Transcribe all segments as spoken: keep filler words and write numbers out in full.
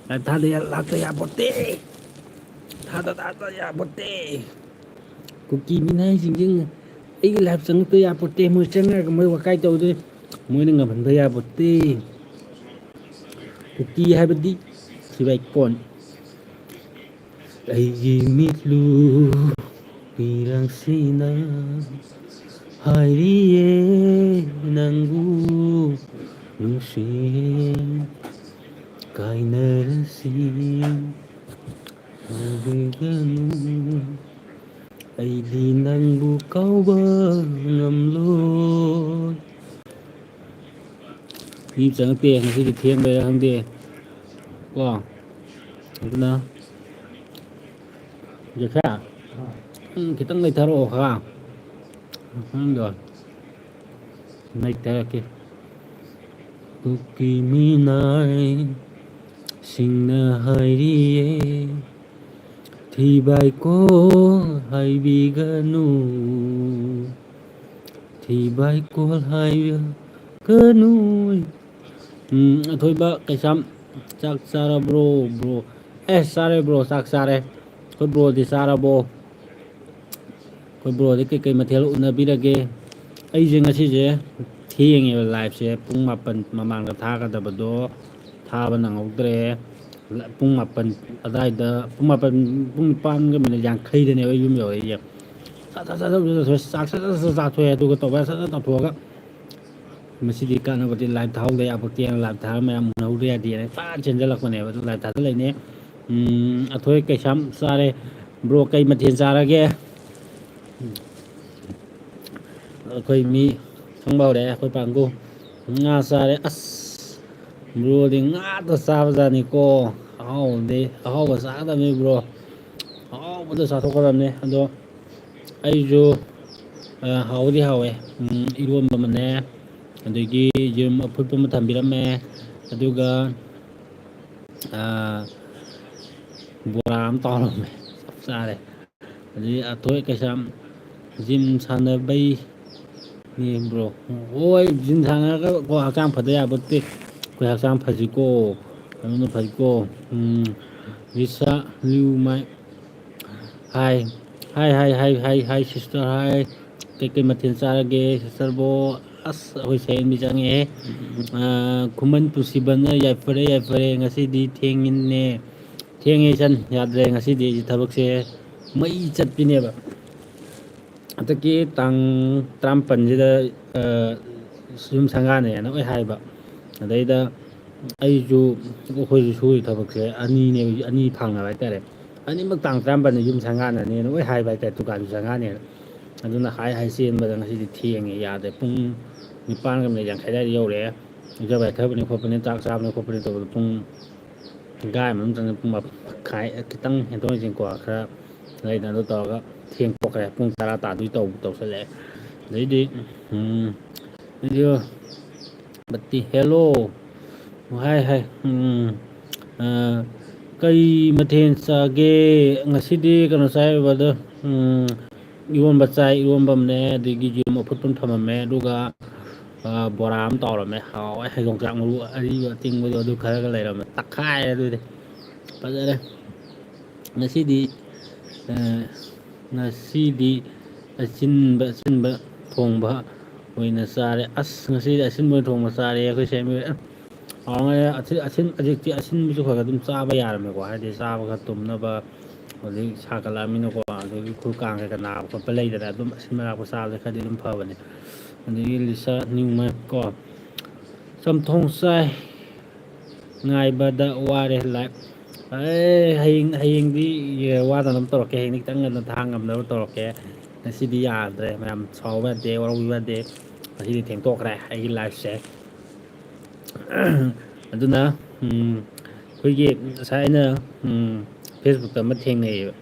Life ꯊꯥꯗ ꯌꯥ-, ꯂꯥꯛꯇ ꯌꯥꯄꯣꯠꯇꯦ꯫ ꯊꯥꯗ, ꯊꯥꯗ ꯌꯥꯄꯣꯠꯇꯦ꯫ ꯀꯨꯀꯤ ꯃꯤꯅꯥꯏꯁꯤꯡꯁꯤ ꯑꯩꯒꯤ ꯂꯥꯏꯞ ꯆꯪꯉꯛꯇ ꯌꯥꯄꯣꯠꯇꯦ꯫ ꯃꯣꯏ ꯆꯪꯉꯛꯑꯒ ꯃꯣꯏ ꯋꯥꯀꯥꯏ ꯇꯧꯗꯣꯏ꯫ ꯃꯣꯏꯅ ꯉꯝꯍꯟꯕ ꯌꯥꯄꯣꯠꯇꯦ꯫ ꯀꯨꯀꯤ ꯍꯥꯏꯕꯗꯤ ꯁꯤꯕꯥꯏ ꯀꯣꯟ꯫ ꯑꯩꯒꯤ ꯃꯤꯠꯂꯨ ꯄꯤꯔꯥꯡꯁꯤꯅ ꯍꯥꯏꯔꯤꯌꯦ ꯅꯪꯕꯨ ꯅꯨꯡꯁꯤ ꯀꯥꯏꯅꯔꯁꯤ ꯍꯧꯕꯤꯒꯅꯨ꯫ ꯑꯩꯗꯤ ꯅꯪꯕꯨ ꯀꯥꯎꯕ ꯉꯝꯂꯣꯏ꯫ ꯃꯤ ꯆꯪꯉꯛꯇꯦ, ꯉꯁꯤꯗꯤ ꯊꯦꯡꯕꯩꯔꯥ ꯈꯪꯗꯦ ꯀꯣ꯫ ꯑꯗꯨꯅ ꯖꯦꯈꯥ, ꯎꯝ, ꯈꯤꯇꯪ ꯂꯩꯊꯔꯛꯑꯣ ꯈꯥ꯫ ꯅꯪꯗꯣ ꯂꯩꯊꯔꯛꯀꯦ꯫ ꯀꯨꯀꯤ ꯃꯤꯅꯥꯏ ꯁꯤꯡꯅ ꯍꯥꯏꯔꯤꯌꯦ, ꯊꯤꯕꯥꯏꯀꯣ ꯍꯥꯏꯕꯤꯒꯅꯨ, ꯊꯤꯕꯥꯏꯀꯣꯜ ꯍꯥꯏꯕꯤꯒꯅꯨ꯫ ꯎꯝ, ꯑꯊꯣꯏꯕ ꯀꯩꯁꯥꯝ, ꯆꯥꯛ ꯆꯥꯔꯕ꯭ꯔꯣ ꯕ꯭ꯔꯣ? ꯑꯦ, ꯆꯥꯔꯦ ꯕ꯭ꯔꯣ, ꯆꯥꯛ ꯆꯥꯔꯦ꯫ ꯑꯩꯈꯣꯏ ꯕ꯭ꯔꯣꯗꯤ ꯆꯥꯔꯕꯣ? ꯑꯩꯈꯣꯏ ꯕ꯭ꯔꯣꯗꯤ ꯀꯩꯀꯩ ꯃꯊꯦꯜ ꯎꯅꯕꯤꯔꯒꯦ? ꯑꯩꯁꯦ ꯉꯁꯤꯁꯦ ꯊꯦꯡꯉꯦꯕ ꯂꯥꯏꯞꯁꯦ, ꯄꯨꯡ ꯃꯥꯄꯟ ꯃꯃꯥꯡꯗ ꯊꯥꯒꯗꯕꯗꯣ ꯊꯥꯕ ꯅꯪꯍꯧꯗ꯭ꯔꯦ꯫ ꯄꯨꯡ ꯃꯥꯄꯟ ꯑꯗꯥꯏꯗ, ꯄꯨꯡ ꯃꯥꯄꯟ, ꯄꯨꯡ ꯅꯤꯄꯥꯟꯒ ꯃꯤꯅꯤꯠ ꯌꯥꯡꯈꯩꯗꯅꯦꯕ ꯑꯩ ꯌꯨꯝ ꯌꯧꯔꯛꯏꯁꯦ꯫ ꯁꯠ ꯁꯠ ꯁꯠ ꯁꯠ ꯁꯠ ꯆꯥꯛ ꯁꯠ ꯁꯠ ꯁꯠ ꯆꯥꯊꯣꯛꯑꯦ, ꯑꯗꯨꯒ ꯇꯧꯕ ꯁꯠ ꯁꯠ ꯇꯧꯊꯣꯛꯑꯒ ꯃꯁꯤꯗꯤ ꯀꯥꯟꯅꯕꯗꯤ ꯂꯥꯏꯞ ꯊꯥꯍꯧꯗ ꯌꯥꯄꯣꯠꯇꯦꯅ ꯂꯥꯏꯞ ꯊꯥꯔ ꯃꯌꯥꯝ ꯎꯅꯍꯧꯗ ꯌꯥꯗꯦꯅ ꯐꯠ ꯆꯦꯟꯖꯜꯂꯛꯄꯅꯦꯕ꯫ ꯑꯗꯨ ꯂꯥꯏꯞ ꯊꯥꯗ ꯂꯩꯅꯦ꯫ ꯎꯝ, ꯑꯊꯣꯏ ꯀꯩꯁꯥꯝ ꯆꯥꯔꯦ꯫ ꯕ꯭ꯔꯣ ꯀꯩ ꯃꯊꯦꯜ ꯆꯥꯔꯒꯦ? ꯑꯩꯈꯣꯏ ꯃꯤ ꯈꯪꯕ ꯍꯧꯔꯛꯑꯦ, ꯑꯩꯈꯣꯏ ꯄꯥꯡꯒꯨ꯫ ꯉꯥ ꯆꯥꯔꯦ꯫ ꯑꯁ, ꯕ꯭ꯔꯣꯗꯤ ꯉꯥꯛꯇ ꯆꯥꯕꯖꯥꯠꯅꯤꯀꯣ꯫ ꯑꯍꯥꯎꯕꯗꯤ, ꯑꯍꯥꯎꯕ ꯆꯥꯒꯗꯕꯅꯤ ꯕ꯭ꯔꯣ꯫ ꯑꯍꯥꯎꯕꯗ ꯆꯥꯊꯣꯛꯀꯗꯕꯅꯤ꯫ ꯑꯗꯣ ꯑꯩꯁꯨ, ꯑ, ꯍꯥꯎꯗꯤ ꯍꯥꯎꯋꯦ꯫ ꯎꯝ, ꯏꯔꯣꯟꯕ ꯑꯃꯅꯦ, ꯑꯗꯒꯤ ꯌꯦꯔꯨꯝ ꯑꯐꯨꯠꯄ ꯑꯃ ꯊꯝꯕꯤꯔꯝꯃꯦ, ꯑꯗꯨꯒ, ꯑ, ꯕꯣꯔꯥ ꯑꯃ ꯇꯥꯎꯔꯝꯃꯦ꯫ ꯆꯞ ꯆꯥꯔꯦ꯫ ꯑꯗꯒꯤ ꯑꯊꯣꯏ ꯀꯩꯁꯥꯝ ꯖꯤꯝ ꯁꯥꯟꯅꯕꯩ ꯅꯦ ꯕ꯭ꯔꯣ꯫ ꯍꯣꯏ, ꯖꯤꯝ ꯁꯥꯟꯅꯔꯒ ꯀꯣ ꯍꯛꯆꯥꯡ ꯐꯗ ꯌꯥꯕ ꯅꯠꯇꯦ꯫ ꯑꯩꯈꯣꯏ ꯍꯛꯆꯥꯡ ꯐꯁꯤꯀꯣ꯫ ꯑꯗꯨꯅ ꯐꯩꯀꯣ꯫ ꯎꯝ, ꯔꯤꯁꯥ ꯂꯤꯌꯨꯃꯥꯏ꯫ ꯍꯥꯏ꯫ ꯍꯥꯏ, ꯍꯥꯏ, ꯍꯥꯏ, ꯍꯥꯏ, ꯍꯥꯏ, ꯁꯤꯁꯇꯔ, ꯍꯥꯏ꯫ ꯀꯩꯀꯩ ꯃꯊꯦꯜ ꯆꯥꯔꯒꯦ, ꯁꯤꯁꯇꯔꯕꯣ? ꯑꯁ, ꯑꯩꯈꯣꯏ ꯁꯦꯟꯕꯤ ꯆꯪꯉꯛꯑꯦ꯫ ꯑ, ꯈꯨꯃꯟ ꯄꯨꯟꯁꯤꯕꯅ ꯌꯥꯏꯐꯔꯦ, ꯌꯥꯏꯐꯔꯦ, ꯉꯁꯤꯗꯤ ꯊꯦꯡꯉꯤꯅꯦ꯫ ꯊꯦꯡꯉꯦ, ꯏꯆꯟ, ꯌꯥꯗ꯭ꯔꯦ, ꯉꯁꯤꯗꯤ ꯑꯩꯁꯦ ꯊꯕꯛꯁꯦ ꯃꯩ ꯆꯠꯄꯤꯅꯦꯕ꯫ ꯍꯟꯗꯛꯀꯤ ꯇꯥꯡ ꯇꯔꯥꯃꯥꯄꯟꯁꯤꯗ, ꯑ, ꯌꯨꯝ ꯁꯪꯒꯥꯅꯦꯅ ꯂꯣꯏ ꯍꯥꯏꯕ꯫ ꯑꯗꯩꯗ ꯑꯩꯁꯨ ꯑꯩꯈꯣꯏꯁꯨ ꯁꯨꯔꯤ ꯊꯕꯛꯁꯦ ꯑꯅꯤꯅꯦꯕ, ꯑꯅꯤ ꯐꯪꯅꯕ ꯍꯥꯏꯇꯥꯔꯦ꯫ ꯑꯅꯤꯃꯛ ꯇꯥꯡ ꯇꯔꯥꯃꯥꯄꯟꯗ ꯌꯨꯝ ꯁꯪꯒꯥꯅꯅꯦꯅ ꯂꯣꯏ ꯍꯥꯏꯕ ꯍꯥꯏꯇꯥꯔꯦ, ꯗꯨꯀꯥꯟꯁꯨ ꯁꯪꯒꯥꯅꯦꯅ꯫ ꯑꯗꯨꯅ ꯍꯥꯏ ꯍꯥꯏ ꯆꯦꯟꯕꯗ ꯉꯁꯤꯗꯤ ꯊꯦꯡꯉꯦ, ꯌꯥꯗ꯭ꯔꯦ꯫ ꯄꯨꯡ ꯅꯤꯄꯥꯟꯒ ꯃꯤꯅꯤꯠ ꯌꯥꯡꯈꯩ ꯑꯗꯨꯋꯥꯏꯗ ꯌꯧꯔꯛꯑꯦ꯫ ꯏꯔꯨꯖ ꯃꯥꯏꯊꯕꯅꯤ ꯈꯣꯠꯄꯅꯤ, ꯆꯥꯛ ꯆꯥꯕꯅꯤ ꯈꯣꯠꯄꯅꯤ ꯇꯧꯕꯗ ꯄꯨꯡ ꯄꯨꯡꯈꯥꯏ ꯑꯃ ꯆꯪꯉꯦ, ꯄꯨꯡ ꯃꯈꯥꯏ ꯈꯤꯇꯪ ꯍꯦꯟꯗꯣꯛ ꯍꯦꯟꯖꯤꯟꯀꯣ, ꯈꯔ ꯂꯩꯗꯅ ꯑꯗꯨ ꯇꯧꯔꯒ ꯊꯦꯡ ꯊꯣꯛꯈ꯭ꯔꯦ꯫ ꯄꯨꯡ ꯇꯔꯥ ꯇꯥꯗꯣꯏ ꯇꯧ-, ꯇꯧꯁꯜꯂꯛꯑꯦ꯫ ꯑꯗꯩꯗꯤ, ꯎꯝ, ꯑꯩꯁꯨ ꯕꯠꯇꯤ, "ꯍꯦꯜꯂꯣ", ꯍꯥꯏ ꯍꯥꯏ, ꯎꯝ, ꯑ, "ꯀꯔꯤ ꯃꯊꯦꯜ ꯆꯥꯒꯦ?" "ꯉꯁꯤꯗꯤ ꯀꯩꯅꯣ ꯆꯥꯏ, ꯕ꯭ꯔꯗꯔ, ꯎꯝ, ꯏꯔꯣꯟꯕ ꯆꯥꯏ, ꯏꯔꯣꯟꯕ ꯑꯃꯅꯦ, ꯑꯗꯒꯤ ꯌꯦꯔꯨꯝ ꯑꯐꯨꯠꯄ ꯑꯃ ꯊꯝꯃꯝꯃꯦ, ꯑꯗꯨꯒ, ꯑ, ꯕꯣꯔꯥ ꯑꯃ ꯇꯧꯔꯝꯃꯦ, ꯍꯥꯎꯋꯦ, ꯌꯣꯡꯆꯥꯛ ꯃꯔꯨ ꯑꯔꯤꯕ ꯑꯇꯤꯡꯕꯗꯣ, ꯑꯗꯨ ꯈꯔꯒ ꯂꯩꯔꯝꯃꯦ, ꯇꯛꯈꯥꯏꯔꯦ ꯑꯗꯨꯗꯤ꯫ ꯐꯖꯔꯦ꯫ ꯉꯁꯤꯗꯤ, ꯑ, ꯉꯁꯤꯗꯤ ꯑꯆꯤꯟꯕ, ꯑꯆꯤꯟꯕ ꯊꯣꯡꯕ ꯑꯣꯏꯅ ꯆꯥꯔꯦ꯫ ꯑꯁ, ꯉꯁꯤꯗꯤ ꯑꯆꯤꯟꯕ ꯑꯣꯏꯅ ꯊꯣꯡꯕ ꯆꯥꯔꯦ ꯑꯩꯈꯣꯏ ꯁꯦꯝꯕꯤ꯫ ꯍꯥꯎꯔꯦ꯫ ꯑꯆꯤ-, ꯑꯆꯤꯟ-, ꯍꯧꯖꯤꯛꯇꯤ ꯑꯆꯤꯟꯕꯁꯨ ꯈꯔ ꯈꯔ ꯑꯗꯨꯝ ꯆꯥꯕ ꯌꯥꯔꯝꯃꯦꯀꯣ, ꯍꯥꯏꯗꯤ ꯆꯥꯕ ꯈꯔ ꯇꯨꯝꯅꯕ, ꯍꯧꯖꯤꯛ ꯁꯥꯒꯠꯂꯛꯑꯃꯤꯅꯀꯣ, ꯑꯗꯒꯤ ꯈꯨꯔ ꯀꯥꯡ ꯀꯩꯀꯥ ꯅꯥꯕ ꯈꯣꯠꯄ ꯂꯩꯗꯅ, ꯑꯗꯨꯝ ꯑꯆꯤꯟꯕ ꯑꯔꯥꯛꯄ ꯆꯥꯕꯁꯦ ꯈꯔꯗꯤ ꯑꯗꯨꯝ ꯐꯕꯅꯦ꯫ ꯑꯗꯒꯤ ꯂꯤꯁꯥ ꯅ꯭ꯌꯨꯃꯟ ꯀꯣ, ꯆꯝꯊꯣꯡ ꯆꯥꯏ꯫ ꯉꯥꯏꯕꯗ ꯋꯥꯔꯦ ꯂꯥꯏꯐ꯫ ꯑꯦ, ꯍꯌꯦꯡ, ꯍꯌꯦꯡꯗꯤ ꯋꯥꯗꯅꯕ ꯇꯧꯔꯛꯀꯦ꯫ ꯍꯌꯦꯡꯗꯤ ꯈꯤꯇꯪ ꯉꯟꯅ ꯊꯥ ꯉꯝꯅꯕ ꯇꯧꯔꯛꯀꯦ꯫ ꯉꯁꯤꯗꯤ ꯌꯥꯗ꯭ꯔꯦ ꯃꯌꯥꯝ, ꯁꯥꯎꯕ ꯌꯥꯗꯦ, ꯋꯥꯔꯧꯕꯤꯕ ꯌꯥꯗꯦ꯫ ꯉꯁꯤꯗꯤ ꯊꯦꯡꯇꯣꯛꯈ꯭ꯔꯦ ꯑꯩꯒꯤ ꯂꯥꯏꯐꯁꯦ꯫ ꯑꯗꯨꯅ, ꯎꯝ, ꯑꯩꯈꯣꯏꯒꯤ ꯉꯁꯥꯏ ꯑꯩꯅ, ꯎꯝ, Facebook ꯑꯃ ꯊꯦꯡꯅꯩꯌꯦꯕ꯫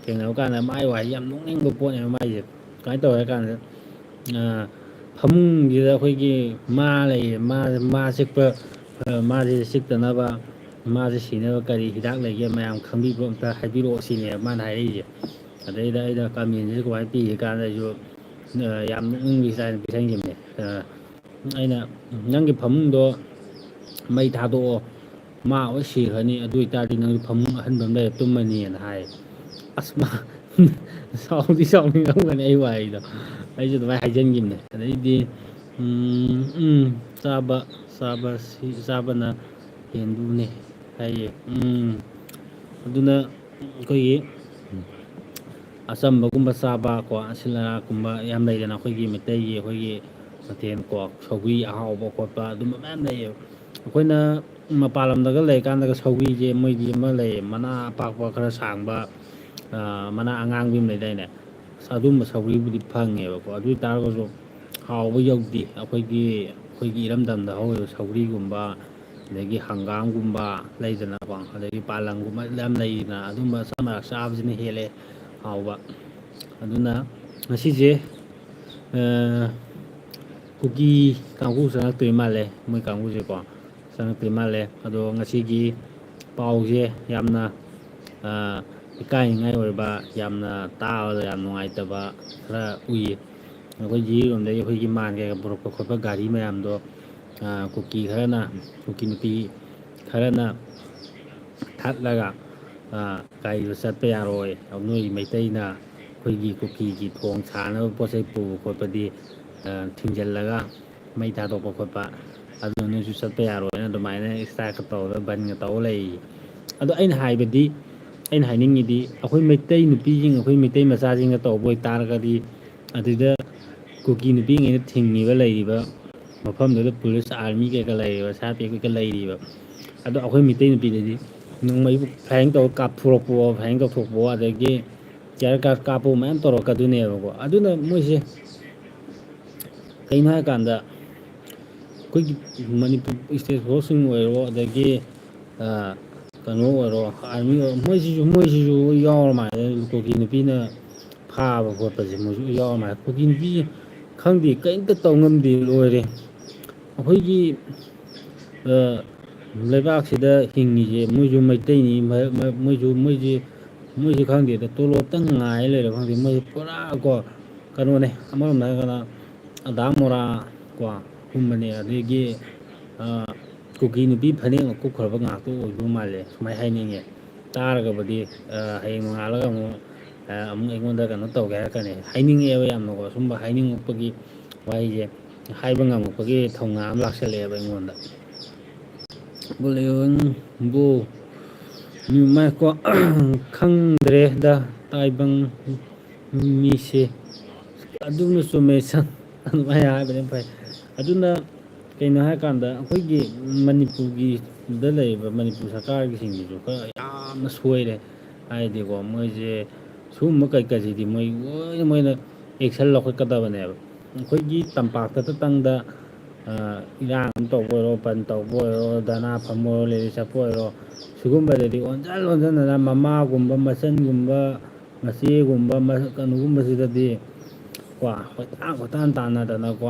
ꯊꯦꯡꯅꯕ ꯀꯥꯟꯗ ꯃꯥꯏ ꯋꯥꯍꯩ ꯌꯥꯝ ꯅꯣꯛꯅꯤꯡꯕ ꯄꯣꯠꯅꯦꯕ ꯃꯥꯏꯁꯦ꯫ ꯀꯃꯥꯏꯅ ꯇꯧꯋꯦ ꯍꯥꯏ ꯀꯥꯟꯗ, ꯑ, ꯐꯃꯨꯡꯁꯤꯗ ꯑꯩꯈꯣꯏꯒꯤ ꯃꯥ ꯂꯩꯌꯦ, ꯃꯥ, ꯃꯥ ꯆꯤꯛꯄ, ꯑ, ꯃꯥꯁꯦ ꯆꯤꯛꯇꯅꯕ, ꯃꯥꯁꯦ ꯁꯤꯅꯕ ꯀꯔꯤ ꯍꯤꯗꯥꯛ ꯂꯩꯒꯦ, ꯃꯌꯥꯝ ꯈꯪꯕꯤꯕ꯭ꯔꯣ ꯑꯝꯇ ꯍꯥꯏꯕꯤꯔꯛꯑꯣ ꯁꯤꯅꯦꯕ ꯃꯥꯅ ꯍꯥꯏꯔꯛꯏꯁꯦ꯫ ꯑꯗꯩꯗ ꯑꯩꯅ ꯀꯃꯦꯟꯁꯤꯗ ꯀꯃꯥꯏꯅ ꯄꯤꯒꯦ ꯀꯥꯟꯗ ꯑꯩꯁꯨ, ꯑ, ꯌꯥꯝ ꯅꯣꯛꯅꯤꯡꯕꯒꯤ ꯏꯁꯇꯥꯏꯜꯗ ꯄꯤꯁꯟꯈꯤꯕꯅꯦ꯫ ꯑ, ꯑꯩꯅ, "ꯅꯪꯒꯤ ꯐꯃꯨꯡꯗꯣ ꯃꯩ ꯊꯥꯗꯣꯛꯑꯣ, "ꯃꯥ ꯍꯣꯏ ꯁꯤꯈ꯭ꯔꯅꯤ, ꯑꯗꯨ ꯑꯣꯏꯇꯥꯔꯗꯤ ꯅꯪꯁꯨ ꯐꯃꯨꯡ ꯑꯍꯟꯕ ꯑꯃ ꯂꯩꯔ ꯇꯨꯝꯃꯅꯤꯅ" ꯍꯥꯏ꯫ ꯑꯁ, ꯃꯥ ꯁꯥꯎꯗꯤ ꯁꯥꯎꯅꯤꯡꯉꯝꯒꯅꯤ ꯑꯩ ꯋꯥꯍꯩꯗꯣ꯫ ꯑꯩꯁꯨ ꯑꯗꯨꯃꯥꯏꯅ ꯍꯥꯏꯖꯟꯈꯤꯕꯅꯦ꯫ ꯑꯗꯩꯗꯤ, "ꯎꯝ, ꯎꯝ, ꯆꯥꯕ, ꯆꯥꯕ, ꯁꯤ ꯆꯥꯕꯅ ꯍꯦꯟꯗꯨꯅꯦ" ꯍꯥꯏꯌꯦ꯫ ꯎꯝ, ꯑꯗꯨꯅ ꯑꯩꯈꯣꯏꯒꯤ ꯑꯆꯝꯕꯒꯨꯝꯕ ꯆꯥꯕ ꯀꯣ, ꯑꯁꯤꯜ ꯑꯔꯥꯛꯀꯨꯝꯕ ꯌꯥꯝ ꯂꯩꯗꯅ, ꯑꯩꯈꯣꯏꯒꯤ ꯃꯩꯇꯩꯒꯤ ꯑꯩꯈꯣꯏꯒꯤ ꯃꯊꯦꯜ ꯀꯣ, ꯁꯧꯒ꯭ꯔꯤ ꯑꯍꯥꯎꯕ ꯈꯣꯠꯄ ꯑꯗꯨꯝꯕ ꯃꯌꯥꯝ ꯂꯩꯌꯦꯕ꯫ ꯑꯩꯈꯣꯏꯅ ꯃꯄꯥꯟ ꯂꯝꯗꯒ ꯂꯩꯔꯀꯥꯟꯗꯒ ꯁꯧꯒ꯭ꯔꯤꯁꯦ ꯃꯣꯏꯒꯤ ꯑꯃ ꯂꯩꯌꯦ, ꯃꯅꯥ ꯑꯄꯥꯛꯄ ꯈꯔ ꯁꯥꯡꯕ, ꯑ, ꯃꯅꯥ ꯑꯉꯥꯡꯕꯤ ꯑꯃ ꯂꯩꯗꯥꯏꯅꯦ? ꯑꯁ, ꯑꯗꯨꯝꯕ ꯁꯧꯒ꯭ꯔꯤꯕꯨꯗꯤ ꯐꯪꯉꯦꯕꯀꯣ꯫ ꯑꯗꯨ ꯑꯣꯏ ꯇꯥꯔꯒꯁꯨ ꯍꯥꯎꯕ ꯌꯧꯗꯦ꯫ ꯑꯩꯈꯣꯏꯒꯤ, ꯑꯩꯈꯣꯏꯒꯤ ꯏꯔꯝꯗꯝꯗ ꯍꯧꯔꯤꯕ ꯁꯧꯒ꯭ꯔꯤꯒꯨꯝꯕ, ꯑꯗꯒꯤ ꯍꯪꯒꯥꯝꯒꯨꯝꯕ ꯂꯩꯗꯅꯀꯣ, ꯑꯗꯒꯤ ꯄꯥꯂꯪꯒꯨꯝꯕ ꯌꯥꯝ ꯂꯩꯗꯅ, ꯑꯗꯨꯝꯕ ꯆꯞ ꯃꯥꯟꯅ ꯆꯥꯕꯁꯤꯅ ꯍꯦꯜꯂꯦ ꯍꯥꯎꯕ꯫ ꯑꯗꯨꯅ ꯉꯁꯤꯁꯦ, ꯑ, ꯀꯨꯀꯤ ꯀꯥꯡꯕꯨ ꯆꯪꯉꯛꯇꯣꯏ ꯃꯥꯜꯂꯦ, ꯃꯣꯏ ꯀꯥꯡꯕꯨꯁꯦꯀꯣ, ꯆꯪꯉꯛꯇꯣꯏ ꯃꯥꯜꯂꯦ꯫ ꯑꯗꯣ ꯉꯁꯤꯒꯤ ꯄꯥꯎꯁꯦ ꯌꯥꯝꯅ, ꯑ, ꯏꯀꯥꯏꯅꯤꯡꯉꯥꯏ ꯑꯣꯏꯕ, ꯌꯥꯝꯅ ꯇꯥꯕꯗ ꯌꯥꯝ ꯅꯨꯡꯉꯥꯏꯇꯕ ꯈꯔ ꯎꯏꯌꯦ꯫ ꯑꯩꯈꯣꯏꯒꯤ ꯔꯣꯝꯗꯒꯤ ꯑꯩꯈꯣꯏꯒꯤ ꯃꯥꯟ ꯀꯩꯀꯥ ꯄꯨꯔꯛꯄ ꯈꯣꯠꯄ ꯒꯥꯔꯤ ꯃꯌꯥꯝꯗꯣ, ꯑ, ꯀꯨꯀꯤ ꯈꯔꯅ, ꯀꯨꯀꯤ ꯅꯨꯄꯤ ꯈꯔꯅ ꯊꯠꯂꯒ, ꯑ, ꯒꯥꯔꯤꯗꯣ ꯆꯠꯄ ꯌꯥꯔꯣꯏ, ꯅꯣꯏ ꯃꯩꯇꯩꯅ ꯑꯩꯈꯣꯏꯒꯤ ꯀꯨꯀꯤꯒꯤ ꯊꯣꯡ ꯁꯥꯅꯕ ꯄꯣꯠ ꯆꯩ ꯄꯨꯕ ꯈꯣꯠꯄꯗꯤ, ꯑ, ꯊꯤꯡꯖꯤꯜꯂꯒ ꯃꯩ ꯊꯥꯗꯣꯛꯄ ꯈꯣꯠꯄ, ꯑꯗꯨꯅ ꯅꯣꯏꯁꯨ ꯆꯠꯄ ꯌꯥꯔꯣꯏꯅ ꯑꯗꯨꯃꯥꯏꯅ ꯏꯁꯇ꯭ꯔꯥꯏꯛꯀ ꯇꯧꯔꯒ ꯕꯟꯒ ꯇꯧꯔ ꯂꯩ꯫ ꯑꯗꯣ ꯑꯩꯅ ꯍꯥꯏꯕꯗꯤ, ꯑꯩꯅ ꯍꯥꯏꯅꯤꯡꯉꯤꯗꯤ, ꯑꯩꯈꯣꯏ ꯃꯩꯇꯩ ꯅꯨꯄꯤꯁꯤꯡ, ꯑꯩꯈꯣꯏ ꯃꯩꯇꯩ ꯃꯆꯥꯁꯤꯡꯒ ꯇꯧꯕ ꯑꯣꯏꯇꯥꯔꯒꯗꯤ, ꯑꯗꯨꯗ ꯀꯨꯀꯤ ꯅꯨꯄꯤꯉꯩꯅ ꯊꯤꯡꯉꯤꯕ ꯂꯩꯔꯤꯕ ꯃꯐꯝꯗꯨꯗ ꯄꯨꯂꯤꯁ, ꯑꯥꯔꯃꯤ ꯀꯩꯀꯥ ꯂꯩꯔꯤꯕ, ꯁꯤ ꯑꯥꯔ ꯄꯤ ꯑꯦꯐ ꯀꯩꯀꯥ ꯂꯩꯔꯤꯕ꯫ ꯑꯗꯣ ꯑꯩꯈꯣꯏ ꯃꯩꯇꯩ ꯅꯨꯄꯤꯗꯗꯤ ꯅꯣꯡꯃꯩꯕꯨ ꯐꯥꯏꯌꯔꯤꯡ ꯇꯧꯔ ꯀꯥꯞꯊꯣꯔꯛꯄꯑꯣ, ꯐꯥꯏꯌꯔꯤꯡ ꯇꯧꯊꯣꯛꯄꯑꯣ, ꯑꯗꯒꯤ ꯇꯤꯌꯔ ꯒꯥꯁ ꯀꯥꯞꯄ ꯃꯌꯥꯝ ꯇꯧꯔꯛꯀꯗꯣꯏꯅꯦꯕꯀꯣ꯫ ꯑꯗꯨꯅ ꯃꯣꯏꯁꯦ ꯀꯩꯅꯣ ꯍꯥꯏꯀꯥꯟꯗ, ꯑꯩꯈꯣꯏꯒꯤ ꯃꯅꯤꯄꯨꯔ ꯏꯁꯇꯦꯠ ꯐꯣꯔꯁꯁꯤꯡ ꯑꯣꯏꯔꯣ, ꯑꯗꯒꯤ, ꯑ, ꯀꯩꯅꯣ ꯑꯣꯏꯔꯣ, ꯑꯥꯔꯃꯤ ꯑꯣꯏꯔꯣ, ꯃꯣꯏꯁꯤꯁꯨ, ꯃꯣꯏꯁꯤꯁꯨ ꯌꯥꯎꯔ ꯃꯥꯜꯂꯦ, ꯀꯨꯀꯤ ꯅꯨꯄꯤꯅ ꯐꯥꯕ ꯈꯣꯠꯄꯁꯦ ꯃꯣꯏꯁꯨ ꯌꯥꯎꯔ ꯃꯥꯜꯂꯦ꯫ ꯀꯨꯀꯤ ꯅꯨꯄꯤ ꯈꯪꯗꯦ, ꯀꯔꯤꯝꯇ ꯇꯧ ꯉꯝꯗꯦ, ꯂꯣꯏꯔꯦ꯫ ꯑꯩꯈꯣꯏꯒꯤ, ꯑ, ꯂꯩꯕꯥꯛꯁꯤꯗ ꯍꯤꯡꯉꯤꯁꯦ ꯃꯣꯏꯁꯨ ꯃꯩꯇꯩꯅꯤ, ꯃ-, ꯃ-, ꯃꯣꯏꯁꯨ, ꯃꯣꯏꯁꯦ, ꯃꯣꯏꯁꯦ ꯈꯪꯗꯦꯗ, ꯇꯣꯂꯣꯞꯇꯪ ꯉꯥꯏ ꯂꯩꯔ ꯈꯪꯗꯦ꯫ ꯃꯣꯏꯁꯦ ꯄꯨꯔꯥ ꯀꯣ, ꯀꯩꯅꯣꯅꯦ, ꯑꯃꯔꯣꯝꯗ ꯍꯥꯏꯔꯒꯅ ꯑꯗꯥ ꯃꯣꯔꯥ ꯀꯣ, ꯒꯨꯝꯕꯅꯦ꯫ ꯑꯗꯒꯤ, ꯑ, ꯀꯨꯀꯤ ꯅꯨꯄꯤ ꯐꯅꯦꯛꯅ ꯀꯨꯞꯈ꯭ꯔꯕ ꯉꯥꯛꯇ ꯑꯣꯏꯕ ꯃꯥꯜꯂꯦ, ꯁꯨꯃꯥꯏꯅ ꯍꯥꯏꯅꯤꯡꯉꯦ꯫ ꯇꯥꯔꯒꯕꯨꯗꯤ, ꯑ, ꯍꯌꯦꯡ ꯅꯣꯡꯉꯥꯜꯂꯒ ꯑꯃꯨꯛ, ꯑ, ꯑꯃꯨꯛ ꯑꯩꯉꯣꯟꯗ ꯀꯩꯅꯣ ꯇꯧꯒꯦ ꯍꯥꯏꯔꯛꯀꯅꯤ꯫ ꯍꯥꯏꯅꯤꯡꯉꯛꯑꯦꯕ ꯌꯥꯝꯅꯀꯣ, ꯁꯨꯝꯕ ꯍꯥꯏꯅꯤꯡꯉꯛꯄꯒꯤ ꯋꯥꯍꯩꯁꯦ ꯍꯥꯏꯕ ꯉꯝꯃꯛꯄꯒꯤ ꯊꯧꯅꯥ ꯑꯃ ꯂꯥꯛꯁꯜꯂꯛꯑꯦꯕ ꯑꯩꯉꯣꯟꯗ꯫ ꯕꯣ, ꯃꯥꯏꯀꯣ, ꯈꯪꯗ꯭ꯔꯦꯗ, ꯇꯥꯏꯕꯪ ꯃꯤꯁꯦ꯫ ꯑꯗꯨꯅ ꯆꯨꯝꯃꯦ, ꯁꯟ꯫ ꯑꯗꯨꯃꯥꯏꯅ ꯍꯥꯏꯕꯅ ꯐꯩ꯫ ꯑꯗꯨꯅ ꯀꯩꯅꯣ ꯍꯥꯏꯔꯀꯥꯟꯗ, ꯑꯩꯈꯣꯏꯒꯤ ꯃꯅꯤꯄꯨꯔꯒꯤꯗ ꯂꯩꯔꯤꯕ ꯃꯅꯤꯄꯨꯔ ꯁꯔꯀꯥꯔꯒꯤꯁꯤꯡꯁꯤꯁꯨ ꯈꯔ ꯌꯥꯝꯅ ꯁꯣꯏꯔꯦ꯫ ꯍꯥꯏꯗꯤꯀꯣ, ꯃꯣꯏꯁꯦ ꯁꯤꯒꯨꯝꯕ ꯀꯩꯀꯩꯁꯤꯗꯤ ꯃꯣꯏ ꯂꯣꯏꯅ, ꯃꯣꯏꯅ action ꯂꯧꯈꯠꯀꯗꯕꯅꯦꯕ꯫ ꯑꯩꯈꯣꯏꯒꯤ ꯇꯝꯄꯥꯛꯇꯇꯪꯗ, ꯑ, ꯏꯔꯥꯡ ꯑꯃ ꯇꯧꯕ ꯑꯣꯏꯔꯣ, ꯕꯟ ꯇꯧꯕ ꯑꯣꯏꯔꯣ, ꯙꯔꯅꯥ ꯐꯝꯕ ꯑꯣꯏꯔꯣ, ꯂꯩꯔꯤ ꯆꯠꯄ ꯑꯣꯏꯔꯣ, ꯁꯤꯒꯨꯝꯕꯗꯗꯤ ꯑꯣꯟꯁꯤꯟ ꯑꯣꯟꯁꯤꯟꯗꯅ ꯃꯃꯥꯒꯨꯝꯕ, ꯃꯆꯟꯒꯨꯝꯕ, ꯃꯆꯦꯒꯨꯝꯕ, ꯃ-, ꯀꯩꯅꯣꯒꯨꯝꯕꯁꯤꯗꯗꯤ ꯀꯣ, ꯀꯣꯏꯇꯥꯟ ꯀꯣꯏꯇꯥꯟ ꯇꯥꯟꯅꯗꯅꯀꯣ,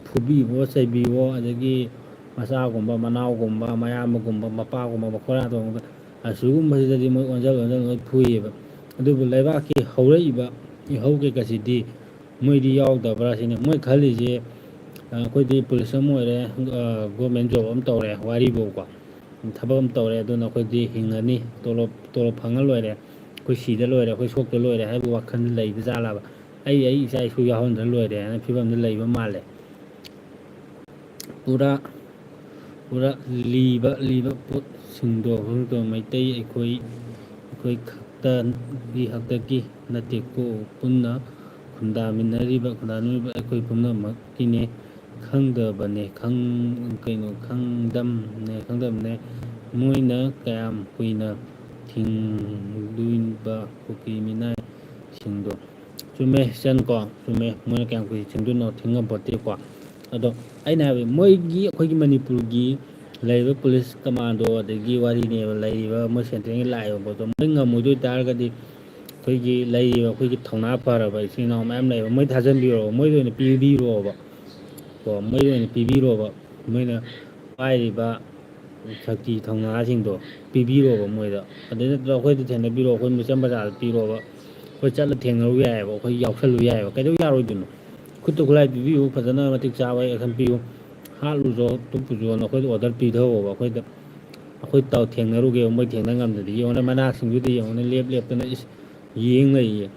ꯐꯨꯕꯤꯕꯣ, ꯆꯩꯕꯤꯕꯣ, ꯑꯗꯒꯤ ꯃꯆꯥꯒꯨꯝꯕ, ꯃꯅꯥꯎꯒꯨꯝꯕ, ꯃꯌꯥꯝꯕꯒꯨꯝꯕ, ꯃꯄꯥꯒꯨꯝꯕ, ꯃꯈꯣꯏꯔꯥꯗꯣꯟꯒꯨꯝꯕ, ꯑꯁꯤꯒꯨꯝꯕꯁꯤꯗꯗꯤ ꯃꯣꯏ ꯑꯣꯟꯁꯤꯜ ꯑꯣꯟꯁꯤꯜ ꯂꯣꯏ ꯐꯨꯏꯌꯦꯕ꯫ ꯑꯗꯨꯕꯨ ꯂꯩꯕꯥꯛꯀꯤ ꯍꯧꯔꯛꯏꯕ ꯏꯍꯧ ꯀꯩꯀꯥꯁꯤꯗꯤ ꯃꯣꯏꯗꯤ ꯌꯥꯎꯗꯕ꯭ꯔꯥ ꯁꯤꯅꯤ ꯃꯣꯏ ꯈꯜꯂꯤꯁꯦ꯫ ꯑ, ꯑꯩꯈꯣꯏꯗꯤ ꯄꯨꯂꯤꯁ ꯑꯃ ꯑꯣꯏꯔꯦ, ꯑ, government job ꯑꯃ ꯇꯧꯔꯦ, ꯋꯥꯔꯤꯕꯨꯀꯣ, ꯊꯕꯛ ꯑꯃ ꯇꯧꯔꯦ, ꯑꯗꯨꯅ ꯑꯩꯈꯣꯏꯗꯤ ꯍꯤꯡꯉꯅꯤ, ꯇꯣꯂꯣꯞ, ꯇꯣꯂꯣꯞ ꯐꯪꯉ ꯂꯣꯏꯔꯦ, ꯑꯩꯈꯣꯏ ꯁꯤꯗ ꯂꯣꯏꯔꯦ, ꯑꯩꯈꯣꯏ ꯁꯣꯛꯇ ꯂꯣꯏꯔꯦ ꯍꯥꯏꯕ ꯋꯥꯈꯜꯗ ꯂꯩꯕ ꯖꯥꯠꯂꯕ? ꯑꯩ, ꯑꯩ ꯏꯆꯥ ꯏꯁꯨ ꯌꯥꯎꯍꯟꯗ꯭ꯔ ꯂꯣꯏꯔꯦ ꯍꯥꯏꯅ ꯐꯤꯕꯝꯗ ꯂꯩꯕ ꯃꯥꯜꯂꯦ꯫ ꯄꯨꯔꯥ, ꯄꯨꯔꯥ ꯂꯤꯕ, ꯂꯤꯕ ꯄꯣꯠꯁꯤꯡꯗꯣ ꯍꯧꯖꯤꯛꯇꯣ ꯃꯩꯇꯩ ꯑꯩꯈꯣꯏ, ꯑꯩꯈꯣꯏ ꯈꯛꯇꯒꯤ, ꯈꯛꯇꯒꯤ ꯅꯠꯇꯦꯀꯣ, ꯄꯨꯟꯅ ꯈꯨꯟꯗꯥꯃꯤꯟꯅꯔꯤꯕ, ꯈꯨꯟꯗꯥꯃꯤꯟꯅꯔꯤꯕ ꯑꯩꯈꯣꯏ ꯄꯨꯝꯅꯃꯛꯀꯤꯅꯦ꯫ ꯈꯪꯗꯕꯅꯦ, ꯈꯪ-, ꯀꯩꯅꯣ, ꯈꯪꯗꯝꯅꯦ, ꯈꯪꯗꯝꯅꯦ꯫ ꯃꯣꯏꯅ ꯀꯌꯥꯝ ꯀꯨꯏꯅ ꯊꯤꯡꯗꯣꯏꯕ ꯀꯨꯀꯤ ꯃꯤꯅꯥꯏꯁꯤꯡꯗꯣ? ꯆꯨꯝꯃꯦ, ꯏꯆꯟ ꯀꯣ, ꯆꯨꯝꯃꯦ꯫ ꯃꯣꯏꯅ ꯀꯌꯥꯝ ꯀꯨꯏꯅ ꯊꯤꯡꯗꯣꯏꯅꯣ? ꯊꯤꯡꯉꯝꯄꯣꯠꯇꯦꯀꯣ꯫ ꯑꯗꯣ ꯑꯩꯅ ꯍꯥꯏꯕꯗꯤ, ꯃꯣꯏꯒꯤ, ꯑꯩꯈꯣꯏꯒꯤ ꯃꯅꯤꯄꯨꯔꯒꯤ ꯂꯩꯔꯤꯕ ꯄꯨꯂꯤꯁ ꯀꯃꯥꯟꯗꯣ, ꯑꯗꯒꯤ ꯋꯥꯔꯤꯅꯦꯕ, ꯂꯩꯔꯤꯕ ꯃꯣꯏ central ꯒꯤ ꯂꯥꯛꯏꯕ ꯄꯣꯠꯇꯣ, ꯃꯣꯏ ꯉꯝꯃꯣꯏꯗꯣꯏ ꯇꯥꯔꯒꯗꯤ, ꯑꯩꯈꯣꯏꯒꯤ ꯂꯩꯔꯤꯕ, ꯑꯩꯈꯣꯏꯒꯤ ꯊꯧꯅꯥ ꯐꯔꯕ ꯏꯆꯤꯟ ꯏꯅꯥꯎ ꯃꯌꯥꯝ ꯂꯩꯌꯦꯕ, ꯃꯣꯏ ꯊꯥꯖꯟꯕꯤꯔꯣ, ꯃꯣꯏꯗ ꯑꯣꯏꯅ ꯄꯤꯕꯤꯔꯣꯕ꯫ ꯀꯣ, ꯃꯣꯏꯗ ꯑꯣꯏꯅ ꯄꯤꯕꯤꯔꯣꯕ꯫ ꯃꯣꯏꯅ ꯄꯥꯏꯔꯤꯕ ꯁꯛꯇꯤ ꯊꯧꯅꯥꯁꯤꯡꯗꯣ ꯄꯤꯕꯤꯔꯣꯕ ꯃꯣꯏꯗ꯫ ꯑꯗꯩ ꯅꯠꯇ꯭ꯔꯒ ꯑꯩꯈꯣꯏꯗ ꯊꯦꯡꯅꯕꯤꯔꯣ, ꯑꯩꯈꯣꯏ ꯃꯤꯆꯝ ꯃꯆꯥꯗ ꯄꯤꯔꯣꯕ꯫ ꯑꯩꯈꯣꯏ ꯆꯠꯂ ꯊꯦꯡꯅꯔꯨ ꯌꯥꯏꯑꯕ, ꯑꯩꯈꯣꯏ ꯌꯥꯎꯁꯜꯂꯨ ꯌꯥꯏꯑꯕ꯫ ꯀꯩꯗꯧ ꯌꯥꯔꯣꯏꯗꯣꯏꯅꯣ? ꯈꯨꯠꯇ ꯈꯨꯠꯂꯥꯏ ꯄꯤꯕꯤꯌꯨ, ꯐꯖꯅ ꯃꯇꯤꯛ ꯆꯥꯕ action ꯄꯤꯌꯨ꯫ ꯍꯥꯠꯂꯨꯆꯣ, ꯇꯨꯞꯄꯨꯆꯣꯅ ꯑꯩꯈꯣꯏꯗ order ꯄꯤꯊꯧꯑꯣꯕ꯫ ꯑꯩꯈꯣꯏꯗ, ꯑꯩꯈꯣꯏ ꯇꯧ-, ꯊꯦꯡꯅꯔꯨꯒꯦꯕ, ꯃꯣꯏ ꯊꯦꯡꯅ ꯉꯝꯗ꯭ꯔꯗꯤ꯫ ꯌꯦꯡꯉꯨꯅꯦ, ꯃꯅꯥꯛꯁꯤꯡꯗꯨꯗ ꯌꯦꯡꯉꯨꯅꯦ, ꯂꯦꯞ ꯂꯦꯞꯇꯅ ꯏꯁ ꯌꯦꯡ ꯂꯩꯌꯦ꯫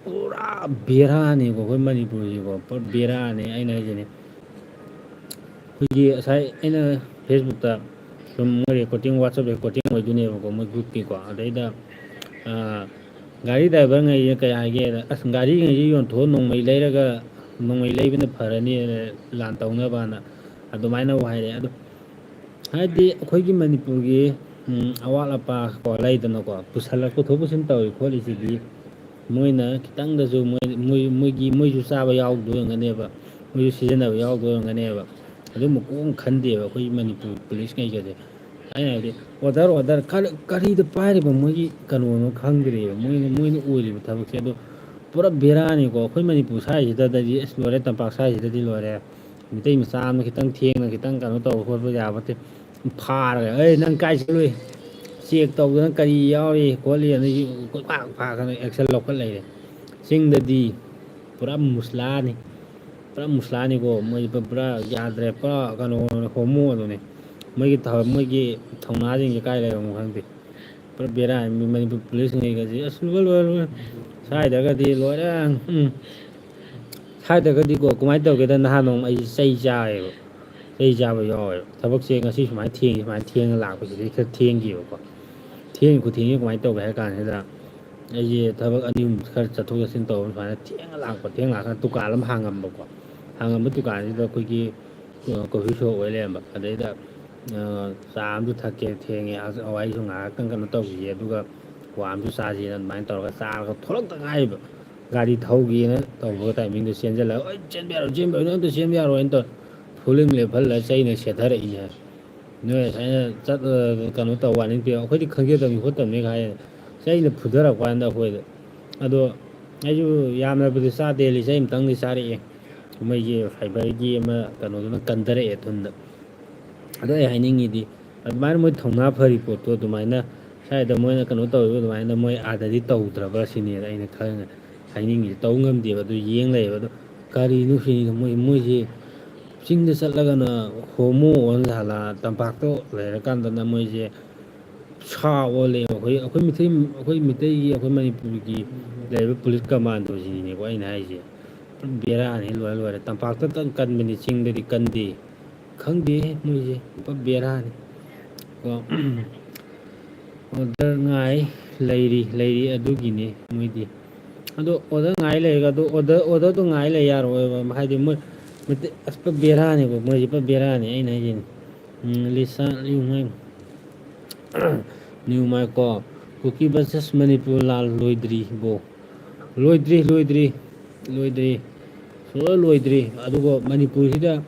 ꯄꯨꯔꯥ ꯕꯦꯔꯥꯅꯤꯀꯣ ꯑꯩꯈꯣꯏ ꯃꯅꯤꯄꯨꯔꯁꯤꯀꯣ, ꯄꯨꯔꯥ ꯕꯦꯔꯥꯅꯤ ꯑꯩꯅ ꯍꯥꯏꯁꯤꯅꯦ꯫ ꯑꯩꯈꯣꯏꯒꯤ ꯉꯁꯥꯏ ꯑꯩꯅ Facebook ꯇ ꯁꯨꯝ ꯃꯣꯏ recording, WhatsApp recording ꯑꯣꯏꯗꯣꯏꯅꯦꯕꯀꯣ, ꯃꯣꯏ group ꯀꯤꯀꯣ꯫ ꯑꯗꯩꯗ, ꯑꯥ, ꯒꯥꯔꯤ driver ꯉꯩꯁꯤꯅ ꯀꯩ ꯍꯥꯏꯒꯦꯗ, "ꯑꯁ, ꯒꯥꯔꯤꯉꯩꯁꯤ ꯌꯣꯟꯊꯣꯛꯑ ꯅꯣꯡꯃꯩ ꯂꯩꯔꯒ, ꯅꯣꯡꯃꯩ ꯂꯩꯕꯅ ꯐꯔꯅꯤ, ꯂꯥꯟ ꯇꯧꯅꯕꯅ", ꯑꯗꯨꯃꯥꯏꯅ ꯍꯥꯏꯔꯛꯑꯦ꯫ ꯑꯗꯣ ꯍꯥꯏꯗꯤ ꯑꯩꯈꯣꯏꯒꯤ ꯃꯅꯤꯄꯨꯔꯒꯤ, ꯎꯝ, ꯑꯋꯥꯠ ꯑꯄꯥ ꯀꯣ ꯂꯩꯗꯅꯀꯣ, ꯄꯨꯁꯜꯂꯛ-, ꯄꯨꯊꯣꯛ ꯄꯨꯁꯤꯟ ꯇꯧꯔꯤ ꯈꯣꯠꯂꯤꯁꯤꯗꯤ ꯃꯣꯏꯅ ꯈꯤꯇꯪꯗꯁꯨ ꯃꯣꯏ, ꯃꯣꯏ, ꯃꯣꯏꯒꯤ, ꯃꯣꯏꯁꯨ ꯆꯥꯕ ꯌꯥꯎꯗꯣꯏ ꯑꯣꯏꯔꯝꯒꯅꯦꯕ, ꯃꯣꯏꯁꯨ ꯁꯤꯖꯤꯟꯅꯕ ꯌꯥꯎꯗꯣꯏ ꯑꯣꯏꯔꯝꯒꯅꯦꯕ꯫ ꯑꯗꯨꯝꯕ ꯀꯣꯛ ꯈꯟꯗꯦꯕ ꯑꯩꯈꯣꯏꯒꯤ ꯃꯅꯤꯄꯨꯔ police ꯉꯩꯒꯁꯦ꯫ ꯑꯩꯅ ꯍꯥꯏꯕꯗꯤ order, order, ꯀꯔꯤ-, ꯀꯔꯤꯗ ꯄꯥꯏꯔꯤꯕ ꯃꯣꯏꯒꯤ ꯀꯩꯅꯣꯅꯣ ꯈꯪꯗ꯭ꯔꯦꯕ, ꯃꯣꯏꯅ, ꯃꯣꯏꯅ ꯑꯣꯏꯔꯤꯕ ꯊꯕꯛꯁꯦ꯫ ꯑꯗꯣ ꯄꯨꯔꯥ ꯕꯦꯔꯥꯅꯤꯀꯣ꯫ ꯑꯩꯈꯣꯏ ꯃꯅꯤꯄꯨꯔ ꯁ꯭ꯋꯥꯏꯁꯤꯗꯗꯤ ꯑꯁ ꯂꯣꯏꯔꯦ, ꯇꯝꯄꯥꯛ ꯁ꯭ꯋꯥꯏꯁꯤꯗꯗꯤ ꯂꯣꯏꯔꯦ꯫ ꯃꯤꯇꯩ ꯃꯆꯥ ꯑꯃꯅ ꯈꯤꯇꯪ ꯊꯦꯡꯅ ꯈꯤꯇꯪ ꯀꯩꯅꯣ ꯇꯧꯕ ꯈꯣꯠꯄ ꯌꯥꯕ ꯅꯠꯇꯦ꯫ ꯐꯥꯔꯒ, "ꯑꯦ, ꯅꯪ ꯀꯥꯏ ꯆꯠꯂꯨꯏ? Check ꯇꯧꯗꯅ ꯀꯔꯤ ꯌꯥꯎꯔꯤ ꯈꯣꯠꯂꯤ?" ꯑꯗꯒꯤ ꯀꯣꯏꯐꯥ ꯐꯥꯗꯅ action ꯂꯧꯈꯠ ꯂꯩꯔꯦ꯫ ꯆꯤꯡꯗꯗꯤ ꯄꯨꯔꯥ ꯃꯨꯁꯂꯥꯅꯤ, ꯄꯨꯔꯥ ꯃꯨꯁꯂꯥꯅꯤꯀꯣ꯫ ꯃꯣꯏ ꯄꯨꯔꯥ ꯌꯥꯗ꯭ꯔꯦ, ꯄꯨꯔꯥ ꯀꯩꯅꯣ, ꯍꯣꯃꯣ ꯑꯗꯨꯅꯦ꯫ ꯃꯣꯏꯒꯤ ꯊ-, ꯃꯣꯏꯒꯤ ꯊꯧꯅꯥꯁꯤꯡꯁꯦ ꯀꯥꯏ ꯂꯩꯔꯝꯃꯣ ꯈꯪꯗꯦ꯫ ꯄꯨꯔꯥ ꯕꯦꯔꯥꯅꯤ꯫ ꯃꯤ ꯃꯅꯤꯄꯨꯔ police ꯉꯩꯒꯁꯦ ꯑꯁ ꯂꯣꯏ, ꯂꯣꯏ, ꯂꯣꯏ꯫ ꯁ꯭ꯋꯥꯏꯗꯒꯗꯤ ꯂꯣꯏꯔꯦ꯫ ꯎꯝ꯫ ꯁ꯭ꯋꯥꯏꯗꯒꯗꯤꯀꯣ ꯀꯃꯥꯏꯅ ꯇꯧꯒꯦꯗ, ꯅꯍꯥꯟ ꯅꯣꯡꯃ ꯑꯩꯁꯦ ꯆꯩ ꯆꯥꯔꯦꯕ꯫ ꯆꯩ ꯆꯥꯕ ꯌꯥꯎꯋꯦꯕ꯫ ꯊꯕꯛꯁꯦ ꯉꯁꯤ ꯁꯨꯃꯥꯏꯅ ꯊꯦꯡꯉꯤ, ꯁꯨꯃꯥꯏꯅ ꯊꯦꯡꯅ ꯂꯥꯛꯄꯁꯤꯗꯤ ꯈꯔ ꯊꯦꯡꯈꯤꯕꯀꯣ꯫ ꯊꯦꯡꯉꯤ ꯈꯨꯊꯦꯡꯁꯤ ꯀꯃꯥꯏꯅ ꯇꯧꯒꯦ ꯍꯥꯏ ꯀꯥꯟꯁꯤꯗ, ꯑꯩꯁꯦ ꯊꯕꯛ ꯑꯅꯤ ꯑꯍꯨꯝ ꯈꯔ ꯆꯠꯊꯣꯛ ꯆꯠꯁꯤꯟ ꯇꯧꯕ ꯁꯨꯃꯥꯏꯅ ꯊꯦꯡꯅ ꯂꯥꯛꯄ, ꯊꯦꯡꯅ ꯂꯥꯛꯑꯀꯥꯟꯗ ꯗꯨꯀꯥꯟ ꯑꯃ ꯍꯥꯡꯉꯝꯕꯀꯣ꯫ ꯍꯥꯡꯉꯝꯕ ꯗꯨꯀꯥꯟꯁꯤꯗ ꯑꯩꯈꯣꯏꯒꯤ, ꯑ, coffee shop ꯑꯣꯏ ꯂꯩꯔꯝꯕ꯫ ꯑꯗꯩꯗ, ꯑ, ꯆꯥ ꯑꯃꯁꯨ ꯊꯛꯀꯦ, ꯊꯦꯡꯉꯦ, ꯑ, ꯋꯥꯔꯤꯁꯨ ꯉꯥꯏꯍꯥꯛꯇꯪ ꯀꯩꯅꯣ ꯇꯧꯈꯤꯒꯦ, ꯑꯗꯨꯒ ꯀ꯭ꯋꯥ ꯑꯃꯁꯨ ꯆꯥꯁꯦꯅ ꯑꯗꯨꯃꯥꯏꯅ ꯇꯧꯔꯒ ꯆꯥꯔꯒ ꯊꯣꯛꯂꯛꯇ ꯉꯥꯏꯔꯤꯕ꯫ ꯒꯥꯔꯤ ꯊꯧꯒꯦꯅ ꯇꯧꯕꯒ timing ꯗꯣ ꯆꯦꯟꯁꯤꯜꯂꯒ, "ꯑꯣꯏ, ꯆꯦꯟꯕ ꯌꯥꯔꯣꯏ, ꯆꯦꯟꯕ ꯌꯥꯔꯣꯏ, ꯅꯪ ꯑꯝꯇ ꯆꯦꯟꯕ ꯌꯥꯔꯣꯏ" ꯍꯥꯏꯅ ꯇꯧꯔ ꯐꯨꯂꯤꯡ ꯂꯦꯞꯍꯜꯂꯒ ꯆꯩꯅ ꯁꯦꯠꯊꯔꯛꯏꯅꯦ꯫ ꯅꯣꯏ ꯑꯁꯥꯏꯅ ꯆꯠ-, ꯑ, ꯀꯩꯅꯣ ꯇꯧꯕ ꯋꯥꯅꯤ, ꯑꯩꯈꯣꯏꯗꯤ ꯈꯪꯖꯗꯕꯅꯤ ꯈꯣꯠꯇꯕꯅꯤ ꯍꯥꯏ ꯆꯩꯅ ꯐꯨꯊꯔꯛꯄ ꯀꯥꯟꯗ ꯑꯩꯈꯣꯏꯗ꯫ ꯑꯗꯣ ꯑꯩꯁꯨ ꯌꯥꯝꯅꯕꯨꯗꯤ ꯆꯥꯗꯦ, ꯂꯤꯆꯩ ꯑꯃꯇꯪꯗꯤ ꯆꯥꯔꯛꯑꯦ꯫ ꯃꯣꯏꯒꯤ fibre ꯒꯤ ꯑꯃ ꯀꯩꯅꯣꯗꯨꯅ ꯀꯟꯊꯔꯛꯑꯦ ꯊꯨꯟꯗ꯫ ꯑꯗꯣ ꯑꯩ ꯍꯥꯏꯅꯤꯡꯉꯤꯗꯤ, ꯑꯗꯨꯃꯥꯏꯅ ꯃꯣꯏ ꯊꯧꯅꯥ ꯐꯔꯤ ꯄꯣꯠꯇꯣ ꯑꯗꯨꯃꯥꯏꯅ ꯁ꯭ꯋꯥꯏꯗ ꯃꯣꯏꯅ ꯀꯩꯅꯣ ꯇꯧꯔꯤꯕ ꯑꯗꯨꯃꯥꯏꯅ ꯃꯣꯏ ꯑꯥꯗꯗꯤ ꯇꯧꯗ꯭ꯔꯕ꯭ꯔꯥ ꯁꯤꯅꯦꯅ ꯑꯩꯅ ꯈꯔ ꯍꯥꯏꯅꯤꯡꯉꯤꯁꯦ꯫ ꯇꯧ ꯉꯝꯗꯦꯕ, ꯑꯗꯨ ꯌꯦꯡ ꯂꯩꯌꯦꯕ꯫ ꯑꯗꯣ ꯀꯔꯤꯅꯣ ꯁꯤꯅꯤꯗ, ꯃꯣꯏ, ꯃꯣꯏꯁꯤ ꯆꯤꯡꯗ ꯆꯠꯂꯒꯅ ꯍꯣꯃꯣ ꯑꯣꯟ ꯁꯥꯂꯥ, ꯇꯝꯄꯥꯛꯇ ꯂꯩꯔꯀꯥꯟꯗꯅ ꯃꯣꯏꯁꯦ ꯁꯥ ꯑꯣꯜꯂꯦ꯫ ꯑꯩꯈꯣꯏ, ꯑꯩꯈꯣꯏ ꯃꯤꯇꯩ, ꯑꯩꯈꯣꯏ ꯃꯤꯇꯩꯒꯤ, ꯑꯩꯈꯣꯏ ꯃꯅꯤꯄꯨꯔꯒꯤ ꯂꯩꯔꯤꯕ ꯄꯨꯂꯤꯁ ꯀꯃꯥꯟꯗꯣꯁꯤꯅꯤꯅꯦꯀꯣ ꯑꯩꯅ ꯍꯥꯏꯁꯦ꯫ ꯕꯦꯔꯥꯅꯤ, ꯂꯣꯏꯔꯦ, ꯂꯣꯏꯔꯦ꯫ ꯇꯝꯄꯥꯛꯇ ꯇꯪ ꯀꯟꯕꯅꯤ, ꯆꯤꯡꯗꯗꯤ ꯀꯟꯗꯦ꯫ ꯈꯪꯗꯦ ꯃꯣꯏꯁꯦ, ꯄꯨꯔꯥ ꯕꯦꯔꯥꯅꯤ꯫ ꯀꯣ, ꯑꯣꯗꯔ ꯉꯥꯏ ꯂꯩꯔꯤ, ꯂꯩꯔꯤ, ꯑꯗꯨꯒꯤꯅꯤ ꯃꯣꯏꯗꯤ꯫ ꯑꯗꯣ ꯑꯣꯗꯔ ꯉꯥꯏ ꯂꯩꯔꯒ, ꯑꯗꯣ ꯑꯣꯗꯔ, ꯑꯣꯗꯔꯗꯣ ꯉꯥꯏ ꯂꯩ ꯌꯥꯔꯣꯏꯕ, ꯍꯥꯏꯗꯤ ꯃꯣꯏ ꯃꯩꯇꯩ-, ꯑꯁ, ꯄꯨꯔꯥ ꯕꯦꯔꯥꯅꯤꯀꯣ, ꯃꯣꯏꯁꯦ ꯄꯨꯔꯥ ꯕꯦꯔꯥꯅꯤ, ꯑꯩꯅ ꯍꯥꯏꯁꯤꯅꯤ꯫ ꯎꯝ, ꯂꯤꯁꯥ ꯌꯨꯝꯍꯩ꯫ ꯅ꯭ꯌꯨ ꯃꯥꯏꯀꯣ, ꯀꯨꯀꯤ ꯚꯔꯁꯦꯁ ꯃꯅꯤꯄꯨꯔ ꯂꯥꯜ ꯂꯣꯏꯗ꯭ꯔꯤꯕꯣ? ꯂꯣꯏꯗ꯭ꯔꯤ, ꯂꯣꯏꯗ꯭ꯔꯤ, ꯂꯣꯏꯗ꯭ꯔꯤ, ꯁꯨꯡꯂꯣꯏ ꯂꯣꯏꯗ꯭ꯔꯤ꯫ ꯑꯗꯨꯒ ꯃꯅꯤꯄꯨꯔꯁꯤꯗ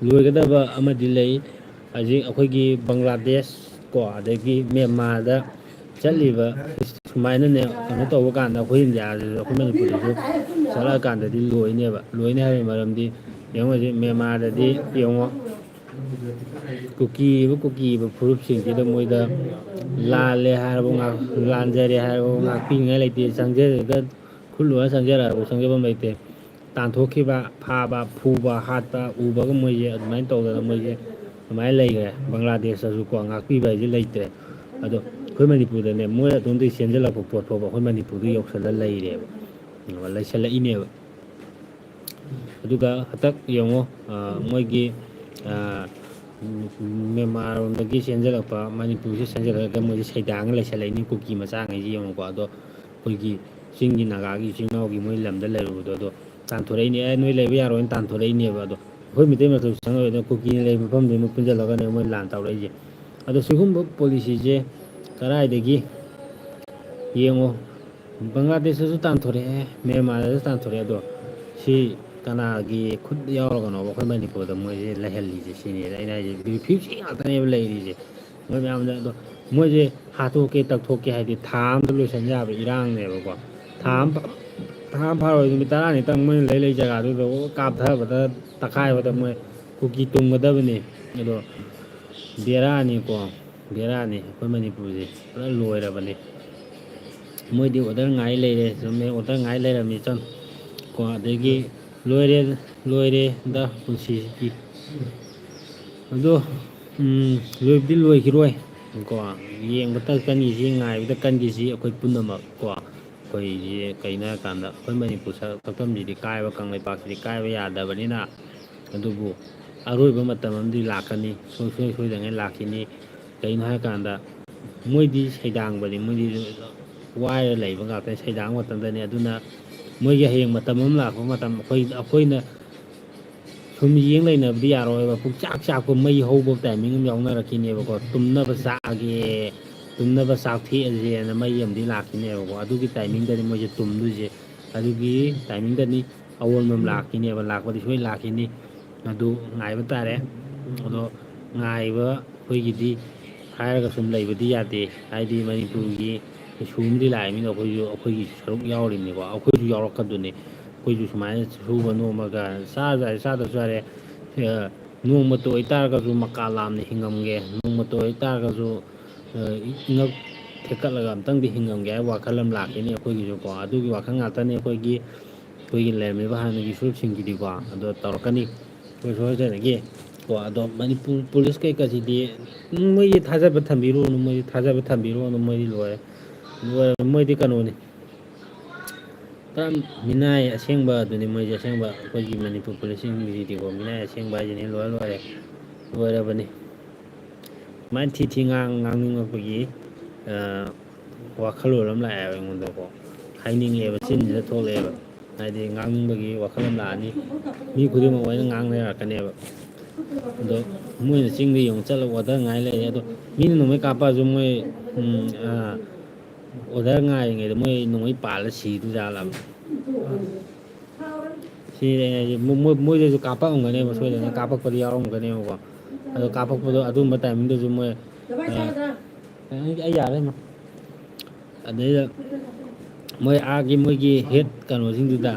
ꯂꯣꯏꯒꯗꯕ ꯑꯃꯗꯤ ꯂꯩ꯫ ꯍꯧꯖꯤꯛ ꯑꯩꯈꯣꯏꯒꯤ ꯕꯪꯒ꯭ꯂꯥꯗꯦꯁ ꯀꯣ, ꯑꯗꯒꯤ ꯃ꯭ꯌꯥꯟꯃꯥꯔꯗ ꯆꯠꯂꯤꯕ ꯁꯨꯃꯥꯏꯅꯅꯦ, ꯀꯩꯅꯣ ꯇꯧꯕ ꯀꯥꯟꯗ ꯑꯩꯈꯣꯏ ꯏꯟꯗꯤꯌꯥꯗꯁꯨ, ꯑꯩꯈꯣꯏ ꯃꯅꯤꯄꯨꯔꯗꯁꯨ ꯆꯠꯂꯛꯑꯀꯥꯟꯗꯗꯤ ꯂꯣꯏꯅꯦꯕ꯫ ꯂꯣꯏꯅꯤ ꯍꯥꯏꯕꯒꯤ ꯃꯔꯝꯗꯤ ꯌꯦꯡꯉꯨ, ꯍꯧꯖꯤꯛ ꯃ꯭ꯌꯥꯟꯃꯥꯔꯗꯗꯤ ꯌꯦꯡꯉꯣ, ꯀꯨꯀꯤꯕ, ꯀꯨꯀꯤꯕ ꯐꯨꯔꯨꯞꯁꯤꯡꯁꯤꯗ ꯃꯣꯏꯗ ꯂꯥꯜꯂꯦ ꯍꯥꯏꯔꯕ ꯉꯥꯛ-, ꯂꯥꯟꯖꯔꯦ ꯍꯥꯏꯔꯕ ꯉꯥꯛꯄꯤꯅꯤꯡꯉꯥꯏ ꯂꯩꯇꯦ꯫ ꯆꯪꯖꯔꯒ ꯈꯨꯠꯂꯣꯏꯔ ꯆꯪꯖꯔꯛꯑꯕ ꯆꯪꯖꯐꯝ ꯂꯩꯇꯦ꯫ ꯇꯥꯟꯊꯣꯛꯈꯤꯕ, ꯐꯥꯕ, ꯐꯨꯕ, ꯍꯥꯠꯄ, ꯎꯕꯒ ꯃꯣꯏꯁꯦ ꯑꯗꯨꯃꯥꯏꯅ ꯇꯧꯗꯅ ꯃꯣꯏꯁꯦ ꯑꯗꯨꯃꯥꯏꯅ ꯂꯩꯈ꯭ꯔꯦ꯫ ꯕꯪꯒ꯭ꯂꯥꯗꯦꯁꯇꯁꯨꯀꯣ ꯉꯥꯛꯄꯤꯕ ꯍꯥꯏꯁꯦ ꯂꯩꯇ꯭ꯔꯦ꯫ ꯑꯗꯣ ꯑꯩꯈꯣꯏ ꯃꯅꯤꯄꯨꯔꯗꯅꯦ, ꯃꯣꯏ ꯑꯗꯣꯝꯗꯒꯤ ꯆꯦꯟꯁꯤꯜꯂꯛꯄ ꯄꯣꯠ ꯐꯥꯎꯕ ꯑꯩꯈꯣꯏ ꯃꯅꯤꯄꯨꯔꯗ ꯌꯧꯁꯜꯂ ꯂꯩꯔꯦꯕ, ꯂꯩꯁꯜꯂꯛꯏꯅꯦꯕ꯫ ꯑꯗꯨꯒ ꯍꯟꯗꯛ ꯌꯦꯡꯉꯣ, ꯑ, ꯃꯣꯏꯒꯤ, ꯑ, ꯃ꯭ꯌꯥꯟꯃꯥꯔ ꯂꯣꯝꯗꯒꯤ ꯆꯦꯟꯖꯜꯂꯛꯄ, ꯃꯅꯤꯄꯨꯔꯁꯤ ꯆꯦꯟꯖꯜꯂꯛꯑꯒ ꯃꯣꯏꯁꯤ ꯁꯩꯗꯥꯡꯉ ꯂꯩꯁꯜꯂꯛꯏꯅꯤ, ꯀꯨꯀꯤ ꯃꯆꯥꯉꯩꯁꯤ ꯌꯦꯡꯉꯨꯀꯣ꯫ ꯑꯗꯣ ꯑꯩꯈꯣꯏꯒꯤ ꯆꯤꯡꯒꯤ ꯅꯥꯒꯥꯒꯤ ꯏꯆꯤꯜ ꯏꯅꯥꯎꯒꯤ ꯃꯣꯏ ꯂꯝꯗ ꯂꯩꯔꯨꯕꯗꯣ, ꯑꯗꯣ ꯇꯥꯟꯊꯣꯔꯛꯏꯅꯦ, "ꯑꯦ, ꯅꯣꯏ ꯂꯩꯕ ꯌꯥꯔꯣꯏꯅ" ꯇꯥꯟꯊꯣꯔꯛꯏꯅꯦꯕ꯫ ꯑꯗꯣ ꯑꯩꯈꯣꯏ ꯃꯤꯇꯩ ꯃꯔꯛꯇꯁꯨ ꯆꯪꯉꯛꯑꯣꯏꯗꯅ, ꯀꯨꯀꯤꯅ ꯂꯩꯕ ꯃꯐꯝꯗꯨꯗ ꯃꯣꯏ ꯄꯨꯟꯖꯜꯂꯒꯅꯦ ꯃꯣꯏ ꯂꯥꯟ ꯇꯧꯔꯛꯏꯁꯦ꯫ ꯑꯗꯣ ꯁꯤꯒꯨꯝꯕ ꯄꯣꯂꯤꯁꯤꯁꯦ ꯀꯗꯥꯏꯗꯒꯤ, ꯌꯦꯡꯉꯣ, ꯕꯪꯒ꯭ꯂꯥꯗꯦꯁꯇꯁꯨ ꯇꯥꯟꯊꯣꯔꯛꯑꯦ, ꯃ꯭ꯌꯥꯟꯃꯥꯔꯗꯁꯨ ꯇꯥꯟꯊꯣꯔꯛꯑꯦ꯫ ꯑꯗꯣ ꯁꯤ ꯀꯅꯥꯒꯤ ꯈꯨꯠ ꯌꯥꯎꯔꯒꯅꯣꯕ ꯑꯩꯈꯣꯏ ꯃꯅꯤꯄꯨꯔꯗ ꯃꯣꯏꯁꯦ ꯂꯩꯍꯜꯂꯤꯁꯦ? ꯁꯤꯅꯦ ꯑꯩꯅ ꯍꯥꯏꯁꯦ, ꯔꯤꯐ꯭ꯌꯨꯖꯤ ꯉꯥꯛꯇꯅꯦꯕ ꯂꯩꯔꯤꯁꯦ ꯃꯣꯏ ꯃꯌꯥꯝꯁꯦ꯫ ꯑꯗꯣ ꯃꯣꯏꯁꯦ ꯍꯥꯠꯇꯣꯛꯀꯦ ꯇꯛꯊꯣꯛꯀꯦ ꯍꯥꯏꯗꯤ ꯊꯥ ꯑꯝꯗ ꯂꯣꯏꯁꯟ ꯌꯥꯕ ꯏꯔꯥꯡꯅꯦꯕꯀꯣ꯫ ꯊꯥ ꯑꯃ ꯐꯥ-, ꯊꯥ ꯑꯃ ꯐꯥꯔꯣꯏ, ꯅꯨꯃꯤꯠ ꯇꯔꯥꯅꯤꯇꯪ ꯃꯣꯏꯅ ꯂꯩ ꯂꯩ ꯖꯒꯥꯗꯨꯗ ꯀꯥꯞꯊꯕꯗ, ꯇꯛꯈꯥꯏꯕꯗ ꯃꯣꯏ ꯀꯨꯀꯤ ꯇꯨꯝꯒꯗꯕꯅꯤ꯫ ꯑꯗꯣ ꯕꯦꯔꯥꯅꯤꯀꯣ, ꯕꯦꯔꯥꯅꯤ꯫ ꯑꯩꯈꯣꯏ ꯃꯅꯤꯄꯨꯔꯁꯦ ꯄꯨꯔꯥ ꯂꯣꯏꯔꯕꯅꯤ꯫ ꯃꯣꯏꯗꯤ ꯑꯣꯗꯔ ꯉꯥꯏ ꯂꯩꯔꯦ, ꯆꯨꯝꯃꯦ, ꯑꯣꯗꯔ ꯉꯥꯏ ꯂꯩꯔꯝꯃꯤ, ꯆꯟ-, ꯀꯣ, ꯑꯗꯒꯤ ꯂꯣꯏꯔꯦ, ꯂꯣꯏꯔꯦꯗ ꯄꯨꯟꯁꯤꯁꯤꯗꯤ꯫ ꯑꯗꯣ, ꯎꯝ, ꯂꯣꯏꯕꯗꯤ ꯂꯣꯏꯈꯤꯔꯣꯏ꯫ ꯀꯣ, ꯌꯦꯡꯕꯇ ꯀꯟꯈꯤꯁꯤ, ꯉꯥꯏꯕꯗ ꯀꯟꯈꯤꯁꯤ ꯑꯩꯈꯣꯏ ꯄꯨꯝꯅꯃꯛ꯫ ꯀꯣ, ꯑꯩꯈꯣꯏꯁꯦ ꯀꯩꯅꯣ ꯍꯥꯏꯔꯀꯥꯟꯗ, ꯑꯩꯈꯣꯏ ꯃꯅꯤꯄꯨꯔ ꯁꯛ-, ꯁꯛꯇꯝꯁꯤꯗꯤ ꯀꯥꯏꯕ, ꯀꯪꯂꯩꯄꯥꯛꯁꯤꯗꯤ ꯀꯥꯏꯕ ꯌꯥꯗꯕꯅꯤꯅ꯫ ꯑꯗꯨꯕꯨ ꯑꯔꯣꯏꯕ ꯃꯇꯝ ꯑꯃꯗꯤ ꯂꯥꯛꯀꯅꯤ, ꯁꯨꯡꯁꯣꯏ ꯁꯣꯏꯗꯉꯩ ꯂꯥꯛꯈꯤꯅꯤ꯫ ꯀꯩꯅꯣ ꯍꯥꯏꯔꯀꯥꯟꯗ, ꯃꯣꯏꯗꯤ ꯁꯩꯗꯥꯡꯕꯅꯤ, ꯃꯣꯏꯗꯤ ꯋꯥꯏꯔ ꯂꯩꯕ ꯉꯥꯛꯇꯅꯤ, ꯁꯩꯗꯥꯡꯕ ꯃꯇꯝꯗꯅꯤ꯫ ꯑꯗꯨꯅ ꯃꯣꯏꯒꯤ ꯍꯌꯦꯡ ꯃꯇꯝ ꯑꯃ ꯂꯥꯛꯄ ꯃꯇꯝ, ꯑꯩꯈꯣꯏ, ꯑꯩꯈꯣꯏꯅ ꯁꯨꯝ ꯌꯦꯡ ꯂꯩꯅꯕꯗꯤ ꯌꯥꯔꯣꯏꯕ꯫ ꯄꯨꯡꯆꯥꯛ ꯆꯥꯛꯄ ꯃꯩ ꯍꯧꯕ timing ꯑꯃ ꯌꯥꯎꯅꯔꯛꯈꯤꯅꯦꯕꯀꯣ꯫ ꯇꯨꯝꯅꯕ ꯆꯥꯛꯑꯒꯦ, ꯇꯨꯝꯅꯕ ꯆꯥꯛ ꯊꯦꯛꯑꯁꯦꯅ ꯃꯩ ꯑꯃꯗꯤ ꯂꯥꯛꯈꯤꯅꯦꯕꯀꯣ꯫ ꯑꯗꯨꯒꯤ timingꯗꯅꯤ ꯃꯣꯏꯁꯦ ꯇꯨꯝꯗꯣꯏꯁꯦ꯫ ꯑꯗꯨꯒꯤ timingꯗꯅꯤ ꯑꯑꯣꯟꯕ ꯑꯃ ꯂꯥꯛꯈꯤꯅꯦꯕ꯫ ꯂꯥꯛꯄꯗꯤ ꯁꯣꯏ ꯂꯥꯛꯈꯤꯅꯤ꯫ ꯑꯗꯨ ꯉꯥꯏꯕ ꯇꯥꯔꯦ꯫ ꯑꯗꯣ ꯉꯥꯏꯕ ꯑꯩꯈꯣꯏꯒꯤꯗꯤ ꯍꯥꯏꯔꯒ ꯁꯨꯝ ꯂꯩꯕꯗꯤ ꯌꯥꯗꯦ꯫ ꯍꯥꯏꯗꯤ ꯃꯅꯤꯄꯨꯔꯒꯤ ꯏꯁꯨ ꯑꯃꯗꯤ ꯂꯥꯛꯏꯃꯤꯅ ꯑꯩꯈꯣꯏꯁꯨ, ꯑꯩꯈꯣꯏꯒꯤ ꯁꯔꯨꯛ ꯌꯥꯎꯔꯤꯕꯅꯤꯀꯣ꯫ ꯑꯩꯈꯣꯏꯁꯨ ꯌꯥꯎꯔꯛꯀꯗꯣꯏꯅꯤ꯫ ꯑꯩꯈꯣꯏꯁꯨ ꯁꯨꯃꯥꯏꯅ ꯁꯨꯕ ꯅꯣꯝꯃꯒ ꯆꯥꯔꯁꯨ ꯌꯥꯔꯦ, ꯆꯥꯗ꯭ꯔꯁꯨ ꯌꯥꯔꯦ, ꯑ, ꯅꯣꯡꯃꯇ ꯑꯣꯏꯇꯥꯔꯒꯁꯨ ꯃꯀꯥ ꯂꯥꯝꯅ ꯍꯤꯡꯉꯝꯒꯦ, ꯅꯣꯡꯃꯇ ꯑꯣꯏꯇꯥꯔꯒꯁꯨ, ꯑ, ꯏꯉꯛ ꯊꯦꯛꯀꯠꯂꯒ ꯑꯝꯇꯪꯗꯤ ꯍꯤꯡꯉꯝꯒꯦ ꯍꯥꯏꯕ ꯋꯥꯈꯜ ꯑꯃ ꯂꯥꯛꯈꯤꯅꯤ ꯑꯩꯈꯣꯏꯒꯤꯁꯨꯀꯣ꯫ ꯑꯗꯨꯒꯤ ꯋꯥꯈꯜ ꯉꯥꯛꯇꯅꯤ ꯑꯩꯈꯣꯏꯒꯤ, ꯑꯩꯈꯣꯏꯒꯤ ꯂꯩꯔꯝꯃꯤꯕ ꯍꯥꯟꯅꯒꯤ ꯁꯨꯔꯨꯞꯁꯤꯡꯒꯤꯗꯤꯀꯣ꯫ ꯑꯗꯣ ꯇꯧꯔꯛꯀꯅꯤ ꯑꯩꯈꯣꯏ ꯁꯣꯏꯗꯅꯒꯤ꯫ ꯀꯣ, ꯑꯗꯣ ꯃꯅꯤꯄꯨꯔ ꯄꯨꯂꯤꯁ ꯀꯩꯀꯥꯁꯤꯗꯤ, ꯎꯝ, ꯃꯣꯏꯒꯤ ꯊꯥꯖꯕ ꯊꯝꯕꯤꯔꯨꯔꯅꯨ, ꯃꯣꯏꯗꯤ ꯊꯥꯖꯕ ꯊꯝꯕꯤꯔꯨꯔꯅꯨ, ꯃꯣꯏꯗꯤ ꯂꯣꯏꯔꯦ꯫ ꯂꯣꯏꯔꯦ, ꯃꯣꯏꯗꯤ ꯀꯩꯅꯣꯅꯤ꯫ ꯄꯨꯔꯥ ꯃꯤꯅꯥꯏ ꯑꯁꯦꯡꯕ ꯑꯗꯨꯅꯤ ꯃꯣꯏꯁꯦ꯫ ꯑꯁꯦꯡꯕ ꯑꯩꯈꯣꯏꯒꯤ ꯃꯅꯤꯄꯨꯔ ꯄꯨꯂꯤꯁꯁꯤꯡꯁꯤꯗꯤꯀꯣ, ꯃꯤꯅꯥꯏ ꯑꯁꯦꯡꯕ ꯍꯥꯏꯁꯤꯅꯤ꯫ ꯂꯣꯏꯔꯦ, ꯂꯣꯏꯔꯦ꯫ ꯂꯣꯏꯔꯕꯅꯤ꯫ ꯁꯨꯃꯥꯏꯅ ꯊꯤ ꯊꯤ ꯉꯥꯡ-, ꯉꯥꯡꯅꯤꯡꯉꯛꯄꯒꯤ, ꯑ, ꯋꯥꯈꯜꯂꯣꯟ ꯑꯃ ꯂꯥꯛꯑꯦꯕ ꯑꯩꯉꯣꯟꯗꯀꯣ꯫ ꯍꯥꯏꯅꯤꯡꯉꯦꯕ, ꯆꯤꯟꯁꯤꯗ ꯊꯣꯛꯂꯛꯑꯦꯕ꯫ ꯍꯥꯏꯗꯤ ꯉꯥꯡꯅꯤꯡꯕꯒꯤ ꯋꯥꯈꯜ ꯑꯃ ꯂꯥꯛꯑꯅꯤ꯫ ꯃꯤ ꯈꯨꯗꯤꯡꯃꯛ ꯂꯣꯏꯅ ꯉꯥꯡꯅꯔꯛꯀꯅꯦꯕ꯫ ꯑꯗꯣ ꯃꯣꯏꯅ ꯆꯤꯡꯗ ꯌꯦꯡꯉꯨ ꯆꯠꯂꯒ order ꯉꯥꯏ ꯂꯩꯔꯦ꯫ ꯑꯗꯣ ꯃꯤꯅ ꯅꯣꯡꯃꯩ ꯀꯥꯞꯄꯛꯑꯁꯨ ꯃꯣꯏ, ꯎꯝ, ꯑ, order ꯉꯥꯏꯔꯤꯉꯩꯗ ꯃꯣꯏ ꯅꯣꯡꯃꯩ ꯄꯥꯜꯂ ꯁꯤꯗꯣꯏꯖꯥꯠꯂꯕ? ꯁꯤ ꯑꯩ ꯍꯥꯏꯁꯦ, ꯃꯣ-, ꯃꯣꯏ-, ꯃꯣꯏꯗꯁꯨ ꯀꯥꯞꯄꯛꯑꯝꯒꯅꯦꯕ ꯁꯣꯏꯗꯅ, ꯀꯥꯞꯄꯛꯄꯗꯤ ꯌꯥꯎꯔꯝꯒꯅꯦꯕꯀꯣ꯫ ꯑꯗꯣ ꯀꯥꯞꯄꯛꯄꯗꯣ ꯑꯗꯨꯝꯕ timingꯗꯁꯨ ꯃꯣꯏ, ꯑ, ꯑꯩ, ꯑꯩ ꯌꯥꯔꯦ ꯃꯥ꯫ ꯑꯗꯩꯗ ꯃꯣꯏ ꯑꯥꯒꯤ ꯃꯣꯏꯒꯤ head ꯀꯩꯅꯣꯁꯤꯡꯗꯨꯗ,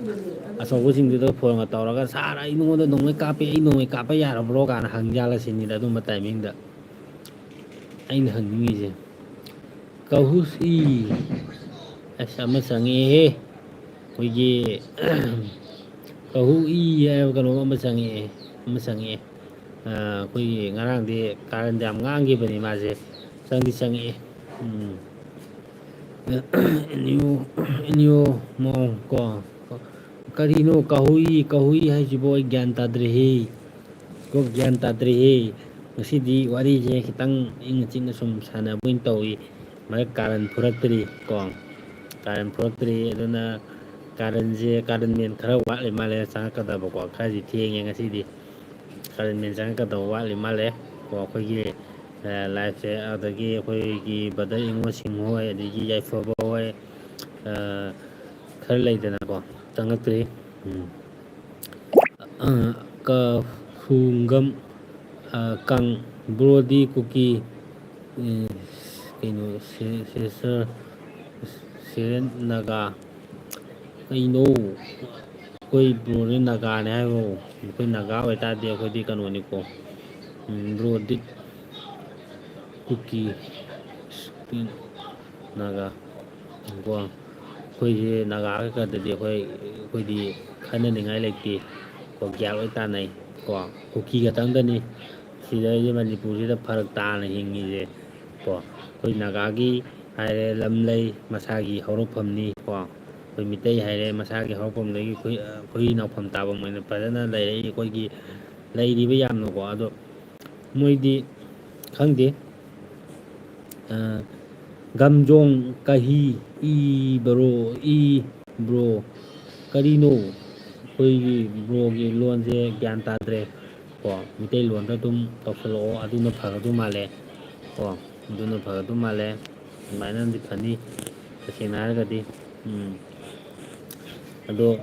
ꯑꯆꯧꯕꯁꯤꯡꯗꯨꯗ phoneꯒ ꯇꯧꯔꯒ, "Sir, ꯑꯩ ꯅꯉꯣꯟꯗ ꯅꯣꯡꯃꯩ ꯀꯥꯞꯄꯦ, ꯑꯩ ꯅꯣꯡꯃꯩ ꯀꯥꯞꯄ ꯌꯥꯔꯕ꯭ꯔꯣ?" ꯀꯥꯏꯅ ꯍꯪ ꯖꯥꯠꯂ ꯁꯤꯅꯤꯗ ꯑꯗꯨꯝꯕ timingꯗ꯫ ꯑꯩꯅ ꯍꯪꯅꯤꯡꯉꯤꯁꯦ, ꯀꯍꯨꯁꯤ, ꯑꯁ, ꯑꯃ ꯆꯪꯉꯛꯑꯦꯍꯦ꯫ ꯑꯩꯈꯣꯏꯒꯤ ꯀꯍꯨ ꯏ ꯍꯥꯏꯕ ꯀꯩꯅꯣꯝ ꯑꯃ ꯆꯪꯉꯛꯑꯦ, ꯑꯃ ꯆꯪꯉꯛꯑꯦ꯫ ꯑꯩꯈꯣꯏꯒꯤ ꯉꯔꯥꯡꯗꯤ ꯀꯥꯔꯟꯗ ꯌꯥꯝ ꯉꯥꯡꯈꯤꯕꯅꯤ ꯃꯥꯁꯦ꯫ ꯆꯪꯗꯤ ꯆꯪꯉꯛꯑꯦ꯫ ꯎꯝ꯫ ꯏꯅꯤꯌꯣ, ꯏꯅꯤꯌꯣ ꯃꯑꯣꯡ ꯀꯣ, ꯀꯔꯤꯅꯣ ꯀꯥꯍꯨꯏ, ꯀꯥꯍꯨꯏ ꯍꯥꯏꯁꯤꯕꯣ? ꯑꯩ ꯒ꯭ꯌꯥꯟ ꯇꯥꯗ꯭ꯔꯦꯍꯦ꯫ ꯀꯣ, ꯒ꯭ꯌꯥꯟ ꯇꯥꯗ꯭ꯔꯦꯍꯦ꯫ ꯉꯁꯤꯗꯤ ꯋꯥꯔꯤꯁꯦ ꯈꯤꯇꯪ ꯏꯪꯅ ꯆꯤꯛꯅ ꯁꯨꯝ ꯁꯥꯟꯅꯕ ꯑꯣꯏꯅ ꯇꯧꯏ꯫ ꯃꯔꯛ ꯀꯥꯔꯟ ꯐꯨꯔꯛꯇ꯭ꯔꯤ ꯀꯣ꯫ ꯀꯥꯔꯟ ꯐꯨꯔꯛꯇ꯭ꯔꯤ꯫ ꯑꯗꯨꯅ ꯀꯥꯔꯟꯁꯦ, ꯀꯥꯔꯟ ꯃꯦꯟ ꯈꯔ ꯋꯥꯠꯂꯤ ꯃꯥꯜꯂꯦ ꯆꯪꯉꯛꯀꯗꯕꯀꯣ꯫ ꯈꯔꯗꯤ ꯊꯦꯡꯉꯦ ꯉꯁꯤꯗꯤ꯫ ꯀꯥꯔꯟ ꯃꯦꯟ ꯆꯪꯉꯛꯀꯗꯕ ꯋꯥꯠꯂꯤ ꯃꯥꯜꯂꯦ ꯀꯣ꯫ ꯑꯩꯈꯣꯏꯒꯤ, ꯑ, live ꯁꯦ, ꯑꯗꯒꯤ ꯑꯩꯈꯣꯏꯒꯤ brother ꯏꯃꯣꯁꯤꯡ ꯍꯣꯏ, ꯑꯗꯒꯤ ꯌꯥꯏꯐꯕ ꯍꯣꯏ, ꯑ, ꯈꯔ ꯂꯩꯗꯅꯀꯣ, ꯆꯪꯉꯛꯇ꯭ꯔꯤ꯫ ꯎꯝ꯫ ꯑ, ꯀꯐꯨꯡꯒꯝ, ꯑ, ꯀꯪ, bro ꯗꯤ ꯀꯨꯀꯤ, ꯑ, ꯀꯩꯅꯣ, ꯁꯦ-, ꯁꯦꯁꯔ, ꯁꯦꯔꯦꯟ ꯅꯥꯒꯥ꯫ ꯀꯩꯅꯣ? ꯑꯩꯈꯣꯏ bro ꯗꯤ ꯅꯥꯒꯥꯅꯦ ꯍꯥꯏꯕꯣ? ꯑꯩꯈꯣꯏ ꯅꯥꯒꯥ ꯑꯣꯏꯇꯥꯔꯗꯤ ꯑꯩꯈꯣꯏꯗꯤ ꯀꯩꯅꯣꯅꯤꯀꯣ꯫ ꯎꯝ, bro ꯗꯤ ꯀꯨꯀꯤ, ꯅꯥꯒꯥ꯫ ꯀꯣ, ꯑꯩꯈꯣꯏꯁꯦ ꯅꯥꯒꯥ ꯈꯛꯇꯗꯤ ꯑꯩꯈꯣꯏ, ꯑꯩꯈꯣꯏꯗꯤ ꯈꯟꯅꯅꯤꯡꯉꯥꯏ ꯂꯩꯇꯦ꯫ ꯀꯣ, ꯒ꯭ꯌꯥꯟ ꯂꯣꯏ ꯇꯥꯅꯩ꯫ ꯀꯣ, ꯀꯨꯀꯤ ꯈꯛꯇꯪꯗꯅꯤ ꯁꯤꯗꯩꯁꯦ ꯃꯅꯤꯄꯨꯔꯁꯤꯗ ꯐꯔꯛ ꯇꯥꯅ ꯍꯤꯡꯉꯤꯁꯦ꯫ ꯀꯣ, ꯑꯩꯈꯣꯏ ꯅꯥꯒꯥꯒꯤ ꯍꯥꯏꯔꯦ ꯂꯝ ꯂꯩ, ꯃꯁꯥꯒꯤ ꯍꯧꯔꯛꯐꯝꯅꯤ꯫ ꯀꯣ, ꯑꯩꯈꯣꯏ ꯃꯤꯇꯩ ꯍꯥꯏꯔꯦ ꯃꯁꯥꯒꯤ ꯍꯧꯔꯛꯐꯝꯗꯒꯤ ꯈꯨꯏ-, ꯈꯨꯏ ꯅꯥꯎꯐꯝ ꯇꯥꯐꯝ ꯑꯣꯏꯅ ꯐꯖꯅ ꯂꯩꯔꯛꯏ꯫ ꯑꯩꯈꯣꯏꯒꯤ ꯂꯩꯔꯤꯕ ꯌꯥꯝꯅꯀꯣ꯫ ꯑꯗꯣ ꯃꯣꯏꯗꯤ ꯈꯪꯗꯦ꯫ ꯑ, ꯒꯝꯖꯣꯡ ꯀꯍꯤ ꯏ bro, ꯏ bro꯫ ꯀꯔꯤꯅꯣ? ꯑꯩꯈꯣꯏꯒꯤ bro ꯒꯤ ꯂꯣꯟꯁꯦ ꯒ꯭ꯌꯥꯟ ꯇꯥꯗ꯭ꯔꯦ꯫ ꯀꯣ, ꯃꯤꯇꯩꯂꯣꯟꯗ ꯑꯗꯨꯝ ꯇꯧꯁꯜꯂꯛꯑꯣ, ꯑꯗꯨꯅ ꯐꯒꯗꯧ ꯃꯥꯜꯂꯦ꯫ ꯀꯣ, ꯑꯗꯨꯅ ꯐꯒꯗꯧ ꯃꯥꯜꯂꯦ꯫ ꯑꯗꯨꯃꯥꯏꯅꯗꯤ ꯐꯅꯤ, ꯇꯁꯦꯡꯅ ꯍꯥꯏꯔꯒꯗꯤ꯫ ꯎꯝ꯫ ꯑꯗꯣ,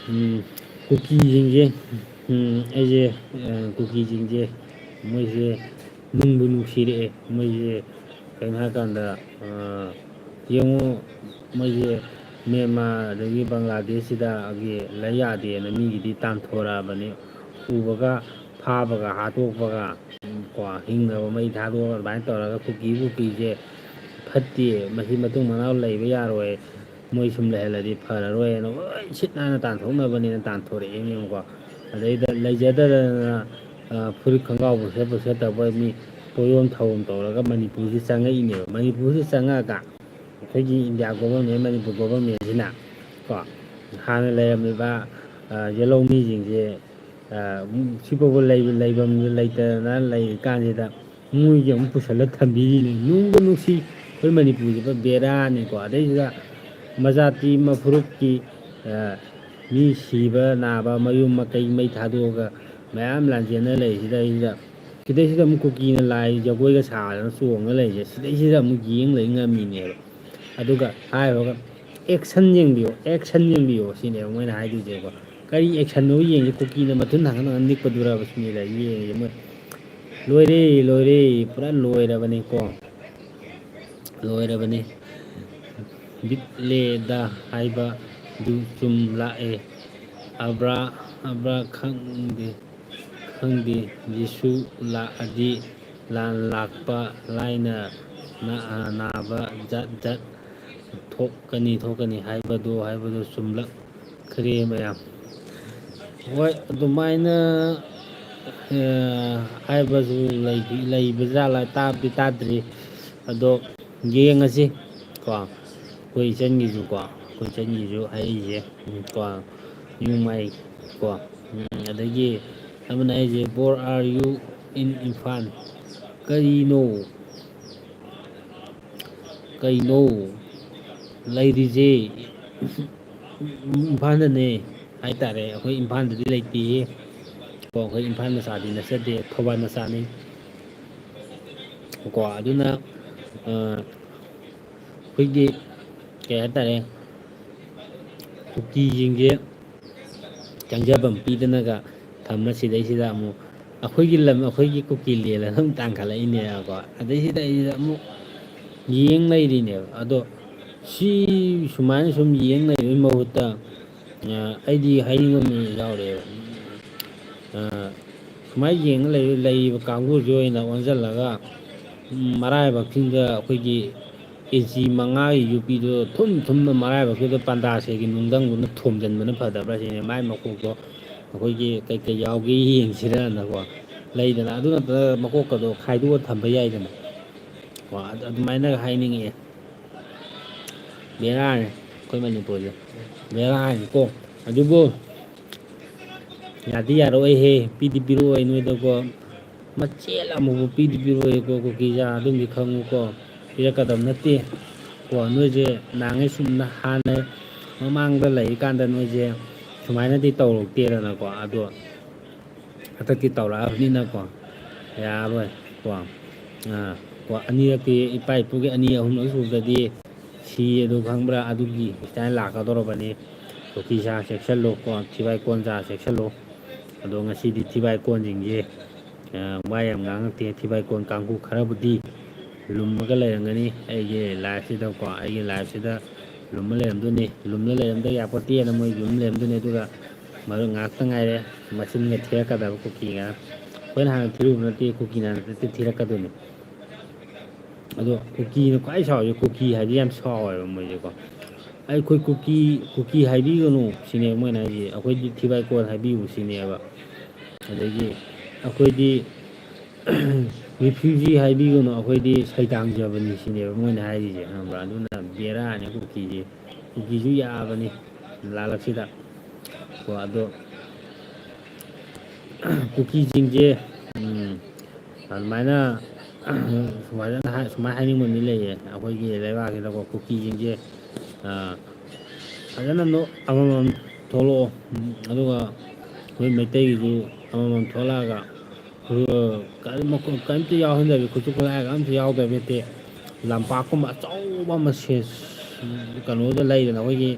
ꯎꯝ, ꯀꯨꯀꯤꯁꯤꯡꯁꯦ, ꯎꯝ, ꯑꯩꯁꯦ, ꯑ, ꯀꯨꯀꯤꯁꯤꯡꯁꯦ, ꯃꯣꯏꯁꯦ ꯅꯨꯡꯕꯨ ꯅꯨꯡꯁꯤꯔꯛꯑꯦ꯫ ꯃꯣꯏꯁꯦ ꯀꯩꯅꯣ ꯍꯥꯏꯔꯀꯥꯟꯗ, ꯑ, ꯌꯦꯡꯉꯨ, ꯃꯣꯏꯁꯦ ꯃ꯭ꯌꯥꯟꯃꯥꯔ ꯑꯗꯒꯤ ꯕꯪꯒ꯭ꯂꯥꯗꯦꯁꯁꯤꯗꯒꯤ ꯂꯩ ꯌꯥꯗꯦꯅ ꯃꯤꯒꯤꯗꯤ ꯇꯥꯟꯊꯣꯔꯛꯑꯕꯅꯤ꯫ ꯎꯕꯒ ꯐꯥꯕꯒ ꯍꯥꯠꯇꯣꯛꯄꯒ, ꯀꯣ, ꯍꯤꯡꯅꯕ ꯃꯩ ꯊꯥꯗꯣꯛꯑꯒ ꯑꯗꯨꯃꯥꯏꯅ ꯇꯧꯔꯒ ꯀꯨꯀꯤ ꯀꯨꯀꯤꯁꯦ ꯐꯠꯇꯦ, ꯃꯁꯤ ꯃꯇꯨꯡ ꯃꯅꯥꯎ ꯂꯩꯕ ꯌꯥꯔꯣꯏ, ꯃꯣꯏ ꯁꯨꯝ ꯂꯩꯍꯜꯂꯗꯤ ꯐꯔꯔꯣꯏꯅ ꯂꯣꯏ ꯁꯤꯠ ꯅꯥꯟꯅ ꯇꯥꯟꯊꯣꯛꯅꯕꯅꯦꯅ ꯇꯥꯟꯊꯣꯔꯛꯑꯦꯅꯦꯕꯀꯣ꯫ ꯑꯗꯩꯗ ꯂꯩꯖꯗꯗꯅ, ꯑ, ꯐꯨꯔꯤꯠ ꯈꯣꯡꯒ꯭ꯔꯥꯎꯕꯨ ꯁꯦꯠꯄꯨ ꯁꯦꯠꯇꯕ ꯃꯤ ꯄꯣꯌꯣꯝ ꯊꯧꯔꯣꯝ ꯇꯧꯔꯒ ꯃꯅꯤꯄꯨꯔꯁꯤ ꯆꯪꯉꯛꯏꯅꯦꯕ꯫ ꯃꯅꯤꯄꯨꯔꯁꯤ ꯆꯪꯉꯛꯑꯒ ꯑꯩꯈꯣꯏꯒꯤ ꯏꯟꯗꯤꯌꯥ ꯒꯣꯚꯔꯃꯦꯟ, ꯃꯅꯤꯄꯨꯔ ꯒꯣꯚꯔꯃꯦꯟꯁꯤꯅ ꯀꯣ, ꯍꯥꯟꯅ ꯂꯩꯔꯝꯃꯤꯕ, ꯑ, ꯌꯦꯜꯍꯧ ꯃꯤꯁꯤꯡꯁꯦ, ꯑ, ꯁꯤꯐꯥꯎꯕ ꯂꯩꯕ, ꯂꯩꯐꯝ ꯂꯩꯇꯗꯅ ꯂꯩꯔꯤꯀꯥꯟꯁꯤꯗ ꯃꯣꯏꯒꯤ ꯑꯃꯨꯛ ꯄꯨꯁꯜꯂ ꯊꯝꯕꯤꯔꯤꯅꯦ꯫ ꯅꯨꯡꯕꯨ ꯅꯨꯡꯁꯤ꯫ ꯑꯩꯈꯣꯏ ꯃꯅꯤꯄꯨꯔꯁꯤꯗ ꯕꯦꯔꯥꯅꯤꯀꯣ꯫ ꯑꯗꯩꯁꯤꯗ ꯃꯖꯥꯇꯤ ꯃꯐꯨꯔꯨꯞꯀꯤ, ꯑ, ꯃꯤ ꯁꯤꯕ ꯅꯥꯕ, ꯃꯌꯨꯝ ꯃꯀꯩ ꯃꯩ ꯊꯥꯗꯣꯛꯑꯒ ꯃꯌꯥꯝ ꯂꯥꯟꯖꯦꯟꯅ ꯂꯩꯔꯤꯁꯤꯗꯩꯁꯤꯗ, ꯁꯤꯗꯩꯁꯤꯗ ꯑꯃꯨꯛ ꯀꯨꯀꯤꯅ ꯂꯥꯏ ꯖꯒꯣꯏꯒ ꯁꯥꯗꯅ ꯆꯣꯡꯉ ꯂꯩꯔꯤꯁꯦ, ꯁꯤꯗꯩꯁꯤꯗ ꯑꯃꯨꯛ ꯌꯦꯡ ꯂꯩ ꯉꯝꯃꯤꯅꯦꯕ꯫ ꯑꯗꯨꯒ ꯍꯥꯏꯔꯨꯔꯒ, "ꯑꯦꯛꯁꯟ ꯌꯦꯡꯕꯤꯌꯣ, ꯑꯦꯛꯁꯟ ꯌꯦꯡꯕꯤꯌꯣ" ꯁꯤꯅꯦꯕ ꯃꯣꯏꯅ ꯍꯥꯏꯗꯣꯏꯁꯦꯀꯣ꯫ ꯀꯔꯤ ꯑꯦꯛꯁꯟꯅꯣ ꯌꯦꯡꯉꯤ? ꯀꯨꯀꯤꯅ ꯃꯊꯨꯟ ꯊꯥꯡꯒꯠ ꯊꯥꯡꯒꯠ ꯅꯤꯛꯄꯗꯨꯔꯕ ꯁꯤꯅꯤꯗ ꯌꯦꯡꯉꯤꯁꯦ ꯃꯣꯏ꯫ ꯂꯣꯏꯔꯦ, ꯂꯣꯏꯔꯦ, ꯄꯨꯔꯥ ꯂꯣꯏꯔꯕꯅꯤꯀꯣ꯫ ꯂꯣꯏꯔꯕꯅꯤ꯫ ꯕꯤꯠ ꯂꯦꯗ ꯍꯥꯏꯕꯗꯨ ꯆꯨꯝ ꯂꯥꯛꯑꯦ꯫ ꯑꯕ꯭ꯔꯥ, ꯑꯕ꯭ꯔꯥ ꯈꯪꯗꯦ, ꯈꯪꯗꯦ꯫ ꯖꯤꯁꯨ ꯂꯥꯛꯑꯗꯤ ꯂꯥꯟ ꯂꯥꯛꯄ ꯂꯥꯏꯅ ꯅꯥ-, ꯅꯥꯕ ꯖꯥꯠ ꯖꯥꯠ ꯊꯣꯛꯀꯅꯤ, ꯊꯣꯛꯀꯅꯤ ꯍꯥꯏꯕꯗꯨ, ꯍꯥꯏꯕꯗꯨ ꯆꯨꯝꯂꯛꯈ꯭ꯔꯦ ꯃꯌꯥꯝ꯫ ꯍꯣꯏ, ꯑꯗꯨꯃꯥꯏꯅ, ꯑ, ꯍꯥꯏꯕꯁꯨ ꯂꯩꯕꯤ-, ꯂꯩꯕ ꯖꯥꯠꯂ ꯇꯥꯕꯗꯤ ꯇꯥꯗ꯭ꯔꯤ꯫ ꯑꯗꯣ ꯌꯦꯡꯉꯁꯤ ꯀꯣ꯫ ꯑꯩꯈꯣꯏ ꯏꯆꯟꯒꯤꯁꯨ ꯀꯣ, ꯑꯩꯈꯣꯏ ꯏꯆꯟꯒꯤꯁꯨ ꯍꯥꯏꯔꯤꯁꯦ ꯀꯣ, ꯌꯨꯝꯃꯩ ꯀꯣ꯫ ꯎꯝ, ꯑꯗꯒꯤ ꯑꯃꯅ ꯍꯥꯏꯁꯦ, "Bro, are you in Imphal?" ꯀꯔꯤꯅꯣ? ꯀꯩꯅꯣ? ꯂꯩꯔꯤꯁꯦ ꯏꯝꯐꯥꯜꯗꯅꯦ ꯍꯥꯏꯇꯥꯔꯦ꯫ ꯑꯩꯈꯣꯏ ꯏꯝꯐꯥꯜꯗꯗꯤ ꯂꯩꯇꯦꯌꯦ꯫ ꯀꯣ, ꯑꯩꯈꯣꯏ ꯏꯝꯐꯥꯜ ꯃꯆꯥꯗꯤ ꯅꯠꯆꯗꯦ, ꯊꯧꯕꯥꯜ ꯃꯆꯥꯅꯤ꯫ ꯀꯣ, ꯑꯗꯨꯅ, ꯑ, ꯑꯩꯈꯣꯏꯒꯤ ꯀꯩ ꯍꯥꯏꯇꯥꯔꯦ, ꯀꯨꯀꯤꯁꯤꯡꯁꯦ ꯆꯪꯖꯐꯝ ꯄꯤꯗꯅꯒ ꯊꯝꯃ ꯁꯤꯗꯩꯁꯤꯗ ꯑꯃꯨꯛ ꯑꯩꯈꯣꯏꯒꯤ ꯂꯝ, ꯑꯩꯈꯣꯏꯒꯤ ꯀꯨꯀꯤ ꯂꯦꯟ ꯑꯗꯨꯝ ꯇꯥꯟꯈꯠꯂꯛꯏꯅꯦꯕꯀꯣ꯫ ꯑꯗꯩꯁꯤꯗ ꯑꯩꯁꯤꯗ ꯑꯃꯨꯛ ꯌꯦꯡ ꯂꯩꯔꯤꯅꯦꯕ꯫ ꯑꯗꯣ ꯁꯤ ꯁꯨꯃꯥꯏꯅ ꯁꯨꯝ ꯌꯦꯡ ꯂꯩꯕꯒꯤ ꯃꯍꯨꯠꯇ, ꯑ, ꯑꯩꯗꯤ ꯍꯥꯏꯅꯤꯡꯕ ꯑꯃ ꯌꯥꯎꯔꯛꯑꯦꯕ꯫ ꯑ, ꯁꯨꯃꯥꯏꯅ ꯌꯦꯡꯉ ꯂꯩ-, ꯂꯩꯔꯤꯕ ꯀꯥꯡꯕꯨꯁꯤ ꯑꯣꯏꯅ ꯑꯣꯟꯁꯤꯜꯂꯒ, ꯎꯝ, ꯃꯔꯥꯏꯕꯛꯁꯤꯡꯗ ꯑꯩꯈꯣꯏꯒꯤ ꯏꯟꯆꯤ ꯃꯉꯥꯒꯤ ꯌꯣꯠꯄꯤꯗꯣ ꯊꯨꯝ ꯊꯨꯝꯅ ꯃꯔꯥꯏꯕꯛꯇꯨꯗ ꯄꯥꯟꯗꯥꯁꯦꯒꯤ ꯅꯨꯡꯗꯪꯗꯨꯅ ꯊꯣꯝꯖꯤꯟꯕꯅ ꯐꯗꯕ꯭ꯔꯥ ꯁꯤꯅꯦ꯫ ꯃꯥꯏ ꯃꯀꯣꯛꯇꯣ ꯑꯩꯈꯣꯏꯒꯤ ꯀꯩꯀꯩ ꯌꯥꯎꯒꯦ ꯌꯦꯡꯁꯤꯔꯅꯀꯣ, ꯂꯩꯗꯅ, ꯑꯗꯨ ꯅꯠꯇ꯭ꯔꯒ ꯃꯀꯣꯛꯀꯗꯣ ꯈꯥꯏꯗꯣꯛꯑ ꯊꯝꯕ ꯌꯥꯏꯗꯅ ꯀꯣ꯫ ꯑꯗꯨꯃꯥꯏꯅ ꯍꯥꯏꯅꯤꯡꯉꯛꯑꯦ꯫ ꯕꯦꯔꯥꯅꯤ ꯑꯩꯈꯣꯏ ꯃꯅꯤꯄꯨꯔꯁꯦ, ꯕꯦꯔꯥꯅꯤꯀꯣ꯫ ꯑꯗꯨꯕꯨ ꯌꯥꯗꯤ ꯌꯥꯔꯛꯑꯣꯏꯍꯦ, ꯄꯤꯗꯤ ꯄꯤꯔꯛꯑꯣꯏ ꯅꯣꯏꯗꯀꯣ꯫ ꯃꯆꯦꯠ ꯑꯃꯐꯥꯎ ꯄꯤꯗꯤ ꯄꯤꯔꯛꯑꯣꯏꯀꯣ ꯀꯨꯀꯤꯁꯦ, ꯑꯗꯨꯝꯗꯤ ꯈꯪꯉꯨꯀꯣ꯫ ꯄꯤꯔꯛꯀꯗꯕ ꯅꯠꯇꯦ ꯀꯣ꯫ ꯅꯣꯏꯁꯦ ꯅꯍꯥꯟꯉꯩ ꯁꯨꯝ ꯍꯥꯟꯅ ꯃꯃꯥꯡꯗ ꯂꯩꯔꯤꯀꯥꯟꯗ ꯅꯣꯏꯁꯦ ꯁꯨꯃꯥꯏꯅꯗꯤ ꯇꯧꯔꯛꯇꯦꯗꯅꯀꯣ꯫ ꯑꯗꯣ ꯍꯟꯗꯛꯇꯤ ꯇꯧꯔꯛꯑꯕꯅꯤꯅꯀꯣ, ꯌꯥꯔꯣꯏ ꯀꯣ꯫ ꯑꯥ, ꯀꯣ, ꯑꯅꯤꯔꯛꯇꯤ, ꯏꯄꯥ ꯏꯄꯨꯒꯤ ꯑꯅꯤ ꯑꯍꯨꯝꯂꯛ ꯁꯨꯕꯗꯗꯤ ꯁꯤ ꯑꯗꯨ ꯈꯪꯕ꯭ꯔꯥ, ꯑꯗꯨꯒꯤ ꯁꯨꯃꯥꯏꯅ ꯂꯥꯛꯀꯗꯧꯔꯕꯅꯤ꯫ ꯀꯨꯀꯤ ꯁꯥ ꯆꯦꯛꯁꯤꯜꯂꯨ ꯀꯣ, ꯊꯤꯕꯥꯏ ꯀꯣꯟ ꯁꯥ ꯆꯦꯛꯁꯤꯜꯂꯨ꯫ ꯑꯗꯣ ꯉꯁꯤꯗꯤ ꯊꯤꯕꯥꯏ ꯀꯣꯟꯁꯤꯡꯁꯦ, ꯑ, ꯋꯥ ꯌꯥꯝ ꯉꯥꯡꯉꯛꯇꯦ꯫ ꯊꯤꯕꯥꯏ ꯀꯣꯟ ꯀꯥꯡꯕꯨ ꯈꯔꯕꯨꯗꯤ ꯂꯨꯝꯃꯒ ꯂꯩꯔꯝꯒꯅꯤ ꯑꯩꯒꯤ ꯂꯥꯏꯐꯁꯤꯗꯀꯣ꯫ ꯑꯩꯒꯤ ꯂꯥꯏꯐꯁꯤꯗ ꯂꯨꯝꯃ ꯂꯩꯔꯝꯗꯣꯏꯅꯤ꯫ ꯂꯨꯝꯅ ꯂꯩꯔꯝꯗ ꯌꯥꯄꯣꯠꯇꯦꯅ ꯃꯣꯏ ꯂꯨꯝ ꯂꯩꯔꯝꯗꯣꯏꯅꯤ꯫ ꯑꯗꯨꯒ ꯃꯔꯨꯞ ꯉꯥꯛꯇ ꯉꯥꯏꯔꯦ ꯃꯆꯤꯟꯒ ꯊꯤꯔꯛꯀꯗꯕ ꯀꯨꯀꯤꯒ꯫ ꯑꯩꯈꯣꯏꯅ ꯍꯥꯟꯅ ꯊꯤꯔꯨꯕ ꯅꯠꯇꯦ, ꯀꯨꯀꯤꯅ ꯍꯥꯟꯅ ꯊꯤꯔꯛꯀꯗꯣꯏꯅꯤ꯫ ꯑꯗꯣ ꯀꯨꯀꯤꯅ ꯈ꯭ꯋꯥꯏ ꯁꯥꯎꯔꯤꯁꯦ, ꯀꯨꯀꯤ ꯍꯥꯏꯗꯤ ꯌꯥꯝ ꯁꯥꯎꯋꯦꯕ ꯃꯣꯏꯁꯦꯀꯣ꯫ "ꯑꯩꯈꯣꯏ ꯀꯨꯀꯤ, ꯀꯨꯀꯤ ꯍꯥꯏꯕꯤꯒꯅꯨ" ꯁꯤꯅꯦꯕ ꯃꯣꯏꯅ ꯍꯥꯏꯁꯦ, "ꯑꯩꯈꯣꯏꯗꯤ ꯊꯤꯕꯥꯏ ꯀꯣꯟ ꯍꯥꯏꯕꯤꯌꯨ" ꯁꯤꯅꯦꯕ꯫ ꯑꯗꯒꯤ "ꯑꯩꯈꯣꯏꯗꯤ ꯔꯤꯐ꯭ꯌꯨꯖꯤ ꯍꯥꯏꯕꯤꯒꯅꯨ, ꯑꯩꯈꯣꯏꯗꯤ ꯁꯩꯗꯥꯡꯖꯕꯅꯤ" ꯁꯤꯅꯦꯕ ꯃꯣꯏꯅ ꯍꯥꯏꯔꯤꯁꯦ, ꯈꯪꯕ꯭ꯔꯥ? ꯑꯗꯨꯅ ꯕꯦꯔꯥꯅꯤ ꯀꯨꯀꯤꯁꯦ꯫ ꯀꯨꯀꯤꯁꯨ ꯌꯥꯕꯅꯤ ꯂꯥꯜꯂꯛꯁꯤꯗ ꯀꯣ꯫ ꯑꯗꯣ ꯀꯨꯀꯤꯁꯤꯡꯁꯦ, ꯎꯝ, ꯑꯗꯨꯃꯥꯏꯅ ꯁꯨꯃꯥꯏꯅ ꯍꯥꯏ-, ꯁꯨꯃꯥꯏꯅ ꯍꯥꯏꯅꯤꯡꯕ ꯑꯃꯗꯤ ꯂꯩꯌꯦ ꯑꯩꯈꯣꯏꯒꯤ ꯂꯩꯕꯥꯛꯁꯤꯗꯀꯣ꯫ ꯀꯨꯀꯤꯁꯤꯡꯁꯦ, ꯑ, ꯐꯖꯅ ꯅꯣ-, ꯑꯃꯃꯝ ꯊꯣꯛꯂꯛꯑꯣ꯫ ꯎꯝ, ꯑꯗꯨꯒ ꯑꯩꯈꯣꯏ ꯃꯩꯇꯩꯒꯤꯁꯨ ꯑꯃꯃꯝ ꯊꯣꯛꯂꯛꯑꯒ, ꯑ, ꯀꯔꯤ ꯃꯈꯣ-, ꯀꯔꯤꯝꯇ ꯌꯥꯎꯍꯟꯗꯕꯤ, ꯈꯨꯠꯁꯨ ꯈꯨꯠꯂꯥꯏꯒ ꯑꯝꯇ ꯌꯥꯎꯗꯕꯤ ꯅꯠꯇꯦ, ꯂꯝꯄꯥꯛꯀꯨꯝꯕ ꯑꯆꯧꯕ ꯑꯃ ꯁꯦ-, ꯀꯩꯅꯣꯗ ꯂꯩꯗꯅ, ꯑꯩꯈꯣꯏꯒꯤ,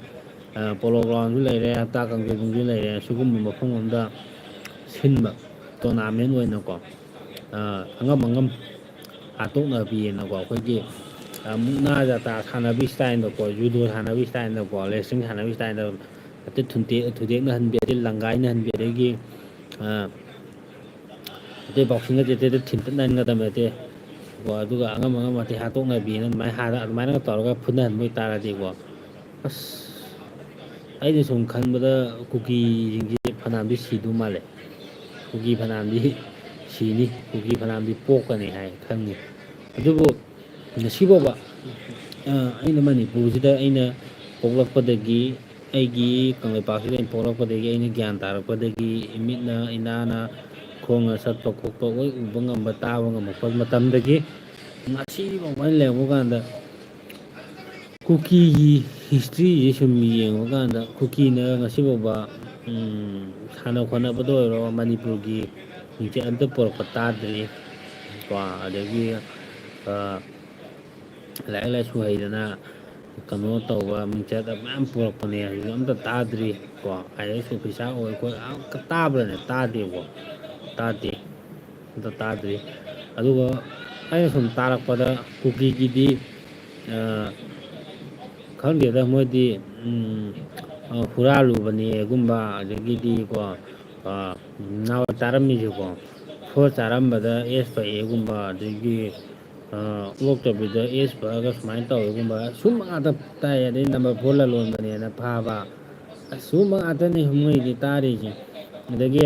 ꯑ, ꯄꯣꯂꯣ ꯒ꯭ꯔꯥꯎꯟꯁꯨ ꯂꯩꯔꯦ, ꯍꯞꯇꯥ ꯀꯥꯡꯖꯩꯕꯨꯡꯁꯨ ꯂꯩꯔꯦ, ꯁꯤꯒꯨꯝꯕ ꯃꯐꯝ ꯑꯃꯗ ꯁꯤꯟꯕ, ꯇꯣꯔꯅꯥꯃꯦꯟ ꯑꯣꯏꯅꯀꯣ, ꯑ, ꯑꯉꯝ ꯑꯉꯝ ꯍꯥꯠꯇꯣꯛꯅꯕꯤꯑꯅꯀꯣ, ꯑꯩꯈꯣꯏꯒꯤ, ꯑ, ꯃꯨꯛꯅꯥ ꯖꯥꯇꯥ ꯁꯥꯟꯅꯕꯤ ꯁ꯭ꯇꯥꯏꯜꯗꯀꯣ, ꯖꯨꯗꯣ ꯁꯥꯟꯅꯕꯤ ꯁ꯭ꯇꯥꯏꯜꯗꯀꯣ, ꯔꯦꯁꯂꯤꯡ ꯁꯥꯟꯅꯕꯤ ꯁ꯭ꯇꯥꯏꯜꯗ, ꯑꯇꯩ ꯊꯨꯟꯇꯦꯛ-, ꯊꯨꯗꯦꯛꯅꯍꯟꯕꯤ, ꯑꯇꯩ ꯂꯪꯒꯥꯏꯅꯍꯟꯕꯤ, ꯑꯗꯒꯤ, ꯑ, ꯑꯇꯩ ꯕꯣꯛꯁꯤꯡꯒ ꯇꯦꯠ ꯇꯦꯠ ꯊꯤꯟꯇꯠꯅꯍꯟꯒ ꯇꯝꯃꯦ ꯑꯇꯩ꯫ ꯀꯣ, ꯑꯗꯨꯒ ꯑꯉꯝ ꯑꯉꯝ ꯑꯇꯩ ꯍꯥꯠꯇꯣꯛꯅꯕꯤꯅ ꯑꯗꯨꯃꯥꯏꯅ ꯍꯥꯠ-, ꯑꯗꯨꯃꯥꯏꯅꯒ ꯇꯧꯔꯒ ꯐꯨꯅꯍꯟꯕ ꯑꯣꯏꯇꯥꯔꯗꯤꯀꯣ, ꯑꯁ, ꯑꯩꯅ ꯁꯨꯝ ꯈꯟꯕꯗ ꯀꯨꯀꯤꯁꯤꯡꯁꯦ ꯐꯅꯌꯥꯝꯗꯤ ꯁꯤꯗꯧ ꯃꯥꯜꯂꯦ꯫ ꯀꯨꯀꯤ ꯐꯅꯌꯥꯝꯗꯤ ꯁꯤꯅꯤ, ꯀꯨꯀꯤ ꯐꯅꯌꯥꯝꯗꯤ ꯄꯣꯛꯀꯅꯤ ꯍꯥꯏ ꯈꯪꯉꯤ꯫ ꯑꯗꯨꯕꯨ ꯉꯁꯤ ꯐꯥꯎꯕ, ꯑ, ꯑꯩꯅ ꯃꯅꯤꯄꯨꯔꯁꯤꯗ ꯑꯩꯅ ꯄꯣꯛꯂꯛꯄꯗꯒꯤ, ꯑꯩꯒꯤ ꯀꯪꯂꯩꯄꯥꯛꯁꯤꯗ ꯑꯩꯅ ꯄꯣꯛꯂꯛꯄꯗꯒꯤ, ꯑꯩꯅ ꯒ꯭ꯌꯥꯟ ꯇꯥꯔꯛꯄꯗꯒꯤ, ꯏꯃꯤꯠꯅ, ꯏꯅꯥꯅ, ꯈꯣꯡꯅ ꯆꯠꯄ ꯈꯣꯠꯄ ꯂꯣꯏ ꯎꯕ ꯉꯝꯕ, ꯇꯥꯕ ꯉꯝꯃꯛꯄ ꯃꯇꯝꯗꯒꯤ ꯉꯁꯤ ꯐꯥꯎꯕ ꯑꯩꯅ ꯂꯩꯔꯛꯄ ꯀꯥꯟꯗ ꯀꯨꯀꯤꯒꯤ ꯍꯤꯁꯇ꯭ꯔꯤꯁꯦ ꯁꯨꯝ ꯌꯦꯡꯕ ꯀꯥꯟꯗ ꯀꯨꯀꯤꯅ ꯉꯁꯤ ꯐꯥꯎꯕ, ꯎꯝ, ꯁꯥꯟꯅ ꯈꯣꯠꯅꯕꯗ ꯑꯣꯏꯔꯣ, ꯃꯅꯤꯄꯨꯔꯒꯤ ꯃꯤꯡꯆꯠ ꯑꯝꯇ ꯄꯨꯔꯛꯄ ꯇꯥꯗ꯭ꯔꯤ꯫ ꯀꯣ, ꯑꯗꯒꯤ, ꯑ, ꯂꯥꯏꯔꯤꯛ ꯂꯥꯏꯁꯨ ꯍꯩꯗꯅ ꯀꯩꯅꯣ ꯇꯧꯕ ꯃꯤꯡꯆꯠ ꯃꯌꯥꯝ ꯄꯨꯔꯛꯄꯅꯦ, ꯍꯧꯖꯤꯛ ꯑꯝꯇ ꯇꯥꯗ꯭ꯔꯤ꯫ ꯀꯣ, IAS officer ꯑꯣꯏ ꯈꯣꯠ ꯑꯝꯇ ꯇꯥꯕ꯭ꯔꯅꯦ? ꯇꯥꯗꯦꯀꯣ, ꯇꯥꯗꯦ, ꯑꯝꯇ ꯇꯥꯗ꯭ꯔꯤ꯫ ꯑꯗꯨꯒ ꯑꯩꯅ ꯁꯨꯝ ꯇꯥꯔꯛꯄꯗ ꯀꯨꯀꯤꯒꯤꯗꯤ, ꯑ, ꯈꯪꯗꯦꯗ, ꯃꯣꯏꯗꯤ, ꯎꯝ, ꯑ, ꯍꯨꯔꯥꯜꯂꯨꯕꯅꯦꯒꯨꯝꯕ, ꯑꯗꯒꯤꯗꯤꯀꯣ, ꯑ, ꯅꯍꯥꯟꯋꯥꯏ ꯇꯥꯔꯝꯃꯤꯁꯦꯀꯣ, ꯐꯣꯔ ꯆꯥꯔꯝꯕꯗ ꯑꯦꯁ ꯄꯛꯑꯦꯒꯨꯝꯕ, ꯑꯗꯒꯤ, ꯑ, ꯑꯣꯛꯇꯕꯤꯗ ꯑꯦꯁ ꯄꯛꯑꯒ ꯁꯨꯃꯥꯏꯅ ꯇꯧꯋꯦꯒꯨꯝꯕ, ꯁꯨꯝ ꯉꯥꯛꯇ ꯇꯥꯏ꯫ ꯑꯗꯩ number four ꯂꯂꯣꯟꯕꯅꯦꯅ ꯐꯥꯕ, ꯑꯁ, ꯁꯨꯝꯕ ꯉꯥꯛꯇꯅꯤ ꯃꯣꯏꯗꯤ ꯇꯥꯔꯤꯁꯦ꯫ ꯑꯗꯒꯤ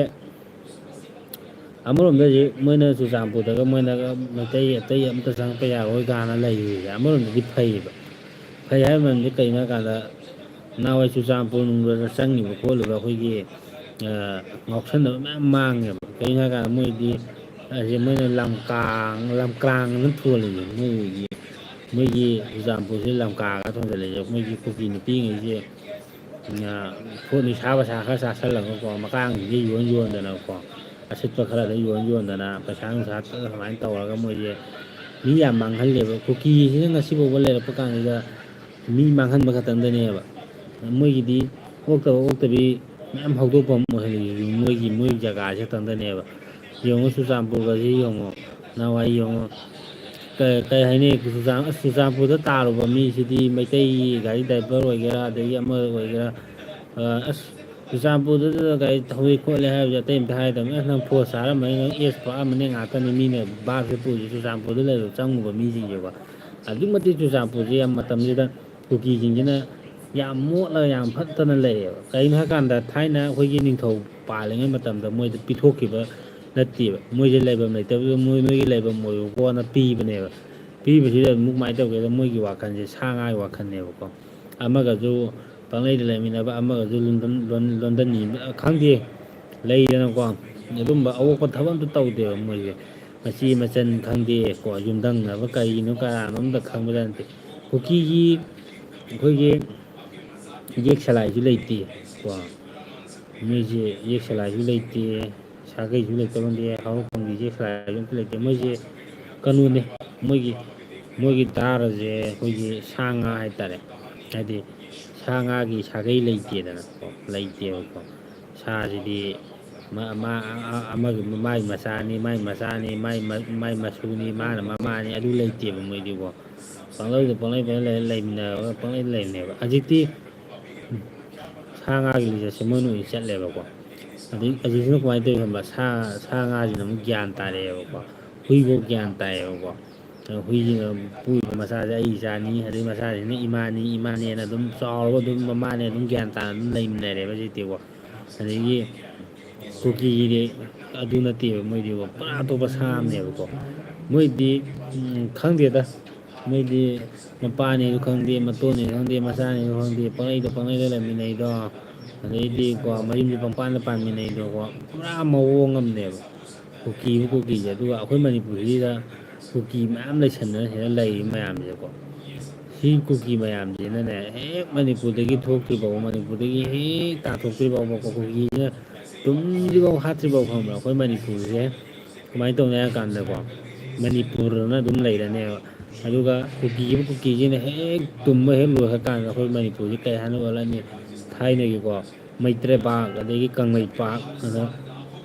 ꯑꯃꯔꯣꯝꯗ ꯍꯧꯖꯤꯛ ꯃꯣꯏꯅ ꯆꯨꯔꯆꯥꯟꯄꯨꯔꯗꯒ ꯃꯣꯏꯅꯒ ꯃꯩꯇꯩ ꯑꯇꯩ ꯑꯝꯇ ꯆꯪꯉꯛꯄ ꯌꯥꯔꯣꯏ ꯀꯥꯏꯅ ꯂꯩꯔꯤꯁꯦ ꯑꯃꯔꯣꯝꯗꯗꯤ ꯐꯩꯌꯦꯕ꯫ ꯐꯩ ꯍꯥꯏꯕ ꯃꯔꯝꯗꯤ ꯀꯩꯅꯣ ꯍꯥꯏ ꯀꯥꯟꯗ, ꯅꯍꯥꯟꯋꯥꯏ ꯆꯨꯔꯆꯥꯟꯄꯨꯔ ꯅꯨꯡꯗ ꯆꯪꯉꯤꯕ ꯈꯣꯠꯂꯤꯕ ꯑꯩꯈꯣꯏꯒꯤ, ꯑ, ꯉꯥꯎꯁꯟꯅꯕ ꯃꯌꯥꯝ ꯃꯥꯡꯉꯦꯕ꯫ ꯀꯩꯒꯤꯅꯣ ꯍꯥꯏ ꯀꯥꯟꯗ ꯃꯣꯏꯗꯤ, ꯑꯁꯤ ꯃꯣꯏꯅ ꯂꯝꯀꯥꯡ, ꯂꯝꯀ꯭ꯔꯥꯡ ꯑꯅ ꯊꯣꯜꯂꯤꯅꯦ ꯃꯣꯏꯒꯤ, ꯃꯣꯏꯒꯤ ꯆꯨꯔꯆꯥꯟꯄꯨꯔꯁꯤ ꯂꯝꯀꯥꯒ ꯊꯣꯟꯖꯜꯂꯛꯏꯁꯦ꯫ ꯃꯣꯏꯒꯤ ꯀꯨꯀꯤ ꯅꯨꯄꯤꯉꯩꯁꯦ, ꯑ, ꯐꯣꯟ ꯅꯤꯁꯥ ꯄꯁꯥ ꯈꯔ ꯆꯥꯁꯜꯂꯒꯀꯣ, ꯃꯀꯥꯡꯁꯤꯡꯁꯦ ꯌꯣꯟ ꯌꯣꯟꯗꯅꯀꯣ, ꯑꯁꯤꯠꯄ ꯈꯔꯗ ꯌꯣꯟ ꯌꯣꯟꯗꯅ ꯄꯩꯁꯥ ꯅꯨꯡꯁꯥ ꯁꯨꯃꯥꯏꯅ ꯇꯧꯔꯒ ꯃꯣꯏꯁꯦ ꯃꯤ ꯌꯥꯝ ꯃꯥꯡꯍꯜꯂꯦꯕ꯫ ꯀꯨꯀꯤꯁꯤꯅ ꯉꯁꯤ ꯐꯥꯎꯕ ꯂꯩꯔꯛꯄ ꯀꯥꯟꯁꯤꯗ ꯃꯤ ꯃꯥꯡꯍꯟꯕ ꯈꯛꯇꯪꯗꯅꯦꯕ꯫ ꯃꯣꯏꯒꯤꯗꯤ ꯑꯣꯛꯇꯕ ꯑꯣꯛꯇꯕꯤ ꯃꯌꯥꯝ ꯍꯧꯗꯣꯛꯐꯝ ꯑꯣꯏꯍꯜꯂꯤꯁꯤꯁꯨ ꯃꯣꯏꯒꯤ, ꯃꯣꯏꯒꯤ ꯖꯒꯥꯁꯤ ꯈꯛꯇꯪꯗꯅꯦꯕ꯫ ꯌꯦꯡꯉꯨ, ꯆꯨꯔꯆꯥꯟꯄꯨꯔꯒꯁꯤ ꯌꯦꯡꯉꯨ, ꯅꯍꯥꯟꯋꯥꯏ ꯌꯦꯡꯉꯨ, ꯀ-, ꯀꯩ ꯍꯥꯏꯅꯤ, ꯆꯨꯔꯆꯥꯟ-, ꯑꯁ, ꯆꯨꯔꯆꯥꯟꯄꯨꯔꯗ ꯇꯥꯔꯨꯕ ꯃꯤꯁꯤꯗꯤ ꯃꯩꯇꯩꯒꯤ ꯒꯥꯔꯤ driver ꯑꯣꯏꯒꯦꯔꯥ, ꯑꯗꯒꯤ ꯑꯃ ꯑꯣꯏꯒꯦꯔꯥ, ꯑ, ꯑꯁ, ꯆꯨꯔꯆꯥꯟꯄꯨꯔꯗꯨꯗ ꯒꯥꯔꯤ ꯊꯧꯏ ꯈꯣꯠꯂꯦ ꯍꯥꯏꯕꯁꯦ ꯑꯇꯩ ꯑꯝꯇ ꯍꯥꯏꯗꯕꯅꯤ꯫ "ꯑꯁ, ꯅꯪ ꯐꯣꯔ ꯆꯥꯔꯝꯃꯅꯤ, ꯅꯪ ꯑꯦꯁ ꯄꯛꯑꯝꯃꯅꯤ" ꯉꯥꯛꯇꯅꯤ ꯃꯤꯅ ꯚꯥꯞꯁꯦ ꯄꯨꯔꯤꯁꯦ꯫ ꯆꯨꯔꯆꯥꯟꯄꯨꯔꯗ ꯂꯩꯔꯨ ꯆꯪꯉꯨꯕ ꯃꯤꯁꯤꯡꯁꯦꯀꯣ꯫ ꯑꯗꯨꯛꯀꯤ ꯃꯇꯤꯛ ꯆꯨꯔꯆꯥꯟꯄꯨꯔꯁꯦ ꯌꯥꯝ ꯃꯇꯝꯁꯤꯗ ꯀꯨꯀꯤꯁꯤꯡꯁꯤꯅ ꯌꯥꯝ ꯃꯣꯠꯂꯒ ꯌꯥꯝ ꯐꯠꯇꯅ ꯂꯩꯌꯦꯕ꯫ ꯀꯩꯒꯤꯅꯣ ꯍꯥꯏꯀꯥꯟꯗ, ꯊꯥꯏꯅ ꯑꯩꯈꯣꯏꯒꯤ ꯅꯤꯡꯊꯧ ꯄꯥꯜꯂꯤꯉꯩ ꯃꯇꯝꯗ ꯃꯣꯏꯗ ꯄꯤꯊꯣꯛꯈꯤꯕ ꯅꯠꯇꯦꯕ꯫ ꯃꯣꯏꯁꯦ ꯂꯩꯐꯝ ꯂꯩꯇꯕꯗꯨꯗ ꯃꯣꯏ ꯅꯣꯏꯒꯤ ꯂꯩꯐꯝ ꯑꯣꯏꯌꯨꯀꯣꯅ ꯄꯤꯕꯅꯦꯕ꯫ ꯄꯤꯕꯁꯤꯗ ꯑꯃꯨꯛ ꯀꯃꯥꯏꯅ ꯇꯧꯒꯦꯗ, ꯃꯣꯏꯒꯤ ꯋꯥꯈꯜꯁꯦ ꯁꯥ ꯉꯥꯒꯤ ꯋꯥꯈꯜꯅꯦꯕꯀꯣ꯫ ꯑꯃꯒꯁꯨ ꯄꯪꯂꯩꯗ ꯂꯩꯃꯤꯟꯅꯕ, ꯑꯃꯒꯁꯨ ꯂꯣꯟꯗꯟ-, ꯂꯣꯟ-, ꯂꯣꯟꯗꯟꯅꯤꯡꯕ, ꯈꯪꯗꯦ, ꯂꯩꯗꯅꯀꯣ꯫ ꯑꯗꯨꯝꯕ ꯑꯑꯣꯛꯄ ꯊꯕꯛ ꯑꯝꯇ ꯇꯧꯗꯦꯕ ꯃꯣꯏꯁꯦ꯫ ꯃꯆꯤ ꯃꯆꯟ ꯈꯪꯗꯦ ꯀꯣ, ꯌꯨꯝꯊꯪꯅꯕ ꯀꯔꯤꯅꯣ ꯀꯅꯥꯅꯣ ꯑꯝꯇ ꯈꯪꯕꯖꯥꯠ ꯅꯠꯇꯦ꯫ ꯀꯨꯀꯤꯒꯤ ꯑꯩꯈꯣꯏꯒꯤ ꯌꯦꯛ ꯁꯂꯥꯏꯁꯨ ꯂꯩꯇꯦ ꯀꯣ꯫ ꯃꯣꯏꯁꯦ ꯌꯦꯛ ꯁꯂꯥꯏꯁꯨ ꯂꯩꯇꯦ, ꯁꯥꯒꯩꯁꯨ ꯂꯩꯇꯕ ꯈꯪꯗꯦ, ꯍꯧꯔꯛꯐꯝꯒꯤ ꯌꯦꯛ ꯁꯂꯥꯏꯁꯨ ꯑꯝꯇ ꯂꯩꯇꯦ꯫ ꯃꯣꯏꯁꯦ ꯀꯩꯅꯣꯅꯦ, ꯃꯣꯏꯒꯤ, ꯃꯣꯏꯒꯤ ꯗꯔꯀꯥꯔꯁꯦ ꯑꯩꯈꯣꯏꯒꯤ ꯁꯥ ꯉꯥ ꯍꯥꯏꯇꯥꯔꯦ꯫ ꯍꯥꯏꯗꯤ ꯁꯥ ꯉꯥꯒꯤ ꯁꯥꯒꯩ ꯂꯩꯇꯦꯗꯅꯀꯣ, ꯂꯩꯇꯦꯕꯀꯣ꯫ ꯁꯥꯁꯤꯗꯤ ꯃꯥ-, ꯃꯥ-, ꯑ-, ꯑ-, ꯑꯃꯒꯤ ꯃꯥꯏ ꯃꯆꯥꯅꯤ, ꯃꯥꯏ ꯃꯆꯥꯅꯤ, ꯃꯥꯏ ꯃ-, ꯃꯥꯏ ꯃꯁꯨꯅꯤ, ꯃꯥꯅ ꯃꯃꯥꯅꯤ, ꯑꯗꯨ ꯂꯩꯇꯦꯕ ꯃꯣꯏꯗꯤꯀꯣ꯫ ꯄꯪꯂꯩꯗ, ꯄꯪꯂꯩ, ꯄꯪꯂꯩ ꯂꯩ-, ꯂꯩꯃꯤꯟꯅꯔꯒ ꯄꯪꯂꯩ ꯂꯩꯕꯅꯦꯕ꯫ ꯍꯧꯖꯤꯛꯇꯤ ꯁꯥ ꯉꯥꯒꯤ ꯂꯤꯆꯠꯁꯦ ꯃꯣꯏꯅ ꯑꯣꯏꯅ ꯆꯠꯂꯦꯕꯀꯣ꯫ ꯑꯗꯩ ꯍꯧꯖꯤꯛꯁꯤꯅ ꯀꯃꯥꯏꯅ ꯇꯧꯋꯤ ꯈꯪꯕ꯭ꯔꯥ? ꯁꯥ, ꯁꯥ ꯉꯥꯁꯤꯅ ꯑꯃꯨꯛ ꯒ꯭ꯌꯥꯟ ꯇꯥꯔꯛꯑꯦꯕꯀꯣ꯫ ꯍꯨꯏꯐꯧ ꯒ꯭ꯌꯥꯟ ꯇꯥꯏꯌꯦꯕꯀꯣ꯫ ꯑꯗꯣ ꯍꯨꯏꯁꯤꯅ ꯄꯣꯛꯏꯕ ꯃꯆꯥꯁꯦ ꯑꯩ ꯏꯆꯥꯅꯤ, ꯑꯗꯩ ꯃꯆꯥꯁꯤꯅ ꯏꯃꯥꯅꯤ, ꯏꯃꯥꯅꯦꯅ ꯑꯗꯨꯝ ꯆꯥꯎꯔꯒ ꯑꯗꯨꯝ ꯃꯃꯥꯅꯦ ꯑꯗꯨꯝ ꯒ꯭ꯌꯥꯟ ꯇꯥꯅ ꯑꯗꯨꯝ ꯂꯩꯃꯤꯟꯅꯔꯦꯕ ꯍꯧꯖꯤꯛꯇꯤꯀꯣ꯫ ꯑꯗꯒꯤ ꯀꯨꯀꯤꯒꯤꯗꯤ ꯑꯗꯨ ꯅꯠꯇꯦꯕ, ꯃꯣꯏꯗꯤꯀꯣ ꯄꯨꯔꯥ ꯑꯇꯣꯞꯄ ꯁꯥ ꯑꯃꯅꯦꯕꯀꯣ꯫ ꯃꯣꯏꯗꯤ, ꯎꯝ, ꯈꯪꯗꯦꯗ, ꯃꯣꯏꯗꯤ ꯃꯄꯥꯅꯦꯁꯨ ꯈꯪꯗꯦ, ꯃꯇꯨꯅꯦꯁꯨ ꯈꯪꯗꯦ, ꯃꯆꯥꯅꯦꯁꯨ ꯈꯪꯗꯦ, ꯄꯪꯂꯩꯗ, ꯄꯪꯂꯩꯗ ꯂꯩꯃꯤꯟꯅꯩꯗꯣ꯫ ꯑꯗꯩꯗꯤꯀꯣ ꯃꯌꯨꯝꯁꯦ ꯄꯪꯄꯥꯟꯗ ꯄꯥꯟꯃꯤꯟꯅꯩꯗꯣꯀꯣ꯫ ꯄꯨꯔꯥ ꯃꯑꯣꯡ ꯑꯃꯅꯦꯕ ꯀꯨꯀꯤꯕꯨ ꯀꯨꯀꯤꯁꯦ꯫ ꯑꯗꯨꯒ ꯑꯩꯈꯣꯏ ꯃꯅꯤꯄꯨꯔꯁꯤꯗ ꯀꯨꯀꯤ ꯃꯌꯥꯝ ꯂꯩꯁꯟꯗꯅ ꯁꯤꯗ ꯂꯩꯔꯤ ꯃꯌꯥꯝꯁꯦꯀꯣ꯫ ꯁꯤ ꯀꯨꯀꯤ ꯃꯌꯥꯝꯁꯤꯅꯅꯦ, ꯍꯦꯛ ꯃꯅꯤꯄꯨꯔꯗꯒꯤ ꯊꯣꯛꯇ꯭ꯔꯤ ꯐꯥꯎꯕ, ꯃꯅꯤꯄꯨꯔꯗꯒꯤ ꯍꯦꯛ ꯇꯥꯟꯊꯣꯛꯇ꯭ꯔꯤ ꯐꯥꯎꯕꯀꯣ, ꯀꯨꯀꯤꯁꯤꯅ ꯇꯨꯝꯗ꯭ꯔꯤꯐꯥꯎ ꯍꯥꯠꯇ꯭ꯔꯤꯐꯥꯎ ꯈꯪꯕ꯭ꯔꯥ, ꯑꯩꯈꯣꯏ ꯃꯅꯤꯄꯨꯔꯁꯦ ꯀꯃꯥꯏꯅ ꯇꯧꯅꯤ ꯍꯥꯏ ꯀꯥꯟꯗꯀꯣ, ꯃꯅꯤꯄꯨꯔꯅ ꯑꯗꯨꯝ ꯂꯩꯔꯅꯦꯕ꯫ ꯑꯗꯨꯒ ꯀꯨꯀꯤꯁꯤꯕꯨ ꯀꯨꯀꯤꯁꯤꯅ ꯍꯦꯛ ꯇꯨꯝꯕ ꯍꯦꯛ ꯂꯣꯏꯈ꯭ꯔꯀꯥꯟꯗ ꯑꯩꯈꯣꯏ ꯃꯅꯤꯄꯨꯔꯁꯦ ꯀꯩ ꯍꯥꯏꯅ ꯑꯣꯜꯂꯅꯤ? ꯊꯥꯏꯅꯒꯤꯀꯣ ꯃꯩꯇ꯭ꯔꯦꯄꯥꯛ, ꯑꯗꯒꯤ ꯀꯪꯂꯩꯄꯥꯛ, ꯑꯗ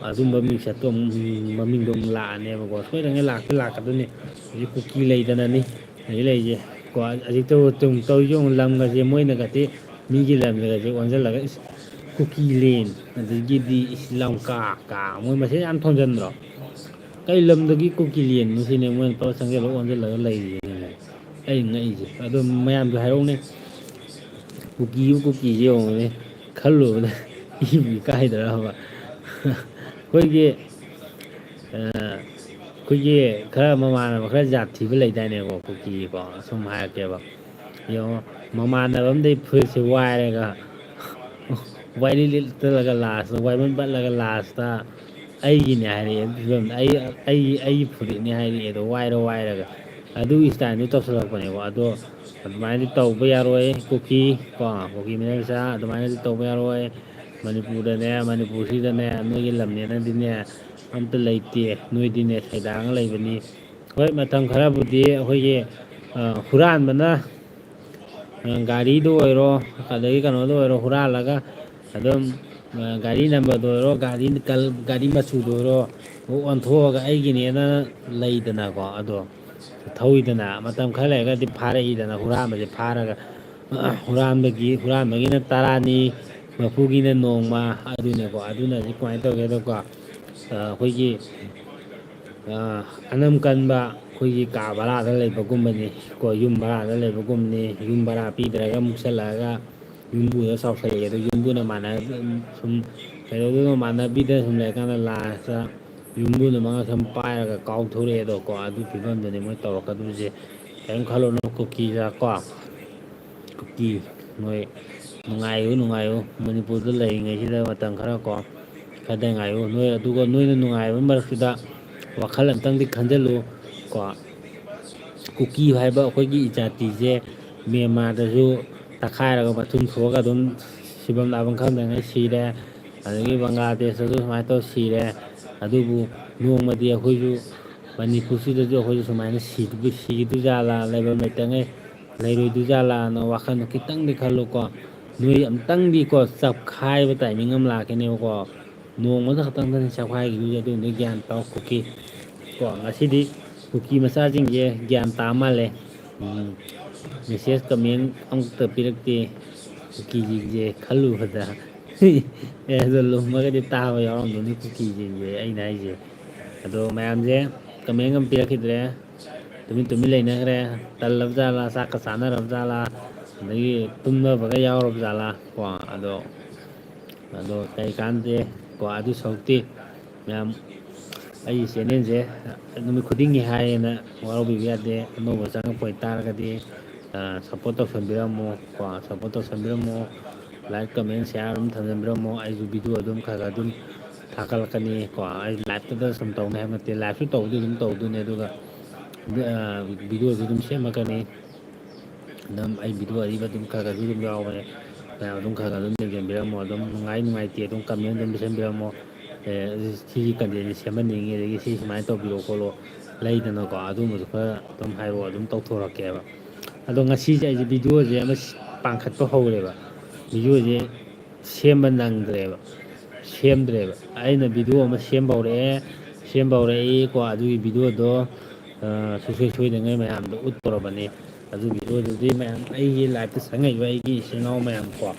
ꯑꯗꯨꯝꯕ ꯃꯤꯡꯆꯠꯇꯣ ꯑꯃꯨꯛ, ꯃꯃꯤꯡꯗꯣ ꯑꯃꯨꯛ ꯂꯥꯛꯑꯅꯦꯕꯀꯣ꯫ ꯁꯣꯏꯗꯅ ꯂꯥꯛꯇꯤ ꯂꯥꯛꯀꯗꯣꯏꯅꯤ꯫ ꯍꯧꯖꯤꯛ ꯀꯨꯀꯤ ꯂꯩꯗꯅꯅꯤ ꯍꯧꯖꯤꯛ ꯂꯩꯔꯤꯁꯦ ꯀꯣ꯫ ꯍꯧꯖꯤꯛꯇ ꯇꯧ-, ꯇꯧꯔꯤꯁꯦ ꯌꯦꯡꯉꯨ, ꯂꯝꯒꯁꯦ ꯃꯣꯏꯅꯒꯗꯤ ꯃꯤꯒꯤ ꯂꯝꯒꯁꯦ ꯑꯣꯟꯁꯤꯜꯂꯒ, ꯏꯁ, ꯀꯨꯀꯤꯂꯦꯟ, ꯑꯗꯒꯤꯗꯤ, ꯏꯁ, ꯂꯝꯀꯥ ꯀꯥ, ꯃꯣꯏ ꯃꯁꯦꯟ ꯌꯥꯝ ꯊꯣꯟꯖꯟꯗ꯭ꯔꯣ? ꯀꯩ ꯂꯝꯗꯒꯤ ꯀꯨꯀꯤꯂꯦꯟꯅꯣ ꯁꯤꯅꯦ ꯃꯣꯏꯅ ꯄꯨꯂꯞ ꯆꯪꯁꯤꯜꯂꯒ ꯑꯣꯟꯁꯤꯜꯂꯒ ꯂꯩꯔꯤꯁꯦ꯫ ꯑꯩ ꯉꯛꯏꯁꯦ꯫ ꯑꯗꯣ ꯃꯌꯥꯝꯁꯨ ꯍꯥꯏꯔꯛꯎꯅꯦ, ꯀꯨꯀꯤꯕꯨ ꯀꯨꯀꯤꯁꯦ ꯌꯦꯡꯉꯨꯅꯦ, ꯈꯜꯂꯨꯕꯗ ꯏꯕꯨ ꯏꯀꯥꯏꯗ꯭ꯔꯕ꯫ ꯑꯩꯈꯣꯏꯒꯤ ꯑꯩꯈꯣꯏꯒꯤ ꯈꯔ ꯃꯃꯥꯟꯅꯕ ꯈꯔ ꯖꯥꯠ ꯊꯤꯕ ꯂꯩꯗꯥꯏꯅꯦꯀꯣ, ꯀꯨꯀꯤꯒꯤꯀꯣ, ꯁꯨꯝ ꯍꯥꯏꯔꯛꯀꯦꯕ꯫ ꯌꯦꯡꯉꯣ, ꯃꯃꯥꯟꯅꯕ ꯑꯃꯗꯩ ꯐꯨꯔꯤꯠꯁꯦ ꯋꯥꯏꯔꯒ ꯋꯥꯏꯔꯤ ꯂꯤꯠꯇꯂꯒ ꯂꯥꯁꯇ, ꯋꯥꯏꯃꯟ ꯄꯠꯂꯒ ꯂꯥꯁꯇ ꯑꯩꯒꯤꯅꯦ ꯍꯥꯏꯔꯛꯑꯦ ꯐꯤꯕꯝꯗ꯫ ꯑꯩ ꯑꯩꯒꯤ ꯑꯩꯒꯤ ꯐꯨꯔꯤꯠꯅꯦ ꯍꯥꯏꯔꯛꯑꯦ ꯑꯗꯣ, ꯋꯥꯏꯔ ꯋꯥꯏꯔꯒ ꯑꯗꯨꯒꯤ ꯏꯁꯇꯥꯏꯜꯗꯨ ꯇꯧꯁꯜꯂꯛꯄꯅꯦꯀꯣ꯫ ꯑꯗꯣ ꯑꯗꯨꯃꯥꯏꯅꯗꯤ ꯇꯧꯕ ꯌꯥꯔꯣꯏ꯫ ꯀꯨꯀꯤ ꯀꯣ, ꯀꯨꯀꯤ ꯃꯤꯅꯆꯥ ꯑꯗꯨꯃꯥꯏꯅꯗꯤ ꯇꯧꯕ ꯌꯥꯔꯣꯏ꯫ ꯃꯅꯤꯄꯨꯔꯗꯅꯦ, ꯃꯅꯤꯄꯨꯔꯁꯤꯗꯅꯦ, ꯅꯣꯏꯒꯤ ꯂꯝꯅꯦꯅꯗꯤꯅꯦ ꯑꯝꯇ ꯂꯩꯇꯦ꯫ ꯅꯣꯏꯗꯤꯅꯦ ꯁꯩꯗꯥꯡꯉ ꯂꯩꯕꯅꯤ꯫ ꯍꯣꯏ, ꯃꯇꯝ ꯈꯔꯕꯨꯗꯤ ꯑꯩꯈꯣꯏꯒꯤ ꯍꯨꯔꯥꯟꯕꯅ ꯒꯥꯔꯤꯗ ꯑꯣꯏꯔꯣ, ꯑꯗꯒꯤ ꯀꯩꯅꯣꯗ ꯑꯣꯏꯔꯣ, ꯍꯨꯔꯥꯜꯂꯒ ꯑꯗꯨꯝ ꯒꯥꯔꯤ ꯅꯝꯕꯔꯗ ꯑꯣꯏꯔꯣ, ꯒꯥꯔꯤ ꯒꯥꯔꯤ ꯃꯆꯨꯗ ꯑꯣꯏꯔꯣ, ꯑꯣꯟꯊꯣꯛꯑꯒ ꯑꯩꯒꯤꯅꯦꯅ ꯂꯩꯗꯅꯀꯣ꯫ ꯑꯗꯣ ꯊꯧꯏꯗꯅ, ꯃꯇꯝ ꯈꯔ ꯂꯩꯔꯒꯗꯤ ꯐꯥꯔꯛꯏꯗꯅ, ꯍꯨꯔꯥꯟꯕꯁꯦ ꯐꯥꯔꯒ ꯍꯨꯔꯥꯟꯕꯒꯤ ꯍꯨꯔꯥꯟꯕꯒꯤꯅ ꯇꯔꯥꯅꯤ, ꯃꯄꯨꯒꯤꯅ ꯅꯣꯡꯃ꯫ ꯑꯗꯨꯅꯦꯀꯣ꯫ ꯑꯗꯨꯅ ꯍꯧꯖꯤꯛ ꯀꯃꯥꯏꯅ ꯇꯧꯒꯦꯗꯀꯣ, ꯑꯩꯈꯣꯏꯒꯤ ꯑꯅꯝ ꯀꯟꯕ ꯑꯩꯈꯣꯏꯒꯤ ꯀꯥ ꯚꯔꯥꯗ ꯂꯩꯕꯒꯨꯝꯕꯅꯤ ꯀꯣ, ꯌꯨꯝ ꯚꯔꯥꯗ ꯂꯩꯕꯒꯨꯝꯅꯤ꯫ ꯌꯨꯝ ꯚꯔꯥ ꯄꯤꯗ꯭ꯔꯒ ꯃꯨꯛꯁꯜꯂꯛꯑꯒ ꯌꯨꯝꯕꯨꯗ ꯆꯥꯎꯁꯜꯂꯛꯑꯦ꯫ ꯑꯗꯣ ꯌꯨꯝꯕꯨꯅ ꯃꯥꯟꯅ ꯁꯨꯝ ꯀꯩꯗꯧꯗꯣꯏꯅꯣ, ꯃꯥꯟꯅꯕꯤꯗ ꯁꯨꯝ ꯂꯩꯔꯀꯥꯟꯗ ꯂꯥꯁꯇ ꯌꯨꯝꯕꯨꯅ ꯃꯉꯛ ꯁꯝ ꯄꯥꯏꯔꯒ ꯀꯥꯎꯊꯣꯔꯛꯑꯦ꯫ ꯑꯗꯣ ꯀꯣ, ꯑꯗꯨ ꯐꯤꯕꯝꯗꯨꯅꯤ ꯃꯣꯏ ꯇꯧꯔꯛꯀꯗꯣꯏꯁꯦ꯫ ꯀꯔꯤꯝ ꯈꯜꯂꯨꯅꯨ ꯀꯨꯀꯤꯗ ꯀꯣ꯫ ꯀꯨꯀꯤ ꯅꯣꯏ ꯅꯨꯡꯉꯥꯏꯌꯨ, ꯅꯨꯡꯉꯥꯏꯌꯨ꯫ ꯃꯅꯤꯄꯨꯔꯗ ꯂꯩꯔꯤꯉꯩꯁꯤꯗ ꯃꯇꯝ ꯈꯔ ꯀꯣ, ꯈꯔꯗ ꯉꯥꯏꯌꯨ꯫ ꯅꯣꯏ ꯑꯗꯨꯒ ꯅꯣꯏꯅ ꯅꯨꯡꯉꯥꯏꯕ ꯃꯔꯛꯁꯤꯗ ꯋꯥꯈꯜ ꯑꯝꯇꯪꯗꯤ ꯈꯟꯖꯜꯂꯨ ꯀꯣ꯫ ꯀꯨꯀꯤ ꯍꯥꯏꯕ ꯑꯩꯈꯣꯏꯒꯤ ꯏꯖꯥꯇꯤꯁꯦ ꯃ꯭ꯌꯥꯟꯃꯥꯔꯗꯁꯨ ꯇꯛꯈꯥꯏꯔꯒ ꯃꯊꯨꯝ ꯊꯣꯛꯑꯒ ꯑꯗꯨꯝ ꯁꯤꯐꯝ ꯂꯥꯛꯐꯝ ꯈꯪꯗꯉꯩ ꯁꯤꯔꯦ꯫ ꯑꯗꯒꯤ ꯕꯪꯒ꯭ꯂꯥꯗꯦꯁꯇꯁꯨ ꯁꯨꯃꯥꯏꯅ ꯇꯧꯔ ꯁꯤꯔꯦ꯫ ꯑꯗꯨꯕꯨ ꯅꯣꯡꯃꯗꯤ ꯑꯩꯈꯣꯏꯁꯨ ꯃꯅꯤꯄꯨꯔꯁꯤꯗꯁꯨ ꯑꯩꯈꯣꯏꯁꯨ ꯁꯨꯃꯥꯏꯅ ꯁꯤꯗꯣꯏ-, ꯁꯤꯈꯤꯗꯣꯏꯖꯥꯠꯂꯥ, ꯂꯩꯐꯝ ꯂꯩꯇꯉꯩ ꯂꯩꯔꯣꯏꯗꯣꯏꯖꯥꯠꯂꯥꯅ ꯋꯥꯈꯜꯗꯣ ꯈꯤꯇꯪꯗꯤ ꯈꯜꯂꯨꯀꯣ꯫ ꯅꯣꯏ ꯑꯝꯇꯪꯗꯤꯀꯣ ꯆꯞꯈꯥꯏꯕ ꯇꯥꯏꯃꯤꯡ ꯑꯃ ꯂꯥꯛꯀꯅꯦꯕꯀꯣ꯫ ꯅꯣꯡꯃꯗ ꯈꯛꯇꯪꯗꯅꯤ ꯆꯞꯈꯥꯏꯈꯤꯗꯣꯏꯁꯦ, ꯑꯗꯨꯅꯤ ꯒ꯭ꯌꯥꯟ ꯇꯥꯎ ꯀꯨꯀꯤ꯫ ꯀꯣ, ꯉꯁꯤꯗꯤ ꯀꯨꯀꯤ ꯃꯆꯥꯁꯤꯡꯁꯦ ꯒ꯭ꯌꯥꯟ ꯇꯥ ꯃꯥꯜꯂꯦ꯫ ꯎꯝ, ꯃꯦꯁꯦꯖ ꯀꯃꯦꯟ ꯑꯃꯨꯛꯇ ꯄꯤꯔꯛꯇꯦ꯫ ꯀꯨꯀꯤꯁꯤꯡꯁꯦ ꯈꯜꯂꯨꯕꯗ꯫ ꯑꯦ, ꯑꯗꯣ ꯂꯨꯝꯃꯒꯗꯤ ꯇꯥꯕ ꯌꯥꯎꯔꯝꯗꯣꯏꯅꯤ ꯀꯨꯀꯤꯁꯤꯡꯁꯦ ꯑꯩꯅ ꯍꯥꯏꯁꯦ꯫ ꯑꯗꯣ ꯃꯌꯥꯝꯁꯦ ꯀꯃꯦꯟ ꯑꯃ ꯄꯤꯔꯛꯈꯤꯗ꯭ꯔꯦ꯫ ꯇꯨꯃꯤꯟ ꯇꯨꯃꯤꯟ ꯂꯩꯅꯈ꯭ꯔꯦ꯫ ꯇꯜꯂꯕ ꯖꯥꯠꯂꯥ, ꯆꯥꯛꯀ ꯆꯥꯅꯔꯕ ꯖꯥꯠꯂꯥ, ꯑꯗꯒꯤ ꯇꯨꯝꯅꯕꯒ ꯌꯥꯎꯔꯕ ꯖꯥꯠꯂꯥ ꯀꯣ꯫ ꯑꯗꯣ ꯑꯗꯣ ꯀꯩ ꯀꯥꯟꯗꯦ ꯀꯣ, ꯑꯗꯨ ꯁꯔꯨꯛꯇꯤ ꯃꯌꯥꯝ ꯑꯩꯒꯤ ꯆꯦꯅꯦꯜꯁꯦ ꯅꯨꯃꯤꯠ ꯈꯨꯗꯤꯡꯒꯤ ꯍꯥꯏꯌꯦꯅ ꯋꯥꯔꯧꯕꯤꯕ ꯌꯥꯗꯦ꯫ ꯑꯅꯧꯕ ꯆꯪꯉꯛꯄ ꯑꯣꯏꯇꯥꯔꯒꯗꯤ ꯁꯞꯄꯣꯔꯠ ꯇꯧꯁꯟꯕꯤꯔꯝꯃꯣ ꯀꯣ, ꯁꯞꯄꯣꯔꯠ ꯇꯧꯁꯟꯕꯤꯔꯝꯃꯣ꯫ ꯂꯥꯏꯛ, ꯀꯃꯦꯟ, ꯁꯤꯌꯥꯔ ꯑꯗꯨꯝ ꯊꯝꯖꯟꯕꯤꯔꯝꯃꯣ꯫ ꯑꯩꯁꯨ ꯚꯤꯗꯤꯑꯣ ꯑꯗꯨꯝ ꯈꯔ ꯈꯔ ꯑꯗꯨꯝ ꯊꯥꯒꯠꯂꯛꯀꯅꯤ ꯀꯣ꯫ ꯑꯩ ꯂꯥꯏꯞꯇꯗ ꯁꯨꯝ ꯇꯧꯅꯤ ꯍꯥꯏꯕ ꯅꯠꯇꯦ, ꯂꯥꯏꯞꯁꯨ ꯇꯧꯕꯗꯤ ꯑꯗꯨꯝ ꯇꯧꯗꯣꯏꯅꯦ, ꯑꯗꯨꯒ ꯚꯤꯗꯤꯑꯣꯁꯨ ꯑꯗꯨꯝ ꯁꯦꯝꯃꯛꯀꯅꯤ꯫ ꯑꯗꯨꯝ ꯑꯩ ꯚꯤꯗꯤꯑꯣ ꯑꯔꯤꯕ ꯑꯗꯨꯝ ꯈꯔ ꯈꯔꯁꯨ ꯑꯗꯨꯝ ꯌꯥꯎꯕꯅꯦ, ꯃꯌꯥꯝ ꯑꯗꯨꯝ ꯈꯔ ꯈꯔ ꯑꯗꯨꯝ ꯌꯦꯡꯁꯤꯟꯕꯤꯔꯝꯃꯣ꯫ ꯑꯗꯨꯝ ꯅꯨꯡꯉꯥꯏ ꯅꯨꯡꯉꯥꯏꯇꯦ ꯑꯗꯨꯝ ꯀꯃꯦꯟ ꯑꯗꯨꯝ ꯄꯤꯁꯟꯕꯤꯔꯝꯃꯣ꯫ ꯑꯦ, ꯁꯤꯒꯤ ꯀꯟꯇꯦꯟꯁꯦ ꯁꯦꯝꯍꯟꯅꯤꯡꯉꯤ, ꯑꯗꯒꯤ ꯁꯤ ꯁꯨꯃꯥꯏꯅ ꯇꯧꯕꯤꯔꯣ ꯈꯣꯠꯂꯣ ꯂꯩꯗꯅꯀꯣ, ꯑꯗꯨꯝꯕꯁꯨ ꯈꯔ ꯑꯗꯨꯝ ꯍꯥꯏꯔꯛꯑꯣ, ꯑꯗꯨꯝ ꯇꯧꯊꯣꯔꯛꯀꯦꯕ꯫ ꯑꯗꯣ ꯉꯁꯤꯁꯦ ꯑꯩꯁꯦ ꯚꯤꯗꯤꯑꯣꯁꯦ ꯑꯃ ꯄꯥꯡꯈꯠꯄ ꯍꯧꯔꯦꯕ꯫ ꯚꯤꯗꯤꯑꯣꯁꯦ ꯁꯦꯝꯕ ꯅꯪꯗ꯭ꯔꯦꯕ, ꯁꯦꯝꯗ꯭ꯔꯦꯕ꯫ ꯑꯩꯅ ꯚꯤꯗꯤꯑꯣ ꯑꯃ ꯁꯦꯝꯕ ꯍꯧꯔꯛꯑꯦ, ꯁꯦꯝꯕ ꯍꯧꯔꯛꯏꯀꯣ꯫ ꯑꯗꯨꯒꯤ ꯚꯤꯗꯤꯑꯣꯗꯣ ꯁꯨꯡꯁꯣꯏ ꯁꯣꯏꯗꯅꯉꯩ ꯃꯌꯥꯝꯗ ꯎꯠꯇꯣꯔꯕꯅꯤ꯫ ꯑꯗꯨ ꯚꯤꯗꯤꯑꯣꯗꯨꯗꯤ ꯃꯌꯥꯝ, ꯑꯩꯒꯤ ꯂꯥꯏꯞꯇ ꯆꯪꯉꯛꯏꯕ ꯑꯩꯒꯤ ꯏꯆꯤꯜ ꯏꯅꯥꯎ ꯃꯌꯥꯝ ꯀꯣ,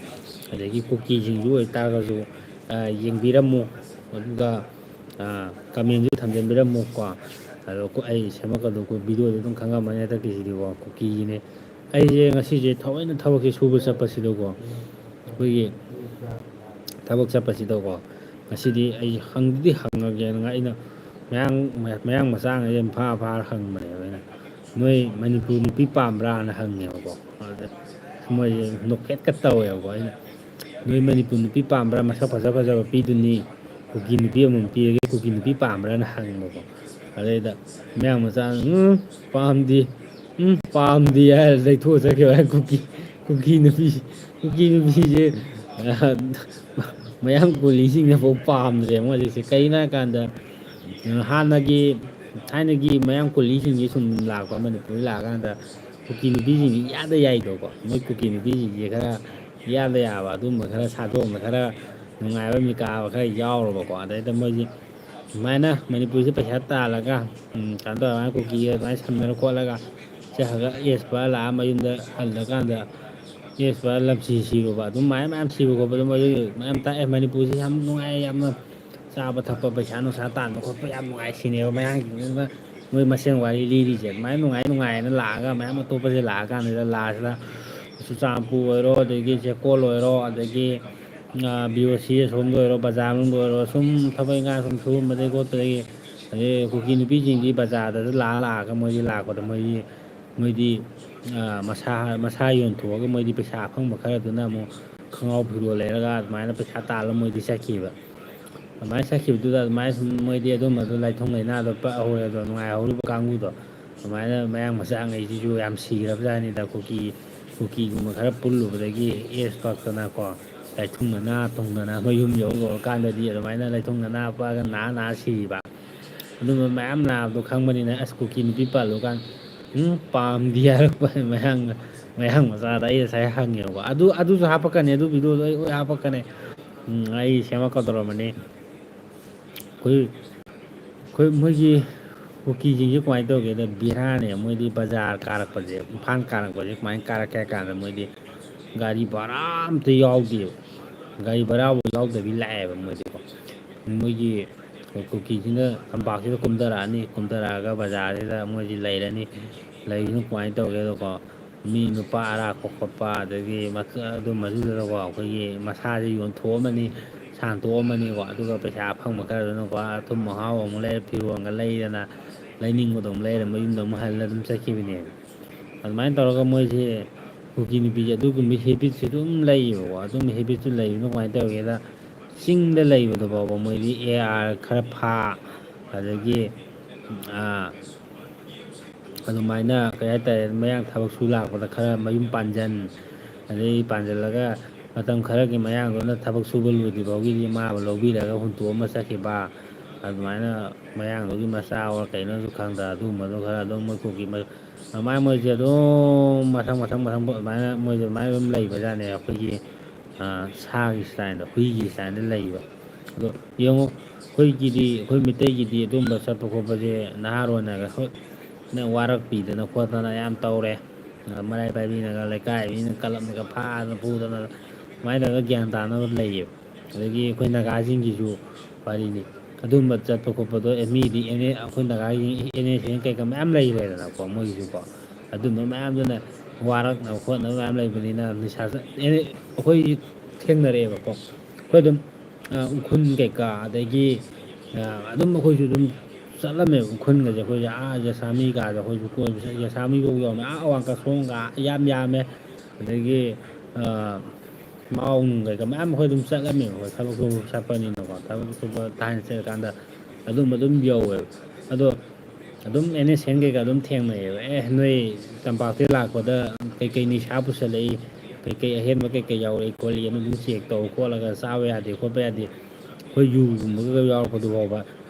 ꯑꯗꯒꯤ ꯀꯨꯀꯤꯁꯤꯡꯁꯨ ꯑꯣꯏꯇꯥꯔꯒꯁꯨ, ꯌꯦꯡꯕꯤꯔꯝꯃꯨ꯫ ꯑꯗꯨꯒ ꯀꯃꯦꯟꯁꯨ ꯊꯝꯖꯟꯕꯤꯔꯝꯃꯨ ꯀꯣ꯫ ꯑꯗꯣ ꯑꯩ ꯁꯦꯝꯃꯛꯀꯗꯧꯕ ꯚꯤꯗꯤꯑꯣꯗꯤ ꯑꯗꯨꯝ ꯈꯪꯉꯝꯃꯅꯤ ꯍꯟꯗꯛꯀꯤꯁꯤꯗꯤꯀꯣ, ꯀꯨꯀꯤꯒꯤꯅꯦ꯫ ꯑꯩꯁꯦ ꯉꯁꯤꯁꯦ ꯊꯑꯣꯏꯅ ꯊꯕꯛꯁꯦ ꯁꯨꯕ ꯆꯠꯄꯁꯤꯗꯀꯣ, ꯑꯩꯈꯣꯏꯒꯤ ꯊꯕꯛ ꯆꯠꯄꯁꯤꯗꯀꯣ, ꯉꯁꯤꯗꯤ ꯑꯩ ꯍꯪꯗꯤ ꯍꯪꯉꯒꯦꯅ ꯑꯩꯅ ꯃꯌꯥꯡ, ꯃꯌꯥꯡ ꯃꯆꯥꯉꯩꯁꯦ ꯐꯥ ꯐꯥꯔ ꯍꯪꯕꯅꯦꯕ ꯑꯩꯅ, "ꯅꯣꯏ ꯃꯅꯤꯄꯨꯔ ꯅꯨꯄꯤ ꯄꯥꯝꯕ꯭ꯔꯥꯅ?" ꯍꯪꯉꯦꯕꯀꯣ꯫ ꯑꯗꯨꯗ ꯃꯣꯏꯁꯦ ꯅꯣꯛꯐꯦꯠꯀ ꯇꯧꯋꯦꯕꯀꯣ꯫ ꯑꯩꯅ, "ꯅꯣꯏ ꯃꯅꯤꯄꯨꯔ ꯅꯨꯄꯤ ꯄꯥꯝꯕ꯭ꯔꯥ? ꯃꯁꯛ ꯐꯖ ꯐꯖꯕ ꯄꯤꯗꯨꯅꯤ, ꯀꯨꯀꯤ ꯅꯨꯄꯤ ꯑꯃꯃꯝ ꯄꯤꯔꯒꯦ, ꯀꯨꯀꯤ ꯅꯨꯄꯤ ꯄꯥꯝꯕ꯭ꯔꯥꯅ?" ꯍꯪꯕꯀꯣ꯫ ꯑꯗꯩꯗ ꯃꯌꯥꯡ ꯃꯆꯥꯅ, "ꯎꯝ, ꯄꯥꯝꯗꯦ, ꯎꯝ, ꯄꯥꯝꯗꯦ" ꯍꯥꯏꯔ ꯂꯩꯊꯣꯛꯑ ꯆꯠꯈꯤꯕ ꯍꯥꯏ꯫ ꯀꯨꯀꯤ, ꯀꯨꯀꯤ ꯅꯨꯄꯤ, ꯀꯨꯀꯤ ꯅꯨꯄꯤꯁꯦ, ꯑ, ꯃꯌꯥꯡ ꯀꯣꯂꯤꯁꯤꯡꯅꯐꯥꯎ ꯄꯥꯝꯗ꯭ꯔꯦ ꯃꯣꯏ ꯍꯧꯖꯤꯛꯁꯦ꯫ ꯀꯩꯒꯤꯅꯣ ꯍꯥꯏ ꯀꯥꯟꯗ, ꯑ, ꯍꯥꯟꯅꯒꯤ, ꯊꯥꯏꯅꯒꯤ ꯃꯌꯥꯡ ꯀꯣꯂꯤꯁꯤꯡꯁꯦ ꯁꯨꯝ ꯂꯥꯛꯄ, ꯃꯅꯤꯄꯨꯔꯗ ꯂꯥꯛꯑꯀꯥꯟꯗ ꯀꯨꯀꯤ ꯅꯨꯄꯤꯁꯤꯡꯁꯦ ꯏꯌꯥꯗ ꯌꯥꯏꯗꯣꯀꯣ꯫ ꯃꯣꯏ ꯀꯨꯀꯤ ꯅꯨꯄꯤꯁꯤꯡꯁꯦ ꯈꯔ ꯏꯌꯥꯗ ꯌꯥꯕ, ꯑꯗꯨꯝꯕ ꯈꯔ ꯁꯥꯗꯣꯡꯕ, ꯈꯔ ꯅꯨꯡꯉꯥꯏꯕ ꯃꯤꯀꯥꯕ ꯈꯔ ꯌꯥꯎꯔꯕꯀꯣ꯫ ꯑꯗꯩꯗ ꯃꯣꯏꯁꯦ ꯁꯨꯃꯥꯏꯅ ꯃꯅꯤꯄꯨꯔꯁꯦ ꯄꯩꯁꯥ ꯇꯥꯜꯂꯒ, ꯎꯝ, ꯀꯩꯅꯣ ꯇꯧꯔꯒ ꯀꯨꯀꯤꯒ ꯑꯗꯨꯃꯥꯏꯅ ꯁꯝꯅꯔ ꯈꯣꯠꯂꯒ ꯆꯠꯈ꯭ꯔꯒ ꯑꯦꯁ ꯄꯥꯏꯔ ꯂꯥꯛꯑ ꯃꯌꯨꯝꯗ ꯍꯜꯂꯀꯥꯟꯗ ꯑꯦꯁ ꯄꯥꯏꯔ ꯂꯝꯁꯤ ꯁꯤꯔꯨꯕ, ꯑꯗꯨꯝ ꯃꯌꯥꯝ ꯃꯌꯥꯝ ꯁꯤꯕ ꯈꯣꯠꯄ ꯑꯗꯨꯝ ꯑꯗꯨꯒꯤ ꯃꯌꯥꯝ ꯇꯥꯛꯑꯦ꯫ ꯃꯅꯤꯄꯨꯔꯁꯤ ꯌꯥꯝ ꯅꯨꯡꯉꯥꯏ, ꯌꯥꯝꯅ ꯆꯥꯕ ꯊꯛꯄ, ꯄꯩꯁꯥ ꯅꯨꯡꯁꯥ ꯇꯥꯟꯕ ꯈꯣꯠꯄ ꯌꯥꯝ ꯅꯨꯡꯉꯥꯏ ꯁꯤꯅꯦꯕ ꯃꯌꯥꯡꯁꯤꯡꯗꯨꯅ꯫ ꯃꯣꯏ ꯃꯁꯦꯟ ꯋꯥꯔꯤ ꯂꯤꯔꯤꯁꯦ ꯑꯗꯨꯃꯥꯏꯅ ꯅꯨꯡꯉꯥꯏ ꯅꯨꯡꯉꯥꯏꯅ ꯂꯥꯛꯑꯒ ꯃꯌꯥꯝ ꯑꯇꯣꯞꯄꯁꯦ ꯂꯥꯛꯑꯀꯥꯟꯁꯤꯗ ꯂꯥꯁꯇ ꯆꯨꯔꯆꯥꯟꯄꯨꯔ ꯑꯣꯏꯔꯣ, ꯑꯗꯒꯤ ꯆꯦꯛꯀꯣꯜ ꯑꯣꯏꯔꯣ, ꯑꯗꯒꯤ ꯕꯤ ꯑꯣ ꯁꯤ ꯑꯁꯣꯝꯗ ꯑꯣꯏꯔꯣ, ꯕꯖꯥꯔ ꯃꯅꯨꯡꯗ ꯑꯣꯏꯔꯣ, ꯁꯨꯝ ꯊꯕꯛ ꯏꯪꯈꯥꯡ ꯁꯨꯝ ꯁꯨꯔꯝꯕꯗꯒꯤ ꯈꯣꯠꯄꯗꯒꯤ, ꯑꯗꯩ ꯀꯨꯀꯤ ꯅꯨꯄꯤꯁꯤꯡꯗꯤ ꯕꯖꯥꯔꯗꯁꯨ ꯂꯥꯛꯑ ꯂꯥꯛꯑꯒ ꯃꯣꯏꯗꯤ ꯂꯥꯛꯄꯗ ꯃꯣꯏꯗꯤ ꯃꯣꯏꯗꯤ ꯃꯁꯥ ꯃꯁꯥ ꯌꯣꯟꯊꯣꯛꯑꯒ ꯃꯣꯏꯗꯤ ꯄꯩꯁꯥ ꯑꯐꯪꯕ ꯈꯔꯗꯨꯅ ꯑꯃꯨꯛ ꯈꯣꯡꯒ꯭ꯔꯥꯎ ꯐꯤꯔꯣꯜ ꯂꯩꯔꯒ ꯑꯗꯨꯃꯥꯏꯅ ꯄꯩꯁꯥ ꯇꯥꯜꯂ ꯃꯣꯏꯗꯤ ꯆꯠꯈꯤꯕ꯫ ꯑꯗꯨꯃꯥꯏꯅ ꯆꯠꯈꯤꯕꯗꯨꯗ ꯑꯗꯨꯃꯥꯏꯅ ꯁꯨꯝ ꯃꯣꯏꯗꯤ ꯑꯗꯨꯝꯕꯗꯣ ꯂꯥꯏꯊꯨꯡ ꯂꯥꯏꯅꯥꯗꯣ ꯄꯛꯍꯧꯔꯦ꯫ ꯑꯗꯣ ꯅꯨꯡꯉꯥꯏꯍꯧꯔꯤꯕ ꯀꯥꯡꯕꯨꯗꯣ ꯑꯗꯨꯃꯥꯏꯅ ꯃꯌꯥꯡ ꯃꯆꯥꯉꯩꯁꯤꯁꯨ ꯌꯥꯝ ꯁꯤꯈ꯭ꯔꯕꯖꯥꯠꯅꯤꯗ꯫ ꯀꯨꯀꯤ ꯀꯨꯀꯤꯒꯨꯝꯕ ꯈꯔ ꯄꯨꯜꯂꯨꯕꯗꯒꯤ ꯑꯦꯁ ꯄꯛꯇꯅꯀꯣ, ꯂꯥꯏꯊꯨꯡ ꯂꯥꯏꯅꯥ ꯊꯨꯡꯗꯅ ꯃꯌꯨꯝ ꯌꯧꯔꯀꯥꯟꯗꯗꯤ ꯑꯗꯨꯃꯥꯏꯅ ꯂꯥꯏꯊꯨꯡ ꯂꯥꯏꯅꯥ ꯄꯛꯑꯒ ꯅꯥ ꯅꯥ ꯁꯤꯕ꯫ ꯑꯗꯨꯝꯕ ꯃꯌꯥꯝ ꯅꯥꯕꯗꯣ ꯈꯪꯕꯅꯤꯅ ꯑꯁ ꯀꯨꯀꯤ ꯅꯨꯄꯤ ꯄꯥꯜꯂꯨꯀꯥꯟ ꯎꯝ ꯄꯥꯝꯗꯦ ꯍꯥꯏꯔꯛꯄ ꯃꯌꯥꯡ ꯃꯌꯥꯡ ꯃꯆꯥꯗ ꯑꯩ ꯉꯁꯥꯏ ꯍꯪꯉꯦꯕꯀꯣ꯫ ꯑꯗꯨ ꯑꯗꯨꯁꯨ ꯍꯥꯄꯛꯀꯅꯤ, ꯑꯗꯨ ꯚꯤꯗꯤꯑꯣꯗꯣ ꯑꯩ ꯂꯣꯏ ꯍꯥꯄꯛꯀꯅꯤ꯫ ꯎꯝ ꯑꯩ ꯁꯦꯝꯃꯛꯀꯗꯧꯔꯕꯅꯤ꯫ ꯑꯩꯈꯣꯏ ꯑꯩꯈꯣꯏ ꯃꯣꯏꯒꯤ ꯀꯨꯀꯤꯁꯤꯡꯁꯦ ꯀꯃꯥꯏꯅ ꯇꯧꯒꯦꯗ ꯕꯦꯔꯥꯅꯦ꯫ ꯃꯣꯏꯗꯤ ꯕꯖꯥꯔ ꯀꯥꯔꯛꯄꯁꯦ, ꯏꯝꯐꯥꯜ ꯀꯥꯔꯛꯄꯁꯦ ꯀꯃꯥꯏꯅ ꯀꯥꯔꯛꯀꯦ ꯍꯥꯏ ꯀꯥꯟꯗ ꯃꯣꯏꯗꯤ ꯒꯥꯔꯤ ꯚꯔꯥ ꯑꯝꯇ ꯌꯥꯎꯗꯦꯕ꯫ ꯒꯥꯔꯤ ꯚꯔꯥꯕꯨ ꯌꯥꯎꯗꯕꯤ ꯂꯥꯛꯑꯦꯕ ꯃꯣꯏꯗꯤꯀꯣ꯫ ꯃꯣꯏꯒꯤ ꯀꯨꯀꯤꯁꯤꯅ ꯇꯝꯄꯥꯛꯁꯤꯗ ꯀꯨꯝꯊꯔꯛꯑꯅꯤ, ꯀꯨꯝꯊꯔꯛꯑꯒ ꯕꯖꯥꯔꯁꯤꯗ ꯃꯣꯏꯁꯤ ꯂꯩꯔꯅꯤ꯫ ꯂꯩꯕꯁꯤꯅ ꯀꯃꯥꯏꯅ ꯇꯧꯒꯦꯗꯀꯣ, ꯃꯤ ꯅꯨꯄꯥ ꯑꯔꯥꯛꯄ ꯈꯣꯠꯄ ꯑꯗꯒꯤ ꯑꯗꯨꯝꯕꯗꯨꯗꯀꯣ ꯑꯩꯈꯣꯏꯒꯤ ꯃꯁꯥꯁꯦ ꯌꯣꯟꯊꯣꯛꯑꯝꯃꯅꯤ, ꯁꯥꯟꯇꯣꯛꯑꯝꯃꯅꯤꯀꯣ꯫ ꯑꯗꯨꯒ ꯄꯩꯁꯥ ꯑꯐꯪꯕ ꯈꯔꯗꯨꯅꯀꯣ ꯑꯊꯨꯝ ꯑꯍꯥꯎ ꯑꯃꯨꯛ ꯂꯩꯔ, ꯐꯤꯔꯣꯟꯒ ꯂꯩꯗꯅ, ꯂꯩꯅꯤꯡꯕꯗꯣ ꯑꯃꯨꯛ ꯂꯩꯔ ꯃꯌꯨꯝꯗ ꯑꯃꯨꯛ ꯍꯜꯂ ꯑꯗꯨꯝ ꯆꯠꯈꯤꯕꯅꯦꯕ꯫ ꯑꯗꯨꯃꯥꯏꯅ ꯇꯧꯔꯒ ꯃꯣꯏꯁꯦ ꯀꯨꯀꯤ ꯅꯨꯄꯤꯁꯦ ꯑꯗꯨꯒꯨꯝꯕ ꯍꯦꯕꯤꯠꯁꯦ ꯑꯗꯨꯝ ꯂꯩꯌꯦꯕꯀꯣ꯫ ꯑꯗꯨꯝꯕ ꯍꯦꯕꯤꯠꯁꯨ ꯂꯩꯕꯅ ꯀꯃꯥꯏꯅ ꯇꯧꯒꯦꯗ, ꯆꯤꯡꯗ ꯂꯩꯕꯗ ꯐꯥꯎꯕ ꯃꯣꯏꯗꯤ ꯑꯦ ꯑꯥꯔ ꯈꯔ ꯐꯥ, ꯑꯗꯒꯤ ꯑꯗꯨꯃꯥꯏꯅ ꯀꯩ ꯍꯥꯏꯇꯥꯔꯦ, ꯃꯌꯥꯡ ꯊꯕꯛ ꯁꯨ ꯂꯥꯛꯄꯗ ꯈꯔ ꯃꯌꯨꯝ ꯄꯥꯟꯁꯤꯟ, ꯑꯗꯩ ꯄꯥꯟꯁꯤꯜꯂꯒ ꯃꯇꯝ ꯈꯔꯒꯤ ꯃꯌꯥꯡꯗꯨꯅ ꯊꯕꯛ ꯁꯨꯕ ꯂꯣꯏꯗ꯭ꯔꯤ ꯐꯥꯎꯒꯤꯗꯤ ꯃꯥꯕꯨ ꯂꯧꯕꯤꯔꯒ ꯍꯨꯟꯇꯣꯛꯑꯝꯃ ꯆꯠꯈꯤꯕ꯫ ꯑꯗꯨꯃꯥꯏꯅ ꯃꯌꯥꯡꯗꯨꯒꯤ ꯃꯆꯥ ꯑꯣꯔ ꯀꯩꯅꯣꯁꯨ ꯈꯪꯗ ꯑꯗꯨꯒꯨꯝꯕꯗꯣ ꯈꯔ ꯑꯗꯨꯝ ꯃꯣꯏ ꯀꯨꯀꯤ ꯃ-, ꯑꯗꯨꯃꯥꯏꯅ ꯃꯣꯏꯁꯦ ꯑꯗꯨꯝ ꯃꯊꯪ ꯃꯊꯪ ꯃꯊꯪ ꯑꯗꯨꯃꯥꯏꯅ ꯃꯣꯏꯁꯦ ꯑꯗꯨꯃꯥꯏꯅ ꯑꯗꯨꯝ ꯂꯩꯕꯖꯥꯠꯅꯦ꯫ ꯑꯩꯈꯣꯏꯒꯤ ꯁꯥꯒꯤ ꯏꯁꯇꯥꯏꯜꯗ, ꯍꯨꯏꯒꯤ ꯏꯁꯇꯥꯏꯜꯗ ꯂꯩꯕ꯫ ꯑꯗꯣ ꯌꯦꯡꯉꯨ, ꯑꯩꯈꯣꯏꯒꯤꯗꯤ, ꯑꯩꯈꯣꯏ ꯃꯤꯇꯩꯒꯤꯗꯤ ꯑꯗꯨꯝꯕ ꯆꯠꯄ ꯈꯣꯠꯄꯁꯦ ꯅꯍꯥꯔꯣꯜꯅꯒ ꯍꯣꯏ ꯅ ꯋꯥꯔꯛꯄꯤꯗꯅ ꯈꯣꯠꯇꯅ ꯌꯥꯝ ꯇꯧꯔꯦ꯫ ꯃꯔꯥꯏ ꯄꯥꯏꯕꯤꯅꯒ, ꯂꯩꯀꯥꯏ ꯃꯤꯅ ꯀꯂꯞꯅꯒ ꯐꯥꯗꯅ ꯐꯨꯗꯅ ꯑꯗꯨꯃꯥꯏꯅ ꯇꯧꯔꯒ ꯒ꯭ꯌꯥꯟ ꯇꯥꯅꯕ ꯂꯩꯌꯦꯕ꯫ ꯑꯗꯒꯤ ꯑꯩꯈꯣꯏ ꯅꯥꯒꯥꯁꯤꯡꯒꯤꯁꯨ ꯋꯥꯔꯤꯅꯤ, ꯑꯗꯨꯝꯕ ꯆꯠꯄ ꯈꯣꯠꯄꯗꯣ, ꯑꯦ, ꯃꯤꯗꯤ ꯑꯦꯟ ꯑꯦ, ꯑꯩꯈꯣꯏ ꯅꯥꯒꯥꯒꯤ ꯑꯦꯟ ꯑꯦꯁ ꯑꯦꯟ ꯀꯩꯀꯥ ꯃꯌꯥꯝ ꯂꯩꯈ꯭ꯔꯦꯗꯅꯀꯣ, ꯃꯣꯏꯒꯤꯁꯨꯀꯣ꯫ ꯑꯗꯨꯝꯕ ꯃꯌꯥꯝꯗꯨꯅ ꯋꯥꯔꯛꯅꯕ ꯈꯣꯠꯅꯕ ꯃꯌꯥꯝ ꯂꯩꯕꯅꯤꯅ, ꯅꯤꯁꯥ ꯆꯥ-, ꯑꯦꯟ ꯑꯦ, ꯑꯩꯈꯣꯏ ꯊꯦꯡꯅꯔꯛꯑꯦꯕꯀꯣ꯫ ꯑꯩꯈꯣꯏ ꯑꯗꯨꯝ, ꯑ, ꯎꯈ꯭ꯔꯨꯜ ꯀꯩꯀꯥ, ꯑꯗꯒꯤ, ꯑ, ꯑꯗꯨꯝ ꯑꯩꯈꯣꯏꯁꯨ ꯑꯗꯨꯝ ꯆꯠꯂꯝꯃꯦꯕ ꯎꯈ꯭ꯔꯨꯜꯒꯁꯦ꯫ ꯑꯩꯈꯣꯏꯁꯦ, ꯑꯥ, ꯖꯁꯥꯃꯤ ꯀꯥꯁꯦ ꯑꯩꯈꯣꯏꯁꯨ ꯀꯣꯏꯕ ꯆꯠ-, ꯖꯁꯥꯃꯤꯐꯧ ꯌꯧꯔꯝꯃꯦ, ꯑꯥ, ꯑꯋꯥꯡ ꯀꯁꯣꯡꯒ ꯌꯥꯝ ꯌꯥꯝꯃꯦ꯫ ꯑꯗꯒꯤ, ꯑ, ꯃꯥꯎ ꯅꯨꯡ ꯀꯩꯀꯥ ꯃꯌꯥꯝ ꯑꯩꯈꯣꯏ ꯑꯗꯨꯝ ꯆꯠꯂꯝꯃꯦꯕ, ꯑꯩꯈꯣꯏ ꯊꯕꯛ ꯁꯨꯕ ꯆꯠꯄꯅꯤꯅꯀꯣ꯫ ꯊꯕꯛ ꯁꯨꯕ ꯊꯥꯏꯅ ꯆꯠꯂꯀꯥꯟꯗ ꯑꯗꯨꯝꯕ ꯑꯗꯨꯝ ꯌꯧꯋꯦꯕ꯫ ꯑꯗꯣ ꯑꯗꯨꯝ ꯑꯦꯟ ꯑꯦꯁ ꯑꯦꯟ ꯀꯩꯀꯥ ꯑꯗꯨꯝ ꯊꯦꯡꯅꯩꯌꯦꯕ꯫ "ꯑꯦ, ꯅꯣꯏ ꯇꯝꯄꯥꯛꯇꯒꯤ ꯂꯥꯛꯄꯗ ꯀꯩꯀꯩ ꯅꯤꯁꯥ ꯄꯨꯁꯜꯂꯛꯏ, ꯀꯩꯀꯩ ꯑꯍꯦꯟꯕ ꯀꯩꯀꯩ ꯌꯥꯎꯔꯛꯏ ꯈꯣꯠꯂꯤ" ꯑꯗꯨꯝ ꯆꯦꯛ ꯇꯧ ꯈꯣꯠꯂꯒ, ꯆꯥꯕ ꯌꯥꯗꯦ ꯈꯣꯠꯄ ꯌꯥꯗꯦ, ꯑꯩꯈꯣꯏ ꯌꯨꯒꯨꯝꯕꯒ ꯌꯥꯎꯔꯛꯄꯗꯨ ꯐꯥꯎꯕ,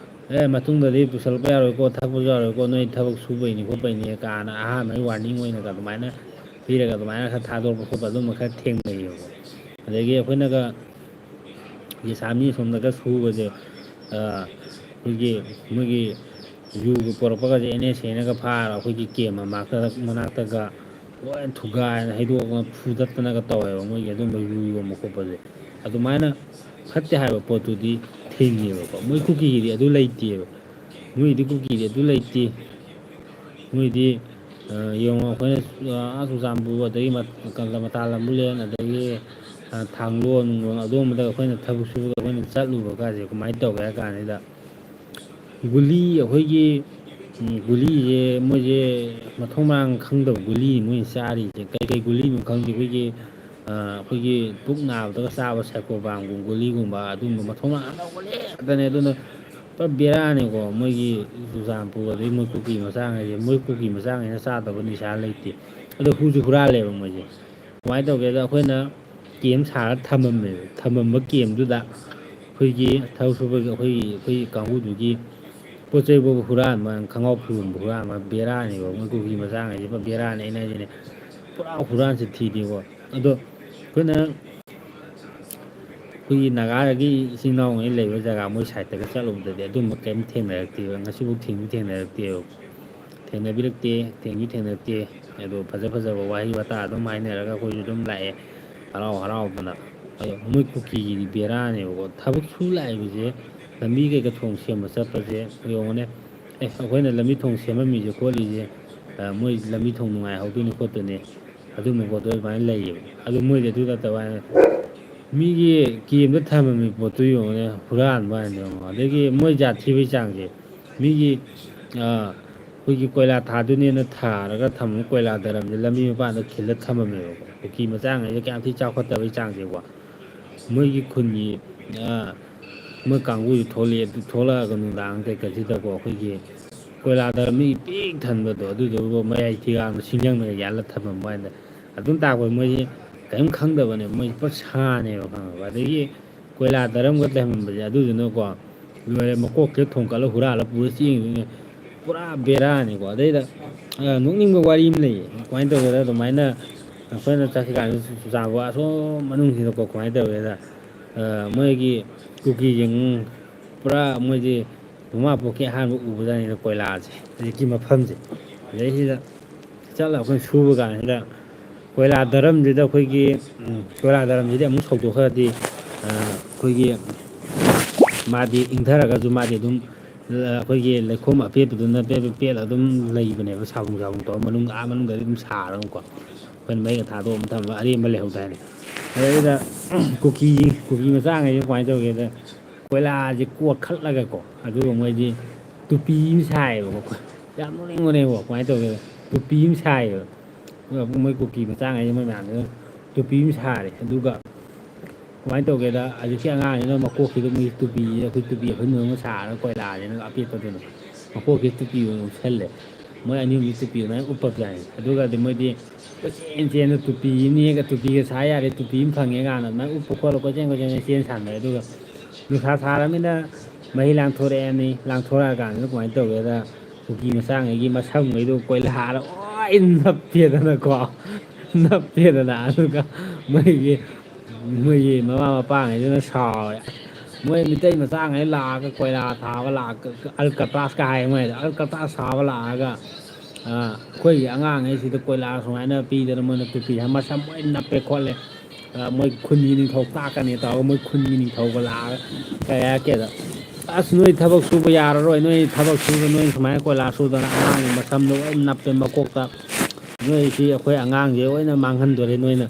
"ꯑꯦ, ꯃꯇꯨꯡꯗꯗꯤ ꯄꯨꯁꯜꯂꯛꯄ ꯌꯥꯔꯣꯏꯀꯣ, ꯊꯛꯄꯁꯨ ꯌꯥꯔꯣꯏꯀꯣ, ꯅꯣꯏ ꯊꯕꯛ ꯁꯨꯕꯩꯅꯤ ꯈꯣꯠꯄꯩꯅꯤ" ꯀꯥꯏꯅ ꯑꯍꯥꯟꯕꯒꯤ ꯋꯥꯔꯅꯤꯡ ꯑꯣꯏꯅꯒ ꯑꯗꯨꯃꯥꯏꯅ ꯄꯤꯔꯒ, ꯑꯗꯨꯃꯥꯏꯅ ꯈꯔ ꯊꯥꯗꯣꯔꯛꯄ ꯈꯣꯠꯄ ꯑꯗꯨꯝꯕ ꯈꯔ ꯊꯦꯡꯅꯩꯌꯦꯕꯀꯣ꯫ ꯑꯗꯒꯤ ꯑꯩꯈꯣꯏꯅꯒ ꯌꯦꯁꯥꯃꯤ ꯑꯁꯣꯝꯗꯒ ꯁꯨꯕꯁꯦ, ꯑ, ꯑꯩꯈꯣꯏꯒꯤ, ꯃꯣꯏꯒꯤ ꯌꯨꯒ ꯄꯣꯔꯛꯄꯒꯁꯦ ꯑꯦꯟ ꯑꯦꯁ ꯑꯦꯅꯒ ꯐꯥꯔꯒ ꯑꯩꯈꯣꯏꯒꯤ ꯀꯦꯝ ꯃꯃꯥꯡꯗ, ꯃꯅꯥꯛꯇꯒ ꯂꯣꯏ ꯊꯨꯒꯥꯏꯗꯅ, ꯍꯩꯗꯣꯛꯇꯅ ꯐꯨꯗꯠꯇꯅꯒ ꯇꯧꯋꯦꯕ꯫ ꯃꯣꯏꯒꯤ ꯑꯗꯨꯝꯕ ꯌꯨ ꯌꯣꯟꯕ ꯈꯣꯠꯄꯁꯦ ꯑꯗꯨꯃꯥꯏꯅ ꯐꯠꯇꯦ ꯍꯥꯏꯕ ꯄꯣꯠꯇꯨꯗꯤ ꯊꯤꯡꯉꯦꯕꯀꯣ꯫ ꯃꯣꯏ ꯀꯨꯀꯤꯒꯤꯗꯤ ꯑꯗꯨ ꯂꯩꯇꯦꯕ꯫ ꯃꯣꯏꯗꯤ ꯀꯨꯀꯤꯒꯤꯗꯤ ꯑꯗꯨ ꯂꯩꯇꯦ꯫ ꯃꯣꯏꯗꯤ, ꯑ, ꯌꯦꯡꯉꯣ, ꯑꯩꯈꯣꯏꯅ, ꯑ, ꯑꯥ ꯆꯨꯔꯆꯥꯟꯄꯨꯔ, ꯑꯗꯒꯤ ꯃꯠ-, ꯀ-, ꯃꯇꯥ ꯂꯝꯕꯨꯂꯦꯟ, ꯑꯗꯒꯤ, ꯑ, ꯊꯥꯡꯒꯣꯜ ꯅꯨꯡꯒꯣꯜ, ꯑꯗꯣꯝꯕꯗ ꯑꯩꯈꯣꯏꯅ ꯊꯕꯛ ꯁꯨꯕꯗ ꯑꯩꯈꯣꯏꯅ ꯆꯠꯂꯨꯕ ꯀꯥꯁꯦ ꯀꯃꯥꯏꯅ ꯇꯧꯒꯦ ꯍꯥꯏ ꯀꯥꯟꯁꯤꯗ, ꯒꯨꯂꯤ, ꯑꯩꯈꯣꯏꯒꯤ, ꯎꯝ, ꯒꯨꯂꯤꯁꯦ ꯃꯣꯏꯁꯦ ꯃꯊꯣꯡ ꯃꯔꯥꯡ ꯈꯪꯗꯕ ꯒꯨꯂꯤꯅꯤ ꯃꯣꯏꯅ ꯆꯥꯔꯤꯁꯦ꯫ ꯀꯩ ꯀꯩ ꯒꯨꯂꯤꯅꯣ ꯈꯪꯗꯦ꯫ ꯑꯩꯈꯣꯏꯒꯤ, ꯑ, ꯑꯩꯈꯣꯏꯒꯤ ꯄꯨꯛ ꯅꯥꯕꯗꯒ ꯆꯥꯕ ꯁꯥꯏꯀꯣꯕꯥꯝꯒꯨꯝ ꯒꯨꯂꯤꯒꯨꯝꯕ, ꯑꯗꯨꯝꯕ ꯃꯊꯣꯡ ꯃꯔꯥꯡ ꯈꯪꯗꯕ ꯒꯨꯂꯤ ꯉꯥꯛꯇꯅꯦ꯫ ꯑꯗꯨꯅ ꯄꯨꯔꯥ ꯕꯦꯔꯥꯅꯤꯀꯣ, ꯃꯣꯏꯒꯤ ꯆꯨꯔꯆꯥꯟꯄꯨꯔ ꯑꯗꯩ ꯃꯣꯏ ꯀꯨꯀꯤ ꯃꯆꯥꯉꯩꯁꯦ, ꯃꯣꯏ ꯀꯨꯀꯤ ꯃꯆꯥꯉꯩꯅ ꯆꯥꯗꯕ ꯅꯤꯁꯥ ꯂꯩꯇꯦ꯫ ꯑꯗꯣ ꯍꯨꯁꯨ ꯍꯨꯔꯥꯜꯂꯦꯕ ꯃꯣꯏꯁꯦ꯫ ꯀꯃꯥꯏꯅ ꯇꯧꯒꯦꯗ, ꯑꯩꯈꯣꯏꯅ ꯀꯦꯝ ꯁꯥꯔ ꯊꯝꯃꯝꯃꯦꯕ꯫ ꯊꯝꯃꯝꯕ ꯀꯦꯝꯗꯨꯗ ꯑꯩꯈꯣꯏꯒꯤ ꯊꯕꯛ ꯁꯨꯕꯒꯤ ꯑꯩꯈꯣꯏꯒꯤ, ꯑꯩꯈꯣꯏꯒꯤ ꯀꯥꯡꯕꯨꯗꯨꯒꯤ ꯄꯣꯠ ꯆꯩ ꯐꯥꯎꯕ ꯍꯨꯔꯥꯟꯕ, ꯈꯣꯡꯒ꯭ꯔꯥꯎ ꯐꯤꯔꯣꯟꯕꯨ ꯍꯨꯔꯥꯟꯕ, ꯕꯦꯔꯥꯅꯦꯕ꯫ ꯃꯣꯏ ꯀꯨꯀꯤ ꯃꯆꯥꯉꯩꯁꯦ ꯄꯨꯔꯥ ꯕꯦꯔꯥꯅꯦ꯫ ꯑꯩꯅ ꯍꯥꯏꯁꯤꯅꯦ, ꯄꯨꯔꯥ ꯍꯨꯔꯥꯟ ꯆꯤꯟꯊꯤꯅꯦꯕ꯫ ꯑꯗꯣ ꯑꯩꯈꯣꯏꯅ ꯑꯩꯈꯣꯏꯒꯤ ꯅꯥꯒꯥꯒꯤ ꯏꯆꯤꯟ ꯏꯅꯥꯎꯉꯩ ꯂꯩꯕ ꯖꯒꯥ, ꯃꯣꯏ ꯁꯥꯏꯠꯇꯒ ꯆꯠꯂꯨꯕꯗꯗꯤ ꯑꯗꯨꯝꯕ ꯀꯔꯤꯝ ꯊꯦꯡꯅꯔꯛꯇꯦꯕ, ꯉꯁꯤꯐꯥꯎ ꯊꯦꯡꯁꯨ ꯊꯦꯡꯅꯔꯛꯇꯦꯕ꯫ ꯊꯦꯡꯅꯕꯤꯔꯛꯇꯦ, ꯊꯦꯡꯁꯨ ꯊꯦꯡꯅꯔꯛꯇꯦ꯫ ꯑꯗꯣ ꯐꯖ ꯐꯖꯕ ꯋꯥꯍꯩ ꯋꯥꯇꯥ ꯑꯗꯨꯝ ꯍꯥꯏꯅꯔꯒ ꯑꯩꯈꯣꯏꯁꯨ ꯑꯗꯨꯝ ꯂꯥꯛꯑꯦ, ꯍꯔꯥꯎ ꯍꯔꯥꯎꯗꯅ꯫ ꯑꯗꯣ ꯃꯣꯏ ꯀꯨꯀꯤꯒꯤꯗꯤ ꯕꯦꯔꯥꯅꯦꯕꯀꯣ, ꯊꯕꯛ ꯁꯨ ꯂꯥꯛꯏꯕꯁꯦ ꯂꯝꯕꯤ ꯀꯩꯀꯥ ꯊꯣꯡ ꯁꯦꯝꯕ ꯆꯠꯄꯁꯦ ꯌꯦꯡꯉꯨꯅꯦ꯫ ꯑꯦ, ꯑꯩꯈꯣꯏꯅ ꯂꯝꯕꯤ ꯊꯣꯡ ꯁꯦꯝꯃꯝꯃꯤꯁꯦ ꯈꯣꯠꯂꯤꯁꯦ, ꯑ, ꯃꯣꯏ ꯂꯝꯕꯤ ꯊꯣꯡ ꯅꯨꯡꯉꯥꯏꯍꯧꯗꯣꯏꯅꯤ ꯈꯣꯠꯇꯣꯏꯅꯤ, ꯑꯗꯨꯒꯨꯝꯕ ꯄꯣꯠꯇꯣ ꯑꯗꯨꯃꯥꯏꯅ ꯂꯩꯌꯦꯕ꯫ ꯑꯗꯨ ꯃꯣꯏꯗꯤ ꯑꯗꯨ ꯅꯠꯇꯕ ꯍꯥꯏꯅ ꯃꯤꯒꯤ ꯀꯦꯝꯗ ꯊꯝꯃꯝꯃꯤ ꯄꯣꯠꯇꯨ ꯌꯦꯡꯉꯨꯅꯦ, ꯍꯨꯔꯥꯟꯕ ꯍꯥꯏꯅ ꯌꯦꯡꯉꯣ꯫ ꯑꯗꯒꯤ ꯃꯣꯏ ꯖꯥꯠ ꯊꯤꯕꯒꯤ ꯆꯥꯡꯁꯦ, ꯃꯤꯒꯤ, ꯑ, ꯑꯩꯈꯣꯏꯒꯤ ꯀꯣꯏꯂꯥ ꯊꯥꯗꯣꯏꯅꯦꯅ ꯊꯥꯔꯒ ꯊꯝꯃꯝꯕ ꯀꯣꯏꯂꯥ ꯗꯔꯝꯁꯦ ꯂꯝꯕꯤ ꯃꯄꯥꯟꯗ ꯈꯤꯜꯂ ꯊꯝꯃꯝꯃꯦꯕꯀꯣ꯫ ꯀꯨꯀꯤ ꯃꯆꯥꯉꯩꯁꯦ ꯀꯌꯥꯝ ꯊꯤ ꯆꯥꯎꯈꯠꯇꯕꯒꯤ ꯆꯥꯡꯁꯦꯀꯣ꯫ ꯃꯣꯏꯒꯤ ꯈꯨꯟꯒꯤ, ꯑ, ꯃꯣꯏ ꯀꯥꯡꯕꯨꯁꯨ ꯊꯣꯛꯂꯛꯑꯦ꯫ ꯑꯗꯨ ꯊꯣꯛꯂꯛꯑꯒ ꯅꯨꯡꯗꯥꯡ ꯀꯩꯀꯩꯁꯤꯗꯀꯣ, ꯑꯩꯈꯣꯏꯒꯤ ꯀꯣꯏꯂꯥ ꯗꯔꯝ ꯃꯤ ꯄꯤꯛ ꯊꯟꯕꯗꯣ, ꯑꯗꯨꯗꯨꯒ ꯃꯌꯥꯏ ꯊꯤꯒꯥꯡꯗ ꯁꯤꯡꯖꯪꯅꯒ ꯌꯥꯜꯂ ꯊꯝꯃꯝꯕ ꯋꯥꯅꯤꯗ꯫ ꯑꯗꯨꯝ ꯇꯥꯛꯄꯗ ꯃꯣꯏꯁꯤ ꯀꯔꯤꯝ ꯈꯪꯗꯕꯅꯦ, ꯃꯣꯏꯁꯤ ꯄꯨꯔꯥ ꯁꯥꯅꯦꯕ, ꯈꯪꯉꯕ? ꯑꯗꯒꯤ ꯀꯣꯏꯂꯥ ꯗꯔꯝꯒ ꯂꯩꯔꯝꯕꯁꯦ ꯑꯗꯨꯗꯨꯅꯀꯣ, ꯂꯣꯏꯔꯦ, ꯃꯀꯣꯛꯁꯦ ꯊꯣꯡꯀꯠꯂ ꯍꯨꯔꯥꯜꯂ ꯄꯨꯔ ꯆꯦꯟꯈꯤꯗꯣꯏꯅꯦ꯫ ꯄꯨꯔꯥ ꯕꯦꯔꯥꯅꯤꯀꯣ꯫ ꯑꯗꯩꯗ, ꯑ, ꯅꯣꯛꯅꯤꯡꯕ ꯋꯥꯔꯤ ꯑꯃ ꯂꯩꯌꯦ꯫ ꯀꯃꯥꯏꯅ ꯇꯧꯒꯦꯗ, ꯑꯗꯨꯃꯥꯏꯅ ꯑꯩꯈꯣꯏꯅ ꯆꯠꯈꯤ ꯀꯥꯟꯗ ꯆꯨ-, ꯆꯨꯔꯆꯥꯟꯄꯨꯔ ꯑꯁꯣꯝ ꯃꯅꯨꯡꯁꯤꯗꯀꯣ, ꯀꯃꯥꯏꯅ ꯇꯧꯒꯦꯗ, ꯑ, ꯃꯣꯏꯒꯤ ꯀꯨꯀꯤꯁꯤꯡ ꯄꯨꯔꯥ ꯃꯣꯏꯗꯤ ꯃꯃꯥ ꯄꯣꯛꯀꯤ ꯑꯍꯥꯟꯕ ꯎꯕꯖꯥꯠꯅꯤꯗ ꯀꯣꯏꯂꯥꯁꯦ, ꯍꯧꯖꯤꯛꯀꯤ ꯃꯐꯝꯁꯦ꯫ ꯑꯗꯩꯁꯤꯗ ꯆꯠꯂ ꯑꯩꯈꯣꯏꯅ ꯁꯨꯕ ꯀꯥꯟꯁꯤꯗ ꯀꯣꯏꯂꯥ ꯗꯔꯝꯁꯤꯗ ꯑꯩꯈꯣꯏꯒꯤ, ꯎꯝ, ꯀꯣꯏꯂꯥ ꯗꯔꯝꯁꯤꯗꯤ ꯑꯃꯨꯛ ꯁꯧꯗꯣꯛꯈ꯭ꯔꯗꯤ, ꯑ, ꯑꯩꯈꯣꯏꯒꯤ ꯃꯥꯗꯤ ꯏꯪꯊꯔꯒꯁꯨ ꯃꯥꯗꯤ ꯑꯗꯨꯝ, ꯑ, ꯑꯩꯈꯣꯏꯒꯤ ꯂꯩꯈꯣꯝ ꯑꯄꯦꯠꯄꯗꯨꯅ ꯄꯦꯠ ꯄꯦꯠ ꯄꯦꯠꯂ ꯑꯗꯨꯝ ꯂꯩꯕꯅꯦꯕ, ꯁꯥꯕꯨꯡ ꯁꯥꯕꯨꯡ ꯇꯧꯔ ꯃꯅꯨꯡ, ꯑꯥ ꯃꯅꯨꯡꯗꯗꯤ ꯑꯗꯨꯝ ꯁꯥꯔꯒꯀꯣ꯫ ꯑꯩꯈꯣꯏꯅ ꯃꯩꯒ ꯊꯥꯗꯣꯛꯑ ꯊꯝꯃꯒ ꯑꯔꯦꯝꯕ ꯂꯩꯍꯧꯗꯥꯏꯅꯦ꯫ ꯑꯗꯩꯗꯨꯗ ꯀꯨꯀꯤ, ꯀꯨꯀꯤ ꯃꯆꯥꯉꯩꯁꯦ ꯀꯃꯥꯏꯅ ꯇꯧꯒꯦꯗ, ꯀꯣꯏꯂꯥꯁꯦ ꯀꯣꯛꯈꯠꯂꯒꯀꯣ, ꯑꯗꯨꯒ ꯃꯣꯏꯗꯤ ꯇꯨꯄꯤ ꯑꯃ ꯁꯥꯏꯌꯦꯕꯀꯣ꯫ ꯌꯥꯝ ꯅꯣꯛꯅꯤꯡꯕꯅꯦꯕ, ꯀꯃꯥꯏꯅ ꯇꯧꯒꯦꯗ, ꯇꯨꯄꯤ ꯑꯃ ꯁꯥꯏꯌꯦꯕ꯫ ꯑꯗꯨꯒ ꯃꯣꯏ ꯀꯨꯀꯤ ꯃꯆꯥꯉꯩꯁꯦ ꯃꯣꯏ ꯃꯌꯥꯝꯁꯤꯅ ꯇꯨꯄꯤ ꯑꯃ ꯁꯥꯔꯦ꯫ ꯑꯗꯨꯒ ꯀꯃꯥꯏꯅ ꯇꯧꯒꯦꯗ, ꯍꯧꯖꯤꯛꯀꯤ ꯑꯉꯥꯡꯁꯤꯅ ꯃꯀꯣꯛꯁꯤꯗ ꯃꯣꯏ ꯇꯨꯄꯤꯁꯦ, ꯑꯩꯈꯣꯏ ꯇꯨꯄꯤ ꯑꯍꯨꯟꯕ ꯑꯃ ꯁꯥꯔꯒ ꯀꯣꯏꯂꯥꯁꯤꯅ ꯑꯄꯦꯠꯄꯗꯨꯅ ꯃꯀꯣꯛꯁꯤꯗ ꯇꯨꯄꯤ ꯑꯣꯏꯅ ꯎꯞꯁꯜꯂꯦ꯫ ꯃꯣꯏ ꯑꯅꯤ ꯑꯍꯨꯝꯁꯤ ꯇꯨꯄꯤ ꯑꯗꯨꯃꯥꯏꯅ ꯎꯞꯄꯕꯖꯥꯠꯅꯤ꯫ ꯑꯗꯨꯒꯗꯤ ꯃꯣꯏꯗꯤ ꯀꯣꯏꯆꯦꯟ ꯆꯦꯟꯗ ꯇꯨꯄꯤ ꯑꯃ ꯌꯦꯡꯉꯒ ꯇꯨꯄꯤꯒ ꯁꯥ ꯌꯥꯔꯦ, ꯇꯨꯄꯤ ꯑꯃ ꯐꯪꯉꯦ ꯀꯥꯏꯅ ꯑꯗꯨꯃꯥꯏꯅ ꯎꯞꯄ ꯈꯣꯠꯂ ꯀꯣꯏꯆꯦꯟ ꯀꯣꯏꯆꯦꯟ ꯆꯦꯟ ꯁꯥꯟꯅꯔꯦ꯫ ꯑꯗꯨꯒ ꯅꯨꯡꯁꯥ ꯁꯥꯔꯃꯤꯅ ꯃꯍꯤ ꯂꯥꯡꯊꯣꯔꯛꯑꯅꯤ꯫ ꯂꯥꯡꯊꯣꯔꯛꯑꯀꯥꯟꯗ ꯀꯃꯥꯏꯅ ꯇꯧꯒꯦꯗ, ꯀꯨꯀꯤ ꯃꯆꯥꯉꯩꯒꯤ ꯃꯁꯝꯉꯩꯗꯣ ꯀꯣꯏꯂꯥꯔ ꯂꯣꯏ ꯅꯞꯄꯦꯗꯅꯀꯣ꯫ ꯅꯞꯄꯦꯗꯅ꯫ ꯑꯗꯨꯒ ꯃꯣꯏꯒꯤ, ꯃꯣꯏꯒꯤ ꯃꯃꯥ ꯃꯄꯥꯉꯩꯗꯨꯅ ꯁꯥꯎꯔꯦ꯫ ꯃꯣꯏ ꯃꯤꯇꯩ ꯃꯆꯥꯉꯩ ꯂꯥꯛꯑꯒ ꯀꯣꯏꯂꯥ ꯊꯥꯕ ꯂꯥꯛꯑꯒ, ꯑꯜꯀꯇ꯭ꯔꯥꯁꯀ ꯍꯥꯏ ꯃꯣꯏꯗ, ꯑꯜꯀꯇ꯭ꯔꯥꯁ ꯊꯥꯕ ꯂꯥꯛꯑꯒ, ꯑ, ꯑꯩꯈꯣꯏꯒꯤ ꯑꯉꯥꯡꯉꯩꯁꯤꯗ ꯀꯣꯏꯂꯥ ꯁꯨꯃꯥꯏꯅ ꯄꯤꯗꯅ ꯃꯣꯏꯅ ꯇꯨꯄꯤ ꯍꯥꯏ ꯃꯁꯝ ꯂꯣꯏ ꯅꯞꯄꯦ ꯈꯣꯠꯂꯦ, ꯑ, ꯃꯣꯏ ꯈꯨꯟꯒꯤ ꯅꯤꯡꯊꯧ ꯇꯥꯛꯀꯅꯤ ꯇꯧꯔꯒ ꯃꯣꯏ ꯈꯨꯟꯒꯤ ꯅꯤꯡꯊꯧꯒ ꯂꯥꯛꯑꯒ ꯀꯩ ꯍꯥꯏꯔꯛꯀꯦꯗ, "ꯑꯁ, ꯅꯣꯏ ꯊꯕꯛ ꯁꯨꯕ ꯌꯥꯔꯔꯣꯏ, ꯅꯣꯏ ꯊꯕꯛ ꯁꯨꯕ, ꯅꯣꯏ ꯁꯨꯃꯥꯏꯅ ꯀꯣꯏꯂꯥ ꯁꯨꯗꯅ ꯑꯉꯥꯡꯒꯤ ꯃꯁꯝꯗꯣ ꯂꯣꯏ ꯅꯞꯄꯦ ꯃꯀꯣꯛꯇ, ꯅꯣꯏ ꯁꯤ ꯑꯩꯈꯣꯏ ꯑꯉꯥꯡꯁꯦ ꯂꯣꯏꯅ ꯃꯥꯡꯍꯟꯗꯣꯔꯦ, ꯅꯣꯏꯅ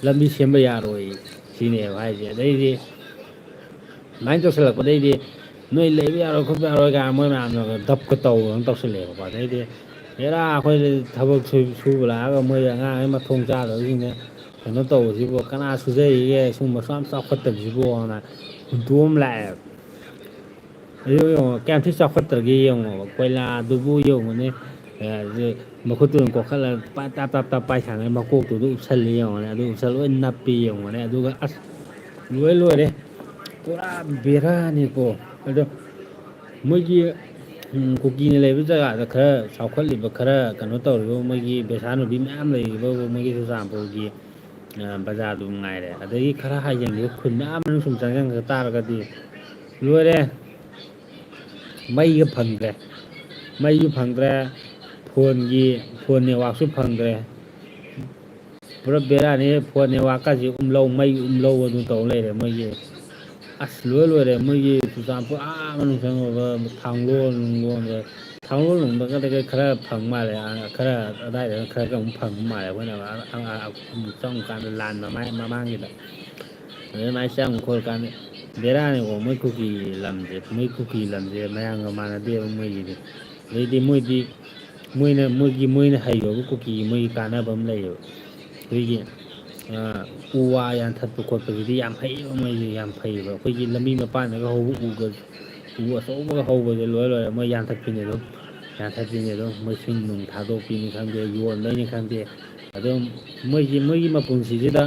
ꯂꯝꯕꯤ ꯁꯦꯝꯕ ꯌꯥꯔꯣꯏ" ꯁꯤꯅꯦꯕ ꯍꯥꯏꯁꯦ꯫ ꯑꯗꯩꯗꯤ ꯑꯗꯨꯃꯥꯏꯅ ꯇꯧꯁꯜꯂꯛꯄꯗꯩꯗꯤ "ꯅꯣꯏ ꯂꯩꯕ ꯌꯥꯔꯣꯏ ꯈꯣꯠꯄ ꯌꯥꯔꯣꯏ" ꯀꯥꯏꯅ ꯃꯣꯏ ꯃꯌꯥꯝꯅ ꯗꯞꯀ ꯇꯧꯗꯅ ꯇꯧꯁꯜꯂꯛꯑꯦꯕꯀꯣ꯫ ꯑꯗꯩꯗꯤ "ꯍꯦꯔꯥ, ꯑꯩꯈꯣꯏ ꯊꯕꯛ ꯁꯨ-, ꯁꯨꯕ ꯂꯥꯛꯑꯒ ꯃꯣꯏ ꯑꯉꯥꯡꯈꯩ ꯃꯊꯣꯡ ꯆꯥꯗꯕꯁꯤꯡꯅ ꯀꯩꯅꯣ ꯇꯧꯕꯁꯤꯕꯨ, ꯀꯅꯥ ꯁꯨꯖꯔꯤꯒꯦ ꯁꯤꯒꯨꯝꯕ ꯁꯨꯌꯥꯝ ꯆꯥꯎꯈꯠꯇꯕꯁꯤꯕꯨꯅ" ꯍꯨꯟꯗꯣꯛꯑꯝ ꯂꯥꯛꯑꯦꯕ꯫ ꯑꯗꯨ ꯌꯦꯡꯉꯣ, ꯀꯌꯥꯝ ꯊꯤ ꯆꯥꯎꯈꯠꯇ꯭ꯔꯒꯦ ꯌꯦꯡꯉꯣꯕ꯫ ꯀꯣꯏꯂꯥꯗꯨꯕꯨ ꯌꯦꯡꯉꯨꯅꯦ, ꯑ, ꯃꯈꯨꯠꯇꯨꯅ ꯀꯣꯠꯈꯠꯂꯒ ꯄꯥꯏ-, ꯇꯥꯞ ꯇꯥꯞ ꯇꯥꯞ ꯄꯥꯏ ꯁꯥꯟꯅꯔꯦ, ꯃꯀꯣꯛꯇꯨꯗ ꯎꯞꯁꯜꯂꯦ ꯌꯦꯡꯉꯨꯅꯦ, ꯑꯗꯨ ꯎꯞꯁꯜ ꯂꯣꯏ ꯅꯞꯄꯦ ꯌꯦꯡꯉꯨꯅꯦ꯫ ꯑꯗꯨꯒ ꯑꯁ, ꯂꯣꯏ ꯂꯣꯏꯔꯦ, ꯄꯨꯔꯥ ꯕꯦꯔꯥꯅꯤꯀꯣ꯫ ꯑꯗꯣ ꯃꯣꯏꯒꯤ, ꯎꯝ, ꯀꯨꯀꯤꯅ ꯂꯩꯕ ꯖꯒꯥꯗ ꯈꯔ ꯆꯥꯎꯈꯠꯂꯤꯕ, ꯈꯔ ꯀꯩꯅꯣ ꯇꯧꯔꯤꯕ ꯃꯣꯏꯒꯤ ꯕꯦꯁꯥꯅꯨꯕꯤ ꯃꯌꯥꯝ ꯂꯩꯔꯤꯕ ꯃꯣꯏꯒꯤ ꯆꯨꯔꯆꯥꯟꯄꯨꯔꯒꯤ, ꯑ, ꯕꯖꯥꯔꯗꯨ ꯃꯉꯥꯏꯔꯦ꯫ ꯑꯗꯒꯤ ꯈꯔ ꯍꯥꯏꯖꯟꯈꯤꯕ ꯈꯨꯟ ꯃꯌꯥꯝ ꯃꯅꯨꯡ ꯁꯨꯝ ꯆꯪꯁꯤꯟꯈ꯭ꯔ ꯇꯥꯔꯒꯗꯤ ꯂꯣꯏꯔꯦ, ꯃꯩꯒ ꯐꯪꯗ꯭ꯔꯦ, ꯃꯩꯁꯨ ꯐꯪꯗ꯭ꯔꯦ, ꯐꯣꯟꯒꯤ, ꯐꯣꯟ ꯅꯦꯠꯋꯥꯛꯁꯨ ꯐꯪꯗ꯭ꯔꯦ꯫ ꯄꯨꯔꯥ ꯕꯦꯔꯥꯅꯤ, ꯐꯣꯟ ꯅꯦꯠꯋꯥꯛꯀꯁꯤ ꯎꯝꯂꯧ, ꯃꯩ ꯎꯝꯂꯧ ꯑꯗꯨꯝ ꯇꯧ ꯂꯩꯔꯦ ꯃꯣꯏꯒꯤ꯫ ꯑꯁ, ꯂꯣꯏ ꯂꯣꯏꯔꯦ ꯃꯣꯏꯒꯤ ꯆꯨꯔꯆꯥꯟꯄꯨꯔ ꯑꯥ ꯃꯅꯨꯡ ꯆꯪꯉꯨꯔꯒ ꯊꯥꯡꯒꯣꯜ ꯅꯨꯡꯒꯣꯜꯗ, ꯊꯥꯡꯒꯣꯜ ꯅꯨꯡꯗꯒꯗꯤ ꯈꯔ ꯐꯪ ꯃꯥꯜꯂꯦ, ꯑ, ꯈꯔ ꯑꯗꯥꯏꯗꯅ ꯈꯔ ꯈꯔ ꯑꯃꯨꯛ ꯐꯪꯕ ꯃꯥꯜꯂꯦ꯫ ꯑꯩꯈꯣꯏꯅ ꯑ-, ꯑ-, ꯑ-, ꯑꯃꯨꯛ ꯆꯪꯉꯀꯥꯟꯗ ꯂꯥꯟ ꯃꯃꯥꯏ-, ꯃꯃꯥꯡꯒꯤꯗ ꯑꯗꯨꯃꯥꯏꯅ ꯆꯪꯉ ꯈꯣꯠꯂꯀꯥꯟꯗ ꯕꯦꯔꯥꯅꯤꯀꯣ꯫ ꯃꯣꯏ ꯀꯨꯀꯤ ꯂꯝꯁꯦ, ꯃꯣꯏ ꯀꯨꯀꯤ ꯂꯝꯁꯦ ꯃꯌꯥꯝꯒ ꯃꯥꯟꯅꯗꯦꯕ ꯃꯣꯏꯒꯤꯗꯤ꯫ ꯑꯗꯩꯗꯤ ꯃꯣꯏꯗꯤ, ꯃꯣꯏꯅ, ꯃꯣꯏꯒꯤ, ꯃꯣꯏꯅ ꯍꯩꯕꯕꯨ ꯀꯨꯀꯤꯒꯤ ꯃꯣꯏꯒꯤ ꯀꯥꯟꯅꯕ ꯑꯃ ꯂꯩꯌꯦꯕ꯫ ꯑꯩꯈꯣꯏꯒꯤ, ꯑ, ꯎ ꯋꯥ ꯌꯥꯟꯊꯠꯄ ꯈꯣꯠꯄꯁꯤꯗꯤ ꯌꯥꯝ ꯍꯩꯌꯦꯕ, ꯃꯣꯏꯁꯦ ꯌꯥꯝ ꯐꯩꯌꯦꯕ꯫ ꯑꯩꯈꯣꯏꯒꯤ ꯂꯝꯕꯤ ꯃꯄꯥꯟꯗꯒ ꯍꯧꯕ ꯎꯒ-, ꯎ ꯑꯆꯧꯕꯒ ꯍꯧꯕꯁꯦ ꯂꯣꯏ ꯂꯣꯏꯔꯦ ꯃꯣꯏ ꯌꯥꯟꯊꯠꯄꯤꯅꯦ ꯑꯗꯨꯝ, ꯌꯥꯟꯊꯠꯄꯤꯅꯦ ꯑꯗꯨꯝ꯫ ꯃꯣꯏ ꯁꯤꯡ ꯅꯨꯡ ꯊꯥꯗꯣꯛꯄꯤꯅꯤ ꯈꯪꯗꯦ, ꯌꯣꯟꯕꯩꯅꯤ ꯈꯪꯗꯦ, ꯑꯗꯨꯝ ꯃꯣꯏꯒꯤ, ꯃꯣꯏꯒꯤ ꯃꯄꯨꯟꯁꯤꯁꯤꯗ,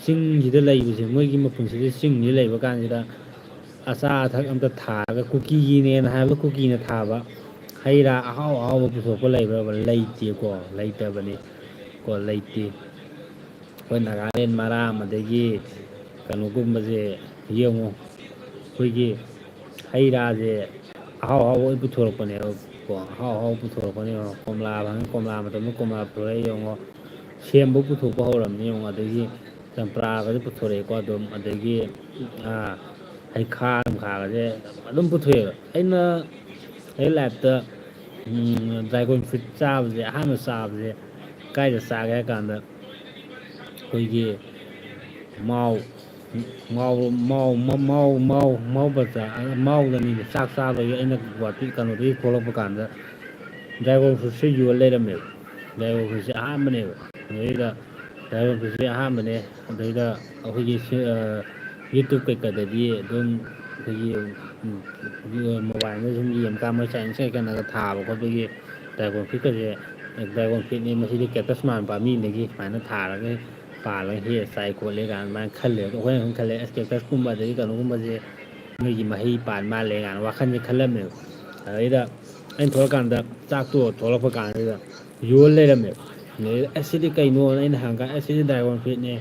ꯆꯤꯡꯁꯤꯗ ꯂꯩꯕꯁꯦ, ꯃꯣꯏꯒꯤ ꯃꯄꯨꯟꯁꯤꯗ ꯆꯤꯡꯁꯤꯗ ꯂꯩꯕ ꯀꯥꯟꯁꯤꯗ ꯑꯆꯥ ꯑꯊꯛ ꯑꯝꯇ ꯊꯥꯔꯒ, ꯀꯨꯀꯤꯒꯤꯅꯦꯅ ꯍꯥꯏꯕꯗ ꯀꯨꯀꯤꯅ ꯊꯥꯕ ꯍꯩ ꯔꯥ ꯑꯍꯥꯎ ꯑꯍꯥꯎꯕ ꯄꯨꯊꯣꯛꯄ ꯂꯩꯕ꯭ꯔꯕ? ꯂꯩꯇꯦꯀꯣ, ꯂꯩꯇꯕꯅꯤ ꯀꯣ, ꯂꯩꯇꯦ꯫ ꯑꯩꯈꯣꯏ ꯅꯥꯒꯥꯂꯦꯟ ꯃꯔꯥꯝ ꯑꯗꯒꯤ ꯀꯩꯅꯣꯒꯨꯝꯕꯁꯦ ꯌꯦꯡꯉꯨ, ꯑꯩꯈꯣꯏꯒꯤ ꯍꯩ ꯔꯥꯁꯦ ꯑꯍꯥꯎ ꯑꯍꯥꯎꯕ ꯂꯣꯏ ꯄꯨꯊꯣꯔꯛꯄꯅꯦꯕ ꯀꯣ, ꯑꯍꯥꯎ ꯑꯍꯥꯎꯕ ꯄꯨꯊꯣꯔꯛꯄꯅꯦꯕ꯫ ꯀꯣꯝꯂꯥ ꯐꯪꯉꯤ, ꯀꯣꯝꯂꯥ ꯃꯇꯝꯗ ꯀꯣꯝꯂꯥ ꯄꯨꯊꯣꯔꯛꯑꯦ ꯌꯦꯡꯉꯣ, ꯁꯦꯝꯕꯨ ꯄꯨꯊꯣꯛꯄ ꯍꯧꯔꯕꯅꯤ ꯌꯦꯡꯉꯣ, ꯑꯗꯒꯤ ꯆꯝꯄ꯭ꯔꯥꯒꯁꯨ ꯄꯨꯊꯣꯔꯛꯑꯦꯀꯣ ꯑꯗꯨꯝ, ꯑꯗꯒꯤ, ꯑꯥ, ꯍꯩꯈꯥ ꯅꯨꯡꯈꯥꯒꯁꯦ ꯑꯗꯨꯝ ꯄꯨꯊꯣꯛꯑꯦꯕ꯫ ꯑꯩꯅ ꯑꯩ ꯂꯥꯏꯐꯇ ꯗ꯭ꯔꯥꯒꯣꯟ ꯐ꯭ꯔꯨꯏꯠ ꯆꯥꯕꯁꯦ, ꯑꯍꯥꯟꯕ ꯆꯥꯕꯁꯦ ꯀꯥꯏꯗ ꯆꯥꯒꯦ ꯍꯥꯏ ꯀꯥꯟꯗ, ꯑꯩꯈꯣꯏꯒꯤ ꯃꯥꯎ ꯃꯥꯎ ꯃꯥꯎ ꯃꯥꯎ ꯃꯥꯎ ꯃꯥꯎ ꯃꯥꯎ ꯕꯖꯥꯔ, ꯃꯥꯎꯗꯅꯤꯅꯦ ꯆꯥꯛ ꯆꯥꯕꯒꯤ ꯑꯩꯅ ꯒꯨꯍꯥꯇꯤ ꯀꯩꯅꯣꯗꯒꯤ ꯊꯣꯛꯂꯛꯄ ꯀꯥꯟꯗ ꯗ꯭ꯔꯥꯒꯣꯟ ꯐ꯭ꯔꯨꯠꯁꯦ ꯌꯣꯜ ꯂꯩꯔꯝꯃꯦꯕ꯫ ꯗ꯭ꯔꯥꯒꯣꯟ ꯐ꯭ꯔꯨꯠꯁꯦ ꯑꯍꯥꯟꯕꯅꯦꯕ꯫ ꯑꯗꯩꯗ ꯗ꯭ꯔꯥꯒꯣꯟ ꯐ꯭ꯔꯨꯠꯁꯦ ꯑꯍꯥꯟꯕꯅꯦ꯫ ꯑꯗꯩꯗ ꯑꯩꯈꯣꯏꯒꯤ ꯁꯤ, ꯑ, YouTube ꯀꯩꯀꯥꯗꯗꯤ ꯑꯗꯨꯝ ꯑꯩꯈꯣꯏꯒꯤ, ꯎꯝ, ꯃꯣꯕꯥꯏꯜꯗ ꯁꯨꯝ ꯌꯦꯡꯕꯀꯥꯟ ꯃꯣꯏ ꯆꯥꯏꯅꯤꯁ ꯀꯩꯀꯥꯅꯒ ꯊꯥꯕ ꯈꯣꯠꯄꯒꯤ ꯗ꯭ꯔꯥꯒꯣꯟ ꯐ꯭ꯔꯨꯏꯠꯀꯁꯦ, ꯗ꯭ꯔꯥꯒꯣꯟ ꯐ꯭ꯔꯨꯏꯠꯅꯤ, ꯃꯁꯤꯗꯤ ꯀꯦꯛꯇꯁ ꯃꯥꯟꯕ ꯄꯥꯝꯕꯤꯗꯒꯤ ꯁꯨꯃꯥꯏꯅ ꯊꯥꯔꯒ ꯄꯥꯜꯂꯒ ꯍꯦꯛꯑ ꯆꯥꯏ ꯈꯣꯠꯂꯦ ꯀꯥꯏꯅ ꯑꯗꯨꯃꯥꯏꯅ ꯈꯜꯂꯦ꯫ ꯑꯗꯣ ꯑꯩꯈꯣꯏꯅ ꯁꯨꯝ ꯈꯜꯂꯦ, "ꯑꯁ, ꯀꯦꯛꯇꯁꯀꯨꯝꯕ ꯑꯗꯒꯤ ꯀꯩꯅꯣꯒꯨꯝꯕꯁꯦ ꯃꯣꯏꯒꯤ ꯃꯍꯩ ꯄꯥꯟ ꯃꯥꯜꯂꯦ" ꯀꯥꯏꯅ ꯋꯥꯈꯜꯁꯦ ꯈꯜꯂꯝꯃꯦꯕ꯫ ꯑꯗꯩꯗ ꯑꯩꯅ ꯊꯣꯛꯂꯛꯀꯥꯟꯗ, ꯆꯥꯛꯇꯣ ꯊꯣꯛꯂꯛꯄ ꯀꯥꯟꯁꯤꯗ ꯌꯣꯜ ꯂꯩꯔꯝꯃꯦꯕ꯫ ꯑꯗꯩꯗ, "ꯑꯁ, ꯁꯤꯗꯤ ꯀꯩꯅꯣꯅ?" ꯑꯩꯅ ꯍꯪꯀꯥꯟꯗ, "ꯑꯁ, ꯁꯤꯗꯤ ꯗ꯭ꯔꯥꯒꯣꯟ ꯐ꯭ꯔꯨꯏꯠꯅꯦ,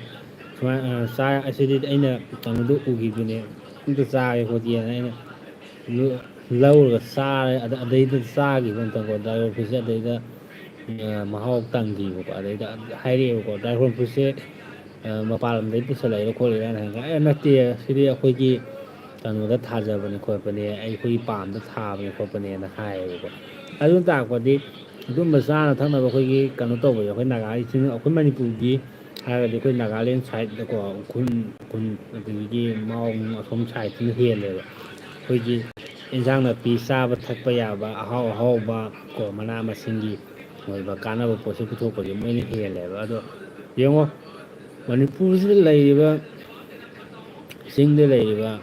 ꯁꯨꯃꯥꯏꯅ, ꯑ, ꯆꯥ-, ꯑꯁꯤꯗꯤ ꯑꯩꯅ ꯀꯩꯅꯣꯗꯣ ꯎꯈꯤꯕꯗꯨꯅꯦ, ꯑꯝꯇ ꯆꯥꯒꯦ ꯈꯣꯠꯀꯦꯅ" ꯑꯩꯅ ꯂꯧꯔꯒ ꯆꯥꯔꯦ꯫ ꯑꯗ-, ꯑꯗꯩꯗ ꯆꯥꯈꯤꯕ ꯃꯇꯝꯗ ꯗ꯭ꯔꯥꯒꯣꯟ ꯐ꯭ꯔꯨꯏꯠꯁꯦ ꯑꯗꯩꯗ, ꯑ, ꯃꯍꯥꯎ ꯇꯪꯈꯤꯕꯀꯣ꯫ ꯑꯗꯩꯗ ꯍꯥꯏꯔꯛꯑꯦꯕꯀꯣ, "ꯗ꯭ꯔꯥꯒꯣꯟ ꯐ꯭ꯔꯨꯏꯠꯁꯦ, ꯑ, ꯃꯄꯥꯟ ꯂꯝꯗꯒꯤ ꯄꯨꯁꯜꯂꯛꯏꯔꯣ ꯈꯣꯠꯂꯤꯔꯣꯅ?" ꯍꯪꯉꯒ, "ꯑꯦ, ꯅꯠꯇꯦ, ꯁꯤꯗꯤ ꯑꯩꯈꯣꯏꯒꯤ ꯀꯩꯅꯣꯗ ꯊꯥꯖꯕꯅꯦ ꯈꯣꯠꯄꯅꯦ, ꯑꯩꯈꯣꯏꯒꯤ ꯄꯥꯝꯗ ꯊꯥꯕꯅꯦ ꯈꯣꯠꯄꯅꯦꯅ" ꯍꯥꯏꯌꯦꯕꯀꯣ꯫ ꯑꯗꯨꯅ ꯇꯥꯛꯄꯗꯤ ꯑꯗꯨꯝꯕ ꯆꯥꯅ ꯊꯛꯅꯕ ꯑꯩꯈꯣꯏꯒꯤ ꯀꯩꯅꯣ ꯇꯧꯕꯁꯦ, ꯑꯩꯈꯣꯏ ꯅꯥꯒꯥꯒꯤ ꯆꯤꯡ-, ꯑꯩꯈꯣꯏ ꯃꯅꯤꯄꯨꯔꯒꯤ ꯍꯥꯏꯔꯒꯗꯤ ꯑꯩꯈꯣꯏ ꯅꯥꯒꯥꯂꯦꯟ ꯁꯥꯏꯠꯇꯀꯣ, ꯎꯈ꯭ꯔꯨꯜ, ꯎꯈ꯭ꯔꯨꯜ, ꯑꯗꯒꯤꯗꯤ ꯃꯥꯎ ꯑꯁꯣꯝ ꯁꯥꯏꯠꯁꯤꯅ ꯍꯦꯜꯂꯦꯕ꯫ ꯑꯩꯈꯣꯏꯒꯤ ꯏꯟꯁꯥꯡ ꯅꯥꯄꯤ ꯆꯥꯕ ꯊꯛꯄ ꯌꯥꯕ ꯑꯍꯥꯎ ꯑꯍꯥꯎꯕ ꯀꯣ, ꯃꯅꯥ ꯃꯁꯤꯡꯒꯤ ꯑꯣꯏꯕ ꯀꯥꯟꯅꯕ ꯄꯣꯠꯁꯦ ꯄꯨꯊꯣꯛꯄꯁꯦ ꯃꯣꯏꯅ ꯍꯦꯜꯂꯦꯕ꯫ ꯑꯗꯣ ꯌꯦꯡꯉꯣ, ꯃꯅꯤꯄꯨꯔꯁꯤꯗ ꯂꯩꯔꯤꯕ, ꯆꯤꯡꯗ ꯂꯩꯔꯤꯕ,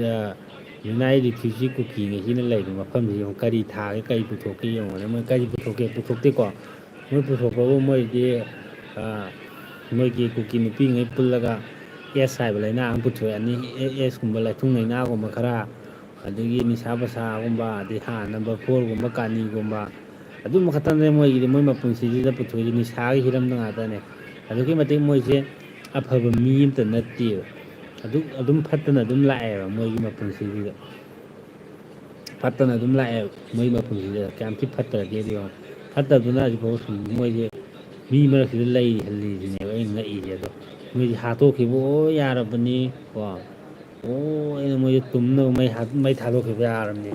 ꯑ, ꯌꯨꯅꯥꯏ ꯔꯤꯐ꯭ꯌꯨꯖꯤ ꯀꯨꯀꯤꯉꯩꯁꯤꯅ ꯂꯩꯔꯤꯕ ꯃꯐꯝꯁꯤ ꯌꯦꯡꯉꯣ, ꯀꯔꯤ ꯊꯥꯒꯦ, ꯀꯔꯤ ꯄꯨꯊꯣꯛꯀꯦ ꯌꯦꯡꯉꯣꯅꯦ꯫ ꯃꯣꯏ ꯀꯔꯤ ꯄꯨꯊꯣꯛꯀꯦ? ꯄꯨꯊꯣꯛꯇꯦꯀꯣ꯫ ꯃꯣꯏ ꯄꯨꯊꯣꯛꯄꯕꯨ ꯃꯣꯏꯗꯤ, ꯑ, ꯃꯣꯏꯒꯤ ꯀꯨꯀꯤ ꯅꯨꯄꯤꯉꯩ ꯄꯨꯜꯂꯒ ꯑꯦꯁ ꯍꯥꯏꯕ ꯂꯩꯅꯥ ꯑꯃ ꯄꯨꯊꯣꯛꯑꯅꯤ꯫ ꯑꯦ-, ꯑꯦꯁꯀꯨꯝꯕ, ꯂꯥꯏꯊꯨꯡ ꯂꯩꯅꯥꯒꯨꯝꯕ ꯈꯔ, ꯑꯗꯒꯤ ꯅꯤꯁꯥ ꯄꯁꯥꯒꯨꯝꯕ, ꯑꯗꯩ ꯍꯥ, ꯅꯝꯕꯔ ꯐꯣꯔꯒꯨꯝꯕ, ꯀꯥꯅꯤꯒꯨꯝꯕ, ꯑꯗꯨꯝꯕ ꯈꯛꯇꯅꯦ ꯃꯣꯏꯒꯤꯗꯤ, ꯃꯣꯏ ꯃꯄꯨꯟꯁꯤꯁꯤꯗ ꯄꯨꯊꯣꯛꯏꯁꯦ ꯅꯤꯁꯥꯒꯤ ꯍꯤꯔꯝꯗ ꯉꯥꯛꯇꯅꯦ꯫ ꯑꯗꯨꯛꯀꯤ ꯃꯇꯤꯛ ꯃꯣꯏꯁꯦ ꯑꯐꯕ ꯃꯤ ꯑꯝꯇ ꯅꯠꯇꯦꯕ꯫ ꯑꯗꯨ, ꯑꯗꯨꯝ ꯐꯠꯇꯅ ꯑꯗꯨꯝ ꯂꯥꯛꯑꯦꯕ ꯃꯣꯏꯒꯤ ꯃꯄꯨꯟꯁꯤꯁꯤꯗ꯫ ꯐꯠꯇꯅ ꯑꯗꯨꯝ ꯂꯥꯛꯑꯦꯕ ꯃꯣꯏꯒꯤ ꯃꯄꯨꯟꯁꯤꯁꯤꯗ꯫ ꯀꯌꯥꯝ ꯊꯤ ꯐꯠꯇ꯭ꯔꯒꯦꯗꯤ ꯌꯦꯡꯉꯣ꯫ ꯐꯠꯇꯕꯗꯨꯅ ꯍꯧꯖꯤꯛꯐꯥꯎ ꯁꯨꯝ ꯃꯣꯏꯁꯦ ꯃꯤ ꯃꯔꯛꯁꯤꯗ ꯂꯩꯍꯜꯂꯤꯁꯤꯅꯦꯕ ꯑꯩꯅ ꯉꯛꯏꯁꯦ꯫ ꯑꯗꯣ ꯃꯣꯏꯁꯦ ꯍꯥꯠꯇꯣꯛꯈꯤꯕ ꯑꯣ ꯌꯥꯔꯕꯅꯤ ꯀꯣ꯫ ꯂꯣꯏꯅ ꯃꯣꯏꯁꯦ ꯇꯨꯝꯅꯕ ꯃꯩ ꯍꯥ-, ꯃꯩ ꯊꯥꯗꯣꯛꯈꯤꯕ ꯌꯥꯔꯕꯅꯤ꯫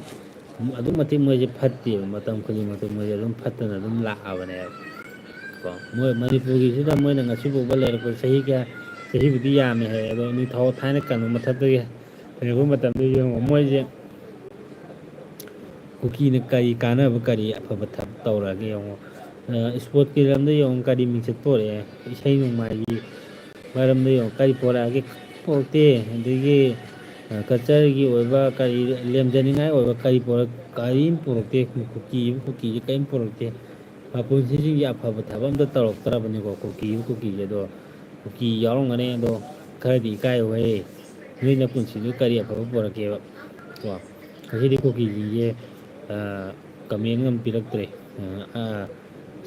ꯑꯗꯨꯛ ꯃꯇꯤꯛ ꯃꯣꯏꯁꯦ ꯐꯠꯇꯦꯕ, ꯃꯇꯝ ꯈꯨꯗꯤꯡꯃꯛꯇ ꯃꯣꯏꯁꯦ ꯑꯗꯨꯝ ꯐꯠꯇꯅ ꯑꯗꯨꯝ ꯂꯥꯛꯑꯕꯅꯦꯕ꯫ ꯀꯣ, ꯃꯣꯏ ꯃꯅꯤꯄꯨꯔꯒꯤꯁꯤꯗ ꯃꯣꯏꯅ ꯉꯁꯤ ꯐꯥꯎꯕ ꯂꯩꯔꯛꯄ ꯆꯍꯤ ꯀꯌꯥ, ꯆꯍꯤꯕꯨꯗꯤ ꯌꯥꯝꯃꯦ ꯍꯥꯏ, ꯑꯗꯣ ꯅꯤꯡꯊꯧ ꯊꯥꯏꯅ ꯀꯩꯅꯣ ꯃꯊꯛꯇꯒꯤ ꯂꯩꯔꯛꯄ ꯃꯇꯝꯗ ꯌꯦꯡꯉꯣ, ꯃꯣꯏꯁꯦ ꯀꯨꯀꯤꯅ ꯀꯔꯤ ꯀꯥꯟꯅꯕ, ꯀꯔꯤ ꯑꯐꯕ ꯊꯕꯛ ꯇꯧꯔꯛꯑꯒꯦ ꯌꯦꯡꯉꯣ꯫ ꯑ, ꯏꯁꯄꯣꯔꯠꯀꯤ ꯂꯝꯗ ꯌꯦꯡꯉꯣ, ꯀꯔꯤ ꯃꯤꯡꯆꯠ ꯄꯣꯔꯛꯑꯦ? ꯏꯁꯩ ꯅꯣꯡꯃꯥꯏꯒꯤ ꯃꯔꯝꯗ ꯌꯦꯡꯉꯣ, ꯀꯔꯤ ꯄꯣꯔꯛꯑꯒꯦ? ꯄꯣꯔꯛꯇꯦ꯫ ꯑꯗꯒꯤ, ꯑ, ꯀꯜꯆꯔꯒꯤ ꯑꯣꯏꯕ ꯀꯔꯤ ꯂꯦꯝꯖꯅꯤꯡꯉꯥꯏ ꯑꯣꯏꯕ ꯀꯔꯤ ꯄꯣꯔꯛ-, ꯀꯔꯤꯝ ꯄꯣꯔꯛꯇꯦ꯫ ꯀꯨꯀꯤ, ꯀꯨꯀꯤꯁꯦ ꯀꯔꯤꯝ ꯄꯣꯔꯛꯇꯦ꯫ ꯃꯄꯨꯟꯁꯤꯁꯤꯡꯒꯤ ꯑꯐꯕ ꯊꯕꯛ ꯑꯝꯇ ꯇꯧꯔꯛꯇ꯭ꯔꯕꯅꯤꯀꯣ, ꯀꯨꯀꯤ, ꯀꯨꯀꯤꯁꯦ꯫ ꯑꯗꯣ ꯀꯨꯀꯤ ꯌꯥꯎꯔꯝꯒꯅꯤ, ꯑꯗꯣ ꯈꯔꯗꯤ ꯏꯀꯥꯏꯌꯨꯍꯦ꯫ ꯅꯣꯏ ꯅꯄꯨꯟꯁꯤꯗꯨ ꯀꯔꯤ ꯑꯐꯕ ꯄꯣꯔꯛꯀꯦꯕ? ꯀꯣ, ꯉꯁꯤꯗꯤ ꯀꯨꯀꯤꯁꯤꯡꯁꯦ, ꯑ, comment ꯑꯃ ꯄꯤꯔꯛꯇ꯭ꯔꯦ꯫ ꯑ, ꯑ,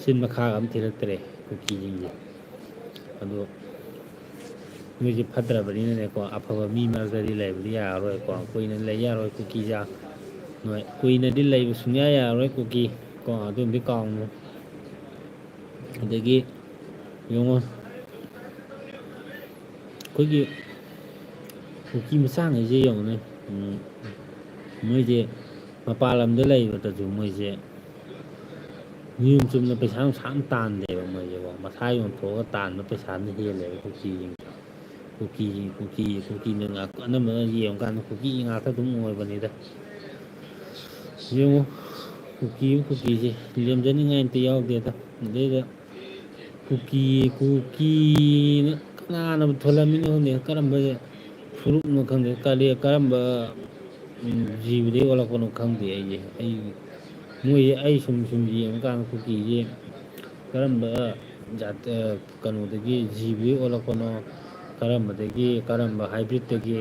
ꯆꯤꯟ ꯃꯈꯥꯒ ꯑꯃ ꯊꯤꯔꯛꯇ꯭ꯔꯦ ꯀꯨꯀꯤꯁꯤꯡꯁꯦ꯫ ꯑꯗꯣ ꯅꯣꯏꯁꯦ ꯐꯠꯇ꯭ꯔꯕꯅꯤꯅꯅꯦꯀꯣ, ꯑꯐꯕ ꯃꯤ ꯃꯔꯛꯇꯗꯤ ꯂꯩꯕꯗꯤ ꯌꯥꯔꯔꯣꯏꯀꯣ, ꯀꯨꯏꯅ ꯂꯩ ꯌꯥꯔꯣꯏ ꯀꯨꯀꯤꯁꯦ꯫ ꯅꯣꯏ ꯀꯨꯏꯅꯗꯤ ꯂꯩꯕ ꯁꯨꯡꯌꯥ ꯌꯥꯔꯔꯣꯏ ꯀꯨꯀꯤ ꯀꯣ, ꯑꯗꯨꯝꯗꯤ ꯀꯥꯎꯅꯨ꯫ ꯑꯗꯒꯤ ꯌꯦꯡꯉꯣ, ꯑꯩꯈꯣꯏꯒꯤ ꯀꯨꯀꯤ ꯃꯆꯥꯉꯩꯁꯦ ꯌꯦꯡꯉꯨꯅꯦ, ꯎꯝ, ꯃꯣꯏꯁꯦ ꯃꯄꯥꯟ ꯂꯝꯗ ꯂꯩꯕꯗꯁꯨ ꯃꯣꯏꯁꯦ ꯅꯤꯌꯣꯝ ꯆꯨꯝꯅ ꯄꯩꯁꯥ ꯅꯨꯡꯁꯥ ꯑꯃ ꯇꯥꯟꯗꯦꯕ ꯃꯣꯏꯁꯦꯀꯣ, ꯃꯁꯥ ꯌꯣꯟꯊꯣꯛꯑꯒ ꯇꯥꯟꯕ ꯄꯩꯁꯥꯅ ꯍꯦꯜꯂꯦꯕ ꯀꯨꯀꯤꯁꯤꯡꯁꯦ꯫ ꯀꯨꯀꯤ, ꯀꯨꯀꯤ, ꯀꯨꯀꯤꯅ ꯉꯥꯛ-, ꯑꯅꯝꯕꯅ ꯌꯦꯡꯉꯀꯥꯟꯗ ꯀꯨꯀꯤ ꯉꯥꯛꯇ ꯑꯗꯨꯝ ꯑꯣꯏꯕꯅꯤꯗ꯫ ꯌꯦꯡꯉꯨ, ꯀꯨꯀꯤ, ꯀꯨꯀꯤꯁꯦ ꯂꯦꯝꯖꯅꯤꯡꯉꯥꯏ ꯑꯝꯇ ꯌꯥꯎꯗꯦꯗ꯫ ꯑꯗꯩꯗ ꯀꯨꯀꯤ, ꯀꯨꯀꯤꯅ ꯀꯅꯥꯅꯕꯨ ꯊꯣꯜꯂꯝꯃꯤꯅꯣ ꯈꯪꯗꯦ, ꯀꯔꯝꯕ ꯐꯨꯔꯨꯞꯅꯣ ꯈꯪꯗꯦ, ꯀꯔꯤ, ꯀꯔꯝꯕ, ꯎꯝ, ꯖꯤꯕꯗꯒꯤ ꯑꯣꯜꯂꯛꯄꯅꯣ ꯈꯪꯗꯦ꯫ ꯑꯩꯁꯦ, ꯑꯩ, ꯃꯣꯏꯁꯦ ꯑꯩ ꯁꯨꯝ, ꯁꯨꯝ ꯌꯦꯡꯉꯀꯥꯟꯗ ꯀꯨꯀꯤꯁꯦ ꯀꯔꯝꯕ ꯖꯥꯠ, ꯑ, ꯀꯩꯅꯣꯗꯒꯤ, ꯖꯤꯕꯗꯒꯤ ꯑꯣꯜꯂꯛꯄꯅꯣ, ꯀꯔꯝꯕꯗꯒꯤ, ꯀꯔꯝꯕ ꯍꯥꯏꯕ꯭ꯔꯤꯠꯇꯒꯤ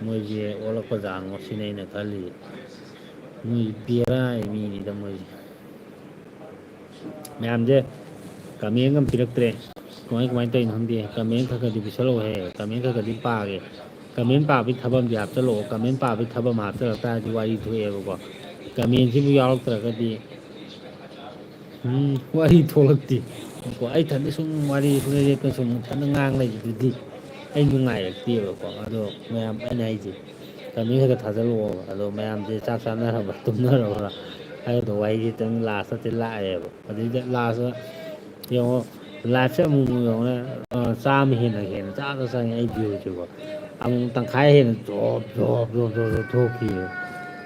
ꯃꯣꯏꯁꯦ ꯑꯣꯜꯂꯛꯄ ꯖꯥꯠꯅꯣ ꯁꯤꯅꯦ ꯑꯩꯅ ꯈꯜꯂꯤꯁꯦ꯫ ꯃꯣꯏ ꯕꯦꯔꯥꯒꯤ ꯃꯤꯅꯤꯗ ꯃꯣꯏꯁꯦ꯫ ꯃꯌꯥꯝꯁꯦ comment ꯑꯃ ꯄꯤꯔꯛꯇ꯭ꯔꯦ꯫ ꯀꯃꯥꯏ, ꯀꯃꯥꯏꯅ ꯇꯧꯔꯤꯅꯣ ꯈꯪꯗꯦ꯫ Comment ꯈꯔ ꯈꯔꯗꯤ ꯄꯤꯁꯜꯂꯛꯑꯣꯍꯦ꯫ Comment ꯈꯔ ꯈꯔꯗꯤ ꯄꯥꯒꯦ꯫ Comment ꯄꯥꯕꯒꯤ ꯊꯕꯛ ꯑꯃꯗꯤ ꯍꯥꯞꯆꯜꯂꯛꯑꯣ꯫ Comment ꯄꯥꯕꯒꯤ ꯊꯕꯛ ꯑꯃ ꯍꯥꯞꯆꯜꯂꯛ ꯇꯥꯔꯗꯤ ꯋꯥꯔꯤ ꯊꯣꯛꯑꯦꯕꯀꯣ꯫ Commentꯁꯤꯕꯨ ꯌꯥꯎꯔꯛꯇ꯭ꯔꯒꯗꯤ, ꯎꯝ, ꯋꯥꯔꯤ ꯊꯣꯛꯂꯛꯇꯦ꯫ ꯀꯣ, ꯑꯩ ꯏꯊꯟꯗ ꯁꯨꯝ ꯋꯥꯔꯤ ꯁꯨꯡꯂꯦꯞ ꯂꯦꯞꯇꯅ ꯁꯨꯝ ꯏꯊꯟꯗ ꯉꯥꯡ ꯂꯩꯕꯗꯨꯗꯤ꯫ ꯑꯩ ꯅꯨꯡꯉꯥꯏꯔꯛꯇꯦꯕꯀꯣ꯫ ꯑꯗꯣ ꯃꯌꯥꯝ, ꯑꯩꯅ ꯍꯥꯏꯁꯦ, ꯀꯃꯦꯟ ꯈꯔ ꯊꯥꯖꯤꯜꯂꯛꯑꯣꯕ꯫ ꯑꯗꯣ ꯃꯌꯥꯝꯁꯦ ꯆꯥꯛ ꯆꯥꯅꯔꯕ꯭ꯔꯥ, ꯇꯨꯝꯅꯔꯕ꯭ꯔꯥ ꯍꯥꯏꯕꯗꯣ, ꯋꯥꯔꯤꯁꯦ ꯈꯤꯇꯪ ꯂꯥꯁꯇꯗꯤ ꯂꯥꯛꯑꯦꯕ꯫ ꯑꯗꯨꯗꯩꯗ ꯂꯥꯁꯇ ꯌꯦꯡꯉꯣ, ꯂꯥꯏꯐꯁꯦ ꯑꯃꯨꯛ ꯑꯃꯨꯛ ꯌꯦꯡꯉꯣꯅꯦ, ꯑ, ꯆꯥꯝꯃ ꯍꯦꯟꯅ ꯍꯦꯟꯅ ꯆꯥꯗ ꯆꯪꯉꯦ ꯑꯩ ꯚ꯭ꯌꯨꯁꯤꯀꯣ꯫ ꯑꯃꯨꯛ ꯇꯪꯈꯥꯏ ꯍꯦꯟꯅ ꯖꯣꯞ ꯖꯣꯞ ꯖꯣꯞ ꯖꯣꯞ ꯖꯣꯞ ꯊꯣꯛꯈꯤꯑꯕ꯫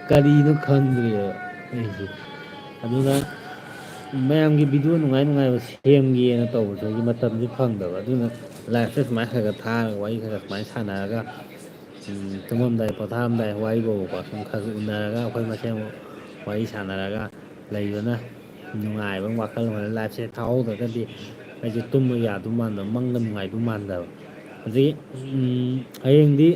ꯀꯔꯤꯅꯣ ꯈꯪꯗ꯭ꯔꯦꯕ ꯑꯩꯁꯦ꯫ ꯑꯗꯨꯅ ꯃꯌꯥꯝꯒꯤ ꯚꯤꯗꯤꯑꯣ ꯅꯨꯡꯉꯥꯏ ꯅꯨꯡꯉꯥꯏꯕ ꯁꯦꯝꯒꯦꯅ ꯇꯧꯕꯁꯨ ꯑꯩꯒꯤ ꯃꯇꯝꯁꯨ ꯐꯪꯗꯕ꯫ ꯑꯗꯨꯅ ꯂꯥꯏꯐꯁꯦ ꯁꯨꯃꯥꯏꯅ ꯈꯔ ꯈꯔ ꯊꯥꯔꯒ, ꯋꯥꯔꯤ ꯈꯔ ꯈꯔ ꯁꯨꯃꯥꯏꯅ ꯁꯥꯟꯅꯔꯒ, ꯎꯝ, ꯇꯨꯝꯃꯝꯗꯥꯏ, ꯄꯣꯊꯥꯔꯝꯗꯥꯏ, ꯋꯥꯔꯤ ꯕꯣꯕꯀꯣ ꯁꯨꯝ ꯈꯔ ꯈꯔ ꯎꯅꯔꯒ, ꯑꯩꯈꯣꯏ ꯃꯁꯦꯟ ꯋꯥꯔꯤ ꯁꯥꯟꯅꯔꯒ ꯂꯩꯕꯅ ꯅꯨꯡꯉꯥꯏꯕ ꯑꯃ, ꯋꯥꯈꯜ ꯑꯃ꯫ ꯂꯥꯏꯐꯁꯦ ꯊꯥꯍꯧꯗ꯭ꯔꯒꯗꯤ ꯑꯩꯁꯦ ꯇꯨꯝꯕ ꯌꯥꯗꯧ ꯃꯥꯟꯗꯕ, ꯃꯪꯒ ꯅꯨꯡꯉꯥꯏꯗꯧ ꯃꯥꯟꯗꯕ꯫ ꯍꯧꯖꯤꯛ, ꯎꯝ, ꯍꯌꯦꯡꯗꯤ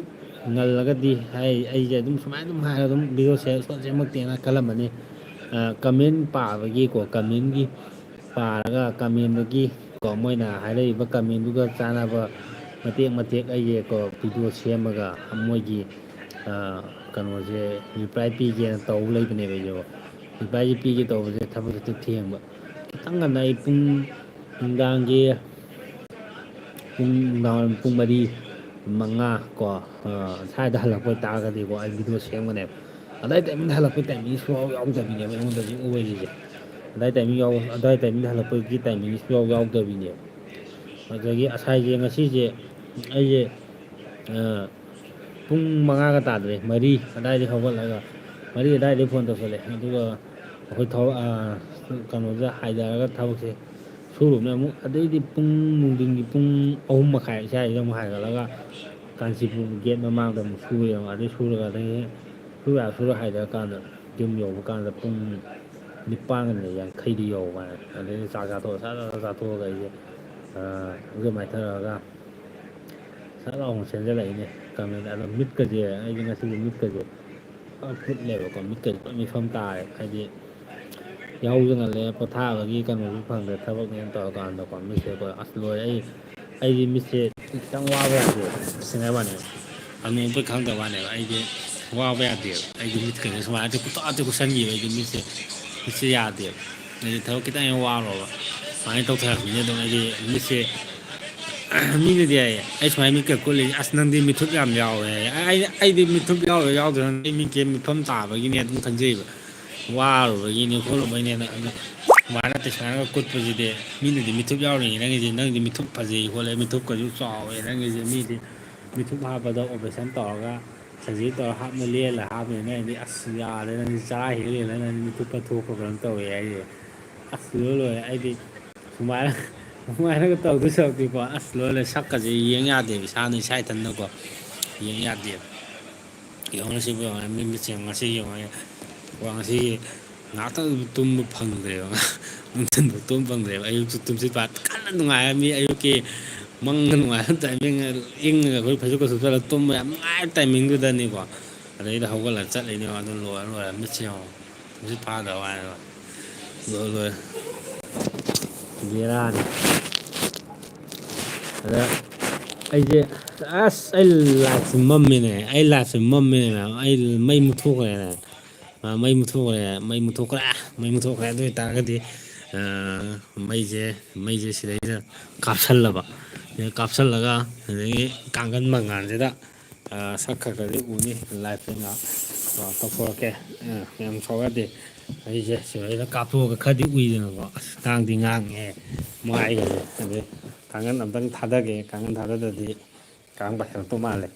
ꯉꯜꯂꯒꯗꯤ ꯑꯩ, ꯑꯩꯁꯦ ꯑꯗꯨꯝ ꯁꯨꯃꯥꯏꯅ ꯑꯗꯨꯝ ꯍꯥꯏꯔꯒ ꯑꯗꯨꯝ ꯚꯤꯗꯤꯑꯣꯁꯦ ꯁꯣꯠ ꯁꯦꯝꯃꯛꯇꯦꯅ ꯈꯜꯂꯝꯃꯅꯤ꯫ ꯑ, ꯀꯃꯦꯟ ꯄꯥꯕꯒꯤꯀꯣ, ꯀꯃꯦꯟꯒꯤ ꯄꯥꯔꯒ, ꯀꯃꯦꯟꯗꯒꯤ ꯀꯣ, ꯃꯣꯏꯅ ꯍꯥꯏꯔꯛꯏꯕ ꯀꯃꯦꯟꯗꯨꯒ ꯆꯥꯟꯅꯕ ꯃꯇꯦꯛ ꯃꯇꯦꯛ ꯑꯩꯁꯦ ꯀꯣ, ꯚꯤꯗꯤꯑꯣ ꯁꯦꯝꯃꯒ ꯃꯣꯏꯒꯤ, ꯑ, ꯀꯩꯅꯣꯁꯦ, ꯔꯤꯄ꯭ꯂꯥꯏ ꯄꯤꯒꯦꯅ ꯇꯧ ꯂꯩꯕꯅꯦꯕ ꯑꯩꯁꯦ꯫ ꯔꯤꯄ꯭ꯂꯥꯏꯁꯦ ꯄꯤꯒꯦ ꯇꯧꯕꯁꯦ ꯊꯕꯛꯁꯦ ꯍꯦꯛꯇ ꯊꯦꯡꯕ꯫ ꯈꯤꯇꯪ ꯉꯟꯅ ꯑꯩ ꯄꯨꯡ ꯅꯨꯡꯗꯥꯡꯒꯤ ꯄꯨꯡ, ꯅꯨꯡꯗꯥꯡꯋꯥꯏꯔꯝ ꯄꯨꯡ ꯃꯔꯤ, ꯃꯉꯥ ꯀꯣ, ꯑ, ꯁ꯭ꯋꯥꯏꯗ ꯍꯜꯂꯛꯄ ꯑꯣꯏꯇꯥꯔꯒꯗꯤꯀꯣ, ꯑꯩ ꯚꯤꯗꯤꯑꯣ ꯁꯦꯝꯒꯅꯦꯕ꯫ ꯑꯗꯥꯏ ꯇꯥꯏꯃꯤꯡꯗ ꯍꯜꯂꯛꯄꯒꯤ ꯇꯥꯏꯃꯤꯡ ꯁꯨꯡꯌꯥꯎ ꯌꯥꯎꯗꯕꯤꯅꯦꯕ ꯑꯩꯉꯣꯟꯗ ꯍꯧꯖꯤꯛ ꯑꯣꯏꯔꯤꯁꯦ꯫ ꯑꯗꯥꯏ ꯇꯥꯏꯃꯤꯡ ꯌꯥꯎ-, ꯑꯗꯥꯏ ꯇꯥꯏꯃꯤꯡꯗ ꯍꯜꯂꯛꯄꯒꯤ ꯇꯥꯏꯃꯤꯡ ꯁꯨꯡꯌꯥꯎ ꯌꯥꯎꯗꯕꯤꯅꯦꯕ꯫ ꯑꯗꯒꯤ ꯉꯁꯥꯏꯁꯦ, ꯉꯁꯤꯁꯦ ꯑꯩꯁꯦ, ꯑ, ꯄꯨꯡ ꯃꯉꯥꯒ ꯇꯥꯗ꯭ꯔꯦ, ꯃꯔꯤ ꯑꯗꯥꯏꯗꯒꯤ ꯍꯧꯒꯠꯂꯒ, ꯃꯔꯤ ꯑꯗꯥꯏꯗꯒꯤ ꯐꯣꯟ ꯇꯧꯁꯜꯂꯛꯑꯦ꯫ ꯑꯗꯨꯒ ꯑꯩꯈꯣꯏ ꯊꯧ-, ꯑ, ꯀꯩꯅꯣꯗ ꯍꯥꯏꯊꯔꯒ ꯊꯕꯛꯁꯦ ꯁꯨꯔꯨꯕꯅꯦ ꯑꯃꯨꯛ꯫ ꯑꯗꯩꯗꯤ ꯄꯨꯡ, ꯅꯨꯡꯊꯤꯟꯒꯤ ꯄꯨꯡ ꯑꯍꯨꯝ ꯃꯈꯥꯏ ꯁ꯭ꯋꯥꯏꯁꯤꯗ ꯑꯃꯨꯛ ꯍꯥꯏꯒꯠꯂꯒ ꯀꯥꯟꯆꯤꯄꯨꯔ ꯒꯦꯠ ꯃꯃꯥꯡꯗ ꯑꯃꯨꯛ ꯁꯨꯔꯦ ꯑꯃꯨꯛ꯫ ꯑꯗꯩ ꯁꯨꯔꯒ ꯑꯗꯒꯤ ꯁꯨꯔ ꯁꯨꯔ ꯍꯥꯏꯊꯔꯀꯥꯟꯗ ꯌꯨꯝ ꯌꯧꯕ ꯀꯥꯟꯗ ꯄꯨꯡ ꯅꯤꯄꯥꯟꯒ ꯃꯤꯅꯤꯠ ꯌꯥꯡꯈꯩꯗ ꯌꯧꯕ ꯍꯥꯏꯅ꯫ ꯑꯗꯩꯗꯤ ꯆꯥꯛ ꯆꯥꯊꯣꯛꯑ, ꯁꯠ ꯁꯠ ꯆꯥꯊꯣꯛꯑꯒ ꯑꯩꯁꯦ, ꯑ, ꯏꯔꯨꯖ ꯃꯥꯏꯊꯔꯒ ꯁꯠ ꯂꯥꯎꯅ ꯁꯦꯝꯖꯤꯜꯂꯛꯏꯅꯦ ꯀꯃꯦꯟꯗ꯫ ꯑꯗꯣ ꯃꯤꯠꯀꯁꯦ, ꯑꯩꯗꯤ ꯉꯁꯤꯗꯤ ꯃꯤꯠꯀꯁꯦ ꯐꯨꯠꯂꯦꯕꯀꯣ, ꯃꯤꯠꯀꯁꯦ ꯄꯨꯔꯥ ꯃꯤꯐꯝ ꯇꯥꯔꯦ꯫ ꯍꯥꯏꯗꯤ ꯌꯥꯍꯧꯁꯨ ꯉꯜꯂꯦ, ꯄꯣꯊꯥꯕꯒꯤ ꯀꯩꯅꯣꯁꯨ ꯐꯪꯗ꯭ꯔꯦ, ꯊꯕꯛꯅꯦꯅ ꯇꯧꯔꯀꯥꯟꯗꯀꯣ꯫ ꯃꯤꯠꯁꯦꯀꯣ, ꯑꯁ, ꯂꯣꯏꯔꯦ꯫ ꯑꯩ, ꯑꯩꯗꯤ ꯃꯤꯠꯁꯦ ꯈꯤꯇꯪ ꯋꯥꯕ ꯌꯥꯗꯦ, ꯁꯤꯡꯅꯕ ꯋꯥꯅꯦ꯫ ꯑꯅꯣꯛ ꯎꯞꯄꯩ ꯈꯪꯗꯕ ꯋꯥꯅꯦꯕ꯫ ꯑꯩꯗꯤ ꯋꯥꯕ ꯌꯥꯗꯦꯕ꯫ ꯑꯩꯗꯤ ꯃꯤꯠꯀꯁꯦ ꯁꯨꯃꯥꯏꯅ ꯀꯨꯠꯇ ꯀꯨꯠꯁꯟꯈꯤꯕ꯫ ꯑꯩꯗꯤ ꯃꯤꯠꯁꯦ, ꯃꯤꯠꯁꯦ ꯌꯥꯗꯦꯕ꯫ ꯑꯩꯗꯤ ꯊꯕꯛ ꯈꯤꯇꯪ ꯍꯦꯛ ꯋꯥꯔꯨꯔꯕ, ꯁꯨꯃꯥꯏꯅ ꯇꯧꯊꯔꯛꯄꯅꯤꯅ ꯑꯗꯨꯝ ꯑꯩꯗꯤ ꯃꯤꯠꯁꯦ ꯃꯤꯅꯗꯤ ꯍꯥꯏꯌꯦ, ꯑꯩ ꯁꯨꯃꯥꯏꯅ ꯃꯤꯠꯀ ꯀꯨꯠꯂꯤ, "ꯑꯁ, ꯅꯪꯗꯤ ꯃꯤꯊꯨꯞ ꯌꯥꯝ ꯌꯥꯎꯋꯦ" ꯍꯥꯏꯌꯦ꯫ ꯑꯩ, ꯑꯩꯗꯤ ꯃꯤꯊꯨꯞ ꯌꯥꯎꯔꯣꯏ, ꯌꯥꯎꯗꯣꯏꯅ ꯑꯩ ꯃꯤꯠꯀꯤ ꯃꯤꯐꯝ ꯇꯥꯕꯒꯤꯅꯦ ꯑꯗꯨꯝ ꯈꯟꯖꯩꯕ꯫ ꯋꯥꯔꯨꯕꯒꯤꯅꯦ ꯈꯣꯠꯂꯨꯕꯒꯤꯅꯦꯅ ꯑꯗꯨ ꯁꯨꯃꯥꯏꯅ ꯇꯧ-, ꯁꯨꯃꯥꯏꯅꯒ ꯀꯨꯠꯄꯁꯤꯗꯤ ꯃꯤꯅꯗꯤ ꯃꯤꯊꯨꯞ ꯌꯥꯎꯔꯤꯅꯦ ꯅꯪꯒꯤꯁꯦ, ꯅꯪꯗꯤ ꯃꯤꯊꯨꯞ ꯐꯖꯩ ꯈꯣꯠꯂꯦ, ꯃꯤꯊꯨꯞꯀꯁꯨ ꯆꯥꯎꯋꯦ ꯅꯪꯒꯤꯁꯦ, ꯃꯤꯗꯤ ꯃꯤꯊꯨꯞ ꯍꯥꯞꯄꯗ ꯑꯣꯄꯔꯦꯁꯟ ꯇꯧꯔꯒ ꯁꯔꯖꯔꯤ ꯇꯧꯔ ꯍꯥꯞꯅ ꯂꯦꯜꯂ ꯍꯥꯞꯅꯤ, ꯅꯪꯗꯤ ꯑꯁ ꯌꯥꯗ꯭ꯔꯦ, ꯅꯪꯗꯤ ꯆꯔꯥ ꯍꯦꯜꯂꯦꯅ ꯅꯪꯗꯤ ꯃꯤꯊꯨꯞꯀ ꯊꯣꯛꯄ ꯀꯩꯅꯣꯝ ꯇꯧꯋꯦ ꯍꯥꯏꯔꯤ꯫ ꯑꯁ ꯂꯣꯏ ꯂꯣꯏꯔꯦ, ꯑꯩꯗꯤ ꯁꯨꯃꯥꯏꯅ ꯁꯨꯃꯥꯏꯅꯒ ꯇꯧꯗꯣꯏ ꯁꯔꯨꯛꯇꯤꯀꯣ, ꯑꯁ ꯂꯣꯏ ꯂꯣꯏꯔꯦ, ꯁꯛꯀꯁꯦ ꯌꯦꯡ ꯌꯥꯗꯦꯕ, ꯏꯁꯥꯅ ꯏꯁꯥ ꯏꯊꯟꯗꯀꯣ ꯌꯦꯡ ꯌꯥꯗꯦꯕ꯫ ꯌꯦꯡꯉꯨꯅꯦ ꯁꯤꯕꯨ ꯌꯦꯡꯉꯨꯅꯦ, ꯃꯤꯠꯁꯦ ꯌꯦꯡꯉꯨ, ꯉꯁꯤ ꯌꯦꯡꯉꯨꯅꯦ, ꯋꯥ ꯉꯁꯤꯒꯤ ꯉꯥꯏꯍꯥꯛꯇꯪ ꯇꯨꯝꯕ ꯐꯪꯗ꯭ꯔꯦꯕ, ꯅꯨꯡꯊꯤꯟꯕꯨ ꯇꯨꯝꯕ ꯐꯪꯗ꯭ꯔꯦꯕ, ꯑꯌꯨꯛꯁꯨ ꯇꯨꯝꯁꯤꯠ ꯐꯥ-, ꯀꯟꯅ ꯅꯨꯡꯉꯥꯏꯔ ꯃꯤ ꯑꯌꯨꯛꯀꯤ ꯃꯪꯒ ꯅꯨꯡꯉꯥꯏꯕ ꯇꯥꯏꯃꯤꯡ, ꯏꯪꯉꯒ ꯑꯩꯈꯣꯏ ꯐꯩꯖꯨꯞꯀ ꯁꯨꯞꯆꯜꯂꯒ ꯇꯨꯝꯕ ꯌꯥꯝ ꯅꯨꯡꯉꯥꯏꯕ ꯇꯥꯏꯃꯤꯡꯗꯨꯗꯅꯤꯀꯣ꯫ ꯑꯗꯩꯗ ꯍꯧꯒꯠꯂꯒ ꯆꯠꯂꯤꯅꯦꯕ, ꯑꯗꯨ ꯂꯣꯏꯔ ꯂꯣꯏꯔꯦ, ꯃꯤꯠꯁꯦ ꯌꯦꯡꯉꯣ, ꯇꯨꯝꯁꯤꯠ ꯐꯥꯗꯕ ꯋꯥꯅꯦꯕ꯫ ꯂꯣꯏ ꯂꯣꯏꯔꯦ꯫ ꯕꯦꯔꯥꯅꯤ꯫ ꯑꯗ ꯑꯩꯁꯦ, ꯑꯁ, ꯑꯩ ꯂꯥꯏꯠꯁꯦ ꯃꯝꯃꯦꯅꯦ, ꯑꯩ ꯂꯥꯏꯠꯁꯦ ꯃꯝꯃꯦꯅꯦ ꯃꯌꯥꯝ, ꯑꯩ ꯃꯩ ꯃꯨꯠꯊꯣꯛꯈ꯭ꯔꯦꯅꯦ꯫ ꯑ, ꯃꯩ ꯃꯨꯠꯊꯣꯛꯈ꯭ꯔꯦ, ꯃꯩ ꯃꯨꯠꯊꯣꯛꯈ꯭ꯔꯦ, ꯃꯩ ꯃꯨꯠꯊꯣꯛꯈ꯭ꯔꯦ꯫ ꯑꯗꯨ ꯑꯣꯏꯇꯥꯔꯒꯗꯤ, ꯑ, ꯃꯩꯁꯦ, ꯃꯩꯁꯦ ꯁꯤꯗꯩꯗ ꯀꯥꯞꯁꯜꯂꯕ, ꯁꯤꯗ ꯀꯥꯞꯁꯜꯂꯒ ꯑꯗꯒꯤ ꯀꯥꯡꯒꯟ ꯃꯉꯥꯜꯁꯤꯗ, ꯑ, ꯁꯛ ꯈꯔ ꯈꯔꯗꯤ ꯎꯅꯤ ꯂꯥꯏꯐꯇ ꯉꯥꯏꯍꯥꯛ, ꯑ, ꯇꯧꯊꯣꯔꯛꯀꯦ꯫ ꯑ, ꯌꯥꯝ ꯁꯥꯎ ꯌꯥꯗꯦ꯫ ꯑꯩꯁꯦ ꯁꯤꯗꯩꯗ ꯀꯥꯞꯊꯣꯛꯑꯒ ꯈꯔꯗꯤ ꯎꯏꯗꯅꯀꯣ꯫ ꯑꯁ, ꯀꯥꯡꯗꯤ ꯉꯥꯡꯉꯦ ꯃꯥꯏꯒꯁꯦ꯫ ꯑꯗꯩ ꯀꯥꯡꯒꯟ ꯑꯝꯇꯪ ꯊꯥꯗꯒꯦ, ꯀꯥꯡꯒꯟ ꯊꯥꯗꯗ꯭ꯔꯗꯤ ꯀꯥꯡ ꯄꯥꯏꯁꯜꯂꯛꯇꯧ ꯃꯥꯜꯂꯦ꯫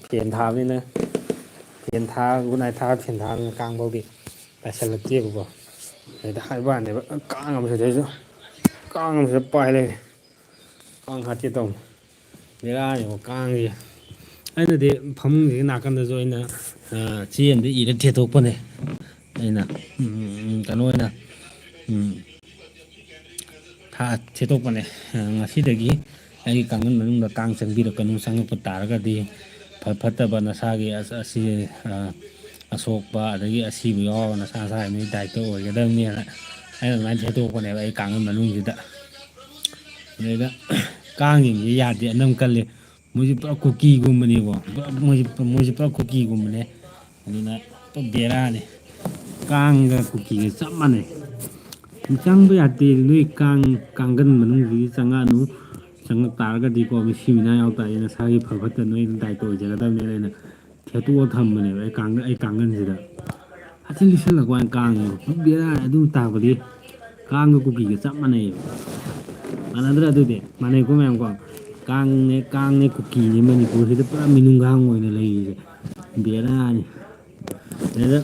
ꯐꯦꯟ ꯊꯥꯕꯅꯤꯅ, ꯐꯦꯟ ꯊꯥ, ꯒꯨꯗ ꯅꯥꯏꯠ ꯊꯥꯔ ꯐꯦꯟ ꯊꯥꯕꯅꯤꯅ ꯀꯥꯡ ꯐꯥꯎꯗꯤ ꯄꯥꯏꯁꯜꯂꯛꯇꯦꯕꯀꯣ꯫ ꯑꯗꯩꯗ ꯍꯥꯏꯕ ꯋꯥꯅꯦꯕ, ꯀꯥꯡ ꯑꯃ ꯁꯤꯗꯩꯁꯨ, ꯀꯥꯡ ꯑꯃꯁꯤꯗ ꯄꯥꯏ ꯂꯩꯔꯦ꯫ ꯀꯥꯡ ꯍꯥꯠꯀꯦ ꯇꯧꯅꯤ꯫ ꯕꯦꯔꯥꯅꯤꯕ ꯀꯥꯡꯁꯦ꯫ ꯑꯩꯅꯗꯤ ꯐꯃꯨꯡꯁꯤꯒꯤ ꯅꯥꯀꯟꯗꯁꯨ ꯑꯩꯅ, ꯑ, ꯆꯦ ꯑꯃꯗ ꯏꯔ ꯊꯦꯠꯇꯣꯛꯄꯅꯦ꯫ ꯑꯩꯅ, ꯎꯝ, ꯀꯩꯅꯣ ꯑꯣꯏꯅ, ꯎꯝ, ꯊꯥ-, ꯊꯦꯠꯇꯣꯛꯄꯅꯦ꯫ ꯑ, ꯉꯁꯤꯗꯒꯤ ꯑꯩꯒꯤ ꯀꯥꯡꯒꯟ ꯃꯅꯨꯡꯗ ꯀꯥꯡ ꯆꯪꯕꯤꯔꯛꯀꯅꯨ, ꯆꯪꯉꯛꯄ ꯇꯥꯔꯒꯗꯤ ꯐ-, ꯐꯠꯇꯕ ꯅꯁꯥꯒꯤ ꯑꯁ-, ꯑꯁꯤ, ꯑ, ꯑꯁꯣꯛꯄ ꯑꯗꯒꯤ ꯑꯁꯤꯕ ꯌꯥꯎꯔꯒ ꯅꯁꯥ ꯅꯁꯥꯒꯤ ꯅꯣꯏ ꯗꯥꯏꯠꯇ ꯑꯣꯏꯒꯗꯕꯅꯦꯅ ꯑꯩꯅ ꯑꯗꯨꯃꯥꯏꯅ ꯊꯦꯠꯇꯣꯛꯄꯅꯦꯕ ꯑꯩ ꯀꯥꯡꯒꯟ ꯃꯅꯨꯡꯁꯤꯗ꯫ ꯑꯗꯩꯗ ꯀꯥꯡꯁꯤꯡꯁꯤ ꯌꯥꯗꯦ, ꯑꯅꯝ ꯀꯜꯂꯤ꯫ ꯃꯣꯏꯁꯦ ꯄꯨꯔꯥ ꯀꯨꯀꯤꯒꯨꯝꯕꯅꯦꯀꯣ꯫ ꯄꯨꯔꯥ ꯃꯣꯏꯁꯦ, ꯃꯣꯏꯁꯦ ꯄꯨꯔꯥ ꯀꯨꯀꯤꯒꯨꯝꯕꯅꯦ꯫ ꯑꯗꯨꯅ ꯄꯨꯔꯥ ꯕꯦꯔꯥꯅꯤ꯫ ꯀꯥꯡꯒ ꯀꯨꯀꯤꯒ ꯆꯞ ꯃꯥꯟꯅꯩ꯫ ꯆꯪꯕ ꯌꯥꯗꯦ꯫ ꯅꯣꯏ ꯀꯥꯡ, ꯀꯥꯡꯒꯟ ꯃꯅꯨꯡꯗꯒꯤ ꯆꯪꯉꯛꯑꯅꯨ꯫ ꯆꯪꯉꯛ ꯇꯥꯔꯒꯗꯤꯀꯣ, ꯃꯤꯁꯤ ꯃꯤꯅꯥ ꯌꯥꯎ ꯇꯥꯔꯗꯤ ꯅꯁꯥꯒꯤ ꯐꯕ ꯐꯠꯇ ꯅꯣꯏ ꯑꯗꯨꯝ ꯗꯥꯏꯇ ꯑꯣꯏꯖꯒꯗꯕꯅꯦꯅ ꯑꯩꯅ ꯊꯦꯠꯇꯣꯛꯑ ꯊꯝꯕꯅꯦꯕ ꯑꯩ ꯀꯥꯡ-, ꯑꯩ ꯀꯥꯡꯒꯟꯁꯤꯗ꯫ ꯍꯥꯆꯤꯟ ꯂꯤꯁꯜꯂꯛꯄ ꯋꯥꯅꯤ ꯀꯥꯡꯁꯦ꯫ ꯕꯦꯔꯥꯅꯤ ꯑꯗꯨꯝ ꯇꯥꯛꯄꯗꯤ꯫ ꯀꯥꯡꯒ ꯀꯨꯀꯤꯒ ꯆꯞ ꯃꯥꯟꯅꯩꯌꯦꯕ꯫ ꯃꯥꯟꯅꯗ꯭ꯔꯥ ꯑꯗꯨꯗꯤ? ꯃꯥꯟꯅꯩꯀꯣ ꯃꯌꯥꯝꯀꯣ꯫ ꯀꯥꯡꯅꯦ, ꯀꯥꯡꯅꯦ ꯀꯨꯀꯤꯅꯦ ꯃꯅꯤꯄꯨꯔꯁꯤꯗ ꯄꯨꯔꯥ ꯃꯤꯅꯨꯡꯒꯥꯡ ꯑꯣꯏꯅ ꯂꯩꯔꯤꯁꯦ꯫ ꯕꯦꯔꯥꯅꯤ꯫ ꯑꯗꯨꯗ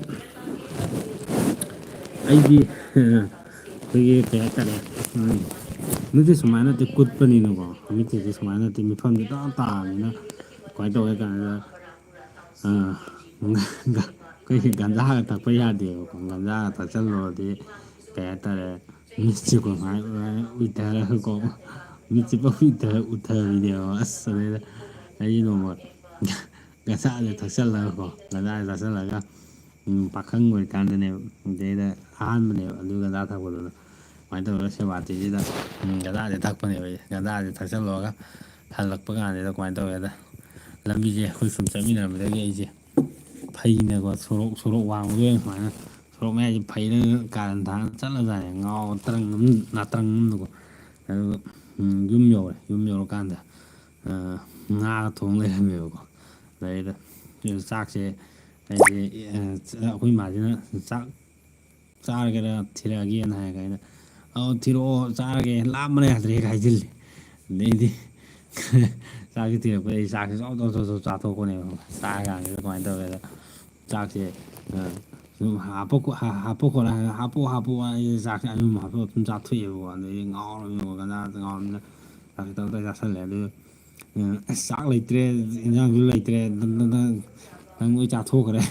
ꯑꯩꯗꯤ, ꯑꯩꯈꯣꯏꯒꯤ ꯀꯩ ꯍꯥꯏꯇꯥꯔꯦ, ꯎꯝ, ꯃꯤꯠꯁꯦ ꯁꯨꯃꯥꯏꯅ ꯅꯠꯇꯦ ꯀꯨꯠꯄꯅꯤꯅꯀꯣ, ꯃꯤꯠꯁꯦ ꯁꯨꯃꯥꯏꯅ ꯅꯠꯇꯦ, ꯃꯤꯐꯝꯁꯦ ꯇꯥ ꯇꯥꯕꯅꯤꯅ ꯀꯃꯥꯏꯅ ꯇꯧꯒꯦ ꯀꯥꯟꯗ, ꯑꯥ, ꯑꯩꯈꯣꯏꯒꯤ ꯒꯟꯖꯥꯒ ꯊꯛꯄ ꯌꯥꯗꯦꯕꯀꯣ꯫ ꯒꯟꯖꯥꯒ ꯊꯛꯆꯜꯂꯨꯔꯗꯤ ꯀꯩ ꯍꯥꯏꯇꯥꯔꯦ, ꯃꯤꯠꯁꯦ ꯀꯃꯥꯏꯅ ꯎꯏꯊꯔꯒꯀꯣ, ꯃꯤꯠꯁꯦ ꯄꯨꯔꯥ ꯎꯏꯊ-, ꯎꯏꯊꯕꯤꯅꯦꯕ꯫ ꯑꯁ, ꯑꯗꯩꯗ ꯑꯩ ꯅꯣꯡꯃ ꯒꯟꯖꯥꯁꯦ ꯊꯛꯆꯜꯂꯒꯀꯣ, ꯒꯟꯖꯥꯁꯦ ꯊꯛꯆꯜꯂꯒ, ꯎꯝ, ꯄꯥꯈꯪ ꯑꯣꯏꯔꯤꯀꯥꯟꯗꯅꯦꯕ, ꯑꯗꯩꯗ ꯑꯍꯥꯟꯕꯅꯦꯕ ꯑꯗꯨ ꯒꯟꯖꯥ ꯊꯛꯄꯗꯨꯅ꯫ ꯀꯃꯥꯏꯅ ꯇꯧꯔꯒ ꯁꯦꯕꯥꯇꯤꯁꯤꯗ, ꯎꯝ, ꯒꯟꯖꯥꯁꯦ ꯊꯛꯄꯅꯦꯕ ꯑꯩꯁꯦ꯫ ꯒꯟꯖꯥꯁꯦ ꯊꯛꯆꯜꯂꯨꯔꯒ ꯍꯜꯂꯛꯄ ꯀꯥꯟꯁꯤꯗ ꯀꯃꯥꯏꯅ ꯇꯧꯒꯦꯗ, ꯂꯝꯕꯤꯁꯦ ꯑꯩꯈꯣꯏ ꯁꯨꯝ ꯆꯠꯃꯤꯟꯅꯔꯝꯕꯗꯒꯤ ꯑꯩꯁꯦ ꯐꯩꯅꯀꯣ, ꯁꯣꯔꯣꯛ, ꯁꯣꯔꯣꯛ ꯋꯥꯡꯃꯗ ꯑꯣꯏꯅ ꯁꯨꯃꯥꯏꯅ, ꯁꯣꯔꯣꯛ ꯃꯌꯥꯏꯁꯦ ꯐꯩꯅ ꯀꯥꯔꯟ ꯊꯥꯅ ꯆꯠꯂꯖꯥꯠꯅꯦ, ꯉꯥꯎ ꯇꯔꯪ ꯑꯃ, ꯅꯥꯇ꯭ꯔꯪ ꯑꯃꯗꯀꯣ꯫ ꯑꯗꯨꯒ, ꯎꯝ, ꯌꯨꯝ ꯌꯧꯔꯦ꯫ ꯌꯨꯝ ꯌꯧꯔꯀꯥꯟꯗ, ꯑ, ꯉꯥꯒ ꯊꯣꯡ ꯂꯩꯔꯝꯃꯦꯕꯀꯣ꯫ ꯑꯗꯩꯗ ꯆꯥꯛꯁꯦ ꯑꯩꯁꯦ, ꯑ, ꯑꯩꯈꯣꯏ ꯏꯃꯥꯁꯤꯅ ꯆꯥꯛ ꯆꯥꯔꯒꯦꯔ ꯊꯤꯔꯛꯑꯒꯦꯅ ꯍꯥꯏꯔꯒ ꯑꯩꯅ, "ꯑꯧ, ꯊꯤꯔꯛꯑꯣ, ꯆꯥꯔꯒꯦ, ꯂꯥꯝꯕꯅ ꯌꯥꯗ꯭ꯔꯦ" ꯍꯥꯏꯖꯤꯜꯂꯦ꯫ ꯑꯗꯩꯗꯤ ꯆꯥꯛꯁꯦ ꯊꯤꯔꯛꯄꯗꯩ ꯑꯩ ꯆꯥꯛꯁꯦ ꯆꯣꯞ ꯆꯣꯞ ꯆꯣꯞ ꯆꯣꯞ ꯆꯥꯊꯣꯛꯄꯅꯦꯕ꯫ ꯆꯥꯔ ꯀꯥꯟꯁꯤꯗ ꯀꯃꯥꯏꯅ ꯇꯧꯒꯦꯗ, ꯆꯥꯛꯁꯦ, ꯑ, ꯁꯨꯝ ꯍꯥꯞꯄꯣ ꯈꯣ-, ꯍꯥ-, ꯍꯥꯞꯄꯣ ꯈꯣꯠꯂꯣ ꯍꯥꯏꯔꯒ, "ꯍꯥꯞꯄꯣ, ꯍꯥꯞꯄꯣ" ꯍꯥꯏꯔꯒ ꯆꯥꯛꯁꯦ ꯑꯗꯨꯝ ꯍꯥꯞꯄꯒ ꯑꯗꯨꯝ ꯆꯥꯊꯣꯛꯑꯦꯕꯀꯣ꯫ ꯑꯗꯩꯗꯤ ꯉꯥꯎꯔꯕꯅꯤꯅꯀꯣ, ꯒꯟꯖꯥꯗ ꯉꯥꯎꯔꯕꯅꯤꯅ ꯆꯥꯛꯁꯦ ꯇꯞ ꯇꯞ ꯆꯥꯁꯜꯂꯦ꯫ ꯑꯗꯨꯒ, ꯑ, "ꯑꯁ, ꯆꯥꯛ ꯂꯩꯇ꯭ꯔꯦ, ꯏꯟꯖꯥꯡꯁꯨ ꯂꯩꯇ꯭ꯔꯦ, ꯅꯪ, ꯅꯪ, ꯅꯪ ꯂꯣꯏ ꯆꯥꯊꯣꯛꯈ꯭ꯔꯦ,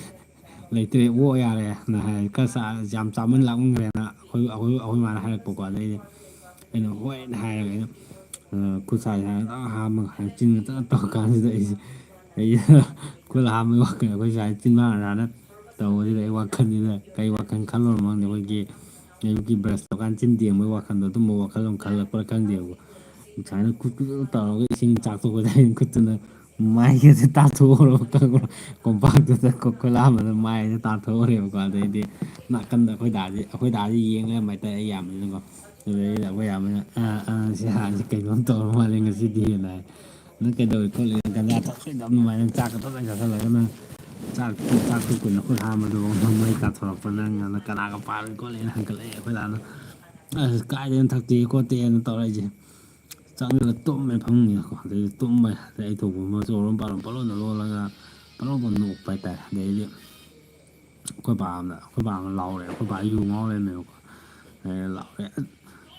ꯂꯩꯇ꯭ꯔꯦ, ꯑꯣꯛ ꯌꯥꯔꯦꯅ" ꯍꯥꯏ꯫ ꯈꯔ ꯆꯥ-, ꯌꯥꯝ ꯆꯥꯃꯟ ꯂꯥꯛꯃꯟꯈ꯭ꯔꯦꯅ ꯑꯩꯈꯣꯏ, ꯑꯩꯈꯣꯏ, ꯑꯩꯈꯣꯏ ꯃꯥꯅ ꯍꯥꯏꯔꯛꯄꯀꯣ꯫ ꯑꯗꯩꯗꯤ ꯑꯩꯅ "ꯍꯣꯏꯅ" ꯍꯥꯏꯔꯒ ꯑꯩꯅ, ꯑ, ꯈꯨꯠ ꯁꯥꯁꯦ ꯍꯥꯏꯔꯒ ꯇꯛ ꯍꯥꯝꯃꯒ ꯍꯥꯏꯔꯒ ꯆꯤꯟꯒ ꯇꯛ ꯇꯧꯔꯀꯥꯟꯁꯤꯗ ꯑꯩꯁꯦ, ꯑꯩ ꯈꯨꯠ ꯍꯥꯝꯕꯒꯤ ꯋꯥꯈꯜ, ꯑꯩꯈꯣꯏ ꯁꯥꯏ ꯆꯤꯟꯕꯥꯟ ꯑꯅꯥꯅ ꯇꯧꯕꯁꯤꯗ ꯑꯩ ꯋꯥꯈꯜꯁꯤꯗ ꯀꯩ ꯋꯥꯈꯜ ꯈꯜꯂꯨꯔ ꯈꯪꯗꯦ꯫ ꯑꯩꯈꯣꯏꯒꯤ ꯑꯌꯨꯛꯀꯤ ꯕ꯭ꯔꯁ ꯇꯧꯔꯀꯥꯟꯗ ꯆꯤꯟ ꯇꯦꯡꯕꯒꯤ ꯋꯥꯈꯜꯗꯣ, ꯑꯗꯨꯝꯕ ꯋꯥꯈꯜ ꯑꯃ ꯈꯜꯂꯛꯄ꯭ꯔꯥ ꯈꯪꯗꯦꯕꯀꯣ꯫ ꯁꯨꯃꯥꯏꯅ ꯈꯨꯠ ꯈꯨꯠ ꯇꯧꯔꯒ ꯏꯁꯤꯡ ꯆꯥꯛꯊꯣꯛꯄꯗ ꯑꯩꯅ ꯈꯨꯠꯇꯨꯅ ꯃꯥꯏꯒꯁꯦ ꯇꯥꯊꯣꯛꯎꯔꯕ ꯈꯪꯕ꯭ꯔꯥ? ꯀꯣꯝꯄꯥꯛꯇꯨꯗ ꯈꯨ-, ꯈꯨꯠꯂꯥꯝꯕꯗ ꯃꯥꯏꯁꯦ ꯇꯥꯊꯣꯛꯎꯔꯦꯕꯀꯣ꯫ ꯑꯗꯩꯗꯤ ꯅꯥꯀꯟꯗ ꯑꯩꯈꯣꯏ ꯗꯥꯁꯦ, ꯑꯩꯈꯣꯏ ꯗꯥꯁꯦ ꯌꯦꯡ ꯂꯩꯔꯝꯕ ꯍꯥꯏꯇꯥꯔꯦ, ꯑꯩ ꯌꯥꯝꯕꯅꯤꯅꯀꯣ꯫ ꯑꯗꯨꯗꯩꯗ ꯑꯩꯈꯣꯏ ꯌꯥꯝꯕꯅ "ꯑꯥ, ꯑꯥ, ꯁꯤ ꯍꯥꯟꯁꯤ ꯀꯩꯅꯣꯝ ꯇꯧꯔ ꯃꯥꯜꯂꯦ ꯉꯁꯤꯗꯤ"ꯍꯥꯏꯅ ꯍꯥꯏ꯫ "ꯅꯪ ꯀꯩꯗꯧꯔꯤ ꯈꯣꯠꯂꯤ? ꯒꯟꯖꯥ ꯊꯛ ꯁꯣꯏꯗꯕ ꯑꯗꯨꯃꯥꯏꯅ ꯆꯥꯛꯀ ꯊꯛ ꯆꯥꯁꯜꯂꯒ ꯅꯪ ꯆꯥꯛ, ꯆꯥꯛꯇꯨ ꯀꯨꯏꯅ ꯑꯩꯈꯣꯏ ꯍꯥꯝꯕꯗꯨꯐꯥꯎ ꯅꯪ ꯃꯩ ꯇꯥꯊꯣꯔꯛꯄ ꯅꯪ ꯑꯗ ꯀꯅꯥꯒ ꯄꯥꯔꯨꯏ ꯈꯣꯠꯂꯤꯅ" ꯍꯪꯒꯠꯂꯛꯑꯦ꯫ ꯑꯩꯈꯣꯏ ꯗꯥꯅ "ꯑꯁ, ꯀꯥꯏꯗꯩꯅꯣ ꯊꯛꯇꯦ ꯈꯣꯠꯇꯦꯅ" ꯇꯧꯔꯛꯏꯁꯦ꯫ ꯆꯪꯉꯒ ꯇꯨꯝꯃꯦ ꯐꯃꯨꯡꯗꯀꯣ꯫ ꯑꯗꯩꯗꯤ ꯇꯨꯝꯕ ꯌꯥꯗ꯭ꯔꯦ꯫ ꯑꯩ ꯊꯣꯛꯄ ꯑꯃ ꯆꯣꯔ ꯑꯃ ꯄꯥꯔꯣ ꯄꯠꯂꯣꯟꯗ ꯂꯣꯜꯂꯒ ꯄꯠꯂꯣꯟꯗ ꯅꯣꯛꯄ ꯍꯥꯏꯇꯥꯔꯦ꯫ ꯑꯗꯩꯗꯤ ꯑꯩꯈꯣꯏ ꯄꯥ ꯑꯃꯅ, ꯑꯩꯈꯣꯏ ꯄꯥ ꯑꯃ ꯂꯥꯎꯔꯦ꯫ ꯑꯩꯈꯣꯏ ꯄꯥ ꯌꯨ ꯉꯥꯎ ꯂꯩꯔꯝꯃꯦꯕꯀꯣ꯫ ꯑꯗꯩ ꯂꯥꯎꯔꯦ, "ꯑꯁ,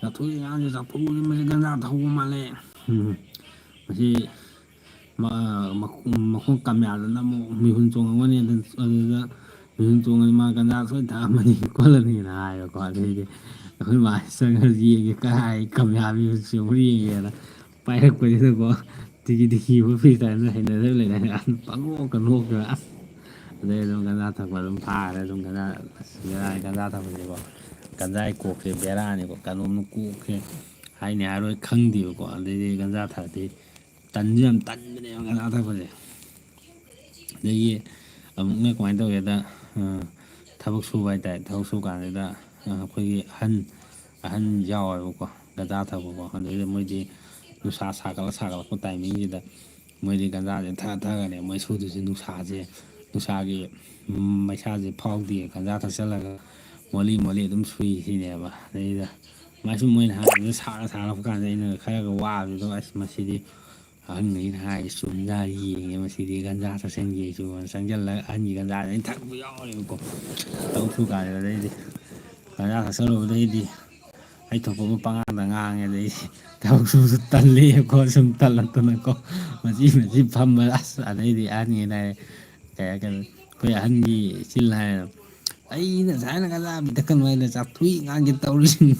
ꯆꯥꯊꯣꯛꯏ ꯑꯉꯥꯡꯁꯦ ꯆꯥꯊꯣꯛꯎꯁꯤ, ꯃꯁꯤ ꯒꯟꯖꯥ ꯊꯧꯕ ꯃꯥꯜꯂꯦ꯫ ꯎꯝ, ꯃꯁꯤ ꯃ-, ꯃꯈꯣꯡ, ꯃꯈꯣꯡ ꯀꯥꯃꯤꯌꯥꯗꯅ ꯑꯃꯨꯛ ꯃꯤꯍꯨꯟ ꯆꯣꯡꯉꯝꯒꯅꯤ꯫ ꯑꯗꯨ-, ꯑꯗꯨꯗ ꯃꯤꯍꯨꯟ ꯆꯣꯡꯉꯗꯤ ꯃꯥ ꯒꯟꯖꯥ ꯁꯣꯏ ꯊꯛꯑꯝꯃꯅꯤ ꯈꯣꯠꯂꯅꯤꯅ" ꯍꯥꯏꯕꯀꯣ꯫ ꯑꯗꯩꯗꯤ ꯑꯩꯈꯣꯏ ꯃꯥꯁꯤ ꯆꯪꯉꯒ ꯌꯦꯡꯉꯦ, ꯀꯥꯏ ꯀꯥꯃꯤꯌꯥ ꯃꯤꯍꯨꯟ ꯆꯣꯡꯕ꯭ꯔꯥ ꯌꯦꯡꯒꯦꯅ ꯄꯥꯏꯔꯛꯄꯁꯤꯗꯀꯣ, ꯇꯤꯀꯤ ꯇꯤꯀꯤ ꯑꯩꯈꯣꯏ ꯐ꯭ꯔꯤ ꯇꯥꯏꯝꯗ ꯍꯩꯅꯗꯕ ꯂꯩꯔꯦ꯫ ꯄꯪꯅꯣꯛꯇ ꯅꯣꯛꯇꯅ ꯑꯁ꯫ ꯑꯗꯩ ꯑꯗꯨꯝ ꯒꯟꯖꯥ ꯊꯛꯄ ꯑꯗꯨꯝ ꯐꯥꯈ꯭ꯔꯦ꯫ ꯑꯗꯨꯝ ꯒꯟꯖꯥ, ꯑꯁ, ꯕꯦꯔꯥꯅꯤ ꯒꯟꯖꯥ ꯊꯛꯄꯁꯦꯀꯣ꯫ ꯒꯟꯖꯥꯒꯤ ꯀꯣꯛꯁꯦ ꯕꯦꯔꯥꯅꯤꯀꯣ꯫ ꯀꯩꯅꯣꯝꯅ ꯀꯣꯛꯁꯦ ꯍꯥꯏꯅꯤ ꯍꯥꯏꯔꯣꯏ ꯈꯪꯗꯦꯕꯀꯣ꯫ ꯑꯗꯩꯗꯤ ꯒꯟꯖꯥ ꯊꯛꯑꯗꯤ ꯇꯟꯁꯨ ꯌꯥꯝ ꯇꯟꯕꯅꯦꯕ ꯒꯟꯖꯥ ꯊꯛꯄꯁꯦ꯫ ꯑꯗꯒꯤ ꯑꯃꯨꯛꯅ ꯀꯃꯥꯏꯅ ꯇꯧꯒꯦꯗ, ꯑ, ꯊꯕꯛ ꯁꯨꯕ ꯍꯥꯏꯇꯥꯔꯦ꯫ ꯊꯕꯛ ꯁꯨꯕ ꯀꯥꯟꯁꯤꯗ, ꯑ, ꯑꯩꯈꯣꯏꯒꯤ ꯑꯍꯟ, ꯑꯍꯟ ꯌꯥꯎꯋꯦꯕꯀꯣ, ꯒꯟꯖꯥ ꯊꯛꯄꯀꯣ꯫ ꯑꯗꯩꯗ ꯃꯣꯏꯗꯤ ꯅꯨꯡꯁꯥ ꯁꯥꯒꯠꯂ ꯁꯥꯒꯠꯂꯛꯄ ꯇꯥꯏꯃꯤꯡꯁꯤꯗ ꯃꯣꯏꯗꯤ ꯒꯟꯖꯥꯁꯦ ꯊꯛꯑ ꯊꯛꯑꯒꯅꯦ ꯃꯣꯏ ꯁꯨꯗꯣꯏꯁꯦ꯫ ꯅꯨꯡꯁꯥꯁꯦ, ꯅꯨꯡꯁꯥꯒꯤ, ꯎꯝ, ꯃꯩꯁꯥꯁꯦ ꯐꯥꯎꯗꯦ꯫ ꯒꯟꯖꯥ ꯊꯛꯆꯜꯂꯒ ꯃꯣꯂꯤ ꯃꯣꯂꯤ ꯑꯗꯨꯝ ꯁꯨꯏ ꯁꯤꯅꯦꯕ꯫ ꯑꯗꯩꯗ ꯃꯥꯏ ꯁꯨꯝ ꯃꯣꯏꯅ ꯍꯥꯏꯕꯗꯨ ꯁꯥꯒ ꯁꯥꯒꯠꯂꯛꯄ ꯀꯥꯟꯗ ꯑꯩꯅ ꯈꯔꯒ ꯋꯥꯕꯗꯨꯗ, "ꯑꯁ, ꯃꯁꯤꯗꯤ ꯑꯍꯟꯈꯩꯅ ꯍꯥꯏ ꯆꯨꯝꯖꯥ ꯌꯦꯡꯉꯦ, ꯃꯁꯤꯗꯤ ꯒꯟꯖꯥ ꯊꯛꯆꯟꯒꯦ ꯑꯩꯁꯨ"꯫ ꯆꯪꯁꯤꯜꯂꯒ ꯑꯍꯟꯒꯤ ꯒꯟꯖꯥꯁꯦ ꯑꯩꯅ ꯊꯛꯄ ꯌꯥꯎꯔꯦꯕꯀꯣ꯫ ꯊꯕꯛ ꯁꯨ ꯀꯥꯟꯁꯤꯗ ꯑꯗꯩꯗꯤ ꯒꯟꯖꯥ ꯊꯛꯆꯜꯂꯨꯕꯗꯩꯗꯤ ꯑꯩ ꯊꯣꯛꯄ ꯑꯃ ꯄꯉꯥꯡꯗ ꯉꯥꯡꯉꯦ꯫ ꯑꯗꯩꯗꯤ ꯊꯕꯛ ꯁꯨꯕꯁꯨ ꯇꯜꯂꯦꯀꯣ, ꯁꯨꯝ ꯇꯜꯂꯛꯇꯅꯀꯣ꯫ ꯃꯆꯤ ꯃꯆꯤ ꯐꯝꯕ, ꯑꯁ, ꯑꯗꯩꯗꯤ ꯑꯍꯟꯒꯤꯅ ꯍꯥꯏꯔꯦ, ꯀꯩ ꯍꯥꯏ, ꯀꯩꯅꯣ, ꯑꯩꯈꯣꯏ ꯑꯍꯟꯒꯤ ꯏꯆꯤꯜ ꯍꯥꯏꯔꯦ, "ꯑꯩꯅ ꯁꯨꯃꯥꯏꯅ ꯒꯟꯖꯥ ꯄꯤꯊꯛꯀꯅꯨ ꯍꯥꯏꯅ ꯆꯥꯊꯣꯛꯏ ꯉꯥꯡꯒꯦ ꯇꯧꯔꯤꯁꯤꯡ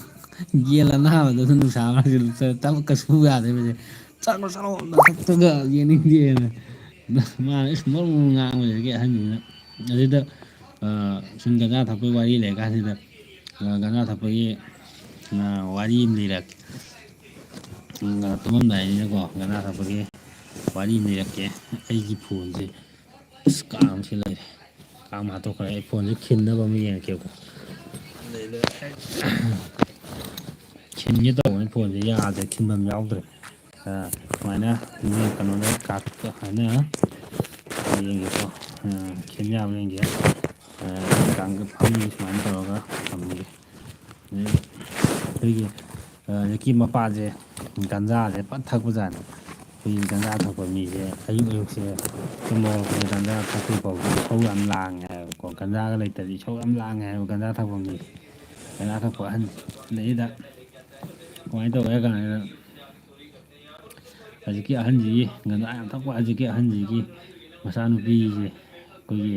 ꯌꯦꯟ ꯑꯅꯥꯕꯗꯨ ꯅꯨꯡꯁꯥ ꯃꯔꯛꯁꯤꯗ ꯊꯕꯛꯀ ꯁꯨ ꯌꯥꯗꯕꯁꯦ, ꯆꯠꯂꯣ, ꯆꯠꯂꯣ, ꯅꯊꯛꯇꯒ ꯌꯦꯡꯅꯤꯡꯗꯦꯅ"꯫ ꯃꯥꯅ ꯏꯁ ꯃꯔꯨ ꯃꯔꯨ ꯉꯥꯡꯕꯁꯤꯗꯒꯤ ꯑꯍꯟꯁꯤꯅ ꯑꯗꯨꯗ, ꯑ, ꯁꯨꯝ ꯒꯟꯖꯥ ꯊꯛꯄꯒꯤ ꯋꯥꯔꯤ ꯂꯩꯔꯀꯥꯟꯁꯤꯗ, ꯑ, ꯒꯟꯖꯥ ꯊꯛꯄꯒꯤ, ꯑ, ꯋꯥꯔꯤ ꯑꯃ ꯂꯤꯔꯛꯀꯦ꯫ ꯎꯝ, ꯇꯨꯝꯃꯝꯗꯥꯏꯅꯤꯅꯀꯣ, ꯒꯟꯖꯥ ꯊꯛꯄꯒꯤ ꯋꯥꯔꯤ ꯑꯃ ꯂꯤꯔꯛꯀꯦ꯫ ꯑꯩꯒꯤ ꯐꯣꯟꯁꯦ, ꯑꯁ, ꯀꯥꯡ ꯑꯃꯁꯨ ꯂꯩꯔꯦ꯫ ꯀꯥꯡ ꯍꯥꯠꯇꯣꯛꯈ꯭ꯔꯦ꯫ ꯑꯩ ꯐꯣꯟꯁꯦ ꯈꯤꯟꯅꯕ ꯑꯃ ꯌꯦꯡꯉꯛꯀꯦꯀꯣ꯫ ꯈꯤꯟꯒꯦ ꯇꯧꯕꯅꯤ, ꯐꯣꯟꯁꯦ ꯌꯥꯗ꯭ꯔꯦ, ꯈꯤꯟꯐꯝ ꯌꯥꯎꯗ꯭ꯔꯦ꯫ ꯑ, ꯁꯨꯃꯥꯏꯅ ꯀꯩꯅꯣꯗ ꯀꯥꯔꯠꯇ ꯁꯨꯃꯥꯏꯅ ꯌꯦꯡꯒꯦꯀꯣ꯫ ꯑ, ꯈꯤꯟ ꯌꯥꯕ꯭ꯔꯥ ꯌꯦꯡꯒꯦ꯫ ꯑ, ꯀꯥꯡꯒ ꯐꯝꯃꯤ ꯁꯨꯃꯥꯏꯅ ꯇꯧꯔꯒ ꯊꯝꯃꯒꯦ꯫ ꯑꯗꯩ ꯑꯩꯈꯣꯏꯒꯤ, ꯑ, ꯍꯧꯖꯤꯛꯀꯤ ꯃꯄꯥꯁꯦ ꯒꯟꯖꯥꯁꯦ ꯐꯖꯅ ꯊꯛꯄꯖꯥꯠꯅꯤ꯫ ꯑꯩꯈꯣꯏꯒꯤ ꯒꯟꯖꯥ ꯊꯛꯄ ꯃꯤꯁꯦ ꯑꯌꯨꯛ ꯑꯌꯨꯛꯁꯦ ꯇꯨꯝ ꯍꯧꯒꯠꯂꯛꯄꯗ ꯒꯟꯖꯥ ꯊꯛꯇ꯭ꯔꯤ ꯐꯥꯎꯗꯤ ꯏꯁꯧ ꯌꯥꯝ ꯂꯥꯡꯉꯦ ꯍꯥꯏꯕꯀꯣ꯫ ꯒꯟꯖꯥꯒ ꯂꯩꯇ꯭ꯔꯗꯤ ꯏꯁꯧ ꯌꯥꯝ ꯂꯥꯡꯉꯦ ꯍꯥꯏꯕ ꯒꯟꯖꯥ ꯊꯛꯄ ꯃꯤꯁꯦ꯫ ꯒꯟꯖꯥ ꯊꯛꯄ ꯑꯍꯟ꯫ ꯑꯗꯩꯗ ꯀꯃꯥꯏꯅ ꯇꯧꯒꯦ ꯍꯥꯏ ꯀꯥꯟꯗ, ꯍꯧꯖꯤꯛꯀꯤ ꯑꯍꯟꯁꯤꯒꯤ, ꯒꯟꯖꯥ ꯌꯥꯝ ꯊꯛꯄ ꯍꯧꯖꯤꯛꯀꯤ ꯑꯍꯟꯁꯤꯒꯤ ꯃꯆꯥꯅꯨꯄꯤꯁꯦ, ꯑꯩꯈꯣꯏꯒꯤ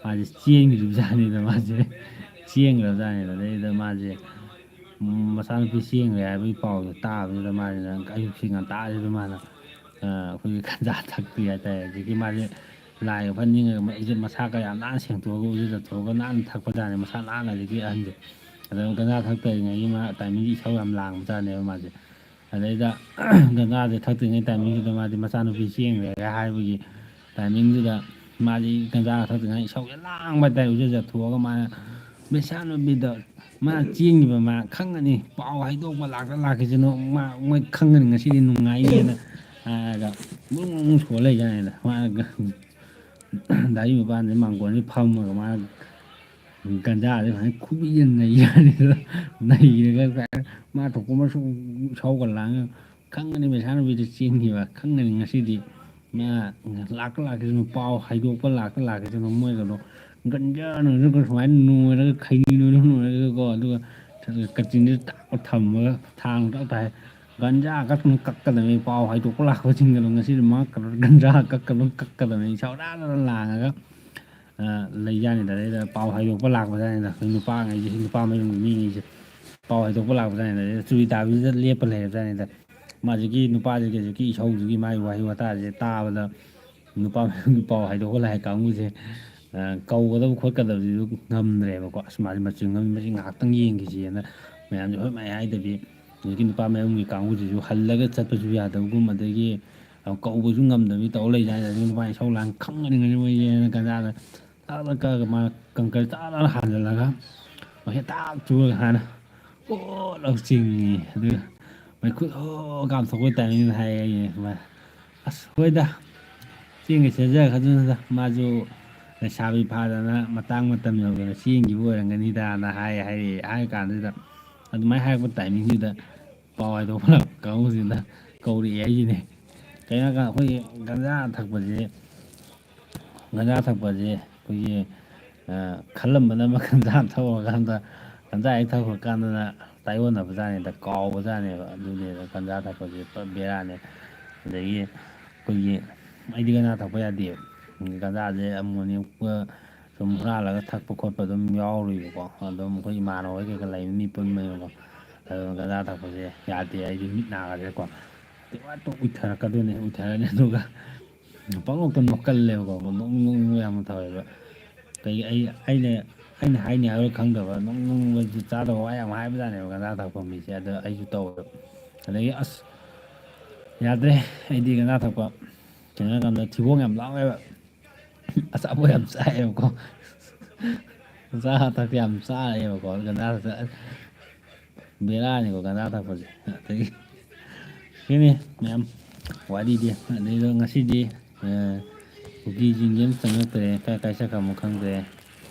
ꯃꯥꯁꯦ ꯆꯦꯟꯈꯤꯕꯖꯥꯠꯅꯤꯗ, ꯃꯥꯁꯦ ꯆꯦꯟꯈ꯭ꯔꯕꯖꯥꯠꯅꯤꯗ꯫ ꯑꯗꯩꯗ ꯃꯥꯁꯦ, ꯎꯝ, ꯃꯆꯥꯅꯨꯄꯤ ꯆꯦꯟꯈ꯭ꯔꯦ ꯍꯥꯏꯕꯒꯤ ꯄꯥꯎꯗꯣ ꯇꯥꯕꯗꯨꯗ ꯃꯥꯁꯤꯅ ꯑꯌꯨꯛꯁꯤ ꯉꯟꯇꯥꯁꯤꯗ ꯃꯥꯅ, ꯑ, ꯑꯩꯈꯣꯏꯒꯤ ꯒꯟꯖꯥ ꯊꯛꯇ꯭ꯔꯤ ꯍꯥꯏꯇꯥꯔꯦ꯫ ꯍꯧꯖꯤꯛꯀꯤ ꯃꯥꯁꯦ ꯂꯥꯏꯒ ꯐꯖꯅ ꯅꯤꯡꯉꯒ ꯃ-, ꯏꯖꯠ ꯃꯁꯥꯒ ꯌꯥꯝ ꯅꯥꯟꯅ ꯁꯦꯡꯇꯣꯛꯑꯒ ꯎꯖ ꯇꯊꯣꯛꯑꯒ ꯅꯥꯟꯅ ꯊꯛꯄꯖꯥꯠꯅꯤ, ꯃꯁꯥ ꯅꯥꯟꯅ꯫ ꯍꯧꯖꯤꯛꯀꯤ ꯑꯍꯟꯁꯦ ꯑꯗꯨꯝ ꯒꯟꯖꯥ ꯊꯛꯇ꯭ꯔꯤꯉꯩꯒꯤ ꯃꯥ ꯇꯥꯏꯃꯤꯡꯁꯤ ꯏꯁꯧ ꯌꯥꯝ ꯂꯥꯡꯕꯖꯥꯠꯅꯦꯕ ꯃꯥꯁꯦ꯫ ꯑꯗꯩꯗ ꯒꯟꯖꯥꯁꯦ ꯊꯛꯇ꯭ꯔꯤꯉꯩ ꯇꯥꯏꯃꯤꯡꯗꯨꯗ ꯃꯥꯗꯤ ꯃꯆꯥꯅꯨꯄꯤ ꯆꯦꯟꯈ꯭ꯔꯦꯒ ꯍꯥꯏꯕꯒꯤ ꯇꯥꯏꯃꯤꯡꯗꯨꯗ ꯃꯥꯗꯤ ꯒꯟꯖꯥ ꯊꯛꯇ꯭ꯔꯤꯉꯩ ꯏꯁꯧꯁꯦ ꯂꯥꯡꯕ ꯍꯥꯏꯇꯥꯔꯦ꯫ ꯎꯖ ꯆꯠꯊꯣꯛꯑꯒ ꯃꯥꯅ ꯃꯆꯥꯅꯨꯄꯤꯗꯣ, ꯃꯥ ꯆꯦꯟꯈꯤꯕ ꯃꯥ ꯈꯪꯒꯅꯤ, ꯄꯥꯎ ꯍꯥꯏꯗꯣꯛꯄ ꯂꯥꯛꯇ ꯂꯥꯛꯈꯤꯁꯅꯨ, ꯃꯥ, ꯃꯣꯏ ꯈꯪꯒꯅꯤ ꯉꯁꯤꯗꯤ ꯅꯨꯡꯉꯥꯏꯅꯦꯅ ꯍꯥꯏꯔꯒ ꯕꯨꯡ ꯕꯨꯡ ꯁꯣꯜꯂ ꯂꯩꯖꯥꯠꯅꯤꯗ꯫ ꯃꯥ ꯗꯥꯔꯤ ꯃꯄꯥꯟꯗ ꯃꯥꯡꯒꯣꯟꯁꯤ ꯐꯝꯃꯒ ꯃꯥ ꯒꯟꯖꯥꯁꯦ ꯁꯨꯃꯥꯏꯅ ꯈꯨꯕꯤꯁꯤꯅ ꯅꯩ ꯌꯥꯅꯤꯗ꯫ ꯅꯩꯔꯒ ꯃꯥ ꯊꯣꯛꯄ ꯑꯃꯁꯨ ꯏꯁꯧꯒ ꯂꯥꯡꯉꯒ ꯈꯪꯒꯅꯤ ꯃꯆꯥꯅꯨꯄꯤꯗꯨ ꯆꯦꯟꯈꯤꯕ, ꯈꯪꯒꯅꯤ ꯉꯁꯤꯗꯤ꯫ ꯃꯥ ꯂꯥꯛꯇ ꯂꯥꯛꯈꯤꯁꯅꯨ, ꯄꯥꯎ ꯍꯥꯏꯗꯣꯛꯄ ꯂꯥꯛꯇ ꯂꯥꯛꯈꯤꯁꯅꯨ, ꯃꯣꯏꯒꯗꯣ ꯒꯟꯖꯥꯅ ꯁꯨꯃꯥꯏꯅ ꯅꯣꯏꯔꯒ, ꯈꯩꯅꯤ ꯅꯣꯏꯔ ꯅꯣꯏꯔꯒꯀꯣ, ꯑꯗꯨꯒ ꯀꯥꯆꯤꯟꯗꯨꯗ ꯇꯥꯛꯄ ꯊꯝꯃꯒ ꯊꯥꯡ ꯇꯥꯛ ꯊꯥꯏ꯫ ꯒꯟꯖꯥ ꯈꯛꯇꯪ ꯀꯛꯀꯗꯕꯅꯤ, ꯄꯥꯎ ꯍꯥꯏꯗꯣꯛꯄ ꯂꯥꯛꯄꯁꯤꯡꯒꯗꯣ ꯉꯁꯤꯗꯤ ꯃꯥ ꯀꯛꯀꯗꯕꯅꯤ, ꯒꯟꯖꯥ ꯀꯛꯀꯗꯕꯅꯤ, ꯏꯁꯧ ꯂꯥꯡꯉꯒ, ꯑ, ꯂꯩꯖꯥꯠꯅꯤꯗ꯫ ꯑꯗꯩꯗ ꯄꯥꯎ ꯍꯥꯏꯗꯣꯛꯄ ꯂꯥꯛꯄꯖꯥꯠꯅꯤꯗ, ꯑꯩꯈꯣꯏ ꯅꯨꯄꯥꯉꯩꯁꯦ, ꯅꯨꯄꯥ ꯃꯌꯨꯝꯒꯤ ꯃꯤꯉꯩꯁꯦ ꯄꯥꯎ ꯍꯥꯏꯗꯣꯛꯄ ꯂꯥꯛꯄꯖꯥꯠꯅꯤꯗ꯫ ꯑꯗꯩꯗ ꯆꯨꯔꯤ ꯇꯥꯕꯤꯁꯤꯗ ꯂꯦꯞꯄ ꯂꯩꯔꯕꯖꯥꯠꯅꯤꯗ꯫ ꯃꯥꯁꯤꯒꯤ ꯅꯨꯄꯥꯁꯤꯒꯤ ꯍꯧꯖꯤꯛꯀꯤ ꯏꯁꯧꯗꯨꯒꯤ ꯃꯥꯒꯤ ꯋꯥꯍꯩ ꯋꯥꯇꯥꯁꯦ ꯇꯥꯕꯗ ꯅꯨꯄꯥ ꯃꯌꯨꯝꯒꯤ ꯄꯥꯎ ꯍꯥꯏꯗꯣꯛꯄ ꯂꯥꯛꯑꯦ ꯀꯥꯡꯕꯨꯁꯦ, ꯑ, ꯀꯧꯒꯗꯕ ꯈꯣꯠꯀꯗꯕꯁꯤꯁꯨ ꯉꯝꯗ꯭ꯔꯦꯕꯀꯣ꯫ "ꯑꯁ, ꯃꯥꯁꯦ ꯃꯆꯤꯟ ꯉꯝꯃꯤ, ꯃꯁꯤ ꯉꯥꯏꯍꯥꯛꯇꯪ ꯌꯦꯡꯈꯤꯁꯦꯅ" ꯃꯌꯥꯝꯁꯦ ꯍꯣꯏ ꯃꯥꯏ ꯍꯥꯏꯗꯕꯤ, ꯍꯧꯖꯤꯛꯀꯤ ꯅꯨꯄꯥ ꯃꯌꯨꯝꯒꯤ ꯀꯥꯡꯕꯨꯁꯤꯁꯨ ꯍꯜꯂꯒ ꯆꯠꯄꯁꯨ ꯌꯥꯗꯕꯒꯨꯝ, ꯑꯗꯒꯤ ꯀꯧꯕꯁꯨ ꯉꯝꯗꯕꯤ ꯇꯧꯔ ꯂꯩꯖꯥꯠꯅꯤ꯫ ꯑꯗꯒꯤ ꯅꯨꯄꯥ ꯏꯁꯧ ꯂꯥꯡ ꯈꯪꯒꯅꯤ ꯉꯁꯤ ꯃꯣꯏꯁꯦꯅ ꯒꯟꯖꯥꯗ ꯇꯥꯛ ꯇꯥꯛ ꯀꯛꯑꯒ ꯃꯥ ꯀꯪꯀꯔ ꯇꯥꯛ ꯇꯥꯛ ꯍꯥꯟꯖꯜꯂꯒ ꯃꯁꯤ ꯇꯥꯛ ꯆꯨꯔꯒ ꯍꯥꯟꯅ ꯀꯣꯠ ꯂꯥꯎ ꯆꯤꯡꯉꯤ꯫ ꯑꯗꯨ ꯃꯩꯈꯨ ꯍꯣ ꯀꯥꯝꯊꯣꯛꯄꯩ ꯇꯥꯏꯃꯤꯡꯗ ꯍꯥꯏꯌꯦ ꯑꯩꯅ ꯁꯨꯃꯥꯏꯅ, "ꯑꯁ ꯍꯣꯏꯗ, ꯆꯦꯟꯒꯦ ꯆꯦꯟꯖꯔꯛꯀꯗꯣꯏꯅꯤꯗ, ꯃꯥꯁꯨ ꯂꯩꯁꯥꯕꯤ ꯐꯥꯗꯅ ꯃꯇꯥꯡ ꯃꯇꯝ ꯌꯧꯗꯅ ꯆꯦꯟꯈꯤꯕ ꯑꯣꯏꯔꯝꯒꯅꯤꯗꯥꯅ" ꯍꯥꯏ ꯍꯥꯏꯔꯛꯑꯦ꯫ ꯍꯥꯏꯔ ꯀꯥꯟꯗꯨꯗ ꯑꯗꯨꯃꯥꯏꯅ ꯍꯥꯏꯔꯛꯄ ꯇꯥꯏꯃꯤꯡꯁꯤꯗ ꯄꯥꯎ ꯍꯥꯏꯗꯣꯛꯄ ꯂꯥꯛꯄ ꯀꯥꯡꯕꯨꯁꯤꯅ ꯀꯧꯔꯛꯑꯦ ꯑꯩꯁꯤꯅꯦ꯫ ꯀꯩꯅꯣ ꯍꯥꯏꯔꯀꯥꯟꯗ ꯑꯩꯈꯣꯏꯒꯤ ꯒꯟꯖꯥ ꯊꯛꯄꯁꯦ, ꯒꯟꯖꯥ ꯊꯛꯄꯁꯦ ꯑꯩꯈꯣꯏꯒꯤ, ꯑ, ꯈꯜꯂꯝꯕꯅ ꯑꯃ, ꯒꯟꯖꯥ ꯊꯛꯎꯔꯀꯥꯟꯗ, ꯒꯟꯖꯥ ꯍꯦꯛ ꯊꯛꯎꯔꯀꯥꯟꯗꯅ ꯇꯥꯏꯑꯣꯟꯅꯕꯖꯥꯠꯅꯤꯗ, ꯀꯥꯎꯕꯖꯥꯠꯅꯦꯕ꯫ ꯑꯗꯨꯅꯦ ꯒꯟꯖꯥ ꯊꯛꯄꯁꯦ ꯄꯨꯔꯥ ꯕꯦꯔꯥꯅꯦ꯫ ꯑꯗꯒꯤ ꯑꯩꯈꯣꯏꯒꯤ, ꯑꯩꯗꯤ ꯒꯟꯖꯥ ꯊꯛꯄ ꯌꯥꯗꯦꯕ꯫ ꯒꯟꯖꯥꯁꯦ ꯑꯃꯨꯛ ꯑꯅꯤ ꯁꯨꯝ ꯍꯨꯔꯥꯜꯂꯒ ꯊꯛꯄ ꯈꯣꯠꯄ ꯑꯗꯨꯝ ꯌꯥꯎꯔꯤꯕꯀꯣ꯫ ꯑꯗꯨꯝ ꯑꯩꯈꯣꯏ ꯏꯃꯥꯟꯅꯕ ꯍꯣꯏ ꯀꯩꯀꯥ ꯂꯩꯕ ꯃꯤ ꯄꯨꯟꯕꯅꯦꯕꯀꯣ꯫ ꯑꯗꯨ ꯒꯟꯖꯥ ꯊꯛꯄꯁꯦ ꯌꯥꯗꯦ, ꯑꯩꯗꯤ ꯃꯤꯠ ꯅꯥꯒꯗ꯭ꯔꯦꯀꯣ꯫ ꯇꯤꯋꯥꯠꯇ ꯎꯏꯊꯔꯛꯀꯗꯣꯏꯅꯦ, ꯎꯏꯊꯔꯅꯤ꯫ ꯑꯗꯨꯒ ꯄꯪꯅꯣꯛꯇ ꯅꯣꯛꯀꯜꯂꯦꯕꯀꯣ, ꯅꯣꯛꯅꯤꯡ ꯅꯣꯛꯅꯤꯡꯕ ꯌꯥꯝ ꯇꯧꯋꯦꯕ꯫ ꯀꯩ ꯑꯩ, ꯑꯩꯅ, ꯑꯩꯅ ꯍꯥꯏꯅꯤ ꯍꯥꯏꯔꯣꯏ ꯈꯪꯗꯕ, ꯅꯣꯛꯅꯤꯡꯕ ꯖꯨꯠ ꯆꯥꯗꯕ ꯋꯥ ꯌꯥꯝ ꯍꯥꯏꯕꯖꯥꯠꯅꯦꯕ ꯒꯟꯖꯥ ꯊꯛꯄ ꯃꯤꯁꯦ꯫ ꯑꯗꯣ ꯑꯩꯁꯨ ꯇꯧꯋꯦꯕ꯫ ꯑꯗꯒꯤ ꯑꯁ, ꯌꯥꯗ꯭ꯔꯦ, ꯑꯩꯗꯤ ꯒꯟꯖꯥ ꯊꯛꯄ, ꯀꯩꯅꯣ ꯍꯥꯏꯀꯥꯟꯗ ꯊꯤꯕꯣꯡ ꯌꯥꯝ ꯂꯥꯎꯋꯦꯕ꯫ ꯑꯆꯥꯄꯣꯠ ꯌꯥꯝ ꯆꯥꯏꯌꯦꯕꯀꯣ꯫ ꯑꯆꯥ ꯑꯊꯛꯇꯤ ꯌꯥꯝ ꯆꯥꯔꯛꯑꯦꯕꯀꯣ, ꯒꯟꯖꯥ ꯊꯛꯄ꯫ ꯕꯦꯔꯥꯅꯤꯀꯣ ꯒꯟꯖꯥ ꯊꯛꯄꯁꯦ꯫ ꯑꯗꯒꯤ ꯁꯤꯅꯤ ꯃꯌꯥꯝ ꯋꯥꯔꯤꯗꯤ꯫ ꯑꯗꯩꯗ ꯉꯁꯤꯗꯤ, ꯑ, ꯀꯨꯀꯤꯁꯤꯡꯁꯦ ꯑꯃ ꯆꯪꯉꯛꯇ꯭ꯔꯦ, ꯀꯥꯏ ꯀꯥꯏ ꯆꯠꯈ꯭ꯔꯃꯣ ꯈꯪꯗ꯭ꯔꯦ꯫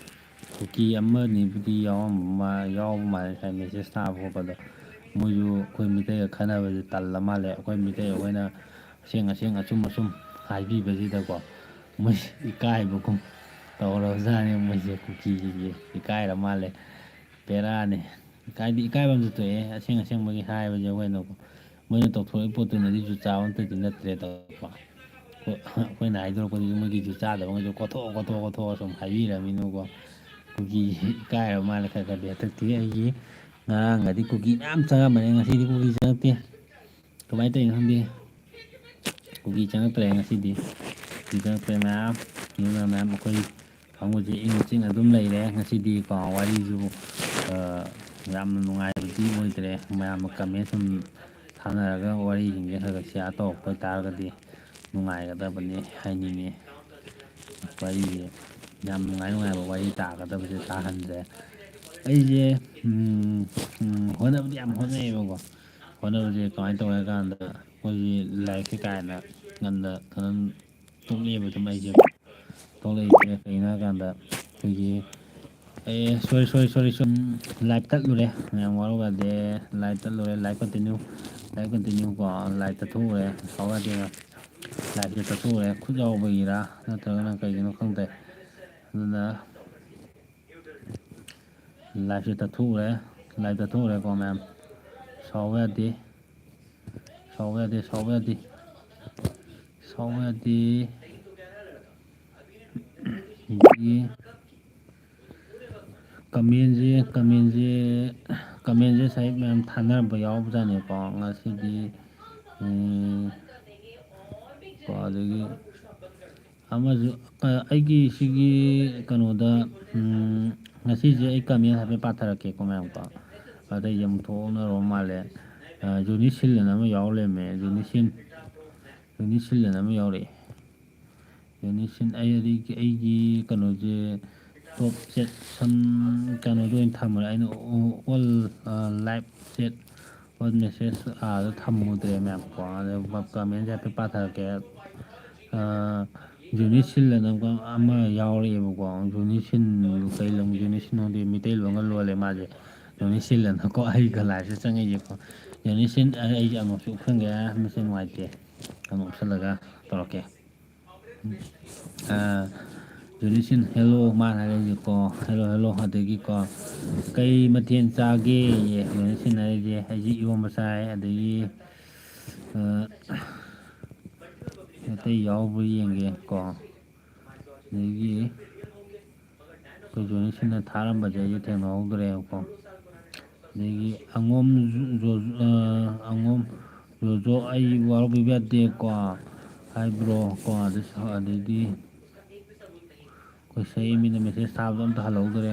ꯀꯨꯀꯤ ꯑꯃꯅꯤꯕꯨꯗꯤ ꯌꯥꯎꯔꯝꯕ ꯃꯥ-, ꯌꯥꯎꯕ ꯃꯥꯜꯂꯦ ꯉꯁꯥꯏ ꯃꯦꯁꯦꯖ ꯊꯥꯕ ꯈꯣꯠꯄꯗꯣ꯫ ꯃꯣꯏꯁꯨ ꯑꯩꯈꯣꯏ ꯃꯤꯇꯩꯒ ꯈꯟꯅꯕꯁꯦ ꯇꯜꯂ ꯃꯥꯜꯂꯦ꯫ ꯑꯩꯈꯣꯏ ꯃꯤꯇꯩ ꯑꯩꯈꯣꯏꯅ ꯑꯁꯦꯡ ꯑꯁꯦꯡ ꯑꯆꯨꯝ ꯑꯆꯨꯝ ꯍꯥꯏꯕꯤꯕꯁꯤꯗꯀꯣ, ꯃꯣꯏ ꯏꯀꯥꯏꯕꯒꯨꯝ ꯇꯧꯔꯕꯖꯥꯠꯅꯤ꯫ ꯃꯣꯏꯁꯦ ꯀꯨꯀꯤꯁꯤꯡꯁꯦ ꯏꯀꯥꯏꯔ ꯃꯥꯜꯂꯦ꯫ ꯕꯦꯔꯥꯅꯤ꯫ ꯏꯀꯥꯏꯗꯤ ꯏꯀꯥꯏꯕ ꯑꯃꯁꯨ ꯊꯣꯛꯑꯦ, ꯑꯁꯦꯡ ꯑꯁꯦꯡꯕꯒꯤ ꯍꯥꯏꯕꯁꯦ ꯑꯩꯈꯣꯏꯅꯀꯣ꯫ ꯃꯣꯏꯅ ꯇꯧꯊꯣꯔꯛꯏ ꯄꯣꯠꯇꯨꯅꯗꯤ ꯖꯨꯠ ꯆꯥꯕ ꯑꯝꯇꯗꯤ ꯅꯠꯇ꯭ꯔꯦ ꯇꯧꯔꯛꯄ꯫ ꯑꯩꯈꯣꯏ-, ꯑꯩꯈꯣꯏꯅ ꯍꯥꯏꯗꯣꯔꯛꯄꯗꯨꯗꯤ ꯃꯣꯏꯒꯤ ꯖꯨꯠ ꯆꯥꯗꯕꯉꯩꯗꯣ ꯀꯣꯠꯊꯣꯛꯑ ꯀꯣꯠꯊꯣꯛꯑ ꯀꯣꯠꯊꯣꯛꯑ ꯁꯨꯝ ꯍꯥꯏꯕꯤꯔꯕꯅꯤꯅꯀꯣ꯫ ꯀꯨꯀꯤ ꯏꯀꯥꯏꯔꯕ ꯃꯥꯜꯂꯦ ꯈꯔ ꯈꯔꯗꯤ꯫ ꯍꯟꯗꯛꯇꯤ ꯑꯩꯒꯤ ꯉꯔꯥꯡꯒꯗꯤ ꯀꯨꯀꯤ ꯃꯌꯥꯝ ꯆꯪꯉꯝꯕꯅꯦ, ꯉꯁꯤꯗꯤ ꯀꯨꯀꯤ ꯆꯪꯉꯛꯇꯦ꯫ ꯀꯃꯥꯏꯅ ꯇꯧꯔꯤꯅꯣ ꯈꯪꯗꯦ꯫ ꯀꯨꯀꯤ ꯆꯪꯉꯛꯇ꯭ꯔꯦ ꯉꯁꯤꯗꯤ꯫ ꯀꯨꯀꯤ ꯆꯪꯉꯛꯇ꯭ꯔꯦ ꯃꯌꯥꯝ꯫ ꯑꯗꯨꯅ ꯃꯌꯥꯝ ꯑꯩꯈꯣꯏ ꯀꯥꯡꯕꯨꯁꯦ ꯏꯪꯅ ꯆꯤꯛꯅ ꯑꯗꯨꯝ ꯂꯩꯔꯦ꯫ ꯉꯁꯤꯗꯤ ꯀꯣ ꯋꯥꯔꯤꯁꯨ, ꯑ, ꯌꯥꯝꯅ ꯅꯨꯡꯉꯥꯏꯕꯗꯤ ꯑꯣꯏꯗ꯭ꯔꯦ꯫ ꯃꯌꯥꯝꯅ ꯀꯃꯦꯟ ꯁꯨꯝ ꯊꯥꯅꯔꯒ ꯋꯥꯔꯤꯁꯤꯡꯁꯦ ꯈꯔ ꯈꯔ ꯁꯤꯌꯥꯔ ꯇꯧꯔꯛꯄ ꯑꯣꯏꯇꯥꯔꯒꯗꯤ ꯅꯨꯡꯉꯥꯏꯒꯗꯕꯅꯤ ꯍꯥꯏꯅꯤꯡꯉꯤ꯫ ꯋꯥꯔꯤꯁꯦ ꯌꯥꯝ ꯅꯨꯡꯉꯥꯏ ꯅꯨꯡꯉꯥꯏꯕ ꯋꯥꯔꯤ ꯇꯥꯒꯗꯕꯁꯦ ꯇꯥꯍꯟꯗ꯭ꯔꯦ꯫ ꯑꯩꯁꯦ ꯎꯝ, ꯎꯝ, ꯍꯣꯠꯅꯕꯗꯤ ꯌꯥꯝ ꯍꯣꯠꯅꯩꯌꯦꯕꯀꯣ꯫ ꯍꯣꯠꯅꯕꯁꯦ ꯀꯃꯥꯏꯅ ꯇꯧꯒꯦ ꯍꯥꯏ ꯀꯥꯟꯗ, ꯑꯩꯈꯣꯏꯒꯤ ꯂꯥꯏꯔꯤꯛꯁꯦ ꯀꯥ ꯍꯦꯟꯅ ꯉꯟꯅ ꯀꯩꯅꯣ ꯇꯣꯛꯂꯛꯑꯦꯕ ꯑꯗꯨꯝ ꯑꯩꯁꯦ꯫ ꯊꯣꯛꯂꯛꯏꯁꯦ ꯀꯩꯅꯣ ꯍꯥꯏ ꯀꯥꯟꯗ, ꯑꯩꯈꯣꯏꯒꯤ ꯑꯦ ꯁꯣꯔꯤ ꯁꯣꯔꯤ ꯁꯣꯔꯤ ꯁꯨꯝ ꯂꯥꯏꯞ ꯇꯠꯂꯨꯔꯦ꯫ ꯃꯌꯥꯝ ꯋꯥꯔꯧ ꯌꯥꯗꯦ꯫ ꯂꯥꯏꯞ ꯇꯠꯂꯨꯔꯦ꯫ ꯂꯥꯏꯞ ꯀꯟꯇꯤꯅ꯭ꯌꯨ ꯂꯥꯏꯞ ꯀꯟꯇꯤꯅ꯭ꯌꯨ ꯀꯣ꯫ ꯂꯥꯏꯞ ꯇꯠꯊꯣꯛꯎꯔꯦ꯫ ꯁꯥꯎ ꯌꯥꯗꯦ꯫ ꯂꯥꯏꯞꯁꯦ ꯇꯠꯊꯣꯛꯎꯔꯦ꯫ ꯈꯨꯠ ꯌꯥꯎꯕꯒꯤꯔꯥ ꯅꯠꯇ꯭ꯔꯒꯅ ꯀꯩꯒꯤꯅꯣ ꯈꯪꯗꯦ꯫ ꯑꯗꯨꯅ ꯂꯥꯏꯞꯁꯦ ꯇꯠꯊꯣꯛꯎꯔꯦ꯫ ꯂꯥꯏꯞ ꯇꯠꯊꯣꯛꯎꯔꯦꯀꯣ ꯃꯌꯥꯝ꯫ ꯁꯥꯎꯕ ꯌꯥꯗꯦ꯫ ꯁꯥꯎꯕ ꯌꯥꯗꯦ꯫ ꯁꯥꯎꯕ ꯌꯥꯗꯦ꯫ ꯁꯥꯎꯕ ꯌꯥꯗꯦ꯫ ꯑꯗꯒꯤ ꯀꯃꯦꯟꯁꯦ ꯀꯃꯦꯟꯁꯦ ꯀꯃꯦꯟꯁꯦ ꯉꯁꯥꯏ ꯃꯌꯥꯝ ꯊꯥꯅꯔꯝꯕ ꯌꯥꯎꯕꯖꯥꯠꯅꯤꯀꯣ꯫ ꯉꯁꯤꯗꯤ ꯎꯝ, ꯀꯣ ꯑꯗꯒꯤ ꯑꯃꯁꯨ ꯑ, ꯑꯩꯒꯤ ꯁꯤꯒꯤ ꯀꯩꯅꯣꯗ ꯎꯝ, ꯉꯁꯤꯁꯦ ꯑꯩ ꯀꯃꯦꯟ ꯍꯥꯏꯐꯦꯠ ꯄꯥꯊꯔꯛꯀꯦꯀꯣ ꯃꯌꯥꯝꯀꯣ꯫ ꯑꯗꯩ ꯑꯃꯨꯛ ꯊꯣꯛꯅꯔꯣ ꯃꯥꯜꯂꯦ꯫ ꯑ, ꯖꯣꯅꯤ ꯁꯤꯜ ꯑꯅ ꯑꯃ ꯌꯥꯎ ꯂꯩꯔꯝꯃꯦ꯫ ꯖꯣꯅꯤ ꯁꯤꯟ ꯖꯣꯅꯤ ꯁꯤꯜ ꯑꯅ ꯑꯃ ꯌꯥꯎꯔꯛꯑꯦ꯫ ꯖꯣꯅꯤ ꯁꯤꯟ ꯑꯩ ꯑꯗꯒꯤ ꯑꯩꯒꯤ ꯀꯩꯅꯣꯁꯦ ꯇꯣꯞ ꯆꯦꯠ ꯁꯝ ꯀꯩꯅꯣꯗ ꯑꯣꯏꯅ ꯊꯝꯃꯨꯔꯦ꯫ ꯑꯩꯅ ꯑꯣ- ꯑꯣꯜ ꯑ, ꯂꯥꯏꯞ ꯆꯦꯠ ꯑꯣꯜ ꯃꯦꯁꯦꯖ ꯑꯥꯗ ꯊꯝꯃꯨꯗ꯭ꯔꯦ ꯃꯌꯥꯝꯀꯣ꯫ ꯑꯗ ꯀꯃꯦꯟꯁꯦ ꯍꯥꯏꯐꯦꯠ ꯄꯥꯊꯔꯛꯀꯦ꯫ ꯑ, ꯖꯣꯅꯤ ꯁꯤꯜ ꯑꯅ ꯑꯃ ꯌꯥꯎꯔꯛꯑꯦꯕꯀꯣ꯫ ꯖꯣꯅꯤ ꯁꯤꯟ ꯀꯩ ꯂꯝꯒꯤ ꯖꯣꯅꯤ ꯁꯤꯟ ꯈꯪꯗꯦ, ꯃꯤꯇꯩꯂꯣꯟꯒ ꯂꯣꯜꯂꯦ ꯃꯥꯁꯦ꯫ ꯖꯣꯅꯤ ꯁꯤꯜ ꯑꯅꯀꯣ ꯑꯩꯒ ꯂꯥꯏꯞꯁꯦ ꯆꯪꯉꯛꯏꯁꯦꯀꯣ꯫ ꯖꯣꯅꯤ ꯁꯤꯟ ꯑꯩ ꯑꯩꯁꯦ ꯑꯃꯨꯛꯁꯨ ꯎꯞꯁꯟꯒꯦ꯫ ꯃꯁꯤ ꯅꯨꯡꯉꯥꯏꯇꯦ꯫ ꯑꯃꯨꯛ ꯎꯞꯁꯜꯂꯒ ꯇꯧꯔꯛꯀꯦ꯫ ꯑ, ꯖꯣꯅꯤꯁꯤꯟ ꯍꯦꯜꯂꯣ ꯃꯥꯅ ꯍꯥꯏꯔꯛꯏꯁꯦꯀꯣ꯫ Hello hello. ꯑꯗꯒꯤꯀꯣ ꯀꯩ ꯃꯊꯦꯜ ꯆꯥꯒꯦ? ꯖꯣꯅꯤꯁꯤꯟ ꯍꯥꯏꯔꯤꯁꯦ ꯑꯩꯁꯦ ꯏꯔꯣꯝꯕ ꯆꯥꯏ꯫ ꯑꯗꯒꯤ ꯑ, ꯑꯇꯩ ꯌꯥꯎꯕ꯭ꯔꯥ ꯌꯦꯡꯒꯦ ꯀꯣ꯫ ꯑꯗꯒꯤ ꯑꯩꯈꯣꯏ ꯖꯣꯅꯤꯁꯤꯟꯅ ꯊꯥꯔꯝꯕꯁꯦ ꯑꯩꯁꯦ ꯊꯦꯡꯅꯍꯧꯗ꯭ꯔꯦꯕꯀꯣ꯫ ꯑꯗꯒꯤ ꯑꯉꯣꯝ ꯖꯣ-, ꯖꯣ-, ꯑ, ꯑꯉꯣꯝ ꯖꯣꯖꯣ ꯑꯩ ꯋꯥꯔꯧꯕꯤꯕ ꯌꯥꯗꯦꯀꯣ ꯍꯥꯏꯕ꯭ꯔꯣ ꯀꯣ꯫ ꯑꯗꯨꯁꯨ ꯑꯗꯩꯗꯤ ꯑꯩꯈꯣꯏ ꯁꯍꯤ ꯃꯤꯅ ꯃꯦꯁꯦꯖ ꯊꯥꯕꯗꯣ ꯑꯝꯇ ꯍꯜꯍꯧꯗ꯭ꯔꯦ꯫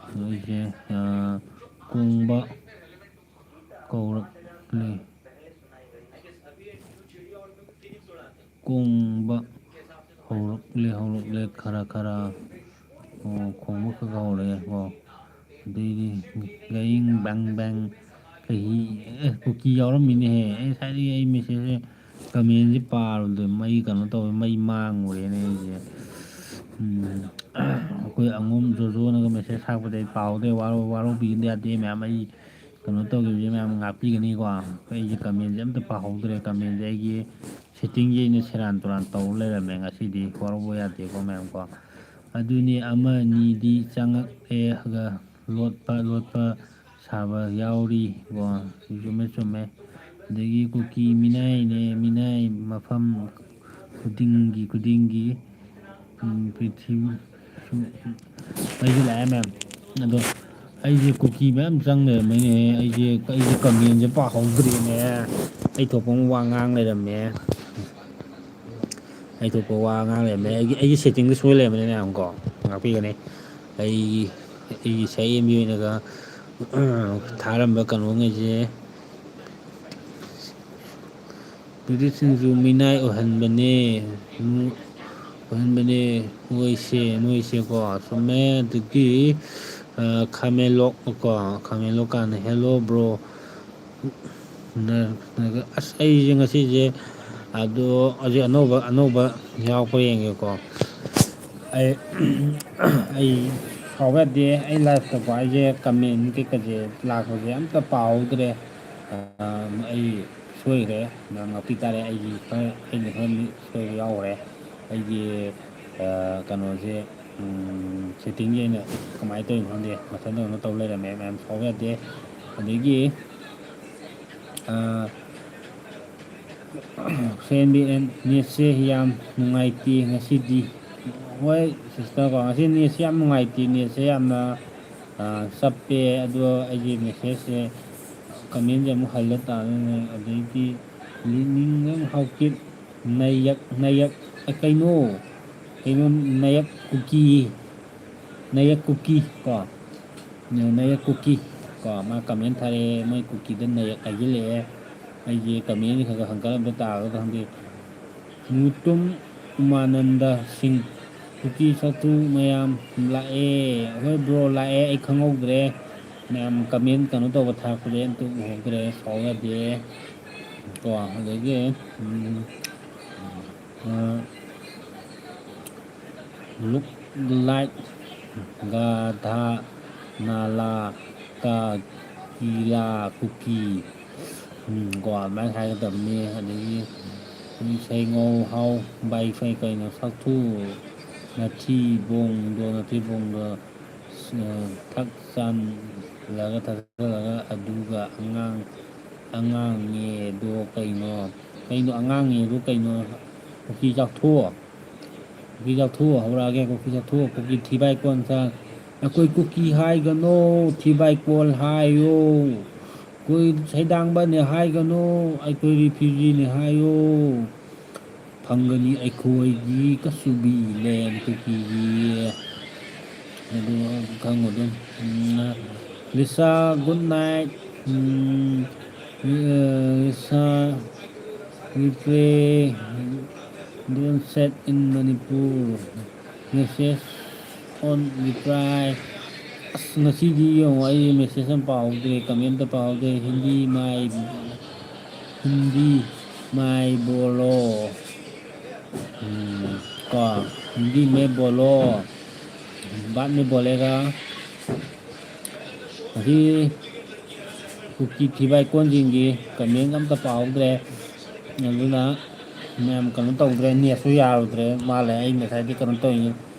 ꯑꯗꯣ ꯑꯩꯁꯦ ꯑ, ꯀꯣꯡꯕ ꯀꯧꯔꯛꯂꯦ꯫ ꯀꯣꯡꯕ ꯍꯧꯔꯛꯂꯦ ꯍꯧꯔꯛꯂꯦ ꯈꯔ ꯈꯔ꯫ ꯑꯣ, ꯈꯣꯡꯕ ꯈꯔ ꯈꯔ ꯍꯧꯔꯛꯑꯦ꯫ ꯑꯣ, ꯑꯗꯩꯗꯤ ꯒꯌꯤꯡ ꯕꯦꯡ ꯕꯦꯡ ꯀꯩ, ꯑꯦ, ꯀꯨꯀꯤ ꯌꯥꯎꯔꯝꯃꯤꯅꯦꯍꯦ꯫ ꯑꯩ ꯉꯁꯥꯏꯗꯒꯤ ꯑꯩ ꯃꯦꯁꯦꯖꯁꯦ, ꯀꯃꯦꯟꯁꯦ ꯄꯥꯔꯨꯕꯗ ꯃꯩ ꯀꯩꯅꯣ ꯇꯧꯋꯦ, ꯃꯩ ꯃꯥꯡꯉꯨꯔꯦꯅꯦ ꯑꯩꯁꯦ꯫ ꯎꯝ, ꯑꯩꯈꯣꯏ ꯑꯉꯣꯝ ꯖꯣꯖꯣꯅꯒ ꯃꯦꯁꯦꯖ ꯊꯥꯔꯛꯄꯗ ꯑꯩ ꯄꯥꯍꯧꯗ꯭ꯔꯦ, ꯋꯥꯔꯧ-, ꯋꯥꯔꯧꯕꯤꯒꯅꯨ ꯌꯥꯗꯦ ꯃꯌꯥꯝ꯫ ꯑꯩ ꯀꯩꯅꯣ ꯇꯧꯈꯤꯕꯁꯦ ꯃꯌꯥꯝ ꯉꯥꯛꯄꯤꯒꯅꯤꯀꯣ꯫ ꯑꯩꯁꯦ ꯀꯃꯦꯟꯁꯦ ꯑꯝꯇ ꯄꯥꯍꯧꯗ꯭ꯔꯦ, ꯀꯃꯦꯟꯁꯦ ꯑꯩꯒꯤ ꯁꯦꯠꯇꯤꯡꯁꯦ ꯑꯩꯅ ꯁꯦꯔꯥꯟ ꯇꯨꯔꯥꯟ ꯇꯧꯔ ꯂꯩꯔꯝꯃꯦ ꯉꯁꯤꯗꯤ, ꯋꯥꯔꯧꯕ ꯌꯥꯗꯦꯀꯣ ꯃꯌꯥꯝꯀꯣ꯫ ꯑꯗꯨꯅꯤ, ꯑꯃ ꯑꯅꯤꯗꯤ ꯆꯪꯉꯛꯑꯦ, ꯑꯗꯨꯒ ꯂꯣꯠꯄ ꯂꯣꯠꯄ ꯁꯥꯕ ꯌꯥꯎꯔꯤꯀꯣ꯫ ꯆꯨꯝꯃꯦ, ꯆꯨꯝꯃꯦ꯫ ꯑꯗꯒꯤ ꯀꯨꯀꯤ ꯃꯤꯅꯥꯏꯅꯦ, ꯃꯤꯅꯥꯏ ꯃꯐꯝ ꯈꯨꯗꯤꯡꯒꯤ, ꯈꯨꯗꯤꯡꯒꯤ, ꯎꯝ, ꯄ꯭ꯔꯤꯊꯤꯕꯤ, ꯁꯨꯝ, ꯑꯩꯁꯨ ꯂꯥꯛꯑꯦ ꯃꯌꯥꯝ꯫ ꯑꯗꯣ ꯑꯩꯁꯦ ꯀꯨꯀꯤ ꯃꯌꯥꯝ ꯆꯪ ꯂꯩꯔꯝꯃꯦꯅꯦ꯫ ꯑꯩꯁꯦ, ꯑꯩꯁꯦ ꯀꯃꯦꯟꯁꯦ ꯄꯥꯍꯧꯗ꯭ꯔꯦꯅꯦ꯫ ꯑꯩ ꯊꯣꯛꯄ ꯑꯃ ꯋꯥ ꯉꯥꯡ ꯂꯩꯔꯝꯃꯦ꯫ ꯑꯩ ꯊꯣꯛꯄ ꯋꯥ ꯉꯥꯡ ꯂꯩꯔꯝꯃꯦ꯫ ꯑꯩꯒꯤ, ꯑꯩꯒꯤ ꯁꯦꯠꯇꯤꯡꯗ ꯁꯣꯏ ꯂꯩꯔꯝꯃꯦꯅꯦ ꯃꯌꯥꯝ ꯀꯣ꯫ ꯉꯥꯛꯄꯤꯒꯅꯤ꯫ ꯑꯩꯒꯤ, ꯑꯩꯒꯤ ꯁꯛꯍꯦꯟꯕꯤ ꯑꯣꯏꯅꯒ ꯊꯥꯔꯝꯕ ꯀꯩꯅꯣꯉꯩꯁꯦ꯫ ꯅꯨꯄꯤꯁꯤꯡꯁꯨ ꯃꯤꯅꯥꯏ ꯑꯣꯏꯍꯟꯕꯅꯦ꯫ ꯑꯣꯏꯍꯟꯕꯅꯦ ꯃꯣꯏꯁꯦ, ꯃꯣꯏꯁꯦꯀꯣ꯫ ꯆꯨꯝꯃꯦ꯫ ꯑꯗꯒꯤ, ꯑ, ꯈꯥꯃꯦꯟꯂꯣꯛ ꯀꯣ, ꯈꯥꯃꯦꯟꯂꯣꯛ ꯀꯥꯟꯗ, "Hello bro." ꯅ-, ꯅ-, ꯑꯁ, ꯑꯩꯁꯦ ꯉꯁꯤꯁꯦ ꯑꯗꯣ ꯍꯧꯖꯤꯛ ꯑꯅꯧꯕ, ꯑꯅꯧꯕ ꯌꯥꯎꯔꯛꯄ꯭ꯔꯥ ꯌꯦꯡꯒꯦꯀꯣ꯫ ꯑꯩ, ꯑꯩ ꯁꯥꯎꯕ ꯌꯥꯗꯦ꯫ ꯑꯩ ꯂꯥꯏꯐꯇꯀꯣ, ꯑꯩꯁꯦ ꯀꯃꯦꯟ ꯀꯩꯀꯩꯁꯦ ꯂꯥꯛꯄꯁꯦ ꯑꯝꯇ ꯄꯥꯍꯧꯗ꯭ꯔꯦ꯫ ꯑ, ꯑꯩ ꯁꯣꯏꯈ꯭ꯔꯦ, ꯉꯥꯛꯄꯤ ꯇꯥꯔꯦ꯫ ꯑꯩꯒꯤ ꯈꯔ, ꯑꯩꯅ ꯈꯔ ꯁꯣꯏꯕ ꯌꯥꯎꯈ꯭ꯔꯦ꯫ ꯑꯩꯒꯤ, ꯑ, ꯀꯩꯅꯣꯁꯦ, ꯎꯝ, ꯁꯦꯠꯇꯤꯡꯁꯦ ꯑꯩꯅ ꯀꯃꯥꯏꯅ ꯇꯧꯔꯤꯅꯣ ꯈꯪꯗꯦ, ꯃꯊꯟꯇ ꯀꯩꯅꯣ ꯇꯧ ꯂꯩꯔꯝꯃꯦ꯫ ꯃꯌꯥꯝ ꯁꯥꯎꯕ ꯌꯥꯗꯦ꯫ ꯑꯗꯒꯤ, ꯑ, ꯍꯨꯁꯦꯟ ꯕꯤ ꯑꯦꯟ, ꯅꯦꯠꯁꯦ ꯌꯥꯝ ꯅꯨꯡꯉꯥꯏꯇꯦ ꯉꯁꯤꯗꯤ꯫ ꯍꯣꯏ ꯁꯤꯁꯇꯔ ꯀꯣ, ꯉꯁꯤ ꯅꯦꯠꯁꯦ ꯌꯥꯝ ꯅꯨꯡꯉꯥꯏꯇꯦ, ꯅꯦꯠꯁꯦ ꯌꯥꯝꯅ, ꯑ, ꯆꯞꯄꯦ꯫ ꯑꯗꯣ ꯑꯩꯒꯤ ꯃꯦꯁꯦꯖꯁꯦ, ꯀꯃꯦꯟꯁꯦ ꯑꯃꯨꯛ ꯍꯜꯂ ꯇꯥꯗꯣꯏꯅꯦ꯫ ꯑꯗꯩꯗꯤ ꯂꯤꯅꯤꯡꯉꯝ ꯍꯥꯎꯀꯤꯞ, ꯅꯌꯛ, ꯅꯌꯛ, ꯑ, ꯀꯩꯅꯣ? ꯀꯩꯅꯣ? ꯅꯌꯛ ꯀꯨꯀꯤ, ꯅꯌꯛ ꯀꯨꯀꯤ ꯀꯣ, ꯅꯌꯛ ꯀꯨꯀꯤ ꯀꯣ, ꯃꯥ ꯀꯃꯦꯟ ꯊꯥꯔꯛꯑꯦ, ꯃꯣꯏ ꯀꯨꯀꯤꯗ ꯅꯌꯛ ꯍꯥꯏꯖꯤꯜꯂꯛꯑꯦ꯫ ꯑꯩꯁꯦ ꯀꯃꯦꯟꯁꯦ ꯈꯔ ꯈꯔ ꯍꯪꯀꯠ ꯍꯟꯗ ꯇꯥꯒꯗ꯭ꯔꯥ ꯈꯪꯗꯦ꯫ ꯃꯨꯇꯨꯝ ꯎꯃꯥꯅꯟꯗ ꯁꯤꯡ, ꯀꯨꯀꯤ ꯁꯛꯇꯨ ꯃꯌꯥꯝ ꯂꯥꯛꯑꯦ꯫ ꯍꯣꯏ bro, ꯂꯥꯛꯑꯦ, ꯑꯩ ꯈꯪꯍꯧꯗ꯭ꯔꯦ꯫ ꯃꯌꯥꯝ comment ꯀꯩꯅꯣ ꯇꯧꯕ ꯊꯥꯔꯛꯄꯗꯤ ꯑꯝꯇ ꯎꯍꯧꯗ꯭ꯔꯦ, ꯁꯥꯎ ꯌꯥꯗꯦ꯫ ꯀꯣ ꯑꯗꯒꯤ ꯎꯝ, ꯑ, look like ꯒꯥꯙꯥ, ꯅꯥꯂꯥ, ꯀꯥ, ꯀꯤꯂꯥ, ꯀꯨꯀꯤ꯫ ꯎꯝ, ꯀꯣ ꯑꯗꯨꯃꯥꯏꯅ ꯍꯥꯏꯒꯗꯕꯅꯤ꯫ ꯑꯗꯒꯤ ꯏꯁꯩ ꯉꯧ ꯍꯥꯎ ꯕꯥꯏ ꯐꯩ ꯀꯩꯅꯣ ꯁꯛꯊꯨ ꯅꯊꯤ ꯕꯣꯡꯗꯣ ꯅꯊꯤ ꯕꯣꯡꯗꯣ ꯊꯛ ꯆꯥꯟꯂꯒ ꯊꯛꯆꯜꯂꯒ ꯑꯗꯨꯒ ꯑꯉꯥꯡ ꯑꯉꯥꯡꯅꯦꯗꯣ ꯀꯩꯅꯣ? ꯀꯩꯅꯣ ꯑꯉꯥꯡꯅꯦꯗꯣ ꯀꯩꯅꯣ? ꯀꯨꯀꯤ ꯆꯥꯛꯊꯣꯛꯑꯣ꯫ ꯀꯨꯀꯤ ꯆꯥꯛꯊꯣꯛꯑꯣ ꯍꯧꯔꯛꯑꯒꯦ꯫ ꯀꯨꯀꯤ ꯆꯥꯛꯊꯣꯛꯑꯣ꯫ ꯀꯨꯀꯤ ꯊꯤꯕꯥꯏ ꯀꯣꯟꯁ ꯑꯩꯈꯣꯏ ꯀꯨꯀꯤ ꯍꯥꯏꯒꯅꯣ꯫ ꯊꯤꯕꯥꯏ ꯀꯣꯟ ꯍꯥꯏꯌꯣ꯫ ꯑꯩꯈꯣꯏ ꯁꯩꯗꯥꯡꯕꯅꯦ ꯍꯥꯏꯒꯅꯣ꯫ ꯑꯩꯈꯣꯏ refugee ꯅꯦ ꯍꯥꯏꯌꯣ꯫ ꯐꯪꯒꯅꯤ ꯑꯩꯈꯣꯏꯒꯤ ꯀꯁꯨꯕꯤ land ꯀꯨꯀꯤꯒꯤ꯫ ꯑꯗꯨ ꯈꯪꯉꯨ ꯑꯗꯨꯝ꯫ ꯎꯝ, ꯂꯤꯁꯥ, good night꯫ ꯎꯝ, ꯑ, Lisa, we pray, don't set in Manipur, message on reply꯫ ꯑꯁ, ꯉꯁꯤꯗꯤ ꯌꯦꯡꯉꯣ, ꯑꯩ message ꯑꯃ ꯄꯥꯍꯧꯗ꯭ꯔꯦ, comment ꯑꯃ ꯄꯥꯍꯧꯗ꯭ꯔꯦ꯫ ꯍꯤꯟꯗꯤ ꯃꯥꯏ, ꯍꯤꯟꯗꯤ ꯃꯥꯏ ꯕꯣꯂꯣ꯫ ꯎꯝ, ꯀꯣ, ꯍꯤꯟꯗꯤ ꯃꯦ ꯕꯣꯂꯣ, ꯕꯥꯠ ꯃꯦ ꯕꯣꯂꯦꯒꯥ꯫ ꯉꯁꯤ ꯀꯨꯀꯤ ꯊꯤꯕꯥꯏ ꯀꯣꯟꯁꯤꯡꯒꯤ comment ꯑꯝꯇ ꯄꯥꯍꯧꯗ꯭ꯔꯦ꯫ ꯑꯗꯨꯅ ꯃꯌꯥꯝ ꯀꯩꯅꯣ ꯇꯧꯗ꯭ꯔꯦ, net ꯁꯨ ꯌꯥꯔꯨꯗ꯭ꯔꯦ ꯃꯥꯜꯂꯦ꯫ ꯑꯩ ꯉꯁꯥꯏꯗꯤ ꯀꯩꯅꯣ ꯇꯧꯔꯤꯅꯤ,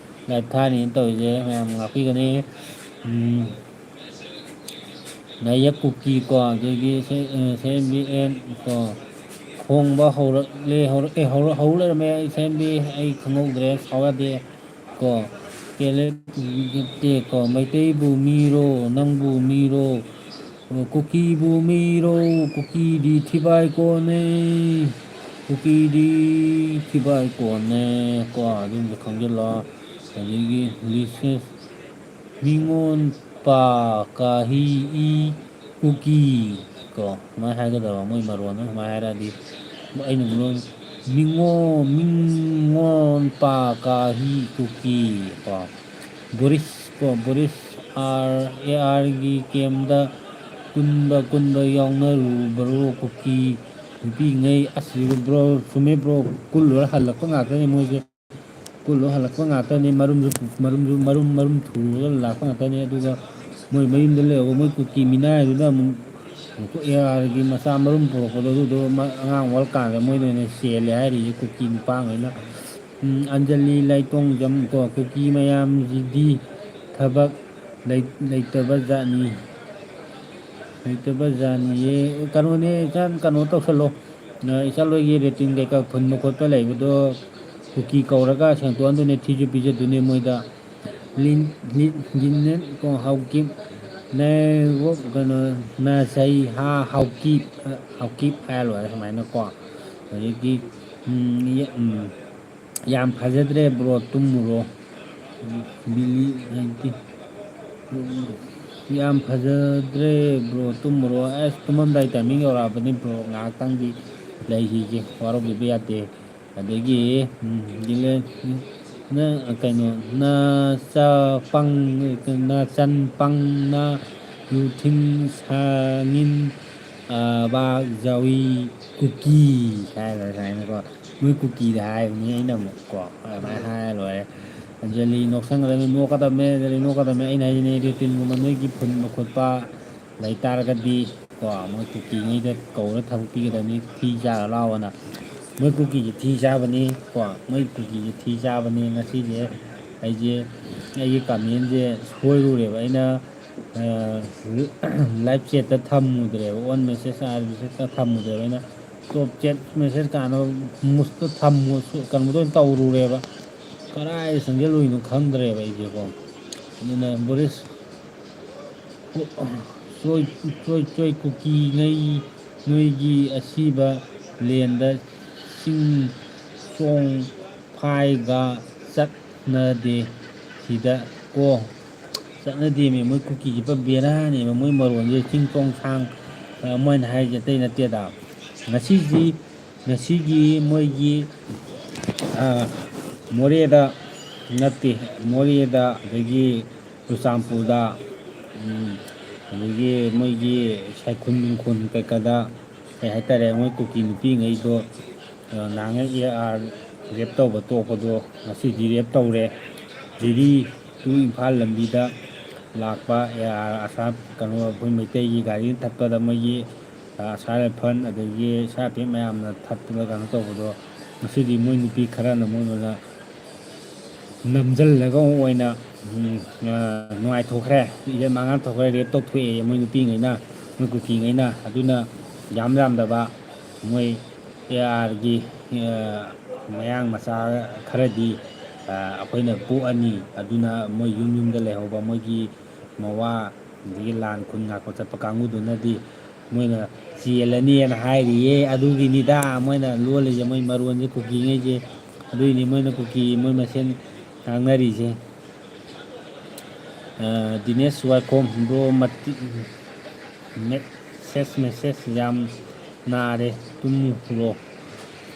live ꯊꯥꯔꯤꯅꯤ ꯇꯧꯔꯤꯁꯦ, ꯃꯌꯥꯝ ꯉꯥꯛꯄꯤꯒꯅꯤ꯫ ꯎꯝ, ꯅꯥꯌꯛ ꯀꯨꯀꯤ ꯀꯣ, ꯑꯗꯒꯤ ꯁꯦ-, ꯑ, ꯁꯦꯝꯕꯤ ꯑꯦꯟ ꯀꯣ, ꯈꯣꯡꯕ ꯍꯧꯔꯛꯂꯦ, ꯍꯧꯔꯛꯑꯦ, ꯍꯧꯔ-, ꯍꯧ ꯂꯩꯔꯝꯃꯦ꯫ ꯑꯩ ꯁꯦꯝꯕꯤ, ꯑꯩ ꯈꯪꯍꯧꯗ꯭ꯔꯦ, ꯁꯥꯎ ꯌꯥꯗꯦ ꯀꯣ꯫ ꯀꯦꯂꯦ-, ꯅꯠꯇꯦ ꯀꯣ, ꯃꯩꯇꯩꯕꯨ ꯃꯤꯔꯣ, ꯅꯪꯕꯨ ꯃꯤꯔꯣ, ꯀꯨꯀꯤꯕꯨ ꯃꯤꯔꯣ, ꯀꯨꯀꯤꯗꯤ ꯊꯤꯕꯥꯏ ꯀꯣꯟꯅꯦ, ꯀꯨꯀꯤꯗꯤ ꯊꯤꯕꯥꯏ ꯀꯣꯟꯅꯦ ꯀꯣ, ꯑꯗꯨꯝꯕ ꯈꯪꯖꯤꯜꯂꯣ꯫ ꯑꯗꯒꯤ ꯂꯤꯁꯦꯁ ꯃꯤꯉꯣꯟ ꯄꯥ ꯀꯥꯍꯤ ꯏ ꯀꯨꯀꯤ ꯀꯣ, ꯁꯨꯃꯥꯏꯅ ꯍꯥꯏꯒꯗꯕ꯫ ꯃꯣꯏ ꯃꯔꯣꯟ ꯑꯃ ꯁꯨꯃꯥꯏꯅ ꯍꯥꯏꯔꯛꯑꯗꯤ ꯑꯩꯅ ꯃꯔꯣꯟ ꯃꯤꯉꯣ ꯃꯤꯉꯣꯟ ꯄꯥ ꯀꯥꯍꯤ ꯀꯨꯀꯤ ꯀꯣ, ꯕꯣꯔꯤꯁ ꯀꯣ, ꯕꯣꯔꯤꯁ ꯑꯥꯔ ꯑꯦ ꯑꯥꯔꯒꯤ ꯀꯦꯝꯗ ꯀꯨꯟꯕ ꯀꯨꯟꯕ ꯌꯥꯎꯅꯔꯨꯕ꯭ꯔꯣ ꯀꯨꯀꯤ ꯅꯨꯄꯤꯉꯩ? ꯑꯁ ꯕ꯭ꯔꯣ, ꯆꯨꯝꯃꯦ ꯕ꯭ꯔꯣ, ꯀꯨꯜ ꯂꯣꯏꯔ ꯍꯜꯂꯛꯄ ꯉꯥꯛꯇꯅꯦ ꯃꯣꯏꯁꯦ꯫ ꯀꯨꯜꯂꯣ ꯍꯜꯂꯛꯄ ꯉꯥꯛꯇꯅꯤ꯫ ꯃꯔꯨꯝꯁꯨ ꯃꯔꯨꯝꯁꯨ ꯃꯔꯨꯝ ꯃꯔꯨꯝ ꯊꯨꯔꯒ ꯂꯥꯛꯄ ꯉꯥꯛꯇꯅꯤ꯫ ꯑꯗꯨꯒ ꯃꯣꯏ ꯃꯌꯨꯝꯗ ꯂꯩꯍꯧꯕ ꯃꯣꯏ ꯀꯨꯀꯤ ꯃꯤꯅꯥꯏꯗꯨꯅ ꯑꯃꯨꯛ ꯑꯦ ꯑꯥꯔꯒꯤ ꯃꯆꯥ ꯃꯔꯨꯝ ꯄꯨꯔꯛꯄꯗꯣ ꯑꯗꯨꯗꯣ ꯃ- ꯑꯉꯥꯡ ꯑꯣꯜꯂꯀꯥꯟꯗ ꯃꯣꯏꯗ ꯑꯣꯏꯅ ꯆꯦꯜꯂꯦ ꯍꯥꯏꯔꯤꯁꯦ ꯀꯨꯀꯤ ꯅꯨꯄꯥꯉꯩꯅ꯫ ꯎꯝ, ꯑꯟꯖꯂꯤ ꯂꯥꯏꯇꯣꯡꯖꯝ ꯀꯣ, ꯀꯨꯀꯤ ꯃꯌꯥꯝꯁꯤꯗꯤ ꯊꯕꯛ ꯂꯩ- ꯂꯩꯇꯕ ꯖꯥꯠꯅꯤ꯫ ꯂꯩꯇꯕ ꯖꯥꯠꯅꯤꯌꯦ꯫ ꯀꯩꯅꯣꯅꯦ, ꯏꯆꯥꯟ ꯀꯩꯅꯣ ꯇꯧꯁꯜꯂꯣ꯫ ꯑ, ꯏꯆꯥꯟ ꯍꯣꯏꯒꯤ ꯔꯦꯇꯤꯡ ꯀꯩꯀꯥ ꯐꯨꯟꯕ ꯈꯣꯠꯄ ꯂꯩꯕꯗꯣ ꯀꯨꯀꯤ ꯀꯧꯔꯒ ꯁꯦꯡꯇꯣꯛꯍꯟꯗꯣꯏꯅꯦ, ꯊꯤꯁꯨ ꯄꯤꯖꯗꯣꯏꯅꯦ ꯃꯣꯏꯗ꯫ ꯂꯤꯟ- ꯂꯤꯟ- ꯂꯤꯟꯅꯦꯟ ꯀꯣ ꯍꯥꯎꯀꯤꯞ ꯅꯦ ꯀꯩꯅꯣ ꯅꯁꯩ ꯍꯥ ꯍꯥꯎꯀꯤꯞ ꯍꯥꯎꯀꯤꯞ ꯍꯥꯏꯔ ꯂꯣꯏꯔꯦ ꯁꯨꯃꯥꯏꯅꯀꯣ꯫ ꯍꯧꯖꯤꯛꯇꯤ ꯎꯝ, ꯌꯦ- ꯎꯝ, ꯌꯥꯝ ꯐꯖꯗ꯭ꯔꯦ ꯕ꯭ꯔꯣ, ꯇꯨꯝꯃꯨꯔꯣ꯫ ꯕꯤꯂꯤ ꯍꯥꯏꯗꯤ ꯌꯥꯝ ꯐꯖꯗ꯭ꯔꯦ ꯕ꯭ꯔꯣ, ꯇꯨꯝꯃꯨꯔꯣ꯫ ꯑꯁ, ꯇꯨꯝꯃꯝꯗꯥꯏ ꯇꯥꯏꯃꯤꯡ ꯌꯧꯔꯛꯑꯕꯅꯤ ꯕ꯭ꯔꯣ, ꯉꯥꯏꯍꯥꯛꯇꯪꯗꯤ ꯂꯩꯈꯤꯒꯦ, ꯋꯥꯔꯧꯕꯤꯕ ꯌꯥꯗꯦ꯫ ꯑꯗꯒꯤ ꯎꯝ, ꯗꯤꯂꯦꯟ ꯅ ꯀꯩꯅꯣ ꯅ ꯆ ꯄꯪ ꯅ ꯆꯟ ꯄꯪ ꯅ ꯌꯨꯊꯤꯟ ꯁꯥꯉꯤꯟ ꯑ, ꯕꯥꯛ ꯖꯥꯎꯏ ꯀꯨꯀꯤ ꯍꯥꯏꯔ ꯁꯨꯃꯥꯏꯅꯀꯣ꯫ ꯃꯣꯏ ꯀꯨꯀꯤꯗ ꯍꯥꯏꯕꯅꯤ ꯑꯩꯅ ꯑꯃꯨꯛ ꯀꯣ, ꯑꯗꯨꯃꯥꯏꯅ ꯍꯥꯏꯔ ꯂꯣꯏꯔꯦ꯫ ꯑꯟꯖꯂꯤ ꯅꯣꯛꯁꯟꯒꯗꯕꯅꯤ, ꯅꯣꯛꯀꯗꯕꯅꯦ, ꯑꯟꯖꯂꯤ ꯅꯣꯛꯀꯗꯕꯅꯦ꯫ ꯑꯩꯅ ꯍꯥꯏꯁꯤꯅꯦ, ꯔꯦꯇꯤꯟꯒꯨꯝꯕ ꯅꯣꯏꯒꯤ ꯐꯨꯟꯕ ꯈꯣꯠꯄ ꯂꯩꯇꯥꯔꯒꯗꯤ ꯀꯣ, ꯃꯣꯏ ꯀꯨꯀꯤꯉꯩꯗ ꯀꯧꯔ ꯊꯕꯛ ꯄꯤꯒꯗꯕꯅꯤ, ꯊꯤ ꯆꯥꯔ ꯂꯥꯛꯑꯣꯅ꯫ ꯃꯣꯏ ꯀꯨꯀꯤꯁꯦ ꯊꯤ ꯆꯥꯕꯅꯤ ꯀꯣ, ꯃꯣꯏ ꯀꯨꯀꯤꯁꯦ ꯊꯤ ꯆꯥꯕꯅꯤ꯫ ꯉꯁꯤꯁꯦ ꯑꯩꯁꯦ ꯑꯩꯒꯤ ꯀꯃꯦꯟꯁꯦ ꯁꯣꯏꯔꯨꯔꯦꯕ꯫ ꯑꯩꯅ ꯂꯥꯏꯚ ꯆꯦꯠꯇ ꯊꯝꯃꯨꯗ꯭ꯔꯦꯕ, ꯑꯣꯟ ꯃꯦꯁꯦꯖ ꯑꯥꯔ ꯃꯦꯁꯦꯖꯇ ꯊꯝꯃꯨꯗ꯭ꯔꯦꯕ꯫ ꯑꯩꯅ ꯇꯣꯞ ꯆꯦꯠ ꯃꯦꯁꯦꯖ ꯀꯥꯟꯅ ꯃꯨꯁꯇ ꯊꯝꯃꯨ, ꯀꯩꯅꯣꯗ ꯑꯣꯏꯅ ꯇꯧꯔꯨꯔꯦꯕ꯫ ꯀꯗꯥꯏꯗ ꯆꯪꯁꯤꯜꯂꯨꯏꯅꯣ ꯈꯪꯗ꯭ꯔꯦꯕ ꯑꯩꯁꯦꯀꯣ꯫ ꯑꯗꯨꯅ ꯕꯣꯔꯤꯁ, ꯆꯣꯏ ꯆꯣꯏ ꯆꯣꯏ ꯀꯨꯀꯤꯉꯩ, ꯅꯣꯏꯒꯤ ꯑꯁꯤꯕ ꯂꯦꯟꯗ ꯆꯤꯡ ꯆꯣꯡ ꯐꯥꯏꯒ ꯆꯠꯅꯗꯦ ꯁꯤꯗ ꯀꯣ꯫ ꯆꯠꯅꯗꯦꯃꯤ, ꯃꯣꯏ ꯀꯨꯀꯤꯁꯦ ꯄꯨꯔꯥ ꯕꯦꯔꯥꯅꯦꯕ꯫ ꯃꯣꯏ ꯃꯔꯣꯟꯁꯦ ꯆꯤꯡ ꯇꯣꯡ ꯁꯥꯡ, ꯑ, ꯃꯣꯏꯅ ꯍꯥꯏꯔꯤꯁꯦ ꯑꯇꯩ ꯅꯠꯇꯦꯗ꯫ ꯉꯁꯤꯁꯤ ꯉꯁꯤꯒꯤ ꯃꯣꯏꯒꯤ, ꯑ, ꯃꯣꯔꯦꯗ ꯅꯠꯇꯦ, ꯃꯣꯔꯦꯗ, ꯑꯗꯒꯤ ꯆꯨꯔꯆꯥꯟꯄꯨꯔꯗ, ꯎꯝ, ꯑꯗꯒꯤ ꯃꯣꯏꯒꯤ ꯁꯥꯏꯈꯨꯟ ꯅꯨꯡꯈꯨꯟ ꯀꯩꯀꯥꯗ, ꯀꯩ ꯍꯥꯏꯇꯥꯔꯦ, ꯃꯣꯏ ꯀꯨꯀꯤ ꯅꯨꯄꯤꯉꯩꯗꯣ, ꯑ, ꯅꯍꯥꯟꯉꯩ ꯑꯦ ꯑꯥꯔ ꯔꯦꯞ ꯇꯧꯕ ꯇꯣꯛꯄꯗꯣ ꯉꯁꯤꯗꯤ ꯔꯦꯞ ꯇꯧꯔꯦ꯫ ꯖꯤꯔꯤ ꯇꯨ ꯏꯝꯐꯥꯜ ꯂꯝꯕꯤꯗ ꯂꯥꯛꯄ ꯑꯦ ꯑꯥꯔ ꯑꯁꯥ, ꯀꯩꯅꯣ, ꯑꯩꯈꯣꯏ ꯃꯩꯇꯩꯒꯤ ꯒꯥꯔꯤꯅ ꯊꯠꯄꯗ ꯃꯣꯏꯒꯤ, ꯑ, ꯑꯁꯥ ꯔꯥꯏꯐꯜ ꯑꯗꯒꯤ ꯁꯤ ꯑꯥꯔ ꯄꯤ ꯑꯦꯐ ꯃꯌꯥꯝꯅ ꯊꯠꯄꯗ ꯀꯩꯅꯣ ꯇꯧꯕꯗꯣ, ꯉꯁꯤꯗꯤ ꯃꯣꯏ ꯅꯨꯄꯤ ꯈꯔꯅ ꯃꯣꯏ ꯑꯣꯏꯅ ꯅꯝꯁꯤꯜꯂꯒ ꯑꯣꯏꯅ, ꯎꯝ, ꯑ, ꯅꯨꯡꯉꯥꯏꯊꯣꯛꯈ꯭ꯔꯦ, ꯏꯖꯠ ꯃꯥꯡꯍꯟ ꯊꯣꯛꯈ꯭ꯔꯦ, ꯔꯦꯞ ꯇꯧꯊꯣꯛꯑꯦ ꯃꯣꯏ ꯅꯨꯄꯤꯉꯩꯅ, ꯃꯣꯏ ꯀꯨꯀꯤꯉꯩꯅ꯫ ꯑꯗꯨꯅ ꯌꯥꯝ ꯌꯥꯝꯗꯕ ꯃꯣꯏ ꯑꯦ ꯑꯥꯔꯒꯤ, ꯑ, ꯃꯌꯥꯡ ꯃꯆꯥ ꯈꯔꯗꯤ, ꯑ, ꯑꯩꯈꯣꯏꯅ ꯄꯣꯛꯑꯅꯤ꯫ ꯑꯗꯨꯅ ꯃꯣꯏ ꯌꯨꯝ ꯌꯨꯝꯗ ꯂꯩꯍꯧꯕ ꯃꯣꯏꯒꯤ ꯃꯋꯥ, ꯑꯗꯒꯤ ꯂꯥꯟ ꯈꯨꯟ ꯉꯥꯛꯄ ꯆꯠꯄ ꯀꯥꯡꯕꯨꯗꯨꯅꯗꯤ ꯃꯣꯏꯅ ꯆꯦꯜꯂꯅꯤꯅ ꯍꯥꯏꯔꯤꯌꯦ꯫ ꯑꯗꯨꯒꯤꯅꯤꯗ ꯃꯣꯏꯅ ꯂꯣꯜꯂꯤꯁꯦ, ꯃꯣꯏ ꯃꯔꯣꯟꯁꯦ, ꯀꯨꯀꯤꯉꯩꯁꯦ꯫ ꯑꯗꯨꯏꯅꯤ ꯃꯣꯏꯅ ꯀꯨꯀꯤ ꯃꯣꯏ ꯃꯁꯦꯟ ꯉꯥꯡꯅꯔꯤꯁꯦ꯫ ꯑ, ꯗꯤꯅꯦꯁ ꯋꯥꯏꯈꯣꯝ, ꯕ꯭ꯔꯣ, ꯃꯇꯤ-, ꯃꯦꯁꯦꯁ, ꯃꯦꯁꯦꯁ ꯌꯥꯝ ꯅꯥꯔꯦ, ꯇꯨꯝꯃꯨꯔꯣ,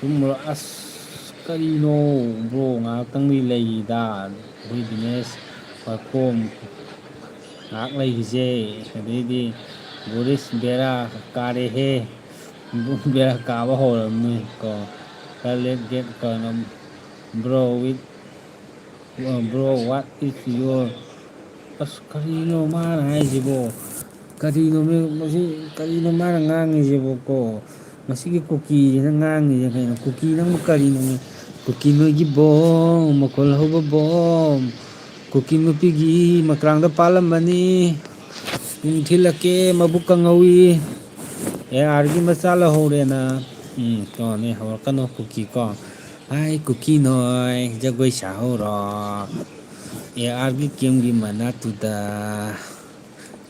ꯇꯨꯝꯃꯨꯔꯣ꯫ ꯑꯁ, ꯀꯔꯤꯅꯣ, ꯕ꯭ꯔꯣ, ꯉꯥꯏꯍꯥꯛꯇꯪꯗꯤ ꯂꯩꯗ꯫ ꯑꯩꯈꯣꯏ ꯗꯤꯅꯦꯁ ꯋꯥꯏꯈꯣꯝ ꯉꯥꯏꯍꯥꯛ ꯂꯩꯈꯤꯁꯦ꯫ ꯑꯗꯩꯗꯤ ꯕꯣꯔꯤꯁ, ꯕꯦꯔꯥ ꯀꯥꯔꯦꯍꯦ, ꯕꯦꯔꯥ ꯀꯥꯕ ꯍꯧꯔꯕꯅꯤ ꯀꯣ꯫ Let's get ꯀꯩꯅꯣ, bro, with, bro, what is your, ꯑꯁ, ꯀꯔꯤꯅꯣ ꯃꯥꯅ ꯍꯥꯏꯁꯤꯕꯣ? ꯀꯔꯤꯅꯣ ꯃꯤ-, ꯃꯁꯤ, ꯀꯔꯤꯅꯣ ꯃꯥꯅ ꯉꯥꯡꯉꯤꯁꯤꯕꯣ ꯀꯣ? ꯃꯁꯤꯒꯤ ꯀꯨꯀꯤꯁꯤꯅ ꯉꯥꯡꯉꯤꯁꯦ ꯀꯩꯅꯣ? ꯀꯨꯀꯤ ꯅꯪꯕꯨ ꯀꯔꯤꯅꯣ? ꯀꯨꯀꯤ ꯅꯣꯏꯒꯤ ꯕꯣꯝ, ꯃꯈꯣꯜ ꯍꯧꯕ ꯕꯣꯝ, ꯀꯨꯀꯤ ꯅꯨꯄꯤꯒꯤ ꯃꯀ꯭ꯔꯥꯡꯗ ꯄꯥꯜꯂꯝꯕꯅꯤ꯫ ꯄꯨꯡ ꯊꯤꯜꯂꯛꯀꯦ, ꯃꯕꯨꯛ ꯀꯪꯍꯧꯏ꯫ ꯑꯦ ꯑꯥꯔꯒꯤ ꯃꯆꯥ ꯂꯧꯍꯧꯔꯦꯅ꯫ ꯎꯝ, ꯇꯣꯅꯤ ꯍꯧꯔꯛꯀꯅꯨ ꯀꯨꯀꯤ ꯀꯣ꯫ ꯍꯥꯏ ꯀꯨꯀꯤ ꯅꯣꯏ, ꯖꯒꯣꯏ ꯁꯥꯍꯧꯔꯣ꯫ ꯑꯦ ꯑꯥꯔꯒꯤ ꯀꯦꯝꯒꯤ ꯃꯅꯥꯛꯇꯨꯗ꯫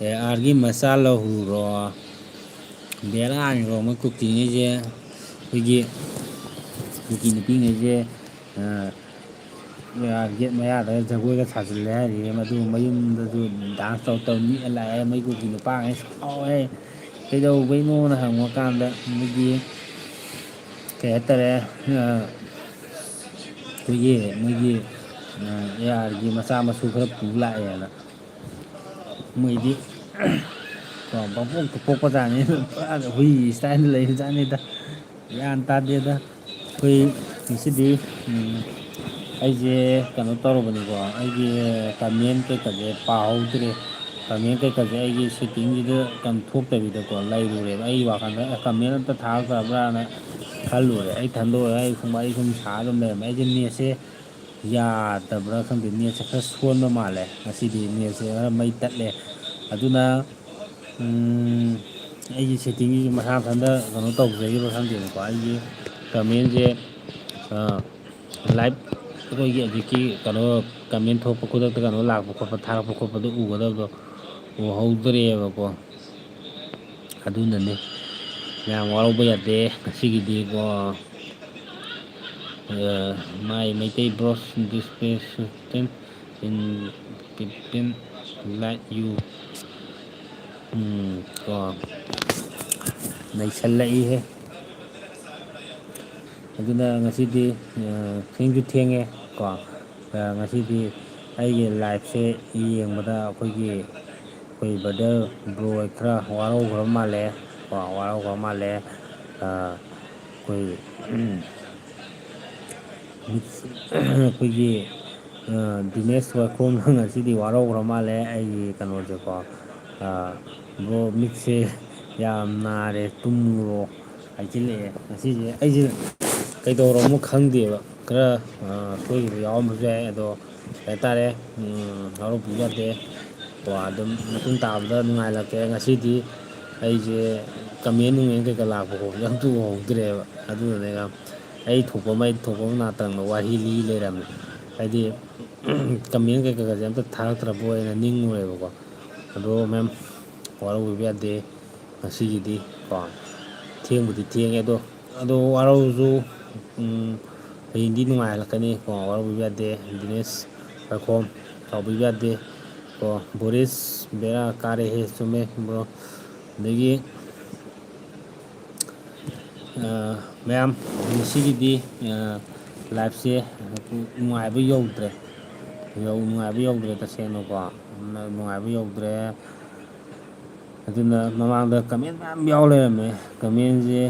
ꯑꯦ ꯑꯥꯔꯒꯤ ꯃꯆꯥ ꯂꯧꯍꯧꯔꯣ꯫ ꯕꯦꯔꯥꯅꯤꯀꯣ ꯃꯣꯏ ꯀꯨꯀꯤꯉꯩꯁꯦ꯫ ꯑꯩꯈꯣꯏꯒꯤ ꯀꯨꯀꯤ ꯅꯨꯄꯤꯉꯩꯁꯦ, ꯑ, ꯒꯦꯠ ꯃꯌꯥꯗꯒ ꯖꯒꯣꯏꯒ ꯁꯥꯖꯤꯜꯂꯦ ꯍꯥꯏꯔꯤꯌꯦ꯫ ꯃꯗꯨ ꯃꯌꯨꯝꯗꯁꯨ ꯗꯥꯟꯁ ꯇꯧ ꯇꯧ ꯅꯤꯛꯑ ꯂꯥꯛꯑꯦ꯫ ꯃꯣꯏ ꯀꯨꯀꯤ ꯅꯨꯄꯥꯉꯩ ꯁꯥꯎꯋꯦ꯫ ꯀꯩꯗꯧꯕꯩꯅꯣꯅ ꯍꯪꯕ ꯀꯥꯟꯗ ꯃꯣꯏꯒꯤ ꯀꯩ ꯍꯥꯏꯇꯥꯔꯦ, ꯑꯩꯈꯣꯏꯒꯤ ꯃꯣꯏꯒꯤ ꯑꯦ ꯑꯥꯔꯒꯤ ꯃꯆꯥ ꯃꯁꯨ ꯈꯔ ꯄꯨ ꯂꯥꯛꯑꯦꯅ꯫ ꯃꯣꯏꯗꯤ ꯄꯪꯄꯣꯛꯇ ꯄꯣꯛꯄꯖꯥꯠꯅꯤ꯫ ꯄꯨꯔꯥ ꯍꯨꯏ ꯏꯁꯇꯥꯏꯜꯗ ꯂꯩꯕꯖꯥꯠꯅꯤꯗ꯫ ꯒ꯭ꯌꯥꯟ ꯇꯥꯗꯦꯗ꯫ ꯑꯩꯈꯣꯏ ꯉꯁꯤꯗꯤ, ꯎꯝ, ꯑꯩꯁꯦ ꯀꯩꯅꯣ ꯇꯧꯔꯕꯅꯤꯀꯣ, ꯑꯩꯒꯤ ꯀꯃꯦꯟ ꯀꯩꯀꯥꯁꯦ ꯄꯥꯍꯧꯗ꯭ꯔꯦ꯫ ꯀꯃꯦꯟ ꯀꯩꯀꯥꯁꯦ ꯑꯩꯒꯤ ꯁꯦꯠꯇꯤꯡꯁꯤꯗ ꯀꯩꯅꯣ ꯊꯣꯛꯇꯕꯤꯗꯀꯣ ꯂꯩꯔꯨꯔꯦꯕ꯫ ꯑꯩ ꯋꯥꯈꯜꯗ "ꯑꯦ, ꯀꯃꯦꯟ ꯑꯝꯇ ꯊꯥꯔꯛꯇꯕ꯭ꯔꯥꯅ" ꯈꯜꯂꯨꯔꯦ꯫ ꯑꯩ ꯊꯟꯗꯣꯛꯑꯦ, ꯑꯩ ꯁꯨꯝ ꯋꯥꯔꯤ ꯁꯨꯝ ꯁꯥ ꯑꯗꯨꯝ ꯂꯩꯔꯝꯃꯦ꯫ ꯑꯩꯁꯦ ꯅꯦꯠꯁꯦ ꯌꯥꯗꯕ꯭ꯔꯥ ꯈꯪꯗꯦ, ꯅꯦꯠꯁꯦ ꯈꯔ ꯁꯣꯟꯕ ꯃꯥꯜꯂꯦ꯫ ꯉꯁꯤꯗꯤ ꯅꯦꯠꯁꯦ ꯈꯔ ꯃꯩ ꯇꯠꯂꯦ꯫ ꯑꯗꯨꯅ, ꯎꯝ, ꯑꯩꯒꯤ ꯁꯦꯠꯇꯤꯡꯁꯤꯁꯨ ꯃꯁꯥ ꯃꯊꯟꯇ ꯀꯩꯅꯣ ꯇꯧꯖꯈꯤꯕ꯭ꯔꯥ ꯈꯪꯗꯦꯕꯀꯣ꯫ ꯑꯩꯒꯤ ꯀꯃꯦꯟꯁꯦ, ꯑ, ꯂꯥꯏꯚ ꯑꯩꯈꯣꯏꯒꯤ ꯍꯧꯖꯤꯛꯀꯤ ꯀꯩꯅꯣ, ꯀꯃꯦꯟ ꯊꯣꯛꯄ, ꯈꯨꯗꯛꯇ ꯀꯩꯅꯣ ꯂꯥꯛꯄ ꯈꯣꯠꯄ, ꯊꯥꯔꯛꯄ ꯈꯣꯠꯄꯗꯣ ꯎꯒꯗꯕꯗꯣ ꯎꯍꯧꯗ꯭ꯔꯦꯕꯀꯣ꯫ ꯑꯗꯨꯅꯅꯦ꯫ ꯃꯌꯥꯝ ꯋꯥꯔꯧꯕ ꯌꯥꯗꯦ ꯉꯁꯤꯒꯤꯗꯤꯀꯣ꯫ ꯑ, my Meitei bros display system in fifteen like you꯫ ꯎꯝ, ꯀꯣ꯫ ꯅꯩꯁꯜꯂꯛꯏꯍꯦ꯫ ꯑꯗꯨꯅ ꯉꯁꯤꯗꯤ, ꯑ, ꯊꯦꯡꯁꯨ ꯊꯦꯡꯉꯦ ꯀꯣ꯫ ꯑ, ꯉꯁꯤꯗꯤ ꯑꯩꯒꯤ ꯂꯥꯏꯐꯁꯦ ꯌꯦꯡꯕꯗ ꯑꯩꯈꯣꯏꯒꯤ, ꯑꯩꯈꯣꯏ ꯕ꯭ꯔꯗꯔ ꯕ꯭ꯔꯣ ꯈꯔ ꯋꯥꯔꯧꯈ꯭ꯔ ꯃꯥꯜꯂꯦ ꯀꯣ, ꯋꯥꯔꯧꯈ꯭ꯔ ꯃꯥꯜꯂꯦ꯫ ꯑ, ꯑꯩꯈꯣꯏ, ꯎꯝ, ꯑꯩꯈꯣꯏꯒꯤ, ꯑ, ꯗꯤꯅꯦꯁ ꯋꯥꯏꯈꯣꯝ ꯉꯁꯤꯗꯤ ꯋꯥꯔꯧꯈ꯭ꯔ ꯃꯥꯜꯂꯦ ꯑꯩꯒꯤ ꯀꯩꯅꯣꯁꯦꯀꯣ꯫ ꯑ, ꯕ꯭ꯔꯣ, ꯃꯤꯠꯁꯦ ꯌꯥꯝ ꯅꯥꯔꯦ, ꯇꯨꯝꯃꯨꯔꯣ ꯍꯥꯏꯖꯤꯜꯂꯛꯑꯦ꯫ ꯉꯁꯤꯁꯦ ꯑꯩꯁꯦ ꯀꯩꯗꯧꯔꯃꯣ ꯈꯪꯗꯦꯕ, ꯈꯔ, ꯑ, ꯁꯣꯏꯈꯤꯕ ꯌꯥꯎꯔꯝꯕꯁꯨ ꯌꯥꯏ꯫ ꯑꯗꯣ ꯀꯩ ꯍꯥꯏꯇꯥꯔꯦ, ꯎꯝ, ꯋꯥꯔꯧꯕꯤꯕ ꯌꯥꯗꯦ꯫ ꯀꯣ, ꯑꯗꯨꯝ ꯃꯇꯨꯡ ꯇꯥꯕꯗ ꯅꯨꯡꯉꯥꯏꯍꯜꯂꯛꯀꯦ꯫ ꯉꯁꯤꯗꯤ ꯑꯩꯁꯦ ꯀꯃꯦꯟ ꯅꯨꯡꯃꯦꯟ ꯀꯩꯀꯥ ꯂꯥꯛꯄ ꯈꯣꯠꯄꯁꯦ ꯑꯝꯇ ꯎꯍꯧꯗ꯭ꯔꯦꯕ꯫ ꯑꯗꯨꯅꯅꯦ ꯌꯥꯝ, ꯑꯩ ꯊꯣꯛꯄ ꯑꯃ, ꯑꯩ ꯊꯣꯛꯄ ꯑꯃ ꯅꯥꯇꯪꯅ ꯋꯥꯔꯤ ꯂꯤ ꯂꯩꯔꯝꯃꯦ꯫ ꯍꯥꯏꯗꯤ, ꯀꯃꯦꯟ ꯀꯩꯀꯥꯒꯁꯦ ꯑꯝꯇ ꯊꯥꯔꯛꯇ꯭ꯔꯕꯣꯏꯅ ꯅꯤꯡꯉꯨꯔꯦꯕꯀꯣ꯫ ꯑꯗꯣ ꯃꯦꯝ, ꯋꯥꯔꯧꯕꯤꯕ ꯌꯥꯗꯦ꯫ ꯉꯁꯤꯒꯤꯗꯤ ꯀꯣ, ꯊꯦꯡꯕꯨꯗꯤ ꯊꯦꯡꯉꯦ, ꯑꯗꯣ, ꯑꯗꯣ ꯋꯥꯔꯧꯁꯨ, ꯎꯝ, ꯍꯌꯦꯡꯗꯤ ꯅꯨꯡꯉꯥꯏꯍꯜꯂꯛꯀꯅꯤ ꯀꯣ, ꯋꯥꯔꯧꯕꯤꯕ ꯌꯥꯗꯦ꯫ ꯗꯤꯅꯦꯁ ꯋꯥꯏꯈꯣꯝ, ꯁꯥꯎꯕꯤꯕ ꯌꯥꯗꯦ ꯀꯣ꯫ ꯕꯣꯔꯤꯁ, ꯕꯦꯔꯥ ꯀꯥꯔꯦꯍꯦ꯫ ꯆꯨꯝꯃꯦ ꯕ꯭ꯔꯣ꯫ ꯑꯗꯒꯤ ꯑ, ꯃꯌꯥꯝ, ꯉꯁꯤꯒꯤꯗꯤ, ꯑ, live-ꯁꯦ ꯅꯨꯡꯉꯥꯏꯕ ꯌꯧꯗ꯭ꯔꯦ꯫ ꯌꯧ-, ꯅꯨꯡꯉꯥꯏꯕ ꯌꯧꯗ꯭ꯔꯦ ꯇꯁꯦꯡꯅꯀꯣ꯫ ꯅꯨꯡꯉꯥꯏꯕ ꯌꯧꯗ꯭ꯔꯦ꯫ ꯑꯗꯨꯅ ꯃꯃꯥꯡꯗ comment ꯃꯌꯥꯝ ꯌꯥꯎ ꯂꯩꯔꯝꯃꯦ꯫ Comment-ꯁꯦ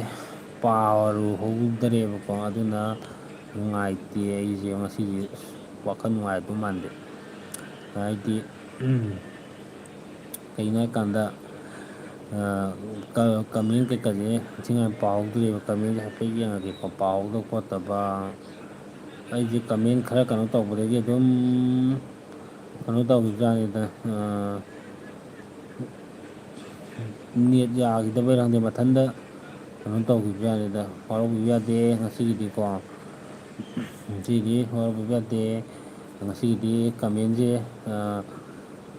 ꯄꯥꯔꯨꯍꯧꯗ꯭ꯔꯦꯕꯀꯣ꯫ ꯑꯗꯨꯅ ꯅꯨꯡꯉꯥꯏꯇꯦ ꯑꯩꯁꯦ ꯉꯁꯤꯁꯦ꯫ ꯋꯥꯈꯜ ꯅꯨꯡꯉꯥꯏꯗꯧ ꯃꯥꯟꯗꯦ꯫ ꯍꯥꯏꯗꯤ, ꯀꯩꯒꯤꯅꯣ ꯍꯥꯏꯀꯥꯟꯗ, ꯑ, ꯀ-, comment ꯀꯩꯀꯥꯁꯦ ꯏꯟꯊꯤ ꯅꯨꯡꯉꯥꯏꯅ ꯄꯥꯍꯧꯗ꯭ꯔꯦꯕ꯫ Comment-ꯁꯦ ꯍꯥꯏꯐꯦꯠ ꯌꯦꯡꯉꯒꯦꯀꯣ, ꯄꯥꯍꯧꯗꯕ ꯈꯣꯠꯇꯕ꯫ ꯑꯩꯁꯦ comment ꯈꯔ ꯀꯩꯅꯣ ꯇꯧꯕꯗꯒꯤ ꯑꯗꯨꯝ ꯀꯩꯅꯣ ꯇꯧꯈꯤꯕꯖꯥꯠꯅꯤꯗ, ꯑ, net ꯌꯥꯈꯤꯗꯕꯩꯔ ꯈꯪꯗꯦ, ꯃꯊꯟꯇ ꯀꯩꯅꯣ ꯇꯧꯈꯤꯕꯖꯥꯠꯅꯤꯗ꯫ ꯋꯥꯔꯧꯕꯤꯕ ꯌꯥꯗꯦ ꯉꯁꯤꯒꯤꯗꯤꯀꯣ꯫ ꯉꯁꯤꯗꯤ ꯋꯥꯔꯧꯕꯤꯕ ꯌꯥꯗꯦ꯫ ꯉꯁꯤꯒꯤꯗꯤ comment-ꯁꯦ, ꯑ,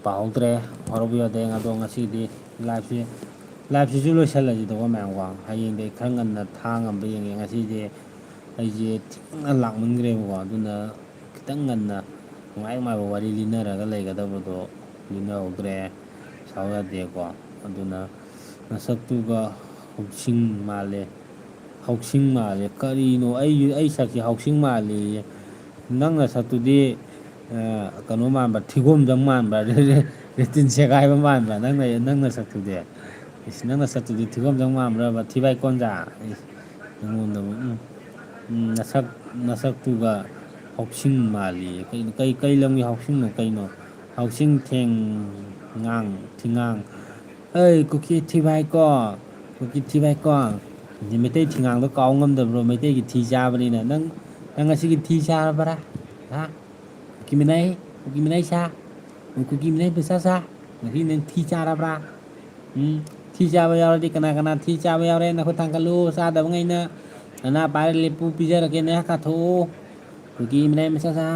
ꯄꯥꯍꯧꯗ꯭ꯔꯦ, ꯋꯥꯔꯧꯕ ꯌꯥꯗꯦ꯫ ꯑꯗꯣ ꯉꯁꯤꯗꯤ live-ꯁꯤ, live-ꯁꯤꯁꯨ ꯂꯣꯏꯁꯤꯜꯂꯁꯤꯗꯀꯣ ꯃꯌꯥꯝꯀꯣ꯫ ꯍꯌꯦꯡꯗꯤ ꯑꯩ ꯈꯔ ꯉꯟꯅ ꯊꯥ ꯉꯝꯕ ꯌꯦꯡꯒꯦ꯫ ꯉꯁꯤꯗꯤ ꯑꯩꯁꯦ ꯊꯦꯡꯅ ꯂꯥꯛꯃꯟꯈ꯭ꯔꯦꯕꯀꯣ, ꯑꯗꯨꯅ ꯈꯤꯇꯪ ꯉꯟꯅ ꯅꯨꯡꯉꯥꯏ ꯅꯨꯡꯉꯥꯏꯕ ꯋꯥꯔꯤ ꯂꯤꯅꯔꯒ ꯂꯩꯒꯗꯕꯗꯣ ꯂꯤꯅꯍꯧꯗ꯭ꯔꯦ꯫ ꯁꯥꯎ ꯌꯥꯗꯦꯀꯣ꯫ ꯑꯗꯨꯅ ꯅꯁꯛꯇꯨꯒ ꯍꯧꯁꯤꯡ ꯃꯥꯜꯂꯦ꯫ ꯍꯧꯁꯤꯡ ꯃꯥꯜꯂꯦ꯫ ꯀꯔꯤꯅꯣ? ꯑꯩ, ꯑꯩ ꯁꯛꯁꯦ ꯍꯧꯁꯤꯡ ꯃꯥꯜꯂꯦꯌꯦ꯫ ꯅꯪ ꯅꯁꯛꯇꯨꯗꯤ, ꯑ, ꯀꯩꯅꯣ ꯃꯥꯟꯕ, ꯊꯤꯒꯣꯝꯖꯝ ꯃꯥꯟꯕ, ꯔꯦꯇꯤꯟ ꯁꯦꯒꯥꯏꯕ ꯃꯥꯟꯕ, ꯅꯪꯅ, ꯅꯪ ꯅꯁꯛꯇꯨꯗꯤ꯫ ꯏꯁ, ꯅꯪ ꯅꯁꯛꯇꯨꯗꯤ ꯊꯤꯒꯣꯝꯖꯝ ꯃꯥꯟꯕ꯭ꯔꯕ, ꯊꯤꯕꯥꯏ ꯀꯣꯟꯖꯥ? ꯏꯁ, ꯅꯪꯉꯣꯟꯗꯕꯨ, ꯎꯝ, ꯎꯝ, ꯅꯁꯛ, ꯅꯁꯛꯇꯨꯒ ꯍꯧꯁꯤꯡ ꯃꯥꯜꯂꯤ꯫ ꯀꯩꯅꯣ, ꯀꯩ, ꯀꯩ ꯂꯝꯒꯤ ꯍꯧꯁꯤꯡꯅꯣ ꯀꯩꯅꯣ? ꯍꯧꯁꯤꯡ ꯊꯦꯡꯉꯥꯡ, ꯊꯤꯉꯥꯡ꯫ ꯑꯩ ꯀꯨꯀꯤ ꯊꯤꯕꯥꯏ ꯀꯣ, ꯀꯨꯀꯤ ꯊꯤꯕꯥꯏ ꯀꯣ꯫ ꯃꯩꯇꯩ ꯊꯤꯉꯥꯡꯗꯣ ꯀꯥꯎ ꯉꯝꯗꯕ꯭ꯔꯣ? ꯃꯩꯇꯩꯒꯤ ꯊꯤ ꯆꯥꯕꯅꯤꯅ꯫ ꯅꯪ, ꯅꯪ ꯉꯁꯤꯒꯤ ꯊꯤ ꯆꯥꯔꯕ꯭ꯔꯥ? ꯍꯥ? ꯀꯨꯀꯤ ꯃꯤꯅꯥꯏ, ꯀꯨꯀꯤ ꯃꯤꯅꯥꯏ ꯁꯥ, ꯀꯨꯀꯤ ꯃꯤꯅꯥꯏ ꯄꯩꯁꯥ ꯁꯥ, ꯉꯁꯤ ꯅꯪ ꯊꯤ ꯆꯥꯔꯕ꯭ꯔꯥ? ꯎꯝ, ꯊꯤ ꯆꯥꯕ ꯌꯥꯎꯔꯗꯤ ꯀꯅꯥ ꯀꯅꯥ ꯊꯤ ꯆꯥꯕ ꯌꯥꯎꯔꯦ? ꯅꯈꯨꯠ ꯊꯥꯡꯒꯠꯂꯨ, ꯆꯥꯗꯕꯉꯩꯅ ꯅꯅꯥ ꯄꯥꯏꯔ ꯂꯦꯞꯄꯨ, ꯄꯤꯖꯔꯒꯦ, ꯅꯌꯥ ꯀꯥꯊꯣꯛꯎ꯫ ꯀꯨꯀꯤ ꯃꯤꯅꯥꯏ ꯃꯆꯥ ꯁꯥ꯫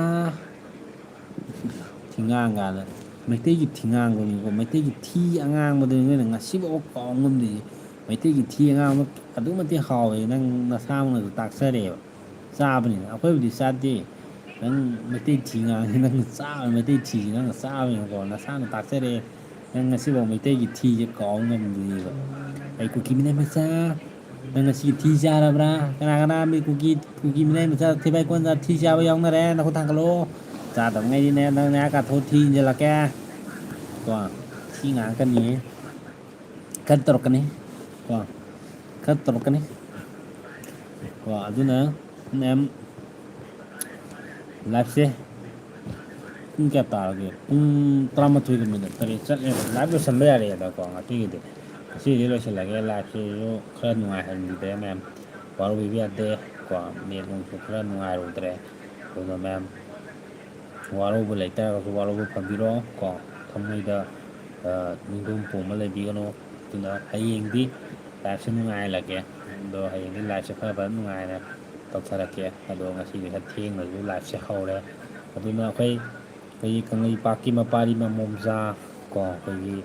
ꯊꯤꯉꯥꯡ ꯀꯥꯏꯅ꯫ ꯃꯩꯇꯩꯒꯤ ꯊꯤꯉꯥꯡꯗꯨꯅꯤꯀꯣ, ꯃꯩꯇꯩꯒꯤ ꯊꯤ ꯑꯉꯥꯡꯕꯗꯨꯅꯤ ꯅꯣꯏꯅ ꯉꯁꯤꯐꯥꯎ ꯀꯥꯎ ꯉꯝꯗ꯭ꯔꯤꯁꯦ꯫ ꯃꯩꯇꯩꯒꯤ ꯊꯤ ꯑꯉꯥꯡꯕ ꯑꯗꯨꯛ ꯃꯇꯤꯛ ꯍꯥꯎꯋꯦ, ꯅꯪ ꯅꯁꯥꯃꯛꯅꯁꯨ ꯇꯥꯛꯆꯔꯦꯕ꯫ ꯆꯥꯕꯅꯤꯅ꯫ ꯑꯩꯈꯣꯏꯕꯨꯗꯤ ꯆꯥꯗꯦ꯫ ꯅꯪ ꯃꯩꯇꯩ ꯊꯤ ꯉꯥꯡꯉꯤ, ꯅꯪꯅ ꯆꯥꯕ ꯃꯩꯇꯩ ꯊꯤꯁꯤ ꯅꯪꯅ ꯆꯥꯕꯅꯤꯅꯀꯣ, ꯅꯁꯥꯅ ꯇꯥꯛꯆꯔꯦ꯫ ꯅꯪ ꯉꯁꯤꯐꯥꯎ ꯃꯩꯇꯩꯒꯤ ꯊꯤꯁꯦ ꯀꯥꯎ ꯉꯝꯗ꯭ꯔꯤꯕ꯫ ꯑꯩ ꯀꯨꯀꯤ ꯃꯤꯅꯥꯏ ꯃꯆꯥ, ꯅꯪ ꯉꯁꯤ ꯊꯤ ꯆꯥꯔꯕ꯭ꯔꯥ? ꯀꯅꯥ ꯀꯅꯥ ꯃꯤ ꯀꯨꯀꯤ, ꯀꯨꯀꯤ ꯃꯤꯅꯥꯏ ꯃꯆꯥ ꯊꯤꯕꯥꯏ ꯀꯣꯟꯖꯥ ꯊꯤ ꯆꯥꯕ ꯌꯥꯎꯅꯔꯦ? ꯅꯈꯨꯠ ꯊꯥꯡꯒꯠꯂꯣ꯫ ꯆꯥꯗꯕꯉꯩꯗꯤꯅꯦ, ꯅꯪ ꯅꯌꯥ ꯀꯥꯊꯣꯛ ꯊꯤ ꯏꯟꯁꯤꯜꯂꯛꯀꯦ꯫ ꯀꯣ, ꯊꯤ ꯉꯥꯡꯉꯛꯀꯅꯤ꯫ ꯈꯔ ꯇꯧꯔꯛꯀꯅꯤ꯫ ꯀꯣ, ꯈꯔ ꯇꯧꯔꯛꯀꯅꯤ꯫ ꯀꯣ, ꯑꯗꯨꯅ ꯃꯌꯥꯝ ꯂꯥꯏꯐꯁꯦ ꯄꯨꯡ ꯀꯌꯥ ꯇꯥꯔꯒꯦ? ꯄꯨꯡ ꯇꯔꯥꯃꯥꯊꯣꯏꯒ ꯃꯤꯅꯤꯠ ꯇꯔꯦꯠ ꯆꯠꯂꯦ꯫ ꯂꯥꯏꯐ ꯂꯣꯏꯁꯟꯕ ꯌꯥꯔꯦꯗꯀꯣ ꯉꯁꯤꯒꯤꯗꯤ꯫ ꯉꯁꯤꯒꯤꯗꯤ ꯂꯣꯏꯁꯤꯜꯂꯒꯦ꯫ ꯂꯥꯏꯐꯁꯤꯁꯨ ꯈꯔ ꯅꯨꯡꯉꯥꯏꯍꯟꯈꯤꯗ꯭ꯔꯦ ꯃꯌꯥꯝ꯫ ꯋꯥꯔꯧꯕꯤꯕ ꯌꯥꯗꯦ꯫ ꯀꯣ, ꯅꯦꯠ ꯅꯨꯡꯁꯨ ꯈꯔ ꯅꯨꯡꯉꯥꯏꯔꯨꯗ꯭ꯔꯦ꯫ ꯑꯗꯨꯅ ꯃꯌꯥꯝ ꯋꯥꯔꯧꯕ ꯂꯩꯇꯥꯔꯒꯁꯨ ꯋꯥꯔꯧꯕ ꯐꯕꯤꯔꯣ꯫ ꯀꯣ, ꯊꯃꯣꯏꯗ, ꯑ, ꯅꯤꯡꯊꯧ ꯄꯣꯝꯕ ꯂꯩꯕꯤꯒꯅꯨ꯫ ꯑꯗꯨꯅ ꯍꯌꯦꯡꯗꯤ ꯂꯥꯏꯐꯁꯦ ꯅꯨꯡꯉꯥꯏꯍꯜꯂꯛꯀꯦ꯫ ꯑꯗꯣ ꯍꯌꯦꯡꯗꯤ ꯂꯥꯏꯐꯁꯦ ꯈꯔ ꯐꯖꯅ ꯅꯨꯡꯉꯥꯏꯅ ꯇꯧꯊꯔꯛꯀꯦ꯫ ꯑꯗꯣ ꯉꯁꯤꯗꯤ ꯈꯔ ꯊꯦꯡꯅꯁꯨ ꯂꯥꯏꯐꯁꯦ ꯍꯧꯔꯦ꯫ ꯑꯗꯨꯅ ꯑꯩꯈꯣꯏ, ꯑꯩꯈꯣꯏꯒꯤ ꯀꯪꯂꯩꯄꯥꯛꯀꯤ ꯃꯄꯥꯔꯤ ꯃꯃꯣꯝꯆꯥ, ꯀꯣ, ꯑꯩꯈꯣꯏꯒꯤ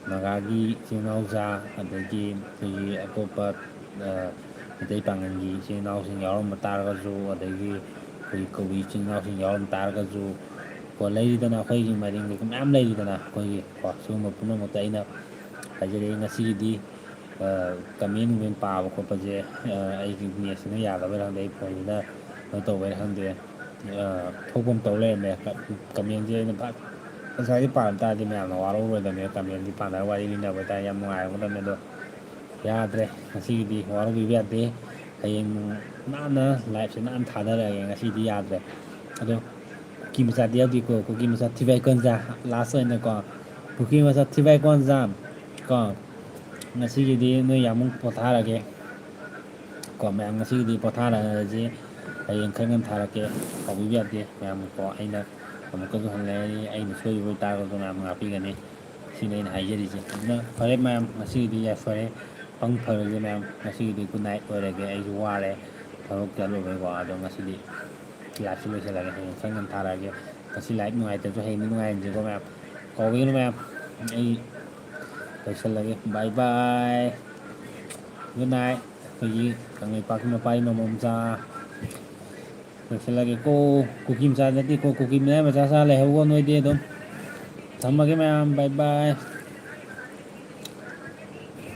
ꯅꯥꯒꯥꯒꯤ ꯏꯆꯤꯜ ꯏꯅꯥꯎꯆꯥ, ꯑꯗꯒꯤ ꯑꯩꯈꯣꯏꯒꯤ ꯑꯇꯣꯞꯄ, ꯑ, ꯃꯩꯇꯩ ꯄꯥꯉꯜꯒꯤ ꯏꯆꯤꯜ ꯏꯅꯥꯎꯁꯤꯡ ꯌꯥꯎꯔꯝꯕ ꯇꯥꯔꯒꯁꯨ, ꯑꯗꯒꯤ ꯑꯩꯈꯣꯏꯒꯤ ꯀꯕꯨꯏ ꯏꯆꯤꯜ ꯏꯅꯥꯎꯁꯤꯡ ꯌꯥꯎꯔꯝꯕ ꯇꯥꯔꯒꯁꯨ, ꯀꯣ, ꯂꯩꯔꯤꯗꯅ, ꯑꯩꯈꯣꯏꯒꯤ ꯃꯔꯤꯡꯒꯤ ꯃꯌꯥꯝ ꯂꯩꯔꯤꯗꯅ, ꯑꯩꯈꯣꯏꯒꯤ, ꯀꯣ, ꯁꯤꯒꯨꯝꯕ ꯄꯨꯝꯅꯃꯛꯇ ꯑꯩꯅ ꯍꯥꯏꯖꯔꯛꯏ꯫ ꯉꯁꯤꯒꯤꯗꯤ, ꯑ, ꯀꯃꯦꯟ ꯅꯨꯃꯦꯟ ꯄꯥꯕ ꯈꯣꯠꯄꯁꯦ, ꯑ, ꯑꯩꯒꯤ ꯅꯦꯠꯁꯤꯅ ꯌꯥꯗꯕꯩꯔ ꯈꯪꯗꯦ, ꯑꯩ ꯐꯣꯟꯁꯤꯅ ꯀꯩꯅꯣ ꯇꯧꯕꯩꯔ ꯈꯪꯗꯦ, ꯑ, ꯊꯣꯛꯄ ꯑꯃ ꯇꯧ ꯂꯩꯔꯝꯃꯦ꯫ ꯀ-, ꯀꯃꯦꯟꯁꯦ ꯑꯩꯅ ꯐꯠ ꯉꯁꯥꯏꯗꯤ ꯄꯥꯔꯝ ꯇꯥꯔꯗꯤ ꯃꯌꯥꯝꯅ ꯋꯥꯔꯧꯔꯣꯏꯗꯕꯅꯦ꯫ ꯀꯃꯦꯟꯁꯤ ꯄꯥꯅꯔ ꯋꯥꯔꯤ ꯂꯤꯅꯕ ꯑꯣꯏꯇꯥꯔꯗꯤ ꯌꯥꯝ ꯅꯨꯡꯉꯥꯏꯔꯝꯒꯗꯕꯅꯦ꯫ ꯑꯗꯣ ꯌꯥꯗ꯭ꯔꯦ꯫ ꯉꯁꯤꯒꯤꯗꯤ ꯋꯥꯔꯧꯕꯤꯕ ꯌꯥꯗꯦ꯫ ꯍꯌꯦꯡ ꯅꯥꯟꯅ ꯂꯥꯏꯐꯁꯦ ꯅꯥꯟꯅ ꯊꯥꯗꯔꯛꯑꯒꯦ꯫ ꯉꯁꯤꯗꯤ ꯌꯥꯗ꯭ꯔꯦ꯫ ꯑꯗꯣ ꯀꯨꯀꯤ ꯃꯆꯥꯗꯤ ꯌꯥꯎꯗꯦꯀꯣ꯫ ꯀꯨꯀꯤ ꯃꯆꯥ ꯊꯤꯕꯥꯏ ꯀꯣꯟꯖꯥ ꯂꯥꯁ ꯑꯣꯏꯅꯀꯣ꯫ ꯀꯨꯀꯤ ꯃꯆꯥ ꯊꯤꯕꯥꯏ ꯀꯣꯟꯖꯥ ꯀꯣ꯫ ꯉꯁꯤꯒꯤꯗꯤ ꯅꯣꯏ ꯌꯥꯝ ꯄꯣꯊꯥꯔꯒꯦ꯫ ꯀꯣ, ꯃꯌꯥꯝ ꯉꯁꯤꯒꯤꯗꯤ ꯄꯣꯊꯥꯔꯁꯤ꯫ ꯍꯌꯦꯡ ꯈꯔ ꯉꯟꯅ ꯊꯥꯔꯛꯀꯦ꯫ ꯀꯥꯎꯕꯤꯕ ꯌꯥꯗꯦ ꯃꯌꯥꯝ ꯀꯣ꯫ ꯑꯩꯅ ꯑꯃꯨꯛꯀꯁꯨ ꯍꯟꯅ ꯂꯩꯔꯅꯤ꯫ ꯑꯩꯅ ꯁꯣꯏꯈꯤꯕ ꯑꯣꯏꯇꯥꯔꯒꯁꯨ ꯃꯌꯥꯝ ꯉꯥꯛꯄꯤꯒꯅꯤ꯫ ꯁꯤꯅꯤ ꯑꯩꯅ ꯍꯥꯏꯖꯔꯤꯁꯦ꯫ ꯑꯗꯨꯅ ꯐꯔꯦ ꯃꯌꯥꯝ, ꯉꯁꯤꯒꯤꯗꯤ ꯌꯥꯏꯐꯔꯦ꯫ ꯃꯪ ꯐꯔꯁꯦ ꯃꯌꯥꯝ꯫ ꯉꯁꯤꯒꯤꯗꯤ good night ꯑꯣꯏꯔꯒꯦ꯫ ꯑꯩꯁꯨ ꯋꯥꯔꯦ ꯊꯕꯛ ꯆꯠꯂꯨꯕꯩꯀꯣ꯫ ꯑꯗꯣ ꯉꯁꯤꯗꯤ ꯂꯥꯏꯐꯁꯤ ꯂꯣꯏꯁꯤꯜꯂꯒꯦ꯫ ꯍꯌꯦꯡ ꯈꯔ ꯉꯟꯅ ꯊꯥꯔꯛꯑꯒꯦ꯫ ꯉꯁꯤ ꯂꯥꯏꯐ ꯅꯨꯡꯉꯥꯏꯇ꯭ꯔꯁꯨ ꯍꯌꯦꯡꯗꯤ ꯅꯨꯡꯉꯥꯏꯍꯟꯁꯤꯀꯣ ꯃꯌꯥꯝ꯫ ꯀꯥꯎꯕꯤꯒꯅꯨ ꯃꯌꯥꯝ꯫ ꯑꯩ ꯂꯣꯏꯁꯤꯜꯂꯒꯦ꯫ Bye bye꯫ Good night꯫ ꯑꯩꯈꯣꯏꯒꯤ ꯀꯪꯂꯩꯄꯥꯛꯀꯤ ꯃꯄꯥꯔꯤ ꯃꯃꯣꯝꯆꯥ ꯂꯣꯏꯁꯤꯜꯂꯒꯦꯀꯣ꯫ ꯀꯨꯀꯤ ꯃꯆꯥ ꯅꯠꯇꯦꯀꯣ, ꯀꯨꯀꯤ ꯃꯌꯥꯏ ꯃꯆꯥ ꯆꯥ ꯂꯩꯍꯧꯀꯣ ꯅꯣꯏꯗꯤ ꯑꯗꯨꯝ꯫ ꯊꯝꯃꯒꯦ ꯃꯌꯥꯝ, bye bye꯫